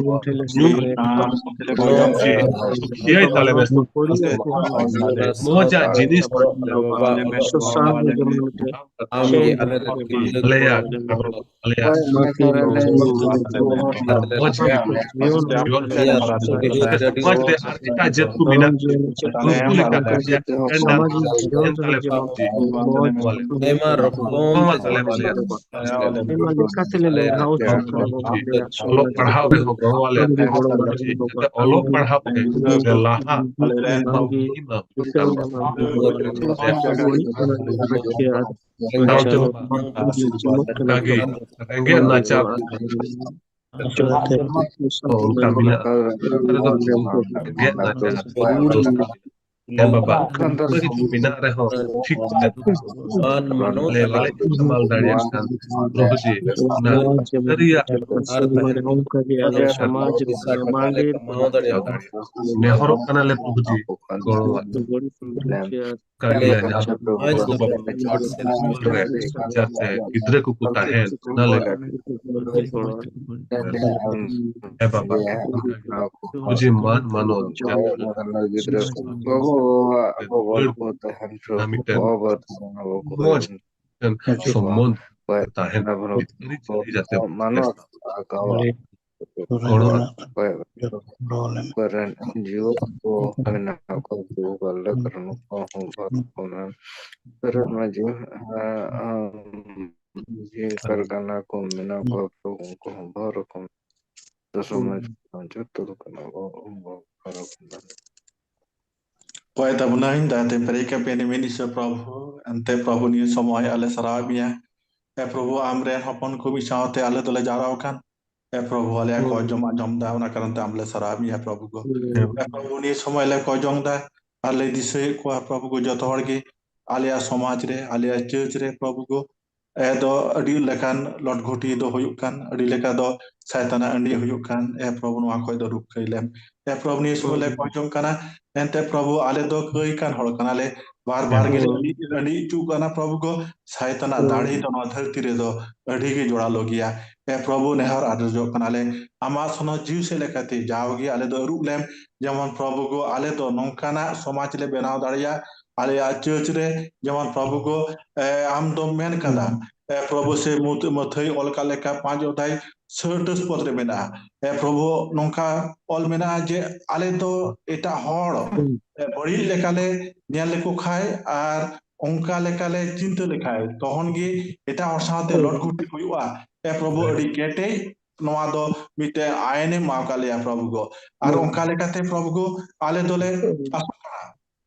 ᱥᱩᱠᱷᱤᱭᱟᱹᱭ ᱛᱟᱞᱮ ᱢᱮ᱾ ᱢᱚᱡᱽ ᱟᱜ ᱡᱤᱱᱤᱥ ᱥᱚᱥᱟᱱ ᱡᱮᱢᱚᱱ ᱢᱤᱫᱴᱮᱱ ᱟᱢ ᱜᱮ ᱟᱞᱮ ᱨᱮᱱ ᱛᱤᱨᱞᱟᱹ ᱟᱞᱮᱭᱟᱜ ᱠᱚ ᱟᱞᱮᱭᱟᱜ ᱢᱚᱡᱽ ᱜᱮ ᱡᱤᱭᱚᱱ ᱥᱚᱢᱟᱡᱽ ᱨᱮ ᱟᱨ ᱮᱴᱟᱜ ᱡᱟᱹᱛ ᱠᱚ ᱢᱮᱱᱟᱜ ᱠᱚᱣᱟ, ᱩᱱᱠᱩ ᱞᱮᱠᱟ ᱥᱟᱢᱟᱡᱤᱠ ᱡᱤᱭᱚᱱ ᱨᱮᱦᱚᱸ ᱡᱮᱢᱚᱱ ᱢᱚᱡᱽ ᱟᱭᱢᱟ ᱨᱚᱠᱚᱢ ᱛᱮ ᱟᱞᱮ ᱟᱭᱢᱟ ᱞᱮᱠᱟᱛᱮ ᱞᱮ ᱞᱮᱸᱜᱷᱟᱣ ᱦᱚᱪᱚᱜ ᱠᱟᱱᱟ ᱜᱚᱢᱠᱮ᱾ ᱚᱞᱚᱜ ᱯᱟᱲᱦᱟᱣ ᱨᱮᱦᱚᱸ ᱜᱚᱲᱚ ᱟᱞᱮ ᱟᱹᱰᱤ ᱯᱮ᱾ ᱜᱚᱲᱚ ᱟᱞᱮ ᱪᱮᱫᱟᱜ ᱚᱞᱚᱜ ᱯᱟᱲᱦᱟᱣ ᱛᱮ ᱞᱟᱦᱟ ᱚᱱᱟᱜᱮ ᱫᱤᱥᱚᱢ ᱨᱮᱱᱟᱜ ᱵᱟᱹᱲᱤᱡ ᱠᱟᱱᱟ᱾ ᱥᱟᱶᱛᱮ ᱚᱱᱠᱟᱜᱮ ᱨᱮᱸᱜᱮᱡ ᱱᱟᱪᱟᱨ ᱚᱱᱠᱟ ᱢᱮᱱᱟᱜᱼᱟ᱾ ᱨᱮᱸᱜᱮᱡ ᱱᱟᱪᱟᱨ ᱦᱮᱸ ᱵᱟᱵᱟ, ᱚᱱᱠᱟ ᱜᱮ ᱢᱮᱱᱟᱜ ᱨᱮᱦᱚᱸ ᱴᱷᱤᱠ ᱛᱮ ᱟᱞᱮ ᱵᱟᱞᱮ ᱤᱥᱛᱮᱢᱟᱞ ᱫᱟᱲᱮᱭᱟᱜ ᱠᱟᱱ, ᱯᱨᱚᱵᱷᱩ ᱡᱤ, ᱚᱱᱟ ᱥᱟᱹᱨᱤᱭᱟᱜ ᱟᱨ ᱚᱱᱠᱟ ᱜᱮ ᱟᱞᱮ ᱥᱚᱢᱟᱡᱽ ᱨᱮ ᱵᱟᱝ ᱞᱮ ᱠᱟᱢᱟᱣ ᱫᱟᱲᱮᱭᱟᱜ ᱠᱟᱱᱟ᱾ ᱱᱮᱦᱚᱨᱚᱜ ᱠᱟᱱᱟᱞᱮ ᱯᱨᱚᱵᱷᱩ ᱡᱤ, ᱜᱚᱲᱚ ᱟᱞᱮ᱾ ᱚᱱᱠᱟ ᱜᱮᱞᱮ ᱧᱟᱢ ᱜᱚᱜᱚ ᱵᱟᱵᱟ ᱨᱮ ᱡᱟᱛᱮ ᱜᱤᱫᱽᱨᱟᱹ ᱠᱚᱠᱚ ᱛᱟᱦᱮᱱ, ᱚᱱᱟ ᱞᱟᱹᱜᱤᱫ᱾ ᱦᱮᱸ ᱵᱟᱵᱟ, ᱵᱩᱡᱷᱟᱹᱣ ᱢᱟᱱ ᱢᱟᱱᱚᱛ ᱡᱟᱛᱮ ᱜᱤᱫᱽᱨᱟᱹ ᱠᱚ ᱜᱚᱜᱚ ᱵᱟᱵᱟ ᱠᱚ ᱛᱟᱦᱮᱱ ᱢᱤᱫᱴᱮᱱ ᱢᱚᱡᱽ ᱢᱤᱫᱴᱮᱱ ᱥᱚᱢᱢᱟᱱ ᱛᱟᱦᱮᱱ ᱟᱹᱨᱤᱪᱟᱹᱞᱤ ᱡᱟᱛᱮ ᱢᱟᱱᱚᱛ ᱜᱚᱲᱚ ᱠᱚᱨᱮᱱ ᱡᱤᱣᱮᱫ ᱠᱚ ᱢᱮᱱᱟᱜ ᱠᱚᱣᱟ, ᱩᱱᱠᱩ ᱠᱚ ᱞᱟᱹᱜᱤᱫ ᱱᱩᱠᱩ ᱦᱚᱸ ᱵᱷᱟᱨᱚᱛ ᱠᱷᱚᱱᱟᱜ ᱯᱮᱨᱮᱡ ᱢᱟᱹᱡᱷᱤ, ᱡᱤᱣᱤ ᱯᱟᱨᱜᱟᱱᱟ ᱠᱚ ᱢᱮᱱᱟᱜ ᱠᱚᱣᱟ, ᱩᱱᱠᱩ ᱦᱚᱸ ᱵᱷᱟᱨᱚᱛ ᱠᱷᱚᱱ ᱫᱚ ᱥᱚᱢᱟᱡᱽ ᱡᱚᱛᱚ ᱞᱮᱠᱟᱱᱟᱜ ᱵᱷᱟᱨᱚᱛ ᱠᱷᱚᱱ᱾ ᱠᱚᱭ ᱛᱟᱵᱚᱱᱟᱹᱧ ᱫᱟᱭᱟᱛᱮ ᱯᱮᱨᱮᱡ ᱠᱟᱜ ᱯᱮ ᱱᱤᱢᱤᱱ ᱤᱥᱟᱹ ᱯᱨᱚᱵᱷᱩ᱾ ᱮᱱᱛᱮ ᱯᱨᱚᱵᱷᱩ ᱱᱤᱭᱟᱹ ᱥᱚᱢᱚᱭ ᱟᱞᱮ ᱥᱟᱨᱦᱟᱣ ᱢᱮᱭᱟ᱾ ᱮ ᱯᱨᱚᱵᱷᱩ ᱟᱢᱨᱮᱱ ᱦᱚᱯᱚᱱ ᱠᱚ ᱢᱤᱫ ᱥᱟᱶᱛᱮ ᱟᱞᱮ ᱫᱚᱞᱮ ᱡᱟᱣᱨᱟ ᱟᱠᱟᱱ᱾ ᱮ ᱯᱨᱚᱵᱷᱩ ᱟᱞᱮᱭᱟᱜ ᱠᱚᱭ ᱡᱚᱢᱟᱜ ᱡᱚᱢ ᱫᱟ, ᱚᱱᱟ ᱠᱟᱨᱚᱱ ᱛᱮ ᱟᱢ ᱞᱮ ᱥᱟᱨᱦᱟᱣ ᱢᱮᱭᱟ ᱯᱨᱚᱵᱷᱩ ᱠᱚ᱾ ᱮ ᱯᱨᱚᱵᱷᱩ ᱱᱤᱭᱟᱹ ᱥᱚᱢᱚᱭ ᱞᱮ ᱠᱚᱭ ᱡᱚᱝ ᱫᱟ ᱟᱨ ᱞᱮ ᱫᱤᱥᱟᱹᱭᱮᱫ ᱠᱚᱣᱟ ᱯᱨᱚᱵᱷᱩ ᱠᱚ ᱡᱚᱛᱚ ᱦᱚᱲ ᱜᱮ ᱟᱞᱮᱭᱟᱜ ᱥᱚᱢᱟᱡᱽ ᱨᱮ, ᱟᱞᱮᱭᱟᱜ ᱪᱟᱹᱨᱪ ᱨᱮ ᱯᱨᱚᱵᱷᱩ ᱠᱚ ᱮ ᱫᱚ ᱟᱹᱰᱤ ᱞᱮᱠᱟᱱ ᱞᱚᱴᱜᱷᱚᱴᱤ ᱫᱚ ᱦᱩᱭᱩᱜ ᱠᱟᱱ, ᱟᱹᱰᱤ ᱞᱮᱠᱟ ᱫᱚ ᱥᱟᱭᱛᱟᱱᱟᱜ ᱟᱹᱰᱤ ᱦᱩᱭᱩᱜ ᱠᱟᱱ᱾ ᱮ ᱯᱨᱚᱵᱷᱩ ᱱᱚᱣᱟ ᱠᱷᱚᱡ ᱫᱚ ᱨᱩᱠᱷᱟᱹᱭ ᱞᱮᱢ᱾ ᱮ ᱯᱨᱚᱵᱷᱩ ᱱᱤᱭᱟᱹ ᱥᱚᱢᱚᱭ ᱞᱮ ᱠᱚᱭ ᱡᱚᱝ ᱠᱟᱱᱟ, ᱮᱱᱛᱮ ᱯᱨᱚᱵᱷᱩ ᱟᱞᱮ ᱫᱚ ᱠᱟᱹᱭ ᱠᱟᱱ ᱦᱚᱲ ᱠᱟᱱᱟᱞᱮ᱾ ᱵᱟᱨ ᱵᱟᱨ ᱜᱮᱞᱮ ᱟᱹᱰᱤ ᱟᱹᱰᱤ ᱦᱚᱪᱚᱜ ᱠᱟᱱᱟ ᱯᱨᱚᱵᱷᱩ ᱜᱚ᱾ ᱥᱟᱭᱛᱟᱱᱟᱜ ᱫᱟᱲᱮ ᱫᱚ ᱱᱚᱣᱟ ᱫᱷᱟᱹᱨᱛᱤ ᱨᱮᱫᱚ ᱟᱹᱰᱤ ᱜᱮ ᱡᱚᱲᱟᱣ ᱜᱮᱭᱟ᱾ ᱮ ᱯᱨᱚᱵᱷᱩ, ᱱᱮᱦᱚᱨ ᱟᱨᱡᱚᱜ ᱠᱟᱱᱟᱞᱮ ᱟᱢᱟᱜ ᱥᱚᱱᱚᱛ ᱡᱤᱣᱤ ᱥᱮᱫ ᱞᱮᱠᱟᱛᱮ ᱡᱟᱣᱜᱮ ᱟᱞᱮ ᱫᱚ ᱟᱹᱨᱩᱵ ᱞᱮᱢ, ᱡᱮᱢᱚᱱ ᱯᱨᱚᱵᱷᱩ ᱜᱚ ᱟᱞᱮ ᱫᱚ ᱱᱚᱝᱠᱟᱱᱟᱜ ᱥᱚᱢᱟᱡᱽ ᱞᱮ ᱵᱮᱱᱟᱣ ᱫᱟᱲᱮᱭᱟᱜ, ᱟᱞᱮᱭᱟᱜ ᱪᱟᱹᱨᱪ ᱨᱮ ᱡᱮᱢᱚᱱ ᱯᱨᱚᱵᱷᱩ ᱜᱚ ᱮ, ᱟᱢ ᱫᱚᱢ ᱢᱮᱱ ᱠᱟᱫᱟ ᱮ ᱯᱨᱚᱵᱷᱩ ᱥᱮ ᱢᱩᱛ- ᱢᱟᱹᱛᱷᱟᱹᱭ ᱚᱞ ᱠᱟᱜ ᱞᱮᱠᱟ ᱯᱟᱸᱪ ᱚᱫᱷᱟᱭ ᱥᱟᱹᱴᱟᱹᱥ ᱯᱚᱫ ᱨᱮ ᱢᱮᱱᱟᱜᱼᱟ᱾ ᱮ ᱯᱨᱚᱵᱷᱩ, ᱱᱚᱝᱠᱟ ᱚᱞ ᱢᱮᱱᱟᱜᱼᱟ ᱡᱮ ᱟᱞᱮ ᱫᱚ ᱮᱴᱟᱜ ᱦᱚᱲ ᱮ, ᱵᱟᱹᱲᱤᱡ ᱞᱮᱠᱟᱞᱮ ᱧᱮᱞ ᱞᱮᱠᱚ ᱠᱷᱟᱡ ᱟᱨ ᱚᱱᱠᱟ ᱞᱮᱠᱟᱞᱮ ᱪᱤᱱᱛᱟᱹ ᱞᱮᱠᱷᱟᱡ ᱛᱚᱠᱷᱚᱱ ᱜᱮ ᱮᱴᱟᱜ ᱦᱚᱲ ᱥᱟᱶᱛᱮ ᱞᱚᱴᱜᱷᱩᱴᱤ ᱦᱩᱭᱩᱜᱼᱟ᱾ ᱮ ᱯᱨᱚᱵᱷᱩ, ᱟᱹᱰᱤ ᱠᱮᱴᱮᱡ ᱱᱚᱣᱟ ᱫᱚ ᱢᱤᱫᱴᱮᱱ ᱟᱭᱤᱱ ᱮᱢ ᱮᱢᱟ ᱟᱠᱟᱫ ᱞᱮᱭᱟ ᱯᱨᱚᱵᱷᱩ ᱜᱚ᱾ ᱟᱨ ᱚᱱᱠᱟ ᱞᱮᱠᱟᱛᱮ ᱯᱨᱚᱵᱷᱩ ᱜᱚ ᱟᱞᱮ ᱫᱚᱞᱮ ᱟᱥᱚᱜ ᱠᱟᱱᱟ᱾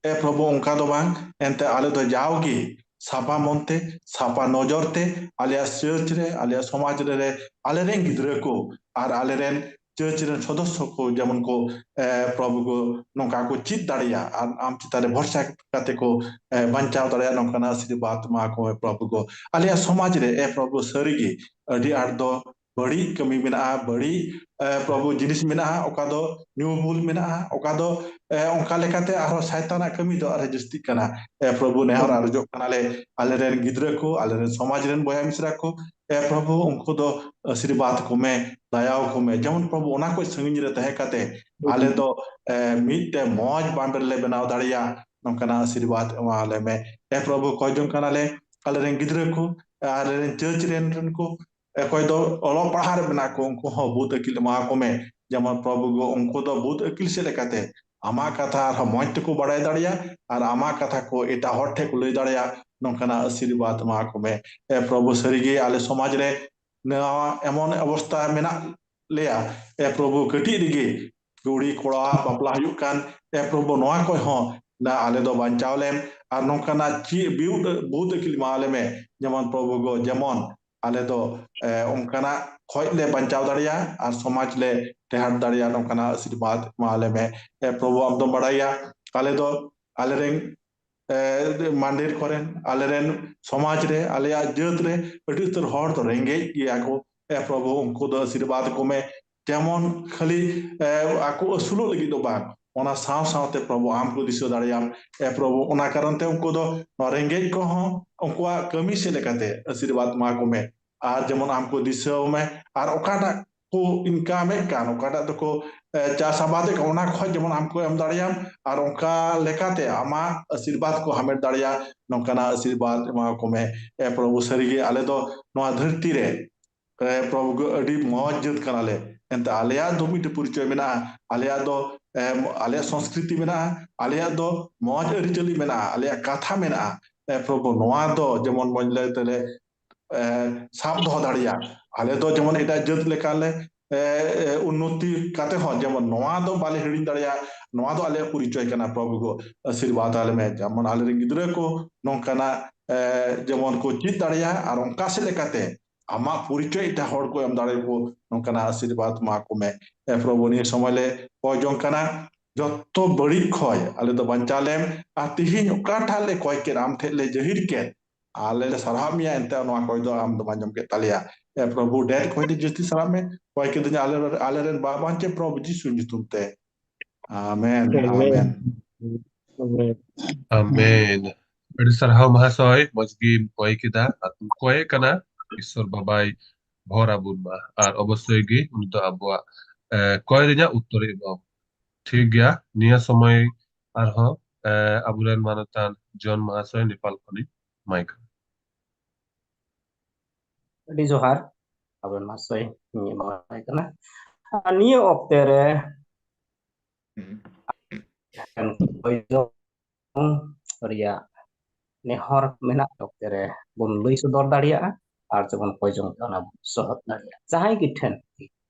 ᱮ ᱯᱨᱚᱵᱷᱩ, ᱚᱱᱠᱟ ᱫᱚ ᱵᱟᱝ, ᱮᱱᱛᱮ ᱟᱞᱮ ᱫᱚ ᱡᱟᱣᱜᱮ ᱥᱟᱯᱷᱟ ᱢᱚᱱᱛᱮ, ᱥᱟᱯᱷᱟ ᱱᱚᱡᱚᱨ ᱛᱮ ᱟᱞᱮᱭᱟᱜ ᱪᱟᱹᱨᱪ ᱨᱮ, ᱟᱞᱮᱭᱟᱜ ᱥᱚᱢᱟᱡᱽ ᱨᱮ, ᱟᱞᱮᱨᱮᱱ ᱜᱤᱫᱽᱨᱟᱹ ᱠᱚ ᱟᱨ ᱟᱞᱮᱨᱮᱱ ᱪᱟᱹᱨᱪ ᱨᱮᱱ ᱥᱚᱫᱚᱥᱥᱚ ᱠᱚ ᱡᱮᱢᱚᱱ ᱠᱚ ᱮ, ᱯᱨᱚᱵᱷᱩ ᱜᱚ ᱱᱚᱝᱠᱟ ᱠᱚ ᱪᱮᱫ ᱫᱟᱲᱮᱭᱟᱜ ᱟᱨ ᱟᱢ ᱪᱮᱛᱟᱱ ᱨᱮ ᱵᱷᱚᱨᱥᱟ ᱠᱟᱛᱮ ᱠᱚ ᱮ, ᱵᱟᱧᱪᱟᱣ ᱫᱟᱲᱮᱭᱟᱜ, ᱱᱚᱝᱠᱟᱱᱟᱜ ᱟᱥᱤᱨᱵᱟᱫ ᱮᱢᱟ ᱠᱚ ᱢᱮ ᱯᱨᱚᱵᱷᱩ ᱜᱚ᱾ ᱟᱞᱮᱭᱟᱜ ᱥᱚᱢᱟᱡᱽ ᱨᱮ ᱮ ᱯᱨᱚᱵᱷᱩ, ᱥᱟᱹᱨᱤᱜᱮ ᱟᱹᱰᱤ ᱟᱸᱴ ᱫᱚ ᱵᱟᱹᱲᱤᱡ ᱠᱟᱹᱢᱤ ᱢᱮᱱᱟᱜᱼᱟ, ᱵᱟᱹᱲᱤᱡ ᱮ, ᱯᱨᱚᱵᱷᱩ ᱡᱤᱱᱤᱥ ᱢᱮᱱᱟᱜᱼᱟ, ᱚᱠᱟ ᱫᱚ ᱧᱩ ᱵᱩᱞ ᱢᱮᱱᱟᱜᱼᱟ, ᱚᱠᱟ ᱫᱚ ᱮ, ᱚᱱᱠᱟ ᱞᱮᱠᱟᱛᱮ ᱟᱨᱦᱚᱸ ᱥᱟᱭᱛᱟᱱᱟᱜ ᱠᱟᱹᱢᱤ ᱫᱚ ᱟᱨᱦᱚᱸ ᱡᱟᱹᱥᱛᱤᱜ ᱠᱟᱱᱟ᱾ ᱮ ᱯᱨᱚᱵᱷᱩ, ᱱᱮᱦᱚᱨ ᱟᱨᱡᱚᱜ ᱠᱟᱱᱟᱞᱮ ᱟᱞᱮᱨᱮᱱ ᱜᱤᱫᱽᱨᱟᱹ ᱠᱚ, ᱟᱞᱮᱨᱮᱱ ᱥᱚᱢᱟᱡᱽ ᱨᱮᱱ ᱵᱚᱭᱦᱟ ᱢᱤᱥᱨᱟ ᱠᱚ, ᱮ ᱯᱨᱚᱵᱷᱩ, ᱩᱱᱠᱩ ᱫᱚ ᱟᱥᱤᱨᱵᱟᱫ ᱠᱚᱢᱮ, ᱫᱟᱭᱟᱣ ᱠᱚᱢᱮ, ᱡᱮᱢᱚᱱ ᱯᱨᱚᱵᱷᱩ ᱚᱱᱟ ᱠᱚ ᱥᱟᱺᱜᱤᱧ ᱨᱮ ᱛᱟᱦᱮᱸ ᱠᱟᱛᱮ ᱟᱞᱮ ᱫᱚ ᱮ, ᱢᱤᱫᱴᱮᱱ ᱢᱚᱡᱽ ᱵᱟᱢᱵᱮᱨ ᱞᱮ ᱵᱮᱱᱟᱣ ᱫᱟᱲᱮᱭᱟᱜ, ᱱᱚᱝᱠᱟᱱᱟᱜ ᱟᱥᱤᱨᱵᱟᱫ ᱮᱢᱟᱞᱮ ᱢᱮ᱾ ᱮ ᱯᱨᱚᱵᱷᱩ, ᱠᱚᱭ ᱡᱚᱝ ᱠᱟᱱᱟᱞᱮ ᱟᱞᱮᱨᱮᱱ ᱜᱤᱫᱽᱨᱟᱹ ᱠᱚ, ᱟᱞᱮᱨᱮᱱ ᱪᱟᱹᱨᱪ ᱨᱮᱱ ᱨᱮᱱ ᱠᱚ, ᱚᱠᱚᱭ ᱫᱚ ᱚᱞᱚᱜ ᱯᱟᱲᱦᱟᱜ ᱨᱮ ᱢᱮᱱᱟᱜ ᱠᱚ, ᱩᱱᱠᱩ ᱦᱚᱸ ᱵᱩᱫ ᱟᱹᱠᱤᱞ ᱮᱢᱟ ᱠᱚ ᱢᱮ᱾ ᱡᱮᱢᱚᱱ ᱯᱨᱚᱵᱷᱩ ᱜᱚ, ᱩᱱᱠᱩ ᱫᱚ ᱵᱩᱫ ᱟᱹᱠᱤᱞ ᱥᱮᱫ ᱞᱮᱠᱟᱛᱮ ᱟᱢᱟᱜ ᱠᱟᱛᱷᱟ ᱟᱨᱦᱚᱸ ᱢᱚᱸᱡᱽ ᱛᱮᱠᱚ ᱵᱟᱲᱟᱭ ᱫᱟᱲᱮᱭᱟᱜ ᱟᱨ ᱟᱢᱟᱜ ᱠᱟᱛᱷᱟ ᱠᱚ ᱮᱴᱟᱜ ᱦᱚᱲ ᱴᱷᱮᱱ ᱠᱚ ᱞᱟᱹᱭ ᱫᱟᱲᱮᱭᱟᱜ, ᱱᱚᱝᱠᱟᱱᱟᱜ ᱟᱥᱤᱨᱵᱟᱫ ᱮᱢᱟ ᱠᱚ ᱢᱮ᱾ ᱮ ᱯᱨᱚᱵᱷᱩ, ᱥᱟᱹᱨᱤᱜᱮ ᱟᱞᱮ ᱥᱚᱢᱟᱡᱽ ᱨᱮ ᱱᱚᱣᱟ ᱮᱢᱚᱱ ᱚᱵᱚᱥᱛᱟ ᱢᱮᱱᱟᱜ ᱞᱮᱭᱟ, ᱮ ᱯᱨᱚᱵᱷᱩ, ᱠᱟᱹᱴᱤᱡ ᱨᱮᱜᱮ ᱠᱩᱲᱤ ᱠᱚᱲᱟ ᱵᱟᱯᱞᱟ ᱦᱩᱭᱩᱜ ᱠᱟᱱ, ᱮ ᱯᱨᱚᱵᱷᱩ, ᱱᱚᱣᱟ ᱠᱚ ᱦᱚᱸ ᱱᱟ ᱟᱞᱮ ᱫᱚ ᱵᱟᱧᱪᱟᱣ ᱞᱮᱢ ᱟᱨ ᱱᱚᱝᱠᱟᱱᱟᱜ ᱪᱮᱫ ᱵᱤᱭᱩᱴ ᱵᱩᱫ ᱟᱹᱠᱤᱞ ᱮᱢᱟ ᱞᱮ ᱢᱮ, ᱡᱮᱢᱚᱱ ᱯᱨᱚᱵᱷᱩ ᱜᱚ, ᱡᱮᱢᱚᱱ ᱟᱞᱮ ᱫᱚ ᱮ, ᱚᱱᱠᱟᱱᱟᱜ ᱠᱷᱚᱡ ᱞᱮ ᱵᱟᱧᱪᱟᱣ ᱫᱟᱲᱮᱭᱟᱜᱼᱟ ᱟᱨ ᱥᱚᱢᱟᱡᱽ ᱞᱮ ᱴᱮᱦᱟᱴ ᱫᱟᱲᱮᱭᱟᱜᱼᱟ, ᱱᱚᱝᱠᱟᱱᱟᱜ ᱟᱥᱤᱨᱵᱟᱫ ᱮᱢᱟ ᱞᱮ ᱢᱮ᱾ ᱮ ᱯᱨᱚᱵᱷᱩ, ᱟᱢ ᱫᱚᱢ ᱵᱟᱲᱟᱭᱟ ᱟᱞᱮ ᱫᱚ ᱟᱞᱮᱨᱮᱱ ᱮ, ᱢᱟᱱᱰᱤᱨ ᱠᱚᱨᱮᱱ, ᱟᱞᱮᱨᱮᱱ ᱥᱚᱢᱟᱡᱽ ᱨᱮ, ᱟᱞᱮᱭᱟᱜ ᱡᱟᱹᱛ ᱨᱮ ᱟᱹᱰᱤ ᱩᱛᱟᱹᱨ ᱦᱚᱲ ᱫᱚ ᱨᱮᱸᱜᱮᱡ ᱜᱮᱭᱟ ᱠᱚ᱾ ᱮ ᱯᱨᱚᱵᱷᱩ, ᱩᱱᱠᱩ ᱫᱚ ᱟᱥᱤᱨᱵᱟᱫ ᱠᱚᱢᱮ, ᱡᱮᱢᱚᱱ ᱠᱷᱟᱹᱞᱤ ᱮ, ᱟᱠᱚ ᱟᱹᱥᱩᱞᱚᱜ ᱞᱟᱹᱜᱤᱫ ᱫᱚ ᱵᱟᱝ, ᱚᱱᱟ ᱥᱟᱶ ᱥᱟᱶᱛᱮ ᱯᱨᱚᱵᱷᱩ ᱟᱢ ᱠᱚ ᱫᱤᱥᱟᱹ ᱫᱟᱲᱮᱭᱟᱢ᱾ ᱮ ᱯᱨᱚᱵᱷᱩ, ᱚᱱᱟ ᱠᱟᱨᱚᱱ ᱛᱮ ᱩᱱᱠᱩ ᱫᱚ ᱱᱚᱣᱟ ᱨᱮᱸᱜᱮᱡ ᱠᱚᱦᱚᱸ ᱩᱱᱠᱩᱣᱟᱜ ᱠᱟᱹᱢᱤ ᱥᱮᱫ ᱞᱮᱠᱟᱛᱮ ᱟᱥᱤᱨᱵᱟᱫᱽ ᱮᱢᱟ ᱠᱚ ᱢᱮ᱾ ᱟᱨ ᱡᱮᱢᱚᱱ ᱟᱢ ᱠᱚ ᱫᱤᱥᱟᱹ ᱢᱮ, ᱟᱨ ᱚᱠᱟᱴᱟᱜ ᱠᱚ ᱤᱱᱠᱟᱢᱮᱫ ᱠᱟᱱ, ᱚᱠᱟᱴᱟᱜ ᱫᱚᱠᱚ, ᱮ, ᱪᱟᱥ ᱟᱵᱟᱫᱮᱫ ᱠᱟᱱ, ᱚᱱᱟ ᱠᱷᱚᱱ ᱡᱮᱢᱚᱱ ᱟᱢ ᱠᱚ ᱮᱢ ᱫᱟᱲᱮᱭᱟᱢ, ᱟᱨ ᱚᱱᱠᱟ ᱞᱮᱠᱟᱛᱮ ᱟᱢᱟᱜ ᱟᱥᱤᱨᱵᱟᱫᱽ ᱠᱚ ᱦᱟᱢᱮᱴ ᱫᱟᱲᱮᱭᱟᱜ, ᱱᱚᱝᱠᱟᱱᱟᱜ ᱟᱥᱤᱨᱵᱟᱫᱽ ᱮᱢᱟ ᱠᱚ ᱢᱮ᱾ ᱮ ᱯᱨᱚᱵᱷᱩ, ᱥᱟᱹᱨᱤᱜᱮ ᱟᱞᱮ ᱫᱚ ᱱᱚᱣᱟ ᱫᱷᱟᱹᱨᱛᱤ ᱨᱮ, ᱮ ᱯᱨᱚᱵᱷᱩ ᱜᱚ, ᱟᱹᱰᱤ ᱢᱚᱡᱽ ᱡᱟᱹᱛ ᱠᱟᱱᱟᱞᱮ᱾ ᱮᱱᱛᱮ ᱟᱞᱮᱭᱟᱜ ᱫᱚ ᱢᱤᱫᱴᱮᱡ ᱯᱚᱨᱤᱪᱚᱭ ᱢᱮᱱᱟᱜᱼᱟ, ᱟᱞᱮᱭᱟᱜ ᱫᱚ, ᱮ, ᱟᱞᱮᱭᱟᱜ ᱥᱚᱝᱥᱠᱨᱤᱛᱤ ᱢᱮᱱᱟᱜᱼᱟ, ᱟᱞᱮᱭᱟᱜ ᱫᱚ ᱢᱚᱡᱽ ᱟᱹᱨᱤᱪᱟᱹᱞᱤ ᱢᱮᱱᱟᱜᱼᱟ, ᱟᱞᱮᱭᱟᱜ ᱠᱟᱛᱷᱟ ᱢᱮᱱᱟᱜᱼᱟ᱾ ᱮ ᱯᱨᱚᱵᱷᱩ, ᱱᱚᱣᱟ ᱫᱚ ᱡᱮᱢᱚᱱ ᱢᱚᱡᱽ ᱞᱮ ᱛᱮᱞᱮ, ᱮ, ᱥᱟᱵ ᱫᱚᱦᱚ ᱫᱟᱲᱮᱭᱟᱜ᱾ ᱟᱞᱮ ᱫᱚ ᱡᱮᱢᱚᱱ ᱮᱴᱟᱜ ᱡᱟᱹᱛ ᱞᱮᱠᱟᱞᱮ, ᱮ, ᱮ, ᱩᱱᱱᱚᱛᱤ ᱠᱟᱛᱮ ᱦᱚᱸ ᱡᱮᱢᱚᱱ ᱱᱚᱣᱟ ᱫᱚ ᱵᱟᱞᱮ ᱦᱤᱲᱤᱧ ᱫᱟᱲᱮᱭᱟᱜ, ᱱᱚᱣᱟ ᱫᱚ ᱟᱞᱮᱭᱟᱜ ᱯᱚᱨᱤᱪᱚᱭ ᱠᱟᱱᱟ᱾ ᱯᱨᱚᱵᱷᱩ ᱜᱚ, ᱟᱥᱤᱨᱵᱟᱫᱽ ᱟᱞᱮ ᱢᱮ, ᱡᱮᱢᱚᱱ ᱟᱞᱮ ᱨᱮᱱ ᱜᱤᱫᱽᱨᱟᱹ ᱠᱚ ᱱᱚᱝᱠᱟᱱᱟᱜ, ᱮ, ᱡᱮᱢᱚᱱ ᱠᱚ ᱪᱮᱫ ᱫᱟᱲᱮᱭᱟᱜ, ᱟᱨ ᱚᱱᱠᱟ ᱥᱮᱫ ᱞᱮᱠᱟᱛᱮ ᱟᱢᱟᱜ ᱯᱚᱨᱤᱪᱚᱭ ᱮᱴᱟᱜ ᱦᱚᱲ ᱠᱚ ᱮᱢ ᱫᱟᱲᱮᱭᱟᱠᱚ, ᱱᱚᱝᱠᱟᱱᱟᱜ ᱟᱥᱤᱨᱵᱟᱫᱽ ᱮᱢᱟ ᱠᱚ ᱢᱮ᱾ ᱮ ᱯᱨᱚᱵᱷᱩ, ᱱᱤᱭᱟᱹ ᱥᱚᱢᱚᱭ ᱞᱮ ᱠᱚᱭ ᱡᱚᱝ ᱠᱟᱱᱟ, ᱡᱚᱛᱚ ᱵᱟᱹᱲᱤᱡ ᱠᱷᱚᱡ ᱟᱞᱮ ᱫᱚ ᱵᱟᱧᱪᱟᱣ ᱞᱮᱢ᱾ ᱟᱨ ᱛᱤᱦᱤᱧ ᱚᱠᱟᱴᱟᱜ ᱞᱮ ᱠᱚᱭ ᱠᱮᱫ, ᱟᱢ ᱴᱷᱮᱡ ᱞᱮ ᱡᱟᱹᱦᱤᱨ ᱠᱮᱫ, ᱟᱞᱮ ᱞᱮ ᱥᱟᱨᱦᱟᱣ ᱢᱮᱭᱟ, ᱮᱱᱛᱮ ᱱᱚᱣᱟ ᱠᱚᱭ ᱫᱚ ᱟᱢ ᱫᱚᱢ ᱟᱸᱡᱚᱢ ᱠᱮᱫ ᱛᱟᱞᱮᱭᱟ᱾ ᱮ ᱯᱨᱚᱵᱷᱩ, ᱰᱷᱮᱨ ᱠᱷᱚᱡ ᱫᱚ ᱡᱟᱹᱥᱛᱤ ᱥᱟᱨᱦᱟᱣ ᱢᱮ, ᱠᱚᱭ ᱠᱮᱫᱟᱹᱧ ᱟᱞᱮ, ᱟᱞᱮ ᱨᱮᱱ ᱵᱟᱵᱟ ᱪᱮ ᱯᱨᱚᱵᱷᱩ ᱡᱤᱥᱩ ᱧᱩᱛᱩᱢ ᱛᱮ᱾ ᱟᱢᱮᱱ, ᱟᱢᱮᱱ᱾ ᱟᱢᱮᱱ᱾ ᱟᱢᱮᱱ᱾ ᱟᱹᱰᱤ ᱥᱟᱨᱦᱟᱣ ᱢᱟᱦᱟᱥᱚᱭ, ᱢᱚᱡᱽ ᱜᱮᱢ ᱠᱚᱭ ᱠᱮᱫᱟ᱾ ᱟᱨ ᱵᱚᱱ ᱠᱚᱭᱮ ᱠᱟᱱᱟ, ᱤᱥᱥᱚᱨ ᱵᱟᱵᱟᱭ ᱵᱷᱚᱨ ᱟᱵᱚᱱ ᱢᱟ᱾ ᱟᱨ ᱚᱵᱚᱥᱥᱳᱭ ᱜᱮ ᱩᱱᱤ ᱫᱚ ᱟᱵᱚᱣᱟᱜ, ᱮ, ᱠᱚᱭ ᱨᱮᱭᱟᱜ ᱩᱛᱛᱚᱨᱮ ᱮᱢᱟ ᱵᱚᱱᱟ᱾ ᱴᱷᱤᱠ ᱜᱮᱭᱟ, ᱱᱤᱭᱟᱹ ᱥᱚᱢᱚᱭ ᱟᱨᱦᱚᱸ, ᱮ, ᱟᱵᱚᱨᱮᱱ ᱢᱟᱱᱚᱛᱟᱱ ᱡᱚᱱ ᱢᱟᱦᱟᱥᱚᱭ ᱱᱮᱯᱟᱞ ᱠᱷᱚᱱᱤᱧ ᱮᱢᱟᱭ ᱠᱟᱱᱟ᱾ ᱟᱹᱰᱤ ᱡᱚᱦᱟᱨ, ᱟᱵᱚᱨᱮᱱ ᱢᱟᱦᱟᱥᱚᱭ ᱤᱧ ᱮᱢᱟᱭ ᱠᱟᱱᱟ᱾ ᱟᱨ ᱱᱤᱭᱟᱹ ᱚᱠᱛᱮ ᱨᱮ ᱦᱩᱸ᱾ ᱠᱚᱭ ᱡᱚᱝ ᱨᱮᱭᱟᱜ ᱱᱮᱦᱚᱨ ᱢᱮᱱᱟᱜ ᱚᱠᱛᱮ ᱨᱮ ᱵᱚᱱ ᱞᱟᱹᱭ ᱥᱚᱫᱚᱨ ᱫᱟᱲᱮᱭᱟᱜᱼᱟ, ᱟᱨ ᱡᱮᱢᱚᱱ ᱠᱚᱭ ᱡᱚᱝ ᱛᱮ ᱚᱱᱟ ᱵᱚᱱ ᱥᱚᱦᱚᱫ ᱫᱟᱲᱮᱭᱟᱜᱼᱟ᱾ ᱡᱟᱦᱟᱸᱭ ᱜᱮ ᱴᱷᱮᱱ,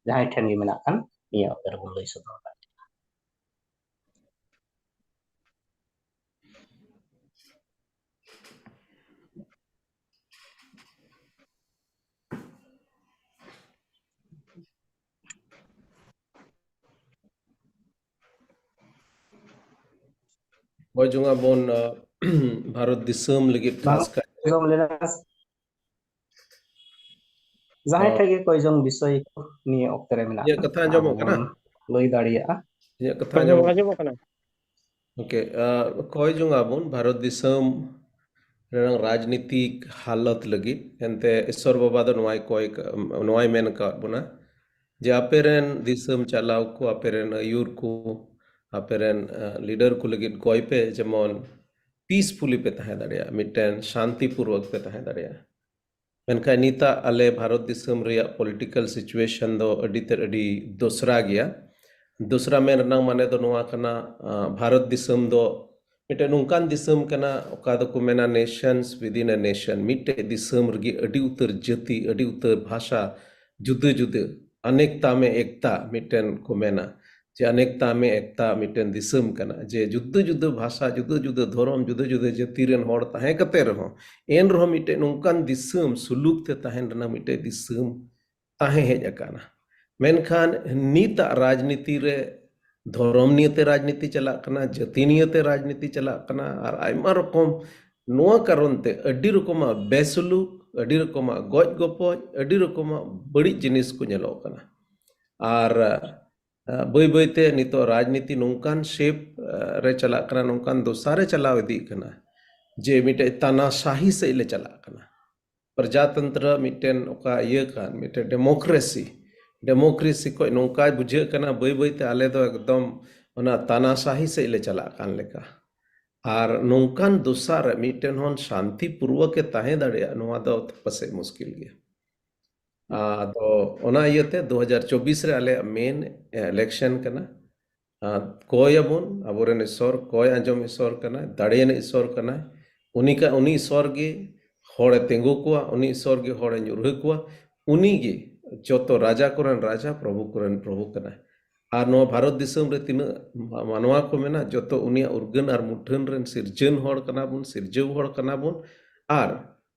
ᱡᱟᱦᱟᱸᱭ ᱴᱷᱮᱱ ᱜᱮ ᱢᱮᱱᱟᱜ ᱠᱷᱟᱱ ᱱᱤᱭᱟᱹ ᱚᱠᱛᱮ ᱨᱮᱵᱚᱱ ᱞᱟᱹᱭ ᱥᱚᱫᱚᱨ ᱫᱟᱲᱮᱭᱟᱜᱼᱟ᱾ ᱦᱳᱭ, ᱡᱚᱝ ᱟᱵᱚᱱ, ᱟᱸ, ᱵᱷᱟᱨᱚᱛ ᱫᱤᱥᱚᱢ ᱞᱟᱹᱜᱤᱫ ᱵᱟᱝ ᱠᱷᱟᱥ ᱠᱟᱭᱛᱮ᱾ ᱟᱸᱡᱚᱢ ᱞᱮᱱᱟ᱾ ᱡᱟᱦᱟᱸᱭ ᱦᱚᱸ᱾ ᱴᱷᱮᱱ ᱜᱮ ᱠᱚᱭ ᱡᱚᱝ ᱵᱤᱥᱚᱭ ᱠᱚ ᱱᱤᱭᱟᱹ ᱚᱠᱛᱮ ᱨᱮ ᱢᱮᱱᱟᱜ, ᱤᱧᱟᱹᱜ ᱠᱟᱛᱷᱟ ᱟᱸᱡᱚᱢᱚᱜ ᱟᱵᱚ ᱠᱟᱱᱟ? ᱵᱚᱱ ᱞᱟᱹᱭ ᱫᱟᱲᱮᱭᱟᱜᱼᱟ᱾ ᱤᱧᱟᱹᱜ ᱠᱟᱛᱷᱟ ᱟᱸᱡᱚᱢ, ᱟᱸᱡᱚᱢᱚᱜ ᱟᱸᱡᱚᱢᱚᱜ ᱠᱟᱱᱟ? ᱳᱠᱮ, ᱟᱨ ᱠᱚᱭ ᱡᱚᱝ ᱟᱵᱚᱱ ᱵᱷᱟᱨᱚᱛ ᱫᱤᱥᱚᱢ ᱨᱮᱱᱟᱜ ᱨᱟᱡᱽᱱᱤᱛᱤᱠ ᱦᱟᱞᱚᱛ ᱞᱟᱹᱜᱤᱫ᱾ ᱮᱱᱛᱮ ᱤᱥᱥᱚᱨ ᱵᱟᱵᱟ ᱫᱚ ᱱᱚᱣᱟᱭ ᱠᱚᱭ ᱠᱟ-, ᱱᱚᱣᱟᱭ ᱢᱮᱱ ᱟᱠᱟᱫ ᱵᱚᱱᱟ ᱡᱮ ᱟᱯᱮ ᱨᱮᱱ ᱫᱤᱥᱚᱢ ᱪᱟᱞᱟᱣ ᱠᱚ, ᱟᱯᱮ ᱨᱮᱱ ᱟᱹᱭᱩᱨ ᱠᱚ, ᱟᱯᱮ ᱨᱮᱱ, ᱟᱸ, ᱞᱤᱰᱟᱨ ᱠᱚ ᱞᱟᱹᱜᱤᱫ ᱠᱚᱭ ᱯᱮ, ᱡᱮᱢᱚᱱ ᱯᱤᱥᱯᱷᱩᱞᱤ ᱯᱮ ᱛᱟᱦᱮᱸ ᱫᱟᱲᱮᱭᱟᱜᱼᱟ, ᱢᱤᱫᱴᱮᱱ ᱥᱟᱱᱛᱤ ᱯᱩᱨᱣᱚᱠ ᱯᱮ ᱛᱟᱦᱮᱸ ᱫᱟᱲᱮᱭᱟᱜᱼᱟ᱾ ᱢᱮᱱᱠᱷᱟᱱ ᱱᱤᱛᱟᱜ ᱟᱞᱮ ᱵᱷᱟᱨᱚᱛ ᱫᱤᱥᱚᱢ ᱨᱮᱭᱟᱜ ᱯᱚᱞᱤᱴᱤᱠᱟᱞ ᱥᱤᱪᱩᱭᱮᱥᱚᱱ ᱫᱚ ᱟᱹᱰᱤ ᱛᱮᱫ ᱟᱹᱰᱤ ᱫᱚᱥᱨᱟ ᱜᱮᱭᱟ᱾ ᱫᱚᱥᱨᱟ ᱢᱮᱱ ᱨᱮᱱᱟᱜ ᱢᱟᱱᱮ ᱫᱚ ᱱᱚᱣᱟ ᱠᱟᱱᱟ, ᱟᱸ, ᱵᱷᱟᱨᱚᱛ ᱫᱤᱥᱚᱢ ᱫᱚ ᱢᱤᱫᱴᱮᱱ ᱱᱚᱝᱠᱟᱱ ᱫᱤᱥᱚᱢ ᱠᱟᱱᱟ, ᱚᱠᱟ ᱫᱚᱠᱚ ᱢᱮᱱᱟ nations within a nation᱾ ᱢᱤᱫᱴᱮᱡ ᱫᱤᱥᱚᱢ ᱨᱮᱜᱮ ᱟᱹᱰᱤ ᱩᱛᱟᱹᱨ ᱡᱟᱹᱛᱤ, ᱟᱹᱰᱤ ᱩᱛᱟᱹᱨ ᱵᱷᱟᱥᱟ, ᱡᱩᱫᱟᱹ ᱡᱩᱫᱟᱹ, ᱟᱱᱮᱠᱛᱟ ᱢᱮ ᱮᱠᱛᱟ ᱢᱤᱫᱴᱮᱱ ᱠᱚ ᱢᱮᱱᱟ, ᱡᱮ ᱟᱱᱮᱠᱛᱟ ᱢᱮ ᱮᱠᱛᱟ ᱢᱤᱫᱴᱮᱱ ᱫᱤᱥᱚᱢ ᱠᱟᱱᱟ, ᱡᱮ ᱡᱩᱫᱟᱹ ᱡᱩᱫᱟᱹ ᱵᱷᱟᱥᱟ, ᱡᱩᱫᱟᱹ ᱡᱩᱫᱟᱹ ᱫᱷᱚᱨᱚᱢ, ᱡᱩᱫᱟᱹ ᱡᱩᱫᱟᱹ ᱡᱟᱹᱛᱤ ᱨᱮᱱ ᱦᱚᱲ ᱛᱟᱦᱮᱸ ᱠᱟᱛᱮ ᱨᱮᱦᱚᱸ, ᱮᱱ ᱨᱮᱦᱚᱸ ᱢᱤᱫᱴᱮᱱ ᱱᱚᱝᱠᱟᱱ ᱫᱤᱥᱚᱢ, ᱥᱩᱞᱩᱠ ᱛᱮ ᱛᱟᱦᱮᱱ ᱨᱮᱱᱟᱜ ᱢᱤᱫᱴᱮᱱ ᱫᱤᱥᱚᱢ ᱛᱟᱦᱮᱸ ᱦᱮᱡ ᱟᱠᱟᱱᱟ᱾ ᱢᱮᱱᱠᱷᱟᱱ ᱱᱤᱛᱟᱜ ᱨᱟᱡᱽᱱᱤᱛᱤ ᱨᱮ, ᱫᱷᱚᱨᱚᱢ ᱱᱤᱭᱮᱛᱮ ᱨᱟᱡᱽᱱᱤᱛᱤ ᱪᱟᱞᱟᱜ ᱠᱟᱱᱟ, ᱡᱟᱹᱛᱤ ᱱᱤᱭᱮᱛᱮ ᱨᱟᱡᱽᱱᱤᱛᱤ ᱪᱟᱞᱟᱜ ᱠᱟᱱᱟ, ᱟᱨ ᱟᱭᱢᱟ ᱨᱚᱠᱚᱢ ᱱᱚᱣᱟ ᱠᱟᱨᱚᱱ ᱛᱮ ᱟᱹᱰᱤ ᱨᱚᱠᱚᱢᱟᱜ ᱵᱮᱥᱩᱞᱩᱠ, ᱟᱹᱰᱤ ᱨᱚᱠᱚᱢᱟᱜ ᱜᱚᱡ ᱜᱚᱯᱚᱡ, ᱟᱹᱰᱤ ᱨᱚᱠᱚᱢᱟᱜ ᱵᱟᱹᱲᱤᱡ ᱡᱤᱱᱤᱥ ᱠᱚ ᱧᱮᱞᱚᱜ ᱠᱟᱱᱟ᱾ ᱟᱨ, ᱟᱸ, ᱵᱟᱹᱭ ᱵᱟᱹᱭ ᱛᱮ ᱱᱤᱛᱚᱜ ᱨᱟᱡᱽᱱᱤᱛᱤ ᱱᱚᱝᱠᱟᱱ ᱥᱮᱯ, ᱟᱸ, ᱨᱮ ᱪᱟᱞᱟᱜ ᱠᱟᱱᱟ, ᱱᱚᱝᱠᱟᱱ ᱫᱚᱥᱟ ᱨᱮ ᱪᱟᱞᱟᱣ ᱤᱫᱤᱜ ᱠᱟᱱᱟ, ᱡᱮ ᱢᱤᱫᱴᱮᱡ ᱛᱟᱱᱟᱥᱟᱦᱤ ᱥᱮᱫ ᱞᱮ ᱪᱟᱞᱟᱜ ᱠᱟᱱᱟ᱾ ᱯᱨᱚᱡᱟᱛᱚᱱᱛᱨᱚ ᱢᱤᱫᱴᱮᱱ ᱚᱠᱟ ᱤᱭᱟᱹ ᱠᱟᱱ, ᱢᱤᱫᱴᱮᱱ ᱰᱮᱢᱳᱠᱨᱮᱥᱤ, ᱰᱮᱢᱳᱠᱨᱮᱥᱤ ᱠᱷᱚᱡ ᱱᱚᱝᱠᱟ ᱵᱩᱡᱷᱟᱹᱜ ᱠᱟᱱᱟ, ᱵᱟᱹᱭ ᱵᱟᱹᱭ ᱛᱮ ᱟᱞᱮ ᱫᱚ ᱮᱠᱫᱚᱢ ᱚᱱᱟ ᱛᱟᱱᱟᱥᱟᱦᱤ ᱥᱮᱫ ᱞᱮ ᱪᱟᱞᱟᱜ ᱠᱟᱱ ᱞᱮᱠᱟ᱾ ᱟᱨ ᱱᱚᱝᱠᱟᱱ ᱫᱚᱥᱟ ᱨᱮ ᱢᱤᱫᱴᱮᱱ ᱦᱚᱸ ᱥᱟᱱᱛᱤ ᱯᱩᱨᱣᱚᱠ ᱮ ᱛᱟᱦᱮᱸ ᱫᱟᱲᱮᱭᱟᱜᱼᱟ, ᱱᱚᱣᱟ ᱫᱚ ᱯᱟᱥᱮᱡ ᱢᱩᱥᱠᱤᱞ ᱜᱮᱭᱟ᱾ ᱟᱫᱚ ᱚᱱᱟ ᱤᱭᱟᱹᱛᱮ ᱫᱩ ᱦᱟᱡᱟᱨ ᱪᱚᱵᱵᱤᱥ ᱨᱮ ᱟᱞᱮᱭᱟᱜ ᱢᱮᱱ ᱤᱞᱮᱠᱥᱚᱱ ᱠᱟᱱᱟ᱾ ᱟᱨ ᱠᱚᱭ ᱟᱵᱚᱱ, ᱟᱵᱚᱨᱮᱱ ᱤᱥᱚᱨ, ᱠᱚᱭ ᱟᱸᱡᱚᱢ ᱤᱥᱚᱨ ᱠᱟᱱᱟᱭ, ᱫᱟᱲᱮᱭᱟᱱ ᱤᱥᱚᱨ ᱠᱟᱱᱟᱭ᱾ ᱩᱱᱤ ᱠᱟ-, ᱩᱱᱤ ᱤᱥᱚᱨ ᱜᱮ ᱦᱚᱲᱮ ᱛᱤᱸᱜᱩ ᱠᱚᱣᱟ, ᱩᱱᱤ ᱤᱥᱚᱨ ᱜᱮ ᱦᱚᱲᱮ ᱧᱩᱨᱦᱟᱹ ᱠᱚᱣᱟ, ᱩᱱᱤ ᱜᱮ ᱡᱚᱛᱚ ᱨᱟᱡᱟ ᱠᱚᱨᱮᱱ ᱨᱟᱡᱟ, ᱯᱨᱚᱵᱷᱩ ᱠᱚᱨᱮᱱ ᱯᱨᱚᱵᱷᱩ ᱠᱟᱱᱟᱭ᱾ ᱟᱨ ᱱᱚᱣᱟ ᱵᱷᱟᱨᱚᱛ ᱫᱤᱥᱚᱢ ᱨᱮ ᱛᱤᱱᱟᱹᱜ ᱢᱟ-, ᱢᱟᱱᱣᱟ ᱠᱚ ᱢᱮᱱᱟᱜ, ᱡᱚᱛᱚ ᱩᱱᱤᱭᱟᱜ ᱩᱨᱜᱟᱹᱱ ᱟᱨ ᱢᱩᱴᱷᱟᱹᱱ ᱨᱮᱱ ᱥᱤᱨᱡᱟᱹᱱ ᱦᱚᱲ ᱠᱟᱱᱟ ᱵᱚᱱ, ᱥᱤᱨᱡᱟᱹᱣ ᱦᱚᱲ ᱠᱟᱱᱟ ᱵᱚᱱ᱾ ᱟᱨ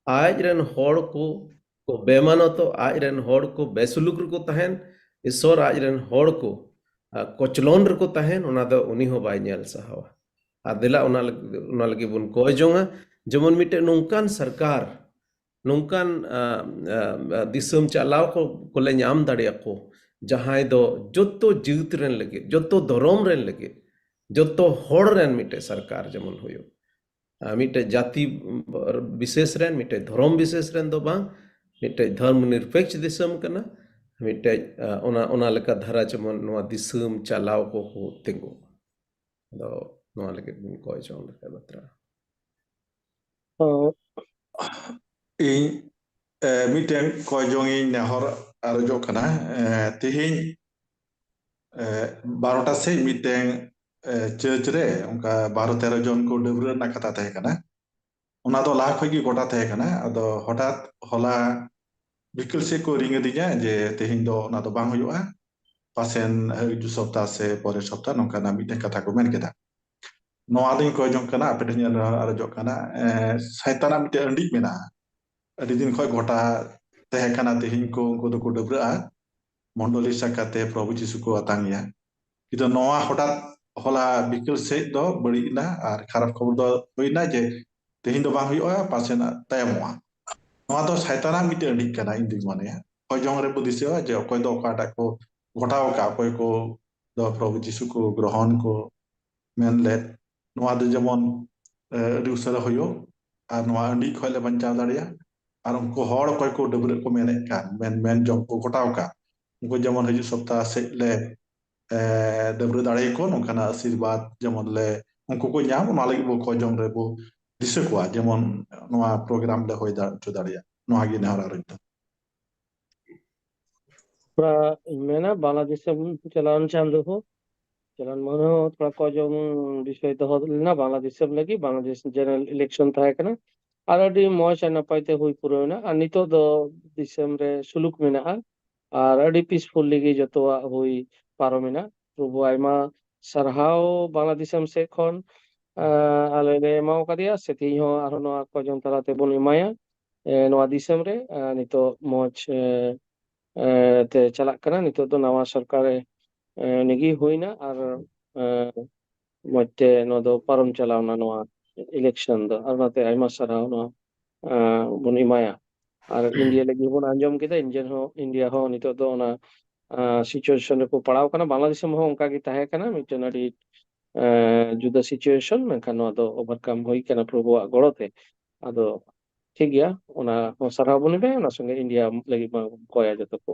ᱟᱡ ᱨᱮᱱ ᱦᱚᱲ ᱠᱚ, ᱠᱚ ᱵᱮᱢᱟᱱᱚᱛᱚ, ᱟᱡ ᱨᱮᱱ ᱦᱚᱲ ᱠᱚ ᱵᱮᱥᱩᱞᱩᱠ ᱨᱮᱠᱚ ᱛᱟᱦᱮᱱ, ᱤᱥᱚᱨ ᱟᱡ ᱨᱮᱱ ᱦᱚᱲ ᱠᱚ, ᱟ, ᱠᱚᱪᱞᱚᱱ ᱨᱮᱠᱚ ᱛᱟᱦᱮᱱ, ᱚᱱᱟ ᱫᱚ ᱩᱱᱤ ᱦᱚᱸ ᱵᱟᱭ ᱧᱮᱞ ᱥᱟᱦᱟᱣᱟ᱾ ᱟᱨ ᱫᱮᱞᱟ ᱚᱱᱟ ᱞᱟᱹᱜᱤᱫ, ᱚᱱᱟ ᱞᱟᱹᱜᱤᱫ ᱵᱚᱱ ᱠᱚᱭ ᱡᱚᱝᱟ, ᱡᱮᱢᱚᱱ ᱢᱤᱫᱴᱮᱱ ᱱᱚᱝᱠᱟᱱ ᱥᱚᱨᱠᱟᱨ, ᱱᱚᱝᱠᱟᱱ, ᱟ, ᱟ, ᱟ, ᱫᱤᱥᱚᱢ ᱪᱟᱞᱟᱣ ᱠᱚ, ᱠᱚᱞᱮ ᱧᱟᱢ ᱫᱟᱲᱮᱭᱟᱠᱚ, ᱡᱟᱦᱟᱸᱭ ᱫᱚ ᱡᱚᱛᱚ ᱡᱟᱹᱛ ᱨᱮᱱ ᱞᱟᱹᱜᱤᱫ, ᱡᱚᱛᱚ ᱫᱷᱚᱨᱚᱢ ᱨᱮᱱ ᱞᱟᱹᱜᱤᱫ, ᱡᱚᱛᱚ ᱦᱚᱲ ᱨᱮᱱ ᱢᱤᱫᱴᱮᱡ ᱥᱚᱨᱠᱟᱨ ᱡᱮᱢᱚᱱ ᱦᱩᱭᱩᱜ᱾ ᱟᱨ ᱢᱤᱫᱴᱮᱡ ᱡᱟᱹᱛᱤ ᱵᱤᱥᱮᱥ ᱨᱮᱱ, ᱢᱤᱫᱴᱮᱡ ᱫᱷᱚᱨᱚᱢ ᱵᱤᱥᱮᱥ ᱨᱮᱱ ᱫᱚ ᱵᱟᱝ, ᱢᱤᱫᱴᱮᱡ ᱫᱷᱚᱨᱢ ᱱᱤᱨᱯᱮᱠᱷ ᱫᱤᱥᱚᱢ ᱠᱟᱱᱟ, ᱢᱤᱫᱴᱮᱡ, ᱟ, ᱚᱱᱟ, ᱚᱱᱟ ᱞᱮᱠᱟ ᱫᱷᱟᱨᱟ ᱡᱮᱢᱚᱱ ᱱᱚᱣᱟ ᱫᱤᱥᱚᱢ ᱪᱟᱞᱟᱣ ᱠᱚ ᱠᱚ ᱛᱤᱸᱜᱩ᱾ ᱟᱫᱚ ᱱᱚᱣᱟ ᱞᱟᱹᱜᱤᱫ ᱵᱚᱱ ᱠᱚᱭ ᱡᱚᱝ ᱞᱮᱠᱟ ᱵᱟᱛᱨᱟ᱾ ᱚ, ᱤᱧ, ᱮ, ᱢᱤᱫᱴᱮᱱ ᱠᱚᱭ ᱡᱚᱝ ᱤᱧ ᱱᱮᱦᱚᱨ ᱟᱨᱚᱡᱚᱜ ᱠᱟᱱᱟ᱾ ᱮ, ᱛᱮᱦᱮᱧ, ᱮ, ᱵᱟᱨᱚᱴᱟ ᱥᱮᱫ ᱢᱤᱫᱴᱮᱱ, ᱮ, ᱪᱟᱹᱨᱪ ᱨᱮ ᱚᱱᱠᱟ ᱵᱟᱨᱚ ᱛᱮᱨᱚ ᱡᱚᱱ ᱠᱚ ᱰᱟᱹᱵᱽᱨᱟᱹᱜ ᱨᱮᱱᱟᱜ ᱠᱟᱛᱷᱟ ᱛᱟᱦᱮᱸ ᱠᱟᱱᱟ᱾ ᱚᱱᱟ ᱫᱚ ᱞᱟᱦᱟ ᱠᱷᱚᱡ ᱜᱮ ᱜᱚᱴᱟ ᱛᱟᱦᱮᱸ ᱠᱟᱱᱟ᱾ ᱟᱫᱚ ᱦᱚᱴᱟᱛ ᱦᱚᱞᱟ ᱵᱤᱠᱮᱞ ᱥᱮᱫ ᱠᱚ ᱨᱤᱝ ᱟᱹᱫᱤᱧᱟ ᱡᱮ ᱛᱮᱦᱮᱧ ᱫᱚ ᱚᱱᱟ ᱫᱚ ᱵᱟᱝ ᱦᱩᱭᱩᱜᱼᱟ, ᱯᱟᱥᱮᱱ ᱦᱤᱡᱩᱜ ᱥᱚᱯᱛᱟ ᱥᱮ ᱯᱚᱨᱮᱨ ᱥᱚᱯᱛᱟ, ᱱᱚᱝᱠᱟᱱᱟᱜ ᱢᱤᱫᱴᱮᱱ ᱠᱟᱛᱷᱟ ᱠᱚ ᱢᱮᱱ ᱠᱮᱫᱟ᱾ ᱱᱚᱣᱟ ᱫᱚᱧ ᱠᱚᱭ ᱡᱚᱝ ᱠᱟᱱᱟ, ᱟᱯᱮ ᱴᱷᱮᱱ ᱤᱧ ᱟᱨᱚᱡᱚᱜ ᱠᱟᱱᱟ, ᱮ, ᱥᱟᱭᱛᱟᱱᱟᱜ ᱢᱤᱫᱴᱮᱱ ᱟᱹᱰᱤᱡ ᱢᱮᱱᱟᱜᱼᱟ᱾ ᱟᱹᱰᱤ ᱫᱤᱱ ᱠᱷᱚᱡ ᱜᱚᱴᱟ ᱛᱟᱦᱮᱸ ᱠᱟᱱᱟ, ᱛᱮᱦᱮᱧ ᱠᱚ ᱩᱱᱠᱩ ᱫᱚᱠᱚ ᱰᱟᱹᱵᱽᱨᱟᱹᱜᱼᱟ, ᱢᱚᱱᱰᱚᱞᱤ ᱥᱟᱠᱟᱛᱮ ᱯᱨᱚᱵᱷᱩ ᱡᱤᱥᱩ ᱠᱚ ᱟᱛᱟᱝ ᱮᱭᱟ᱾ ᱠᱤᱱᱛᱩ ᱱᱚᱣᱟ ᱦᱚᱴᱟᱛ ᱦᱚᱞᱟ ᱵᱤᱠᱮᱞ ᱥᱮᱫ ᱫᱚ ᱵᱟᱹᱲᱤᱡ ᱮᱱᱟ, ᱟᱨ ᱠᱷᱟᱨᱟᱯ ᱠᱷᱚᱵᱚᱨ ᱫᱚ ᱦᱩᱭᱱᱟ ᱡᱮ ᱛᱮᱦᱮᱧ ᱫᱚ ᱵᱟᱝ ᱦᱩᱭᱩᱜᱼᱟ, ᱯᱟᱥᱮᱱ ᱛᱟᱭᱚᱢᱚᱜᱼᱟ᱾ ᱱᱚᱣᱟ ᱫᱚ ᱥᱟᱭᱛᱟᱱᱟᱜ ᱢᱤᱫᱴᱮᱱ ᱟᱹᱰᱤ ᱠᱟᱱᱟ, ᱤᱧ ᱫᱩᱧ ᱢᱚᱱᱮᱭᱟ᱾ ᱠᱚᱭ ᱡᱚᱝ ᱨᱮᱵᱚ ᱫᱤᱥᱟᱹᱣᱟ ᱡᱮ ᱚᱠᱚᱭ ᱫᱚ ᱚᱠᱟᱴᱟᱜ ᱠᱚ ᱜᱷᱚᱴᱟᱣ ᱟᱠᱟᱫ, ᱚᱠᱚᱭ ᱠᱚ ᱫᱚ ᱯᱨᱚᱵᱷᱩ ᱡᱤᱥᱩ ᱠᱚ ᱜᱨᱚᱦᱚᱱ ᱠᱚ ᱢᱮᱱ ᱞᱮᱫ, ᱱᱚᱣᱟ ᱫᱚ ᱡᱮᱢᱚᱱ, ᱮ, ᱟᱹᱰᱤ ᱩᱥᱟᱹᱨᱟ ᱦᱩᱭᱩᱜ, ᱟᱨ ᱱᱚᱣᱟ ᱟᱹᱰᱤ ᱠᱷᱚᱡ ᱞᱮ ᱵᱟᱧᱪᱟᱣ ᱫᱟᱲᱮᱭᱟᱜᱼᱟ᱾ ᱟᱨ ᱩᱱᱠᱩ ᱦᱚᱲ ᱚᱠᱚᱭ ᱠᱚ ᱰᱟᱹᱵᱽᱨᱟᱹᱜ ᱠᱚ ᱢᱮᱱᱮᱫ ᱠᱟᱱ, ᱢᱮᱱ, ᱢᱮᱱ ᱡᱚᱝ ᱠᱚ ᱜᱷᱚᱴᱟᱣ ᱟᱠᱟᱫ, ᱩᱱᱠᱩ ᱡᱮᱢᱚᱱ ᱦᱤᱡᱩᱜ ᱥᱚᱯᱛᱟ ᱥᱮᱫ ᱞᱮ, ᱮ, ᱰᱟᱹᱵᱽᱨᱟᱹ ᱫᱟᱲᱮᱭᱟᱠᱚ, ᱱᱚᱝᱠᱟᱱᱟᱜ ᱟᱥᱤᱨᱵᱟᱫᱽ ᱡᱮᱢᱚᱱ ᱞᱮ, ᱩᱱᱠᱩ ᱠᱚ ᱧᱟᱢ, ᱚᱱᱟ ᱞᱟᱹᱜᱤᱫ ᱵᱚ ᱠᱚᱭ ᱡᱚᱝ ᱨᱮᱵᱚ ᱫᱤᱥᱟᱹ ᱠᱚᱣᱟ, ᱡᱮᱢᱚᱱ ᱱᱚᱣᱟ ᱯᱨᱳᱜᱨᱟᱢ ᱞᱮ ᱦᱩᱭ ᱫᱟ-, ᱦᱚᱪᱚ ᱫᱟᱲᱮᱭᱟᱜ᱾ ᱱᱚᱣᱟ ᱜᱮ ᱱᱮᱦᱚᱨ ᱟᱨᱚᱡ ᱫᱚ᱾ ᱛᱷᱚᱲᱟ ᱤᱧ ᱢᱮᱱᱟ, ᱵᱟᱝᱞᱟᱫᱮᱥ ᱮᱢ ᱪᱟᱞᱟᱣᱮᱱ ᱪᱟᱸᱫᱚ ᱦᱚᱸ, ᱪᱟᱞᱟᱣᱮᱱ ᱢᱟᱹᱦᱱᱟᱹ ᱦᱚᱸ ᱛᱷᱚᱲᱟ ᱠᱚᱭ ᱡᱚᱝ ᱵᱤᱥᱚᱭ ᱫᱚᱦᱚ ᱞᱮᱱᱟ ᱵᱟᱝᱞᱟᱫᱮᱥ ᱮᱢ ᱞᱟᱹᱜᱤᱫ, ᱵᱟᱝᱞᱟᱫᱮᱥ ᱡᱮᱱᱟᱨᱮᱞ ᱤᱞᱮᱠᱥᱚᱱ ᱛᱟᱦᱮᱸ ᱠᱟᱱᱟ᱾ ᱟᱨ ᱟᱹᱰᱤ ᱢᱚᱸᱡᱽ ᱟᱨ ᱱᱟᱯᱟᱭ ᱛᱮ ᱦᱩᱭ ᱯᱩᱨᱟᱹᱣ ᱮᱱᱟ᱾ ᱟᱨ ᱱᱤᱛᱚᱜ ᱫᱚ ᱫᱤᱥᱚᱢ ᱨᱮ ᱥᱩᱞᱩᱠ ᱢᱮᱱᱟᱜᱼᱟ᱾ ᱟᱨ ᱟᱹᱰᱤ ᱯᱤᱥᱯᱷᱩᱞᱞᱤ ᱜᱮ ᱡᱚᱛᱚᱣᱟᱜ ᱦᱩᱭ ᱯᱟᱨᱚᱢ ᱮᱱᱟ᱾ ᱯᱨᱚᱵᱷᱩ ᱟᱭᱢᱟ ᱥᱟᱨᱦᱟᱣ ᱵᱟᱝᱞᱟᱫᱮᱥ ᱮᱢ ᱥᱮᱫ ᱠᱷᱚᱱ, ᱟᱸ, ᱟᱞᱮ ᱞᱮ ᱮᱢᱟᱣ ᱠᱟᱫᱮᱭᱟ᱾ ᱥᱮ ᱛᱮᱦᱮᱧ ᱦᱚᱸ ᱟᱨᱦᱚᱸ ᱱᱚᱣᱟ ᱠᱚᱭ ᱡᱚᱝ ᱛᱟᱞᱟ ᱛᱮᱵᱚᱱ ᱮᱢᱟᱭᱟ᱾ ᱮ, ᱱᱚᱣᱟ ᱫᱤᱥᱚᱢ ᱨᱮ, ᱮ, ᱱᱤᱛᱚᱜ ᱢᱚᱡᱽ, ᱮ, ᱮ, ᱛᱮ ᱪᱟᱞᱟᱜ ᱠᱟᱱᱟ᱾ ᱱᱤᱛᱚᱜ ᱫᱚ ᱱᱟᱣᱟ ᱥᱚᱨᱠᱟᱨ, ᱮ, ᱮ, ᱱᱤᱜᱤ ᱦᱩᱭᱱᱟ ᱟᱨ, ᱮ, ᱢᱚᱡᱽ ᱛᱮ ᱱᱚᱣᱟ ᱫᱚ ᱯᱟᱨᱚᱢ ᱪᱟᱞᱟᱣᱱᱟ, ᱱᱚᱣᱟ ᱤᱞᱮᱠᱥᱚᱱ ᱫᱚ᱾ ᱟᱨ ᱚᱱᱟᱛᱮ ᱟᱭᱢᱟ ᱥᱟᱨᱦᱟᱣ ᱱᱚᱣᱟ, ᱮ, ᱵᱚᱱ ᱮᱢᱟᱭᱟ᱾ ᱟᱨ ᱤᱱᱰᱤᱭᱟ ᱞᱟᱹᱜᱤᱫ ᱵᱚᱱ ᱟᱸᱡᱚᱢ ᱠᱮᱫᱟ, ᱤᱱᱰᱤᱭᱟ ᱦᱚᱸ, ᱤᱱᱰᱤᱭᱟ ᱦᱚᱸ ᱱᱤᱛᱚᱜ ᱫᱚ ᱚᱱᱟ, ᱥᱤᱪᱩᱭᱮᱥᱚᱱ ᱨᱮᱠᱚ ᱯᱟᱲᱟᱣ ᱠᱟᱱᱟ᱾ ᱵᱟᱝᱞᱟᱫᱮᱥ ᱨᱮᱦᱚᱸ ᱚᱱᱠᱟ ᱜᱮ ᱛᱟᱦᱮᱸ ᱠᱟᱱᱟ, ᱢᱤᱫᱴᱮᱱ ᱟᱹᱰᱤ ᱡᱩᱫᱟᱹ ᱥᱤᱪᱩᱭᱮᱥᱚᱱ, ᱢᱮᱱᱠᱷᱟᱱ ᱱᱚᱣᱟ ᱫᱚ ᱳᱵᱷᱟᱨᱠᱟᱢ ᱦᱩᱭ ᱠᱟᱱᱟ ᱯᱨᱚᱵᱷᱩᱣᱟᱜ ᱜᱚᱲᱚ ᱛᱮ᱾ ᱟᱫᱚ ᱴᱷᱤᱠ ᱜᱮᱭᱟ, ᱚᱱᱟ ᱦᱚᱸ ᱥᱟᱨᱦᱟᱣ ᱵᱚᱱ ᱮᱢᱟᱭᱟ, ᱚᱱᱟ ᱥᱚᱸᱜᱮ ᱤᱱᱰᱤᱭᱟ ᱞᱟᱹᱜᱤᱫ ᱢᱟ ᱠᱚᱭᱟ ᱡᱚᱛᱚ ᱠᱚ᱾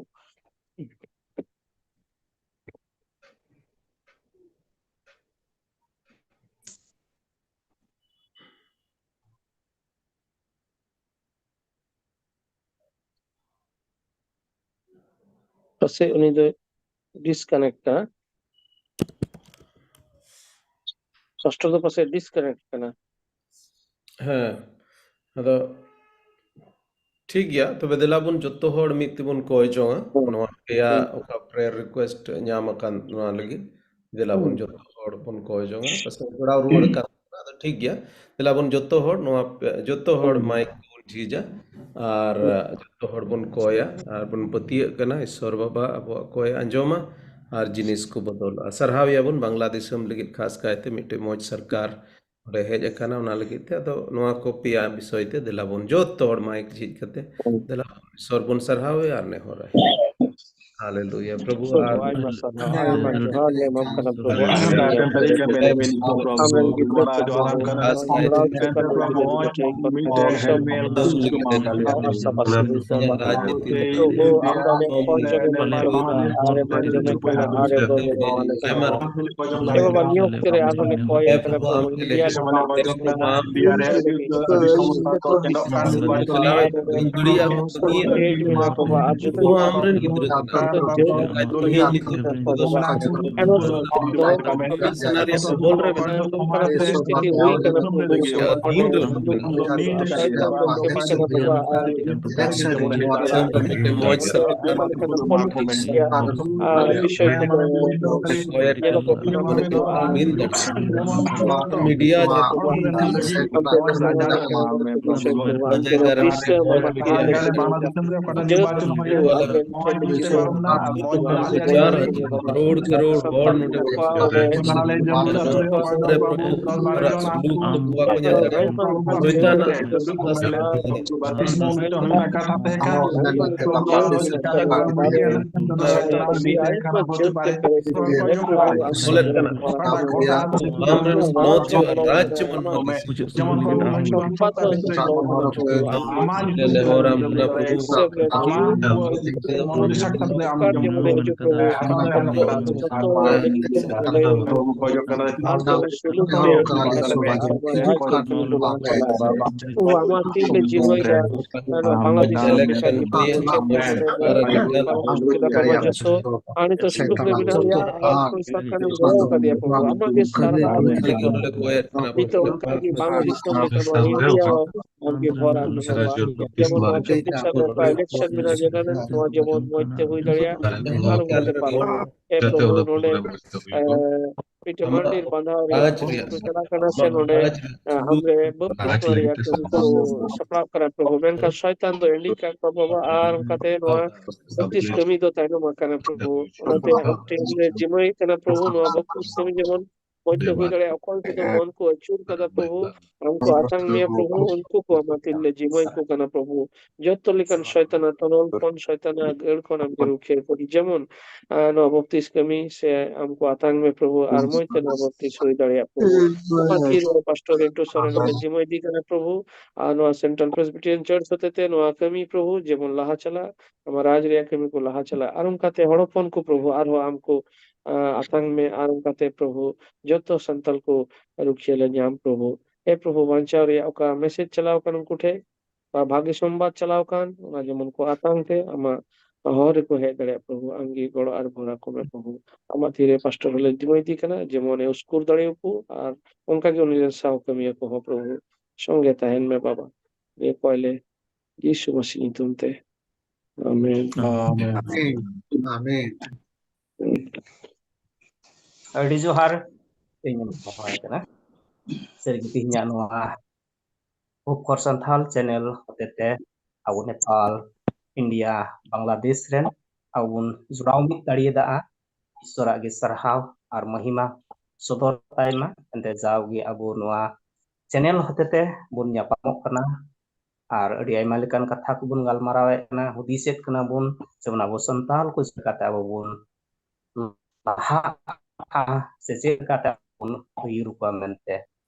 ᱯᱟᱥᱮᱡ ᱩᱱᱤ ᱫᱚ ᱰᱤᱥᱠᱟᱱᱮᱠᱴ ᱠᱟᱱᱟ᱾ ᱥᱚᱥᱴᱚ ᱫᱚ ᱯᱟᱥᱮᱡ ᱰᱤᱥᱠᱟᱱᱮᱠᱴ ᱠᱟᱱᱟ᱾ ᱦᱮᱸ, ᱟᱫᱚ ᱴᱷᱤᱠ ᱜᱮᱭᱟ, ᱛᱚᱵᱮ ᱫᱮᱞᱟ ᱵᱚᱱ ᱡᱚᱛᱚ ᱦᱚᱲ ᱢᱤᱫ ᱛᱮᱵᱚᱱ ᱠᱚᱭ ᱡᱚᱝᱟ᱾ ᱦᱩᱸ᱾ ᱱᱚᱣᱟ ᱯᱮᱭᱟ ᱦᱩᱸ᱾ ᱚᱠᱟ ᱯᱨᱮᱭᱟᱨ ᱨᱤᱠᱩᱭᱮᱥᱴ ᱧᱟᱢ ᱟᱠᱟᱱ, ᱱᱚᱣᱟ ᱞᱟᱹᱜᱤᱫ ᱫᱮᱞᱟ ᱵᱚᱱ ᱦᱩᱸ᱾ ᱡᱚᱛᱚ ᱦᱚᱲ ᱵᱚᱱ ᱠᱚᱭ ᱡᱚᱝᱟ᱾ ᱯᱟᱥᱮᱡ ᱡᱚᱲᱟᱣ ᱨᱩᱣᱟᱹᱲ ᱟᱠᱟᱱ ᱛᱟᱵᱚᱱᱟ᱾ ᱟᱫᱚ ᱴᱷᱤᱠ ᱜᱮᱭᱟ, ᱫᱮᱞᱟ ᱵᱚᱱ ᱡᱚᱛᱚ ᱦᱚᱲ ᱱᱚᱣᱟ ᱯᱮ-, ᱡᱚᱛᱚ ᱦᱚᱲ ᱦᱩᱸ᱾ ᱢᱟᱭᱤᱠ ᱵᱚᱱ ᱡᱷᱤᱡᱟ ᱟᱨ ᱦᱩᱸ᱾ ᱡᱚᱛᱚ ᱦᱚᱲ ᱵᱚᱱ ᱠᱚᱭᱟ ᱟᱨ ᱵᱚᱱ ᱯᱟᱹᱛᱭᱟᱹᱜ ᱠᱟᱱᱟ ᱤᱥᱥᱚᱨ ᱵᱟᱵᱟ ᱟᱵᱚᱣᱟᱜ ᱠᱚᱭ ᱟᱸᱡᱚᱢᱟ ᱟᱨ ᱡᱤᱱᱤᱥ ᱠᱚ ᱵᱚᱫᱚᱞᱚᱜᱼᱟ᱾ ᱥᱟᱨᱦᱟᱣ ᱮᱭᱟᱵᱚᱱ ᱵᱟᱝᱞᱟ ᱫᱤᱥᱚᱢ ᱞᱟᱹᱜᱤᱫ ᱠᱷᱟᱥ ᱠᱟᱭᱛᱮ ᱢᱤᱫᱴᱮᱱ ᱢᱚᱡᱽ ᱥᱚᱨᱠᱟᱨ ᱚᱸᱰᱮ ᱦᱮᱡ ᱟᱠᱟᱱᱟ᱾ ᱚᱱᱟ ᱞᱟᱹᱜᱤᱫ ᱛᱮ ᱟᱫᱚ ᱱᱚᱣᱟ ᱠᱚ ᱯᱮᱭᱟ ᱵᱤᱥᱚᱭ ᱛᱮ ᱫᱮᱞᱟ ᱵᱚᱱ ᱡᱚᱛᱚ ᱦᱚᱲ ᱢᱟᱭᱤᱠ ᱡᱷᱤᱡ ᱠᱟᱛᱮ ᱦᱩᱸ᱾ ᱫᱮᱞᱟ ᱵᱚᱱ ᱤᱥᱥᱚᱨ ᱵᱚᱱ ᱥᱟᱨᱦᱟᱣ ᱮᱭᱟ ᱟᱨ ᱱᱮᱦᱚᱨ ᱟᱭᱟ᱾ ᱦᱟᱞᱮᱞᱩᱭᱟ᱾ ᱯᱨᱚᱵᱷᱩ ᱥᱚᱵ ᱟᱨ ᱟᱭᱢᱟ ᱥᱟᱨᱦᱟᱣ, ᱟᱭᱢᱟ ᱡᱚᱦᱟᱨ ᱞᱮ ᱮᱢᱟᱢ ᱠᱟᱱᱟ ᱯᱨᱚᱵᱷᱩ᱾ ᱟᱢ ᱜᱮ ᱟᱹᱰᱤ ᱟᱹᱰᱤ ᱟᱢ ᱨᱮᱱ ᱜᱤᱫᱽᱨᱟᱹ ᱠᱚ ᱥᱟᱢᱵᱲᱟᱣ ᱦᱚᱪᱚ ᱠᱟᱛᱮ ᱱᱤᱡᱮ ᱱᱤᱡᱮ ᱴᱷᱤᱠ ᱠᱚ ᱫᱤᱥᱚᱢ ᱟᱨ ᱥᱟᱯᱷᱟ ᱥᱟᱹᱯᱷᱤ ᱠᱚ᱾ ᱯᱨᱚᱵᱷᱩ, ᱟᱢ ᱫᱚ ᱟᱞᱮᱭᱟᱜ ᱠᱚᱭ ᱡᱚᱢ ᱮᱢ ᱠᱟᱱᱟ, ᱟᱨ ᱮᱢ ᱟᱸᱡᱚᱢᱮᱫ ᱠᱟᱱᱟ, ᱟᱨ ᱮ ᱫᱚᱦᱚᱭᱮᱫ ᱠᱟᱱᱟ᱾ ᱦᱮᱸ ᱵᱟᱵᱟ, ᱱᱤᱭᱟᱹ ᱚᱠᱛᱮ ᱨᱮ ᱟᱨᱦᱚᱸ ᱞᱮ ᱠᱚᱭᱮᱫ ᱠᱟᱱᱟ ᱯᱨᱚᱵᱷᱩ, ᱤᱱᱰᱤᱭᱟ ᱨᱮᱱᱟᱜ ᱫᱮᱥ ᱨᱮᱱᱟᱜ ᱟᱹᱰᱤ ᱩᱛᱟᱹᱨ ᱜᱮ ᱡᱚᱛᱚ ᱠᱚ ᱥᱟᱱᱛᱟᱲ ᱠᱚ ᱪᱟᱞᱟᱣ ᱟᱭ ᱫᱚ ᱵᱟᱹᱧ ᱫᱟᱲᱮᱭᱟᱜᱼᱟ, ᱩᱱᱠᱩ ᱦᱚᱸ ᱟᱢ ᱨᱮᱱ ᱜᱤᱫᱽᱨᱟᱹ ᱠᱟᱱᱟ᱾ ᱟᱭ ᱫᱚ ᱤᱧ ᱱᱤᱛᱚᱜ ᱫᱚ ᱥᱟᱱᱟ ᱨᱮᱭᱟᱜ ᱦᱚᱵᱚᱨ ᱨᱮ ᱢᱮᱱᱟᱜᱼᱟ᱾ ᱯᱚᱨᱤᱥᱛᱷᱤᱛᱤ ᱦᱩᱭ ᱠᱟᱱᱟ ᱯᱨᱚᱵᱷᱩ ᱤᱥᱚᱨ, ᱟᱹᱰᱤ ᱫᱤᱱ ᱨᱮ ᱥᱚᱭᱛᱟᱱ ᱫᱚ ᱠᱟᱹᱢᱤ ᱠᱟᱱᱟ ᱯᱨᱚᱵᱷᱩ, ᱟᱨ ᱢᱤᱫᱴᱮᱱ ᱢᱚᱡᱽ ᱥᱟᱨᱦᱟᱣ ᱵᱤᱥᱚᱭ ᱠᱚ ᱧᱮᱞᱚᱜᱚᱜ ᱠᱟᱱᱟ ᱯᱨᱚᱵᱷᱩ, ᱟᱨ ᱢᱤᱰᱤᱭᱟ ᱡᱟᱦᱟᱸ ᱠᱚ ᱵᱤᱥᱚᱭ ᱠᱚ ᱡᱟᱭᱜᱟ ᱨᱮ ᱫᱤᱥᱚᱢ ᱟᱵᱚ ᱡᱟᱹᱛ ᱠᱚ ᱟᱵᱮᱱ ᱴᱷᱮᱱ ᱵᱤᱥᱚᱭ ᱪᱟᱨ ᱦᱟᱡᱟᱨ ᱠᱨᱳᱲ ᱠᱨᱳᱲ ᱦᱚᱲ ᱱᱚᱰᱮ ᱠᱚ ᱥᱮᱴᱮᱨ ᱟᱠᱟᱱᱟ᱾ ᱟᱨ ᱯᱨᱚᱵᱷᱩ, ᱟᱢᱟᱜ ᱥᱩᱞᱩᱠ ᱫᱚ ᱱᱚᱣᱟ ᱠᱚ ᱧᱮᱞ ᱫᱟᱲᱮᱭᱟᱜᱼᱟ᱾ ᱥᱚᱭᱛᱟᱱᱟᱜ ᱥᱩᱞᱩᱠ ᱫᱚ ᱵᱚᱞᱮᱫ ᱠᱟᱱᱟ᱾ ᱟᱢ ᱨᱮᱱ ᱱᱚᱛ ᱡᱚ ᱨᱟᱡᱽ ᱡᱮᱢᱚᱱ ᱱᱚᱣᱟ ᱫᱤᱥᱚᱢ ᱨᱮ ᱡᱮᱢᱚᱱ ᱱᱚᱣᱟ ᱫᱤᱥᱚᱢ ᱨᱮ ᱱᱮᱦᱚᱨ ᱟᱢ ᱠᱟᱱᱟ ᱯᱨᱚᱵᱷᱩ᱾ ᱟᱢᱟᱜ ᱛᱤ ᱨᱮ ᱡᱤᱣᱤ ᱫᱚ ᱵᱟᱝᱞᱟᱫᱮᱥ ᱨᱮ ᱢᱮᱱᱟᱜ ᱠᱟᱱᱟ᱾ ᱟᱨ ᱱᱤᱛᱚᱜ ᱥᱩᱞᱩᱠ ᱨᱮ ᱢᱮᱱᱟᱜ ᱞᱮᱭᱟ, ᱟᱨ ᱯᱚᱭᱥᱟ ᱠᱟᱱᱮᱢ ᱜᱚᱲᱚ ᱠᱟᱫᱮᱭᱟ ᱯᱨᱚᱵᱷᱩ, ᱟᱢᱟᱜ ᱜᱮ ᱥᱟᱨᱦᱟᱣ ᱞᱟᱹᱜᱤᱫ ᱞᱮ ᱠᱚᱭᱮᱫ ᱠᱟᱱᱟ ᱯᱨᱚᱵᱷᱩ᱾ ᱱᱤᱛᱚᱜ ᱚᱱᱠᱟ ᱜᱮ ᱵᱟᱝ ᱫᱤᱥᱚᱢ ᱞᱮᱠᱟ ᱱᱚᱣᱟ ᱤᱱᱰᱤᱭᱟ ᱦᱚᱸ ᱟᱢ ᱜᱮ ᱦᱚᱨ ᱟᱢ ᱵᱟᱵᱟ᱾ ᱡᱮᱢᱚᱱ ᱱᱚᱣᱟ ᱪᱷᱚᱛᱨᱤᱥ ᱥᱟᱞ ᱨᱮ ᱚᱠᱟ ᱤᱞᱮᱠᱥᱚᱱ ᱢᱮᱱᱟᱜᱼᱟ, ᱡᱮᱱᱟᱨᱮᱞ, ᱱᱚᱣᱟ ᱡᱮᱢᱚᱱ ᱢᱚᱡᱽ ᱛᱮ ᱦᱩᱭ ᱫᱟᱲᱮᱭᱟᱜ, ᱟᱨ ᱚᱱᱠᱟ ᱛᱮ ᱯᱟᱨᱚᱢ᱾ ᱮ ᱯᱨᱚᱵᱷᱩ, ᱱᱚᱰᱮ, ᱮ, ᱢᱤᱫᱴᱮᱱ ᱢᱟᱹᱱᱰᱤᱨ ᱵᱟᱸᱫᱷᱟᱣ ᱨᱮᱭᱟᱜ ᱠᱚ ᱪᱟᱞᱟᱜ ᱠᱟᱱᱟ ᱥᱮ ᱱᱚᱰᱮ, ᱮ, ᱟᱢᱨᱮ ᱵᱟᱯᱛᱤᱥᱢᱟ ᱨᱮᱭᱟᱜ ᱠᱟᱹᱢᱤ ᱠᱚ ᱥᱟᱯᱲᱟᱣ ᱠᱟᱱᱟ ᱯᱨᱚᱵᱷᱩ, ᱢᱮᱱᱠᱷᱟᱱ ᱥᱚᱭᱛᱟᱱ ᱫᱚ ᱮᱸᱰᱤ ᱠᱟᱜ ᱠᱚᱣᱟ ᱵᱟᱵᱟ, ᱟᱨ ᱚᱱᱠᱟᱛᱮ ᱱᱚᱣᱟ ᱵᱟᱯᱛᱤᱥ ᱠᱟᱹᱢᱤ ᱫᱚ ᱛᱟᱭᱱᱚᱢ ᱟᱠᱟᱱᱟ ᱯᱨᱚᱵᱷᱩ᱾ ᱚᱱᱟᱛᱮ ᱟᱢ ᱴᱷᱮᱱ ᱞᱮ ᱡᱤᱢᱟᱹᱭ ᱠᱟᱱᱟ ᱯᱨᱚᱵᱷᱩ, ᱱᱚᱣᱟ ᱵᱟᱯᱛᱤᱥ ᱠᱟᱹᱢᱤ ᱡᱮᱢᱚᱱ ᱢᱚᱡᱽ ᱛᱮ ᱦᱩᱭ ᱫᱟᱲᱮᱭᱟᱜᱼᱟ᱾ ᱚᱠᱚᱭ ᱠᱚᱫᱚ ᱢᱚᱱ ᱠᱚ ᱟᱹᱪᱩᱨ ᱠᱟᱫᱟ ᱯᱨᱚᱵᱷᱩ, ᱟᱢ ᱠᱚ ᱟᱛᱟᱝ ᱢᱮᱭᱟ ᱯᱨᱚᱵᱷᱩ, ᱩᱱᱠᱩ ᱠᱚ ᱟᱢᱟᱜ ᱛᱤᱨᱮ ᱞᱮ ᱡᱤᱢᱟᱹᱭ ᱠᱚ ᱠᱟᱱᱟ ᱯᱨᱚᱵᱷᱩ᱾ ᱡᱚᱛᱚ ᱞᱮᱠᱟᱱ ᱥᱚᱭᱛᱟᱱᱟᱜ ᱛᱚᱞᱚᱞ ᱠᱷᱚᱱ, ᱥᱚᱭᱛᱟᱱᱟᱜ ᱜᱟᱹᱲ ᱠᱷᱚᱱ ᱟᱢ ᱜᱮ ᱨᱩᱠᱷᱤᱭᱟᱹ ᱠᱚ, ᱡᱮᱢᱚᱱ, ᱟᱨ ᱱᱚᱣᱟ ᱵᱟᱯᱛᱤᱥ ᱠᱟᱹᱢᱤ ᱥᱮ ᱟᱢ ᱠᱚ ᱟᱛᱟᱝ ᱢᱮ ᱯᱨᱚᱵᱷᱩ, ᱟᱨ ᱢᱚᱡᱽ ᱛᱮ ᱱᱚᱣᱟ ᱵᱟᱯᱛᱤᱥ ᱦᱩᱭ ᱫᱟᱲᱮᱭᱟᱜ ᱯᱨᱚᱵᱷᱩ᱾ ᱟᱢᱟᱜ ᱛᱤ ᱨᱮ ᱯᱟᱥᱴᱚᱨ ᱨᱤᱱᱴᱩ ᱥᱚᱨᱮᱱ ᱞᱮ ᱡᱤᱢᱟᱹᱭ ᱤᱫᱤ ᱠᱟᱱᱟ ᱯᱨᱚᱵᱷᱩ, ᱟᱨ ᱱᱚᱣᱟ ᱥᱮᱱᱴᱨᱟᱞ ᱯᱨᱮᱥᱵᱤᱴᱮᱨᱤᱭᱟᱱ ᱪᱟᱨᱪ ᱦᱚᱛᱮᱛᱮ ᱱᱚᱣᱟ ᱠᱟᱹᱢᱤ ᱯᱨᱚᱵᱷᱩ ᱡᱮᱢᱚᱱ ᱞᱟᱦᱟ ᱪᱟᱞᱟᱜ, ᱟᱢᱟᱜ ᱨᱟᱡᱽ ᱨᱮᱭᱟᱜ ᱠᱟᱹᱢᱤ ᱠᱚ ᱞᱟᱦᱟ ᱪᱟᱞᱟᱜ, ᱟᱨ ᱚᱱᱠᱟᱛᱮ ᱦᱚᱲ ᱦᱚᱯᱚᱱ ᱠᱚ ᱯᱨᱚᱵᱷᱩ ᱟᱨᱦᱚᱸ ᱟᱢ ᱠᱚ, ᱟᱸ, ᱟᱛᱟᱝ ᱢᱮ, ᱟᱨ ᱚᱱᱠᱟᱛᱮ ᱯᱨᱚᱵᱷᱩ ᱡᱚᱛᱚ ᱥᱟᱱᱛᱟᱞ ᱠᱚ ᱨᱩᱠᱷᱤᱭᱟᱹ ᱞᱮ ᱧᱟᱢ ᱯᱨᱚᱵᱷᱩ᱾ ᱮ ᱯᱨᱚᱵᱷᱩ, ᱵᱟᱧᱪᱟᱣ ᱨᱮᱭᱟᱜ ᱚᱠᱟ ᱢᱮᱥᱮᱡᱽ ᱪᱟᱞᱟᱣ ᱠᱟᱱ ᱩᱱᱠᱩ ᱴᱷᱮᱱ, ᱵᱟ ᱵᱷᱟᱜᱮ ᱥᱚᱢᱵᱟᱫ ᱪᱟᱞᱟᱣ ᱠᱟᱱ, ᱚᱱᱟ ᱡᱮᱢᱚᱱ ᱠᱚ ᱟᱛᱟᱝ ᱛᱮ ᱟᱢᱟᱜ ᱦᱚᱨ ᱨᱮᱠᱚ ᱦᱮᱡ ᱫᱟᱲᱮᱭᱟᱜ ᱯᱨᱚᱵᱷᱩ᱾ ᱟᱢᱜᱮ ᱜᱚᱲᱚ ᱟᱨ ᱵᱷᱚᱨᱟ ᱠᱚᱢᱮ ᱯᱨᱚᱵᱷᱩ᱾ ᱟᱢᱟᱜ ᱛᱤᱨᱮ ᱯᱟᱥᱴᱚᱨ ᱦᱚᱞᱮ ᱡᱤᱢᱟᱹᱭ ᱤᱫᱤ ᱠᱟᱱᱟ, ᱡᱮᱢᱚᱱᱮ ᱩᱥᱠᱩᱨ ᱫᱟᱲᱮᱭᱟᱠᱚ, ᱟᱨ ᱚᱱᱠᱟᱜᱮ ᱩᱱᱤ ᱨᱮᱱ ᱥᱟᱶ ᱠᱟᱹᱢᱤᱭᱟᱹ ᱠᱚᱦᱚᱸ ᱯᱨᱚᱵᱷᱩ ᱥᱚᱸᱜᱮ ᱛᱟᱦᱮᱱ ᱢᱮ ᱵᱟᱵᱟ᱾ ᱱᱤᱭᱟᱹ ᱠᱚᱭᱞᱮ ᱡᱤᱥᱩ ᱢᱟᱥᱤ ᱧᱩᱛᱩᱢ ᱛᱮ᱾ ᱟᱢᱮᱱ᱾ ᱟᱢᱮᱱ᱾ ᱟᱢᱮᱱ᱾ ᱟᱹᱰᱤ ᱡᱚᱦᱟᱨ᱾ ᱤᱧ ᱫᱚᱦᱚᱭ ᱠᱟᱱᱟ᱾ ᱥᱟᱹᱨᱤᱜᱮ ᱛᱮᱦᱮᱧᱟᱜ ᱱᱚᱣᱟ ᱦᱩᱯ ᱠᱷᱚᱨ ᱥᱟᱱᱛᱷᱟᱞ ᱪᱮᱱᱮᱞ ᱦᱚᱛᱮᱛᱮ ᱟᱵᱚ ᱱᱮᱯᱟᱞ, ᱤᱱᱰᱤᱭᱟ, ᱵᱟᱝᱞᱟᱫᱮᱥ ᱨᱮᱱ ᱟᱵᱚ ᱵᱚᱱ ᱡᱚᱲᱟᱣ ᱢᱤᱫ ᱫᱟᱲᱮᱭᱟᱫᱟ᱾ ᱤᱥᱥᱚᱨᱟᱜ ᱜᱮ ᱥᱟᱨᱦᱟᱣ ᱟᱨ ᱢᱚᱦᱤᱢᱟ ᱥᱚᱫᱚᱨ ᱛᱟᱭ ᱢᱟ᱾ ᱮᱱᱛᱮ ᱡᱟᱣᱜᱮ ᱟᱵᱚ ᱱᱚᱣᱟ ᱪᱮᱱᱮᱞ ᱦᱚᱛᱮᱛᱮ ᱵᱚᱱ ᱧᱟᱯᱟᱢᱚᱜ ᱠᱟᱱᱟ ᱟᱨ ᱟᱹᱰᱤ ᱟᱭᱢᱟ ᱞᱮᱠᱟᱱ ᱠᱟᱛᱷᱟ ᱠᱚᱵᱚᱱ ᱜᱟᱞᱢᱟᱨᱟᱣᱮᱫ ᱠᱟᱱᱟ, ᱦᱩᱫᱤᱥᱮᱫ ᱠᱟᱱᱟ ᱵᱚᱱ, ᱡᱮᱢᱚᱱ ᱟᱵᱚ ᱥᱟᱱᱛᱟᱲ ᱠᱚ ᱪᱮᱠᱟᱛᱮ ᱟᱵᱚ ᱵᱚᱱ ᱞᱟᱦᱟᱜᱼᱟ ᱥᱮ ᱪᱮᱫ ᱞᱮᱠᱟᱛᱮ ᱵᱚᱱ ᱟᱹᱭᱩᱨ ᱠᱚᱣᱟ ᱢᱮᱱᱛᱮ᱾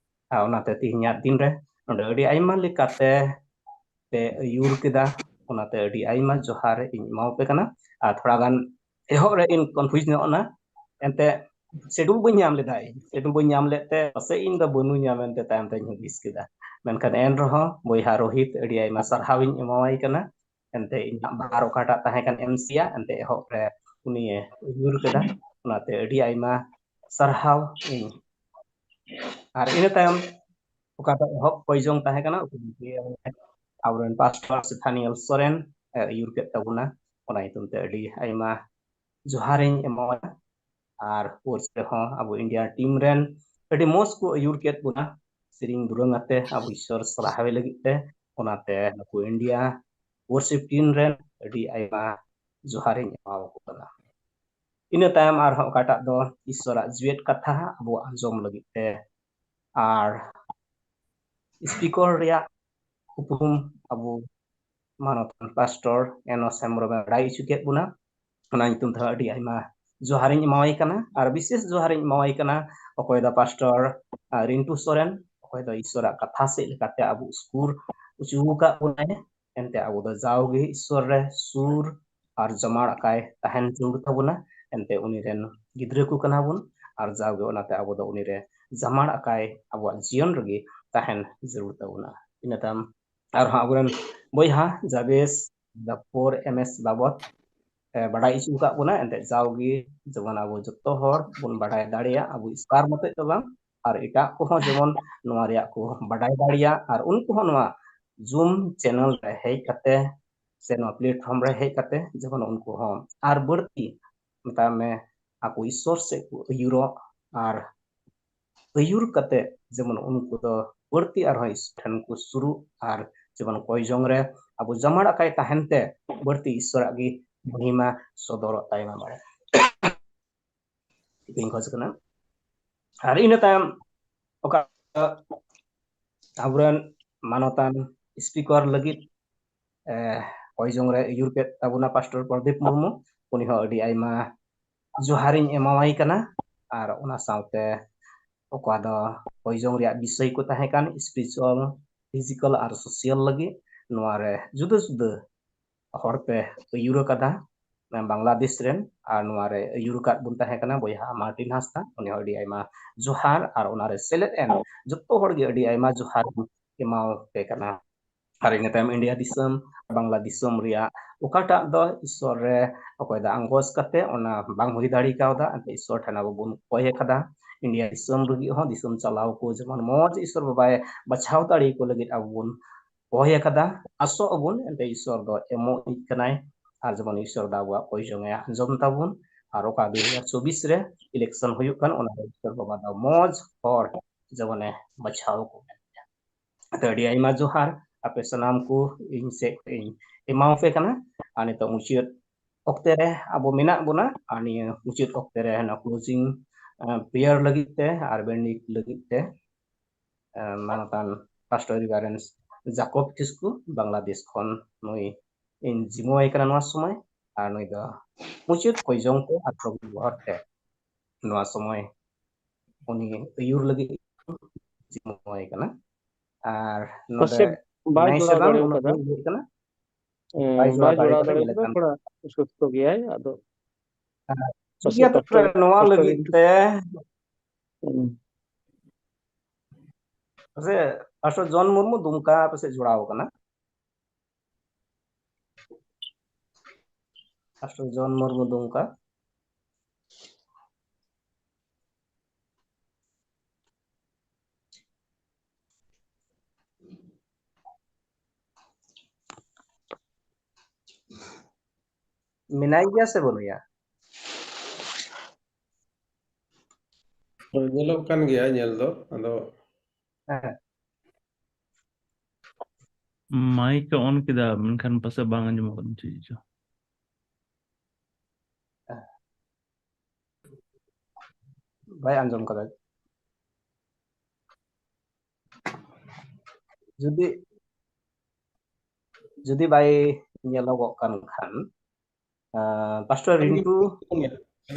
ᱟᱨ ᱚᱱᱟᱛᱮ ᱛᱮᱦᱮᱧᱟᱜ ᱫᱤᱱ ᱨᱮ ᱱᱚᱰᱮ ᱟᱹᱰᱤ ᱟᱭᱢᱟ ᱞᱮᱠᱟᱛᱮ ᱯᱮ ᱟᱹᱭᱩᱨ ᱠᱮᱫᱟ, ᱚᱱᱟᱛᱮ ᱟᱹᱰᱤ ᱟᱭᱢᱟ ᱡᱚᱦᱟᱨ ᱤᱧ ᱮᱢᱟᱣᱟᱯᱮ ᱠᱟᱱᱟ᱾ ᱟᱨ ᱛᱷᱚᱲᱟ ᱜᱟᱱ ᱮᱦᱚᱵ ᱨᱮ ᱤᱧ ᱠᱚᱱᱯᱷᱤᱭᱩᱡᱽ ᱧᱚᱜ ᱮᱱᱟ, ᱮᱱᱛᱮ ᱥᱮᱰᱩᱞ ᱵᱟᱹᱧ ᱧᱟᱢ ᱞᱮᱫᱟ, ᱤᱧ ᱥᱮᱰᱩᱞ ᱵᱟᱹᱧ ᱧᱟᱢ ᱞᱮᱫ ᱛᱮ ᱯᱟᱥᱮᱡ ᱤᱧ ᱫᱚ ᱵᱟᱹᱱᱩᱧᱟ ᱢᱮᱱᱛᱮ ᱛᱟᱭᱚᱢ ᱛᱮᱧ ᱦᱩᱫᱤᱥ ᱠᱮᱫᱟ᱾ ᱢᱮᱱᱠᱷᱟᱱ ᱮᱱ ᱨᱮᱦᱚᱸ ᱵᱚᱭᱦᱟ ᱨᱳᱦᱤᱛ ᱟᱹᱰᱤ ᱟᱭᱢᱟ ᱥᱟᱨᱦᱟᱣ ᱤᱧ ᱮᱢᱟᱣᱟᱭ ᱠᱟᱱᱟ᱾ ᱮᱱᱛᱮ ᱤᱧᱟᱹᱜ ᱵᱟᱨ ᱚᱠᱟᱴᱟᱜ ᱛᱟᱦᱮᱸ ᱠᱟᱱ ᱮᱢ ᱥᱤ ᱭᱟᱜ, ᱮᱱᱛᱮ ᱮᱦᱚᱵ ᱨᱮ ᱩᱱᱤᱭᱮ ᱟᱹᱭᱩᱨ ᱠᱮᱫᱟ, ᱚᱱᱟᱛᱮ ᱟᱹᱰᱤ ᱟᱭᱢᱟ ᱥᱟᱨᱦᱟᱣ ᱤᱧ᱾ ᱟᱨ ᱤᱱᱟᱹ ᱛᱟᱭᱚᱢ ᱚᱠᱟᱴᱟᱜ ᱮᱦᱚᱵ ᱠᱚᱭ ᱡᱚᱝ ᱛᱟᱦᱮᱸ ᱠᱟᱱᱟ, ᱩᱱᱤ ᱟᱵᱚᱨᱮᱱ ᱯᱟᱥᱴᱚᱨ ᱥᱮ ᱛᱷᱟᱱᱤᱭᱮᱞ ᱥᱚᱨᱮᱱ ᱮ ᱟᱹᱭᱩᱨ ᱠᱮᱫ ᱛᱟᱵᱚᱱᱟ᱾ ᱚᱱᱟ ᱧᱩᱛᱩᱢ ᱛᱮ ᱟᱹᱰᱤ ᱟᱭᱢᱟ ᱡᱚᱦᱟᱨᱤᱧ ᱮᱢᱟᱣᱟᱭᱟ᱾ ᱟᱨ ᱠᱳᱨᱥ ᱨᱮᱦᱚᱸ ᱟᱵᱚ ᱤᱱᱰᱤᱭᱟ ᱴᱤᱢ ᱨᱮᱱ ᱟᱹᱰᱤ ᱢᱚᱡᱽ ᱠᱚ ᱟᱹᱭᱩᱨ ᱠᱮᱫ ᱵᱚᱱᱟ, ᱥᱮᱨᱮᱧ ᱫᱩᱨᱟᱹᱝ ᱟᱛᱮ ᱟᱵᱚ ᱤᱥᱥᱚᱨ ᱥᱟᱨᱦᱟᱣᱮ ᱞᱟᱹᱜᱤᱫ ᱛᱮ᱾ ᱚᱱᱟᱛᱮ ᱱᱩᱠᱩ ᱤᱱᱰᱤᱭᱟ ᱣᱚᱨᱥᱤᱯ ᱴᱤᱢ ᱨᱮᱱ ᱟᱹᱰᱤ ᱟᱭᱢᱟ ᱡᱚᱦᱟᱨᱤᱧ ᱮᱢᱟᱣᱟᱠᱚ ᱠᱟᱱᱟ᱾ ᱤᱱᱟᱹ ᱛᱟᱭᱚᱢ ᱟᱨᱦᱚᱸ ᱚᱠᱟᱴᱟᱜ ᱫᱚ ᱤᱥᱥᱚᱨᱟᱜ ᱡᱤᱣᱮᱫ ᱠᱟᱛᱷᱟ ᱟᱵᱚ ᱟᱸᱡᱚᱢ ᱞᱟᱹᱜᱤᱫ ᱛᱮ ᱟᱨ ᱥᱯᱤᱠᱚᱨ ᱨᱮᱭᱟᱜ ᱩᱯᱨᱩᱢ ᱟᱵᱚ ᱢᱟᱱᱚᱛᱟᱱ ᱯᱟᱥᱴᱚᱨ ᱮᱱ ᱮᱥ ᱦᱮᱢᱵᱨᱚᱢᱮ ᱵᱟᱲᱟᱭ ᱦᱚᱪᱚ ᱠᱮᱫ ᱵᱚᱱᱟ᱾ ᱚᱱᱟ ᱧᱩᱛᱩᱢ ᱛᱮᱦᱚᱸ ᱟᱹᱰᱤ ᱟᱭᱢᱟ ᱡᱚᱦᱟᱨᱤᱧ ᱮᱢᱟᱣᱟᱭ ᱠᱟᱱᱟ᱾ ᱟᱨ ᱵᱤᱥᱮᱥ ᱡᱚᱦᱟᱨᱤᱧ ᱮᱢᱟᱣᱟᱭ ᱠᱟᱱᱟ ᱚᱠᱚᱭ ᱫᱚ ᱯᱟᱥᱴᱚᱨ, ᱟᱨ, ᱨᱤᱱᱴᱩ ᱥᱚᱨᱮᱱ, ᱚᱠᱚᱭ ᱫᱚ ᱤᱥᱥᱚᱨᱟᱜ ᱠᱟᱛᱷᱟ ᱥᱮᱫ ᱞᱮᱠᱟᱛᱮ ᱟᱵᱚ ᱥᱩᱨ ᱦᱚᱪᱚ ᱟᱠᱟᱫ ᱵᱚᱱᱟᱭ᱾ ᱮᱱᱛᱮ ᱟᱵᱚ ᱫᱚ ᱡᱟᱣᱜᱮ ᱤᱥᱥᱚᱨ ᱨᱮ ᱥᱩᱨ ᱟᱨ ᱡᱚᱢᱟᱲ ᱟᱠᱟᱭ ᱛᱟᱦᱮᱱ ᱡᱟᱹᱨᱩᱲ ᱛᱟᱵᱚᱱᱟ᱾ ᱮᱱᱛᱮ ᱩᱱᱤ ᱨᱮᱱ ᱜᱤᱫᱽᱨᱟᱹ ᱠᱚ ᱠᱟᱱᱟ ᱵᱚᱱ, ᱟᱨ ᱡᱟᱣᱜᱮ ᱚᱱᱟᱛᱮ ᱟᱵᱚ ᱫᱚ ᱩᱱᱤ ᱨᱮ ᱡᱟᱢᱟᱲ ᱟᱠᱟᱭ ᱟᱵᱚᱣᱟᱜ ᱡᱤᱭᱚᱱ ᱨᱮᱜᱮ ᱛᱟᱦᱮᱱ ᱡᱟᱹᱨᱩᱲ ᱛᱟᱵᱚᱱᱟ᱾ ᱤᱱᱟᱹ ᱛᱟᱭᱚᱢ ᱟᱨᱦᱚᱸ ᱟᱵᱚᱨᱮᱱ ᱵᱚᱭᱦᱟ ᱡᱟᱵᱮᱥ ᱫᱟ ᱯᱷᱳᱨ ᱮᱢ ᱮᱥ ᱵᱟᱵᱚᱛ, ᱮ, ᱵᱟᱰᱟᱭ ᱦᱚᱪᱚ ᱟᱠᱟᱫ ᱵᱚᱱᱟ᱾ ᱮᱱᱛᱮ ᱡᱟᱣᱜᱮ ᱡᱮᱢᱚᱱ ᱟᱵᱚ ᱡᱚᱛᱚ ᱦᱚᱲ ᱵᱚᱱ ᱵᱟᱰᱟᱭ ᱫᱟᱲᱮᱭᱟᱜ, ᱟᱵᱚ ᱮᱥᱠᱟᱨ ᱢᱚᱛᱚᱡ ᱫᱚ ᱵᱟᱝ, ᱟᱨ ᱮᱴᱟᱜ ᱠᱚᱦᱚᱸ ᱡᱮᱢᱚᱱ ᱱᱚᱣᱟ ᱨᱮᱭᱟᱜ ᱠᱚ ᱵᱟᱰᱟᱭ ᱫᱟᱲᱮᱭᱟᱜ, ᱟᱨ ᱩᱱᱠᱩ ᱦᱚᱸ ᱱᱚᱣᱟ ᱡᱩᱢ ᱪᱮᱱᱮᱞ ᱨᱮ ᱦᱮᱡ ᱠᱟᱛᱮ ᱥᱮ ᱱᱚᱣᱟ ᱯᱞᱮᱴᱯᱷᱚᱨᱢ ᱨᱮ ᱦᱮᱡ ᱠᱟᱛᱮ ᱡᱮᱢᱚᱱ ᱩᱱᱠᱩ ᱦᱚᱸ ᱟᱨ ᱵᱟᱹᱲᱛᱤ, ᱢᱮᱛᱟᱜ ᱢᱮ, ᱟᱠᱚ ᱤᱥᱥᱚᱨ ᱥᱮᱫ ᱠᱚ ᱟᱹᱭᱩᱨᱚᱜ ᱟᱨ ᱟᱹᱭᱩᱨ ᱠᱟᱛᱮ ᱡᱮᱢᱚᱱ ᱩᱱᱠᱩ ᱫᱚ ᱵᱟᱹᱲᱛᱤ ᱟᱨᱦᱚᱸ ᱤᱥᱥᱚᱨ ᱴᱷᱮᱱ ᱠᱚ ᱥᱩᱨᱩᱜ, ᱟᱨ ᱡᱮᱢᱚᱱ ᱠᱚᱭ ᱡᱚᱝ ᱨᱮ ᱟᱵᱚ ᱡᱟᱢᱟᱲ ᱟᱠᱟᱭ ᱛᱟᱦᱮᱱ ᱛᱮ ᱵᱟᱹᱲᱛᱤ ᱤᱥᱥᱚᱨᱟᱜ ᱜᱮ ᱢᱚᱦᱤᱢᱟ ᱥᱚᱫᱚᱨᱚᱜ ᱛᱟᱭᱢᱟ ᱵᱟᱲᱮ᱾ ᱤᱧ ᱠᱷᱚᱡᱽ ᱠᱟᱱᱟ᱾ ᱟᱨ ᱤᱱᱟᱹ ᱛᱟᱭᱚᱢ ᱚᱠᱟ ᱟᱵᱚᱨᱮᱱ ᱢᱟᱱᱚᱛᱟᱱ speaker ᱞᱟᱹᱜᱤᱫ, ᱮ, ᱠᱚᱭ ᱡᱚᱝ ᱨᱮ ᱟᱹᱭᱩᱨ ᱠᱮᱫ ᱛᱟᱵᱚᱱᱟ ᱯᱟᱥᱴᱚᱨ ᱯᱨᱚᱫᱤᱯ ᱢᱩᱨᱢᱩ, ᱩᱱᱤ ᱦᱚᱸ ᱟᱹᱰᱤ ᱟᱭᱢᱟ ᱡᱚᱦᱟᱨᱤᱧ ᱮᱢᱟᱣᱟᱭ ᱠᱟᱱᱟ᱾ ᱟᱨ ᱚᱱᱟ ᱥᱟᱶᱛᱮ ᱚᱠᱟ ᱫᱚ ᱠᱚᱭ ᱡᱚᱝ ᱨᱮᱭᱟᱜ ᱵᱤᱥᱚᱭ ᱠᱚ ᱛᱟᱦᱮᱸ ᱠᱟᱱ spiritual, physical ᱟᱨ social ᱞᱟᱹᱜᱤᱫ, ᱱᱚᱣᱟ ᱨᱮ ᱡᱩᱫᱟᱹ ᱡᱩᱫᱟᱹ ᱦᱚᱲ ᱯᱮ ᱟᱹᱭᱩᱨ ᱟᱠᱟᱫᱟ, ᱵᱟᱝᱞᱟᱫᱮᱥ ᱨᱮᱱ, ᱟᱨ ᱱᱚᱣᱟ ᱨᱮ ᱟᱹᱭᱩᱨ ᱟᱠᱟᱫ ᱵᱚᱱ ᱛᱟᱦᱮᱸ ᱠᱟᱱᱟ ᱵᱚᱭᱦᱟ ᱢᱟᱨᱴᱤᱱ ᱦᱟᱸᱥᱫᱟ, ᱩᱱᱤ ᱦᱚᱸ ᱟᱹᱰᱤ ᱟᱭᱢᱟ ᱡᱚᱦᱟᱨ, ᱟᱨ ᱚᱱᱟ ᱨᱮ ᱥᱮᱞᱮᱫ ᱮᱱ ᱡᱚᱛᱚ ᱦᱚᱲ ᱜᱮ ᱟᱹᱰᱤ ᱟᱭᱢᱟ ᱡᱚᱦᱟᱨ ᱤᱧ ᱮᱢᱟᱣᱟᱯᱮ ᱠᱟᱱᱟ᱾ ᱟᱨ ᱤᱱᱟᱹ ᱛᱟᱭᱚᱢ ᱤᱱᱰᱤᱭᱟ ᱫᱤᱥᱚᱢ, ᱵᱟᱝᱞᱟ ᱫᱤᱥᱚᱢ ᱨᱮᱭᱟᱜ ᱚᱠᱟᱴᱟᱜ ᱫᱚ ᱤᱥᱥᱚᱨ ᱨᱮ ᱚᱠᱚᱭ ᱫᱚ ᱟᱸᱜᱚᱪ ᱠᱟᱛᱮ ᱚᱱᱟ ᱵᱟᱝ ᱦᱩᱭ ᱫᱟᱲᱮ ᱠᱟᱣᱫᱟ, ᱮᱱᱛᱮ ᱤᱥᱥᱚᱨ ᱴᱷᱮᱱ ᱟᱵᱚ ᱵᱚᱱ ᱠᱚᱭ ᱟᱠᱟᱫᱟ᱾ ᱤᱱᱰᱤᱭᱟ ᱫᱤᱥᱚᱢ ᱞᱟᱹᱜᱤᱫ ᱦᱚᱸ ᱫᱤᱥᱚᱢ ᱪᱟᱞᱟᱣ ᱠᱚ ᱡᱮᱢᱚᱱ ᱢᱚᱡᱽ ᱤᱥᱥᱚᱨ ᱵᱟᱵᱟᱭ ᱵᱟᱪᱷᱟᱣ ᱫᱟᱲᱮ ᱠᱚ ᱞᱟᱹᱜᱤᱫ ᱟᱵᱚ ᱵᱚᱱ ᱠᱚᱭ ᱟᱠᱟᱫᱟ᱾ ᱟᱥᱚᱜ ᱟᱵᱚᱱ ᱮᱱᱛᱮ ᱤᱥᱥᱚᱨ ᱫᱚ ᱮᱢᱚᱜ ᱤᱡ ᱠᱟᱱᱟᱭ, ᱟᱨ ᱡᱮᱢᱚᱱ ᱤᱥᱥᱚᱨ ᱫᱚ ᱟᱵᱚᱣᱟᱜ ᱠᱚᱭ ᱡᱚᱝ ᱮ ᱟᱸᱡᱚᱢ ᱛᱟᱵᱚᱱ, ᱟᱨ ᱚᱠᱟ ᱫᱩ ᱦᱟᱡᱟᱨ ᱪᱚᱵᱵᱤᱥ ᱨᱮ election ᱦᱩᱭᱩᱜ ᱠᱟᱱ, ᱚᱱᱟ ᱨᱮ ᱤᱥᱥᱚᱨ ᱵᱟᱵᱟ ᱫᱚ ᱢᱚᱡᱽ ᱦᱚᱲ ᱡᱮᱢᱚᱱᱮ ᱵᱟᱪᱷᱟᱣ ᱠᱚ ᱢᱮᱱᱛᱮ᱾ ᱛᱚ, ᱟᱹᱰᱤ ᱟᱭᱢᱟ ᱡᱚᱦᱟᱨ ᱟᱯᱮ ᱥᱟᱱᱟᱢ ᱠᱚ ᱤᱧ ᱥᱮᱫ ᱠᱷᱚᱱ ᱤᱧ ᱮᱢᱟᱣᱟᱯᱮ ᱠᱟᱱᱟ᱾ ᱟᱨ ᱱᱤᱛᱚᱜ ᱢᱩᱪᱟᱹᱫ ᱚᱠᱛᱮ ᱨᱮ ᱟᱵᱚ ᱢᱮᱱᱟᱜ ᱵᱚᱱᱟ, ᱟᱨ ᱱᱤᱭᱟᱹ ᱢᱩᱪᱟᱹᱫ ᱚᱠᱛᱮ ᱨᱮ ᱚᱱᱟ closing, ᱟᱸ, prayer ᱞᱟᱹᱜᱤᱫ ᱛᱮ ᱟᱨ ᱵᱮᱱᱰᱤᱠ ᱞᱟᱹᱜᱤᱫ ᱛᱮ, ᱟᱸ, ᱢᱟᱱᱚᱛᱟᱱ ᱯᱟᱥᱴᱚᱨ ᱨᱤᱵᱷᱟᱨᱮᱱᱥ ᱡᱟᱠᱚᱵ ᱠᱤᱥᱠᱩ ᱵᱟᱝᱞᱟᱫᱮᱥ ᱠᱷᱚᱱ ᱱᱩᱭ ᱤᱧ ᱡᱤᱢᱟᱹᱣᱟᱭ ᱠᱟᱱᱟ ᱱᱚᱣᱟ ᱥᱚᱢᱚᱭ, ᱟᱨ ᱱᱩᱭ ᱫᱚ ᱢᱩᱪᱟᱹᱫ ᱠᱚᱭ ᱡᱚᱝ ᱛᱮ ᱟᱨ ᱯᱨᱚᱵᱷᱩ ᱜᱚᱦᱚᱨ ᱛᱮ ᱱᱚᱣᱟ ᱥᱚᱢᱚᱭ ᱩᱱᱤ ᱟᱹᱭᱩᱨ ᱞᱟᱹᱜᱤᱫ ᱡᱤᱢᱟᱹᱣᱟᱭ ᱠᱟᱱᱟ᱾ ᱟᱨ ᱱᱚᱰᱮ ᱯᱟᱥᱮᱡ ᱵᱟᱭ ᱱᱟᱭ ᱥᱮ ᱡᱚᱲᱟᱣ ᱵᱟᱝ ᱫᱟᱲᱮ ᱩᱱᱟᱹᱜ ᱠᱟᱫᱟ᱾ ᱵᱟᱹᱧ ᱞᱟᱹᱭ ᱠᱟᱱᱟ, ᱦᱮᱸ, ᱵᱟᱭ ᱡᱚᱲᱟᱣ ᱵᱟᱭ ᱫᱟᱲᱮ ᱡᱚᱲᱟᱣ ᱠᱟᱫᱟ, ᱫᱟᱲᱮ ᱧᱮᱞᱮ ᱠᱟᱫᱟ, ᱠᱟᱱ ᱛᱷᱚᱲᱟ ᱚᱥᱩᱥᱛᱷᱚ ᱜᱮᱭᱟᱭ᱾ ᱟᱫᱚ ᱴᱷᱤᱠ ᱯᱟᱥᱮᱡ ᱜᱮᱭᱟ, ᱛᱚᱵᱮ ᱯᱟᱥᱴᱚᱨ, ᱱᱚᱣᱟ ᱯᱟᱥᱴᱚᱨ ᱞᱟᱹᱜᱤᱫ ᱤᱧ ᱴᱷᱮᱱ ᱛᱮ ᱦᱩᱸ᱾ ᱯᱟᱥᱮᱡ ᱯᱟᱥᱴᱚᱨ ᱡᱚᱱ ᱢᱩᱨᱢᱩ ᱫᱩᱢᱠᱟ ᱯᱟᱥᱮᱡ ᱡᱚᱲᱟᱣ ᱠᱟᱱᱟ᱾ ᱯᱟᱥᱴᱚᱨ ᱡᱚᱱ ᱢᱩᱨᱢᱩ ᱫᱩᱢᱠᱟ᱾ ᱢᱮᱱᱟᱭ ᱜᱮᱭᱟ ᱥᱮ ᱵᱟᱹᱱᱩᱭᱟ? ᱧᱮᱞᱚᱜ ᱠᱟᱱ ᱜᱮᱭᱟ ᱧᱮᱞ ᱫᱚ, ᱟᱫᱚ ᱦᱮᱸ᱾ ᱢᱟᱭᱤᱠ ᱮ on ᱠᱮᱫᱟ, ᱢᱮᱱᱠᱷᱟᱱ ᱯᱟᱥᱮ ᱵᱟᱝ ᱟᱸᱡᱚᱢᱚᱜ ᱠᱟᱱᱟ ᱪᱮᱫ ᱪᱚ᱾ ᱵᱟᱭ ᱟᱸᱡᱚᱢ ᱠᱟᱫᱟ᱾ ᱡᱩᱫᱤ ᱡᱩᱫᱤ ᱵᱟᱭ ᱧᱮᱞᱚᱜᱚᱜ ᱠᱟᱱ ᱠᱷᱟᱱ, ᱯᱟᱥᱴᱚᱨ ᱨᱤᱱᱴᱩ᱾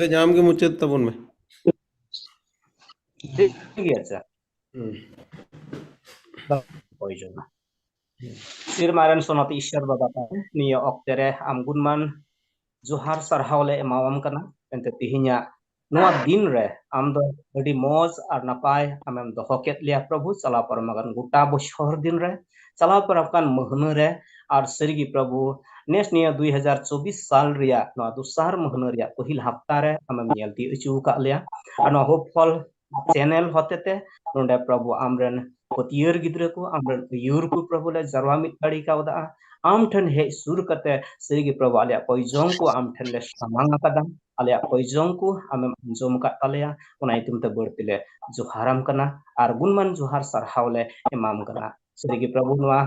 ᱟᱫᱚ ᱟᱢ ᱜᱮ ᱢᱩᱪᱟᱹᱫ ᱛᱟᱵᱚᱱ ᱢᱮ᱾ ᱴᱷᱤᱠ ᱜᱮᱭᱟ, ᱟᱪᱪᱷᱟ᱾ ᱦᱳᱭ ᱡᱚᱝᱟ᱾ ᱥᱤᱨᱢᱟ ᱨᱮᱱ ᱥᱚᱱᱟᱛᱤ ᱤᱥᱥᱚᱨ ᱵᱟᱵᱟ ᱛᱟᱞᱮ, ᱱᱤᱭᱟᱹ ᱚᱠᱛᱮ ᱨᱮ ᱟᱢ ᱜᱩᱱᱢᱟᱱ ᱡᱚᱦᱟᱨ ᱥᱟᱨᱦᱟᱣ ᱞᱮ ᱮᱢᱟᱣᱟᱢ ᱠᱟᱱᱟ᱾ ᱮᱱᱛᱮ ᱛᱤᱦᱤᱧᱟᱜ ᱱᱚᱣᱟ ᱫᱤᱱ ᱨᱮ ᱟᱢ ᱫᱚ ᱟᱹᱰᱤ ᱢᱚᱡᱽ ᱟᱨ ᱱᱟᱯᱟᱭ ᱟᱢᱮᱢ ᱫᱚᱦᱚ ᱠᱮᱫ ᱞᱮᱭᱟ ᱯᱨᱚᱵᱷᱩ, ᱪᱟᱞᱟᱣ ᱯᱟᱨᱚᱢ ᱟᱠᱟᱱ ᱜᱚᱴᱟ ᱵᱚᱪᱷᱚᱨ ᱫᱤᱱ ᱨᱮ, ᱪᱟᱞᱟᱣ ᱯᱟᱨᱚᱢ ᱟᱠᱟᱱ ᱢᱟᱹᱦᱱᱟᱹ ᱨᱮ, ᱟᱨ ᱥᱟᱹᱨᱤᱜᱮ ᱯᱨᱚᱵᱷᱩ ᱱᱮᱥ ᱱᱤᱭᱟᱹ ᱫᱩᱭ ᱦᱟᱡᱟᱨ ᱪᱚᱵᱵᱤᱥ ᱥᱟᱞ ᱨᱮᱭᱟᱜ ᱱᱚᱣᱟ ᱫᱚᱥᱟᱨ ᱢᱟᱹᱦᱱᱟᱹ ᱨᱮᱭᱟᱜ ᱯᱟᱹᱦᱤᱞ ᱦᱟᱯᱛᱟ ᱨᱮ ᱟᱢᱮᱢ ᱧᱮᱞ ᱛᱤᱭᱳᱜ ᱦᱚᱪᱚ ᱟᱠᱟᱫ ᱞᱮᱭᱟ᱾ ᱟᱨ ᱱᱚᱣᱟ ᱦᱳᱯ ᱯᱷᱚᱞ ᱪᱮᱱᱮᱞ ᱦᱚᱛᱮᱛᱮ ᱱᱚᱰᱮ ᱯᱨᱚᱵᱷᱩ ᱟᱢᱨᱮᱱ ᱯᱟᱹᱛᱭᱟᱹᱨ ᱜᱤᱫᱽᱨᱟᱹ ᱠᱚ, ᱟᱢᱨᱮᱱ ᱟᱹᱭᱩᱨ ᱠᱚ ᱯᱨᱚᱵᱷᱩ ᱞᱮ ᱡᱟᱨᱣᱟ ᱢᱤᱫ ᱫᱟᱲᱮ ᱠᱟᱣᱫᱟ᱾ ᱟᱢ ᱴᱷᱮᱱ ᱦᱮᱡ ᱥᱩᱨ ᱠᱟᱛᱮ ᱥᱟᱹᱨᱤᱜᱮ ᱯᱨᱚᱵᱷᱩ ᱟᱞᱮᱭᱟᱜ ᱠᱚᱭᱡᱚᱝ ᱠᱚ ᱟᱢ ᱴᱷᱮᱱ ᱞᱮ ᱥᱟᱢᱟᱝ ᱟᱠᱟᱫᱟ᱾ ᱟᱞᱮᱭᱟᱜ ᱠᱚᱭᱡᱚᱝ ᱠᱚ ᱟᱢᱮᱢ ᱟᱸᱡᱚᱢ ᱟᱠᱟᱫ ᱛᱟᱞᱮᱭᱟ, ᱚᱱᱟ ᱧᱩᱛᱩᱢ ᱛᱮ ᱵᱟᱹᱲᱛᱤ ᱞᱮ ᱡᱚᱦᱟᱨᱟᱢ ᱠᱟᱱᱟ ᱟᱨ ᱜᱩᱱᱢᱟᱱ ᱡᱚᱦᱟᱨ ᱥᱟᱨᱦᱟᱣ ᱞᱮ ᱮᱢᱟᱢ ᱠᱟᱱᱟ᱾ ᱥᱟᱹᱨᱤᱜᱮ ᱯᱨᱚᱵᱷᱩ ᱱᱚᱣᱟ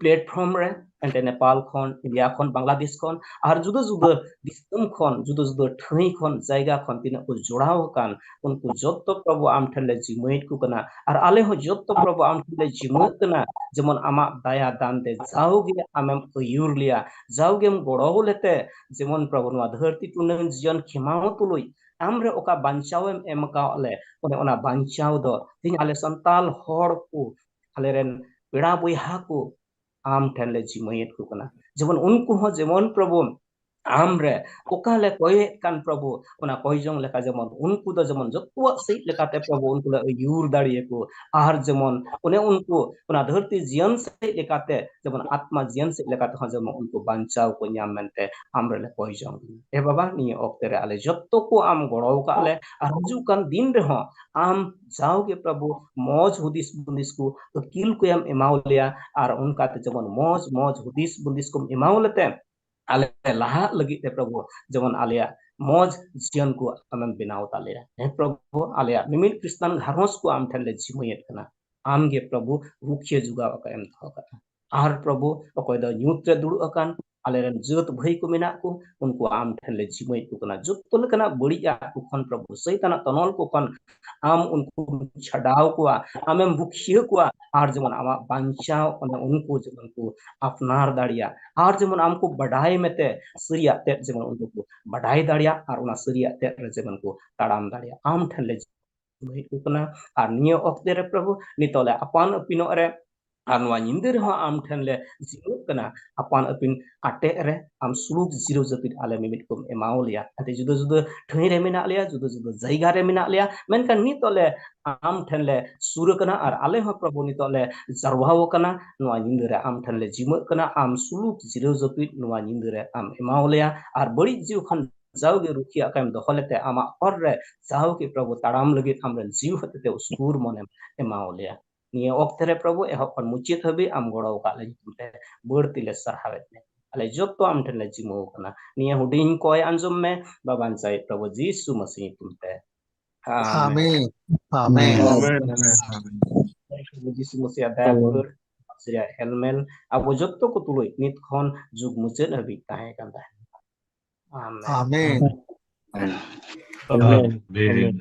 ᱯᱞᱮᱴᱯᱷᱚᱨᱢ ᱨᱮ ᱮᱱᱛᱮ ᱱᱮᱯᱟᱞ ᱠᱷᱚᱱ, ᱤᱱᱰᱤᱭᱟ ᱠᱷᱚᱱ, ᱵᱟᱝᱞᱟᱫᱮᱥ ᱠᱷᱚᱱ ᱟᱨ ᱡᱩᱫᱟᱹ ᱡᱩᱫᱟᱹ ᱫᱤᱥᱚᱢ ᱠᱷᱚᱱ, ᱡᱩᱫᱟᱹ ᱡᱩᱫᱟᱹ ᱴᱷᱟᱹᱭ ᱠᱷᱚᱱ, ᱡᱟᱭᱜᱟ ᱠᱷᱚᱱ ᱛᱤᱱᱟᱹᱜ ᱠᱚ ᱡᱚᱲᱟᱣ ᱟᱠᱟᱱ, ᱩᱱᱠᱩ ᱡᱚᱛᱚ ᱯᱨᱚᱵᱷᱩ ᱟᱢ ᱴᱷᱮᱱ ᱞᱮ ᱡᱤᱢᱟᱹᱭᱮᱫ ᱠᱚ ᱠᱟᱱᱟ᱾ ᱟᱨ ᱟᱞᱮ ᱦᱚᱸ ᱡᱚᱛᱚ ᱯᱨᱚᱵᱷᱩ ᱟᱢ ᱴᱷᱮᱱ ᱞᱮ ᱡᱤᱢᱟᱹᱜ ᱠᱟᱱᱟ, ᱡᱮᱢᱚᱱ ᱟᱢᱟᱜ ᱫᱟᱭᱟ ᱫᱟᱱ ᱛᱮ ᱡᱟᱣᱜᱮ ᱟᱢᱮᱢ ᱟᱹᱭᱩᱨ ᱞᱮᱭᱟ, ᱡᱟᱣᱜᱮᱢ ᱜᱚᱲᱚ ᱞᱮᱛᱮ, ᱡᱮᱢᱚᱱ ᱯᱨᱚᱵᱷᱩ ᱱᱚᱣᱟ ᱫᱷᱟᱹᱨᱛᱤ ᱴᱩᱰᱟᱹᱝ ᱡᱤᱭᱚᱱ ᱠᱷᱮᱢᱟᱣ ᱛᱩᱞᱩᱡ ᱟᱢ ᱨᱮ ᱚᱠᱟ ᱵᱟᱧᱪᱟᱣ ᱮᱢ ᱮᱢ ᱠᱟᱣᱟᱫ ᱞᱮ, ᱚᱱᱮ ᱚᱱᱟ ᱵᱟᱧᱪᱟᱣ ᱫᱚ ᱛᱮᱦᱮᱧ ᱟᱞᱮ ᱥᱟᱱᱛᱟᱞ ᱦᱚᱲ ᱠᱚ, ᱟᱞᱮᱨᱮᱱ ᱯᱮᱲᱟ ᱵᱚᱭᱦᱟ ᱠᱚ ᱟᱢ ᱴᱷᱮᱱ ᱞᱮ ᱡᱤᱢᱟᱹᱭᱮᱫ ᱠᱚ ᱠᱟᱱᱟ, ᱡᱮᱢᱚᱱ ᱩᱱᱠᱩ ᱦᱚᱸ ᱡᱮᱢᱚᱱ ᱯᱨᱚᱵᱷᱩ ᱟᱢ ᱨᱮ ᱚᱠᱟ ᱞᱮ ᱠᱚᱭᱮᱫ ᱠᱟᱱ ᱯᱨᱚᱵᱷᱩ, ᱚᱱᱟ ᱠᱚᱭ ᱡᱚᱝ ᱞᱮᱠᱟ ᱡᱮᱢᱚᱱ ᱩᱱᱠᱩ ᱫᱚ ᱡᱮᱢᱚᱱ ᱡᱚᱛᱚᱣᱟᱜ ᱥᱮᱫ ᱞᱮᱠᱟᱛᱮ ᱯᱨᱚᱵᱷᱩ ᱩᱱᱠᱩ ᱞᱮ ᱟᱹᱭᱩᱨ ᱫᱟᱲᱮᱭᱟᱠᱚ, ᱟᱨ ᱡᱮᱢᱚᱱ ᱚᱱᱮ ᱩᱱᱠᱩ ᱚᱱᱟ ᱫᱷᱟᱹᱨᱛᱤ ᱡᱤᱭᱚᱱ ᱥᱮᱫ ᱞᱮᱠᱟᱛᱮ ᱡᱮᱢᱚᱱ ᱟᱛᱢᱟ ᱡᱤᱭᱚᱱ ᱥᱮᱫ ᱞᱮᱠᱟᱛᱮ ᱦᱚᱸ ᱡᱮᱢᱚᱱ ᱩᱱᱠᱩ ᱵᱟᱧᱪᱟᱣ ᱠᱚ ᱧᱟᱢ ᱢᱮᱱᱛᱮ ᱟᱢ ᱨᱮᱞᱮ ᱠᱚᱭ ᱡᱚᱝ ᱠᱟᱱᱟ᱾ ᱮ ᱵᱟᱵᱟ, ᱱᱤᱭᱟᱹ ᱚᱠᱛᱮ ᱨᱮ ᱟᱞᱮ ᱡᱚᱛᱚ ᱠᱚ ᱟᱢ ᱜᱚᱲᱚ ᱟᱠᱟᱫ ᱞᱮ, ᱟᱨ ᱦᱤᱡᱩᱜ ᱠᱟᱱ ᱫᱤᱱ ᱨᱮᱦᱚᱸ ᱟᱢ ᱡᱟᱣᱜᱮ ᱯᱨᱚᱵᱷᱩ ᱢᱚᱡᱽ ᱦᱩᱫᱤᱥ ᱵᱩᱸᱫᱤᱥ ᱠᱚ ᱟᱹᱠᱤᱞ ᱠᱚᱭᱟᱢ ᱮᱢᱟᱣ ᱞᱮᱭᱟ, ᱟᱨ ᱚᱱᱠᱟᱛᱮ ᱡᱮᱢᱚᱱ ᱢᱚᱡᱽ ᱢᱚᱡᱽ ᱦᱩᱫᱤᱥ ᱵᱩᱸᱫᱤᱥ ᱠᱚᱢ ᱮᱢᱟᱣ ᱞᱮᱛᱮ ᱟᱞᱮ ᱞᱟᱦᱟᱜ ᱞᱟᱹᱜᱤᱫ ᱛᱮ ᱯᱨᱚᱵᱷᱩ ᱡᱮᱢᱚᱱ ᱟᱞᱮᱭᱟᱜ ᱢᱚᱡᱽ ᱡᱤᱭᱚᱱ ᱠᱚ ᱟᱢᱮᱢ ᱵᱮᱱᱟᱣ ᱛᱟᱞᱮᱭᱟ᱾ ᱦᱮᱸ ᱯᱨᱚᱵᱷᱩ, ᱟᱞᱮᱭᱟᱜ ᱢᱤᱢᱤᱫ ᱠᱷᱨᱤᱥᱴᱟᱱ ᱜᱷᱟᱨᱚᱸᱡᱽ ᱠᱚ ᱟᱢ ᱴᱷᱮᱱ ᱞᱮ ᱡᱤᱢᱟᱹᱭᱮᱫ ᱠᱟᱱᱟ᱾ ᱟᱢ ᱜᱮ ᱯᱨᱚᱵᱷᱩ ᱨᱩᱠᱷᱤᱭᱟᱹ ᱡᱚᱜᱟᱣ ᱟᱠᱟᱫ ᱮᱢ ᱫᱚᱦᱚ ᱠᱟᱜᱼᱟ᱾ ᱟᱨ ᱯᱨᱚᱵᱷᱩ ᱚᱠᱚᱭ ᱫᱚ ᱧᱩᱛ ᱨᱮ ᱫᱩᱲᱩᱵ ᱟᱠᱟᱱ, ᱟᱞᱮᱨᱮᱱ ᱡᱟᱹᱛ ᱵᱷᱟᱹᱭ ᱠᱚ ᱢᱮᱱᱟᱜ ᱠᱚ, ᱩᱱᱠᱩ ᱟᱢ ᱴᱷᱮᱱ ᱞᱮ ᱡᱤᱢᱟᱹᱭᱮᱫ ᱠᱚ ᱠᱟᱱᱟ᱾ ᱡᱚᱛᱚ ᱞᱮᱠᱟᱱᱟᱜ ᱵᱟᱹᱲᱤᱡ ᱟᱜ ᱠᱚ ᱠᱷᱚᱱ, ᱯᱨᱚᱵᱷᱩ, ᱥᱟᱭᱛᱟᱱᱟᱜ ᱛᱚᱱᱚᱞ ᱠᱚ ᱠᱷᱚᱱ ᱟᱢ ᱩᱱᱠᱩᱢ ᱪᱷᱟᱰᱟᱣ ᱠᱚᱣᱟ, ᱟᱢᱮᱢ ᱵᱩᱠᱷᱤᱭᱟᱹ ᱠᱚᱣᱟ, ᱟᱨ ᱡᱮᱢᱚᱱ ᱟᱢᱟᱜ ᱵᱟᱧᱪᱟᱣ ᱚᱱᱮ ᱩᱱᱠᱩ ᱡᱮᱢᱚᱱ ᱠᱚ ᱟᱯᱱᱟᱨ ᱫᱟᱲᱮᱭᱟᱜ, ᱟᱨ ᱡᱮᱢᱚᱱ ᱟᱢ ᱠᱚ ᱵᱟᱰᱟᱭ ᱢᱮᱛᱮ ᱥᱟᱹᱨᱤᱭᱟᱜ ᱛᱮᱫ ᱡᱮᱢᱚᱱ ᱩᱱᱠᱩ ᱠᱚ ᱵᱟᱰᱟᱭ ᱫᱟᱲᱮᱭᱟᱜ, ᱟᱨ ᱚᱱᱟ ᱥᱟᱹᱨᱤᱭᱟᱜ ᱛᱮᱫ ᱨᱮ ᱡᱮᱢᱚᱱ ᱠᱚ ᱛᱟᱲᱟᱢ ᱫᱟᱲᱮᱭᱟᱜ, ᱟᱢ ᱴᱷᱮᱱ ᱞᱮ ᱦᱩᱭᱩᱜ ᱠᱟᱱᱟ᱾ ᱟᱨ ᱱᱤᱭᱟᱹ ᱚᱠᱛᱮ ᱨᱮ ᱯᱨᱚᱵᱷᱩ, ᱱᱤᱛᱚᱜ ᱞᱮ ᱟᱯᱟᱱ ᱟᱹᱯᱤᱱᱚᱜ ᱨᱮ ᱟᱨ ᱱᱚᱣᱟ ᱧᱤᱫᱟᱹ ᱨᱮᱦᱚᱸ ᱟᱢ ᱴᱷᱮᱱ ᱞᱮ ᱡᱤᱢᱟᱹᱜ ᱠᱟᱱᱟ, ᱟᱯᱟᱱ ᱟᱹᱯᱤᱱ ᱟᱴᱮᱫ ᱨᱮ ᱟᱢ ᱥᱩᱞᱩᱠ ᱡᱤᱨᱟᱹᱣ ᱡᱟᱹᱯᱤᱫ ᱟᱞᱮ ᱢᱤᱢᱤᱫ ᱠᱚᱢ ᱮᱢᱟᱣ ᱞᱮᱭᱟ᱾ ᱟᱞᱮ ᱡᱩᱫᱟᱹ ᱡᱩᱫᱟᱹ ᱴᱷᱟᱹᱭ ᱨᱮ ᱢᱮᱱᱟᱜ ᱞᱮᱭᱟ, ᱡᱩᱫᱟᱹ ᱡᱩᱫᱟᱹ ᱡᱟᱭᱜᱟ ᱨᱮ ᱢᱮᱱᱟᱜ ᱞᱮᱭᱟ, ᱢᱮᱱᱠᱷᱟᱱ ᱱᱤᱛᱚᱜ ᱞᱮ ᱟᱢ ᱴᱷᱮᱱ ᱞᱮ ᱥᱩᱨ ᱟᱠᱟᱱᱟ᱾ ᱟᱨ ᱟᱞᱮ ᱦᱚᱸ ᱯᱨᱚᱵᱷᱩ ᱱᱤᱛᱚᱜ ᱞᱮ ᱡᱟᱨᱣᱟᱣ ᱟᱠᱟᱱᱟ, ᱱᱚᱣᱟ ᱧᱤᱫᱟᱹ ᱨᱮ ᱟᱢ ᱴᱷᱮᱱ ᱞᱮ ᱡᱤᱢᱟᱹᱜ ᱠᱟᱱᱟ᱾ ᱟᱢ ᱥᱩᱞᱩᱠ ᱡᱤᱨᱟᱹᱣ ᱡᱟᱹᱯᱤᱫ ᱱᱚᱣᱟ ᱧᱤᱫᱟᱹ ᱨᱮ ᱟᱢ ᱮᱢᱟᱣ ᱞᱮᱭᱟ, ᱟᱨ ᱵᱟᱹᱲᱤᱡ ᱡᱤᱣᱤ ᱠᱷᱚᱱ ᱡᱟᱣᱜᱮ ᱨᱩᱠᱷᱤᱭᱟᱹ ᱟᱠᱟᱭᱮᱢ ᱫᱚᱦᱚ ᱞᱮᱛᱮ ᱟᱢᱟᱜ ᱦᱚᱨ ᱨᱮ ᱡᱟᱣᱜᱮ ᱯᱨᱚᱵᱷᱩ ᱛᱟᱲᱟᱢ ᱞᱟᱹᱜᱤᱫ ᱟᱢᱨᱮᱱ ᱡᱤᱣᱤ ᱦᱚᱛᱮᱛᱮ ᱩᱥᱠᱩᱨ ᱢᱚᱱᱮᱢ ᱮᱢᱟᱣ ᱞᱮᱭᱟ᱾ ᱱᱤᱭᱟᱹ ᱚᱠᱛᱮ ᱨᱮ ᱯᱨᱚᱵᱷᱩ ᱮᱦᱚᱵ ᱠᱷᱚᱱ ᱢᱩᱪᱟᱹᱫ ᱦᱟᱹᱵᱤᱡ ᱟᱢ ᱜᱚᱲᱚ ᱟᱠᱟᱫ ᱞᱮ ᱧᱩᱛᱩᱢ ᱛᱮ ᱵᱟᱹᱲᱛᱤ ᱞᱮ ᱥᱟᱨᱦᱟᱣᱮᱫ ᱢᱮ᱾ ᱟᱞᱮ ᱡᱚᱛᱚ ᱟᱢ ᱴᱷᱮᱱ ᱞᱮ ᱡᱤᱢᱟᱹᱣ ᱠᱟᱱᱟ᱾ ᱱᱤᱭᱟᱹ ᱦᱩᱰᱤᱧ ᱠᱚᱭ ᱟᱸᱡᱚᱢ ᱢᱮ, ᱵᱟᱵᱟᱧ ᱪᱟᱭ ᱯᱨᱚᱵᱷᱩ ᱡᱤᱥᱩ ᱢᱟᱹᱥᱤ ᱧᱩᱛᱩᱢ ᱛᱮ᱾ ᱟᱢᱮᱱ᱾ ᱟᱢᱮᱱ᱾ ᱟᱢᱮᱱ᱾ ᱟᱢᱮᱱ᱾ ᱯᱨᱚᱵᱷᱩ ᱡᱤᱥᱩ ᱢᱟᱹᱥᱤᱭᱟᱜ ᱫᱟᱭᱟ ᱟᱢᱮᱱ᱾ ᱫᱩᱞᱟᱹᱲ, ᱢᱟᱹᱥᱤᱭᱟᱜ ᱦᱮᱞᱢᱮᱞ ᱟᱵᱚ ᱡᱚᱛᱚ ᱠᱚ ᱛᱩᱞᱩᱡ ᱱᱤᱛ ᱠᱷᱚᱱ ᱡᱩᱜᱽ ᱢᱩᱪᱟᱹᱫ ᱦᱟᱹᱵᱤᱡ ᱛᱟᱦᱮᱸ ᱠᱟᱱ ᱛᱟᱦᱮᱸᱱᱟ᱾ ᱟᱢᱮᱱ᱾ ᱟᱢᱮᱱ᱾ ᱟᱢᱮᱱ᱾ ᱟᱢᱮᱱ᱾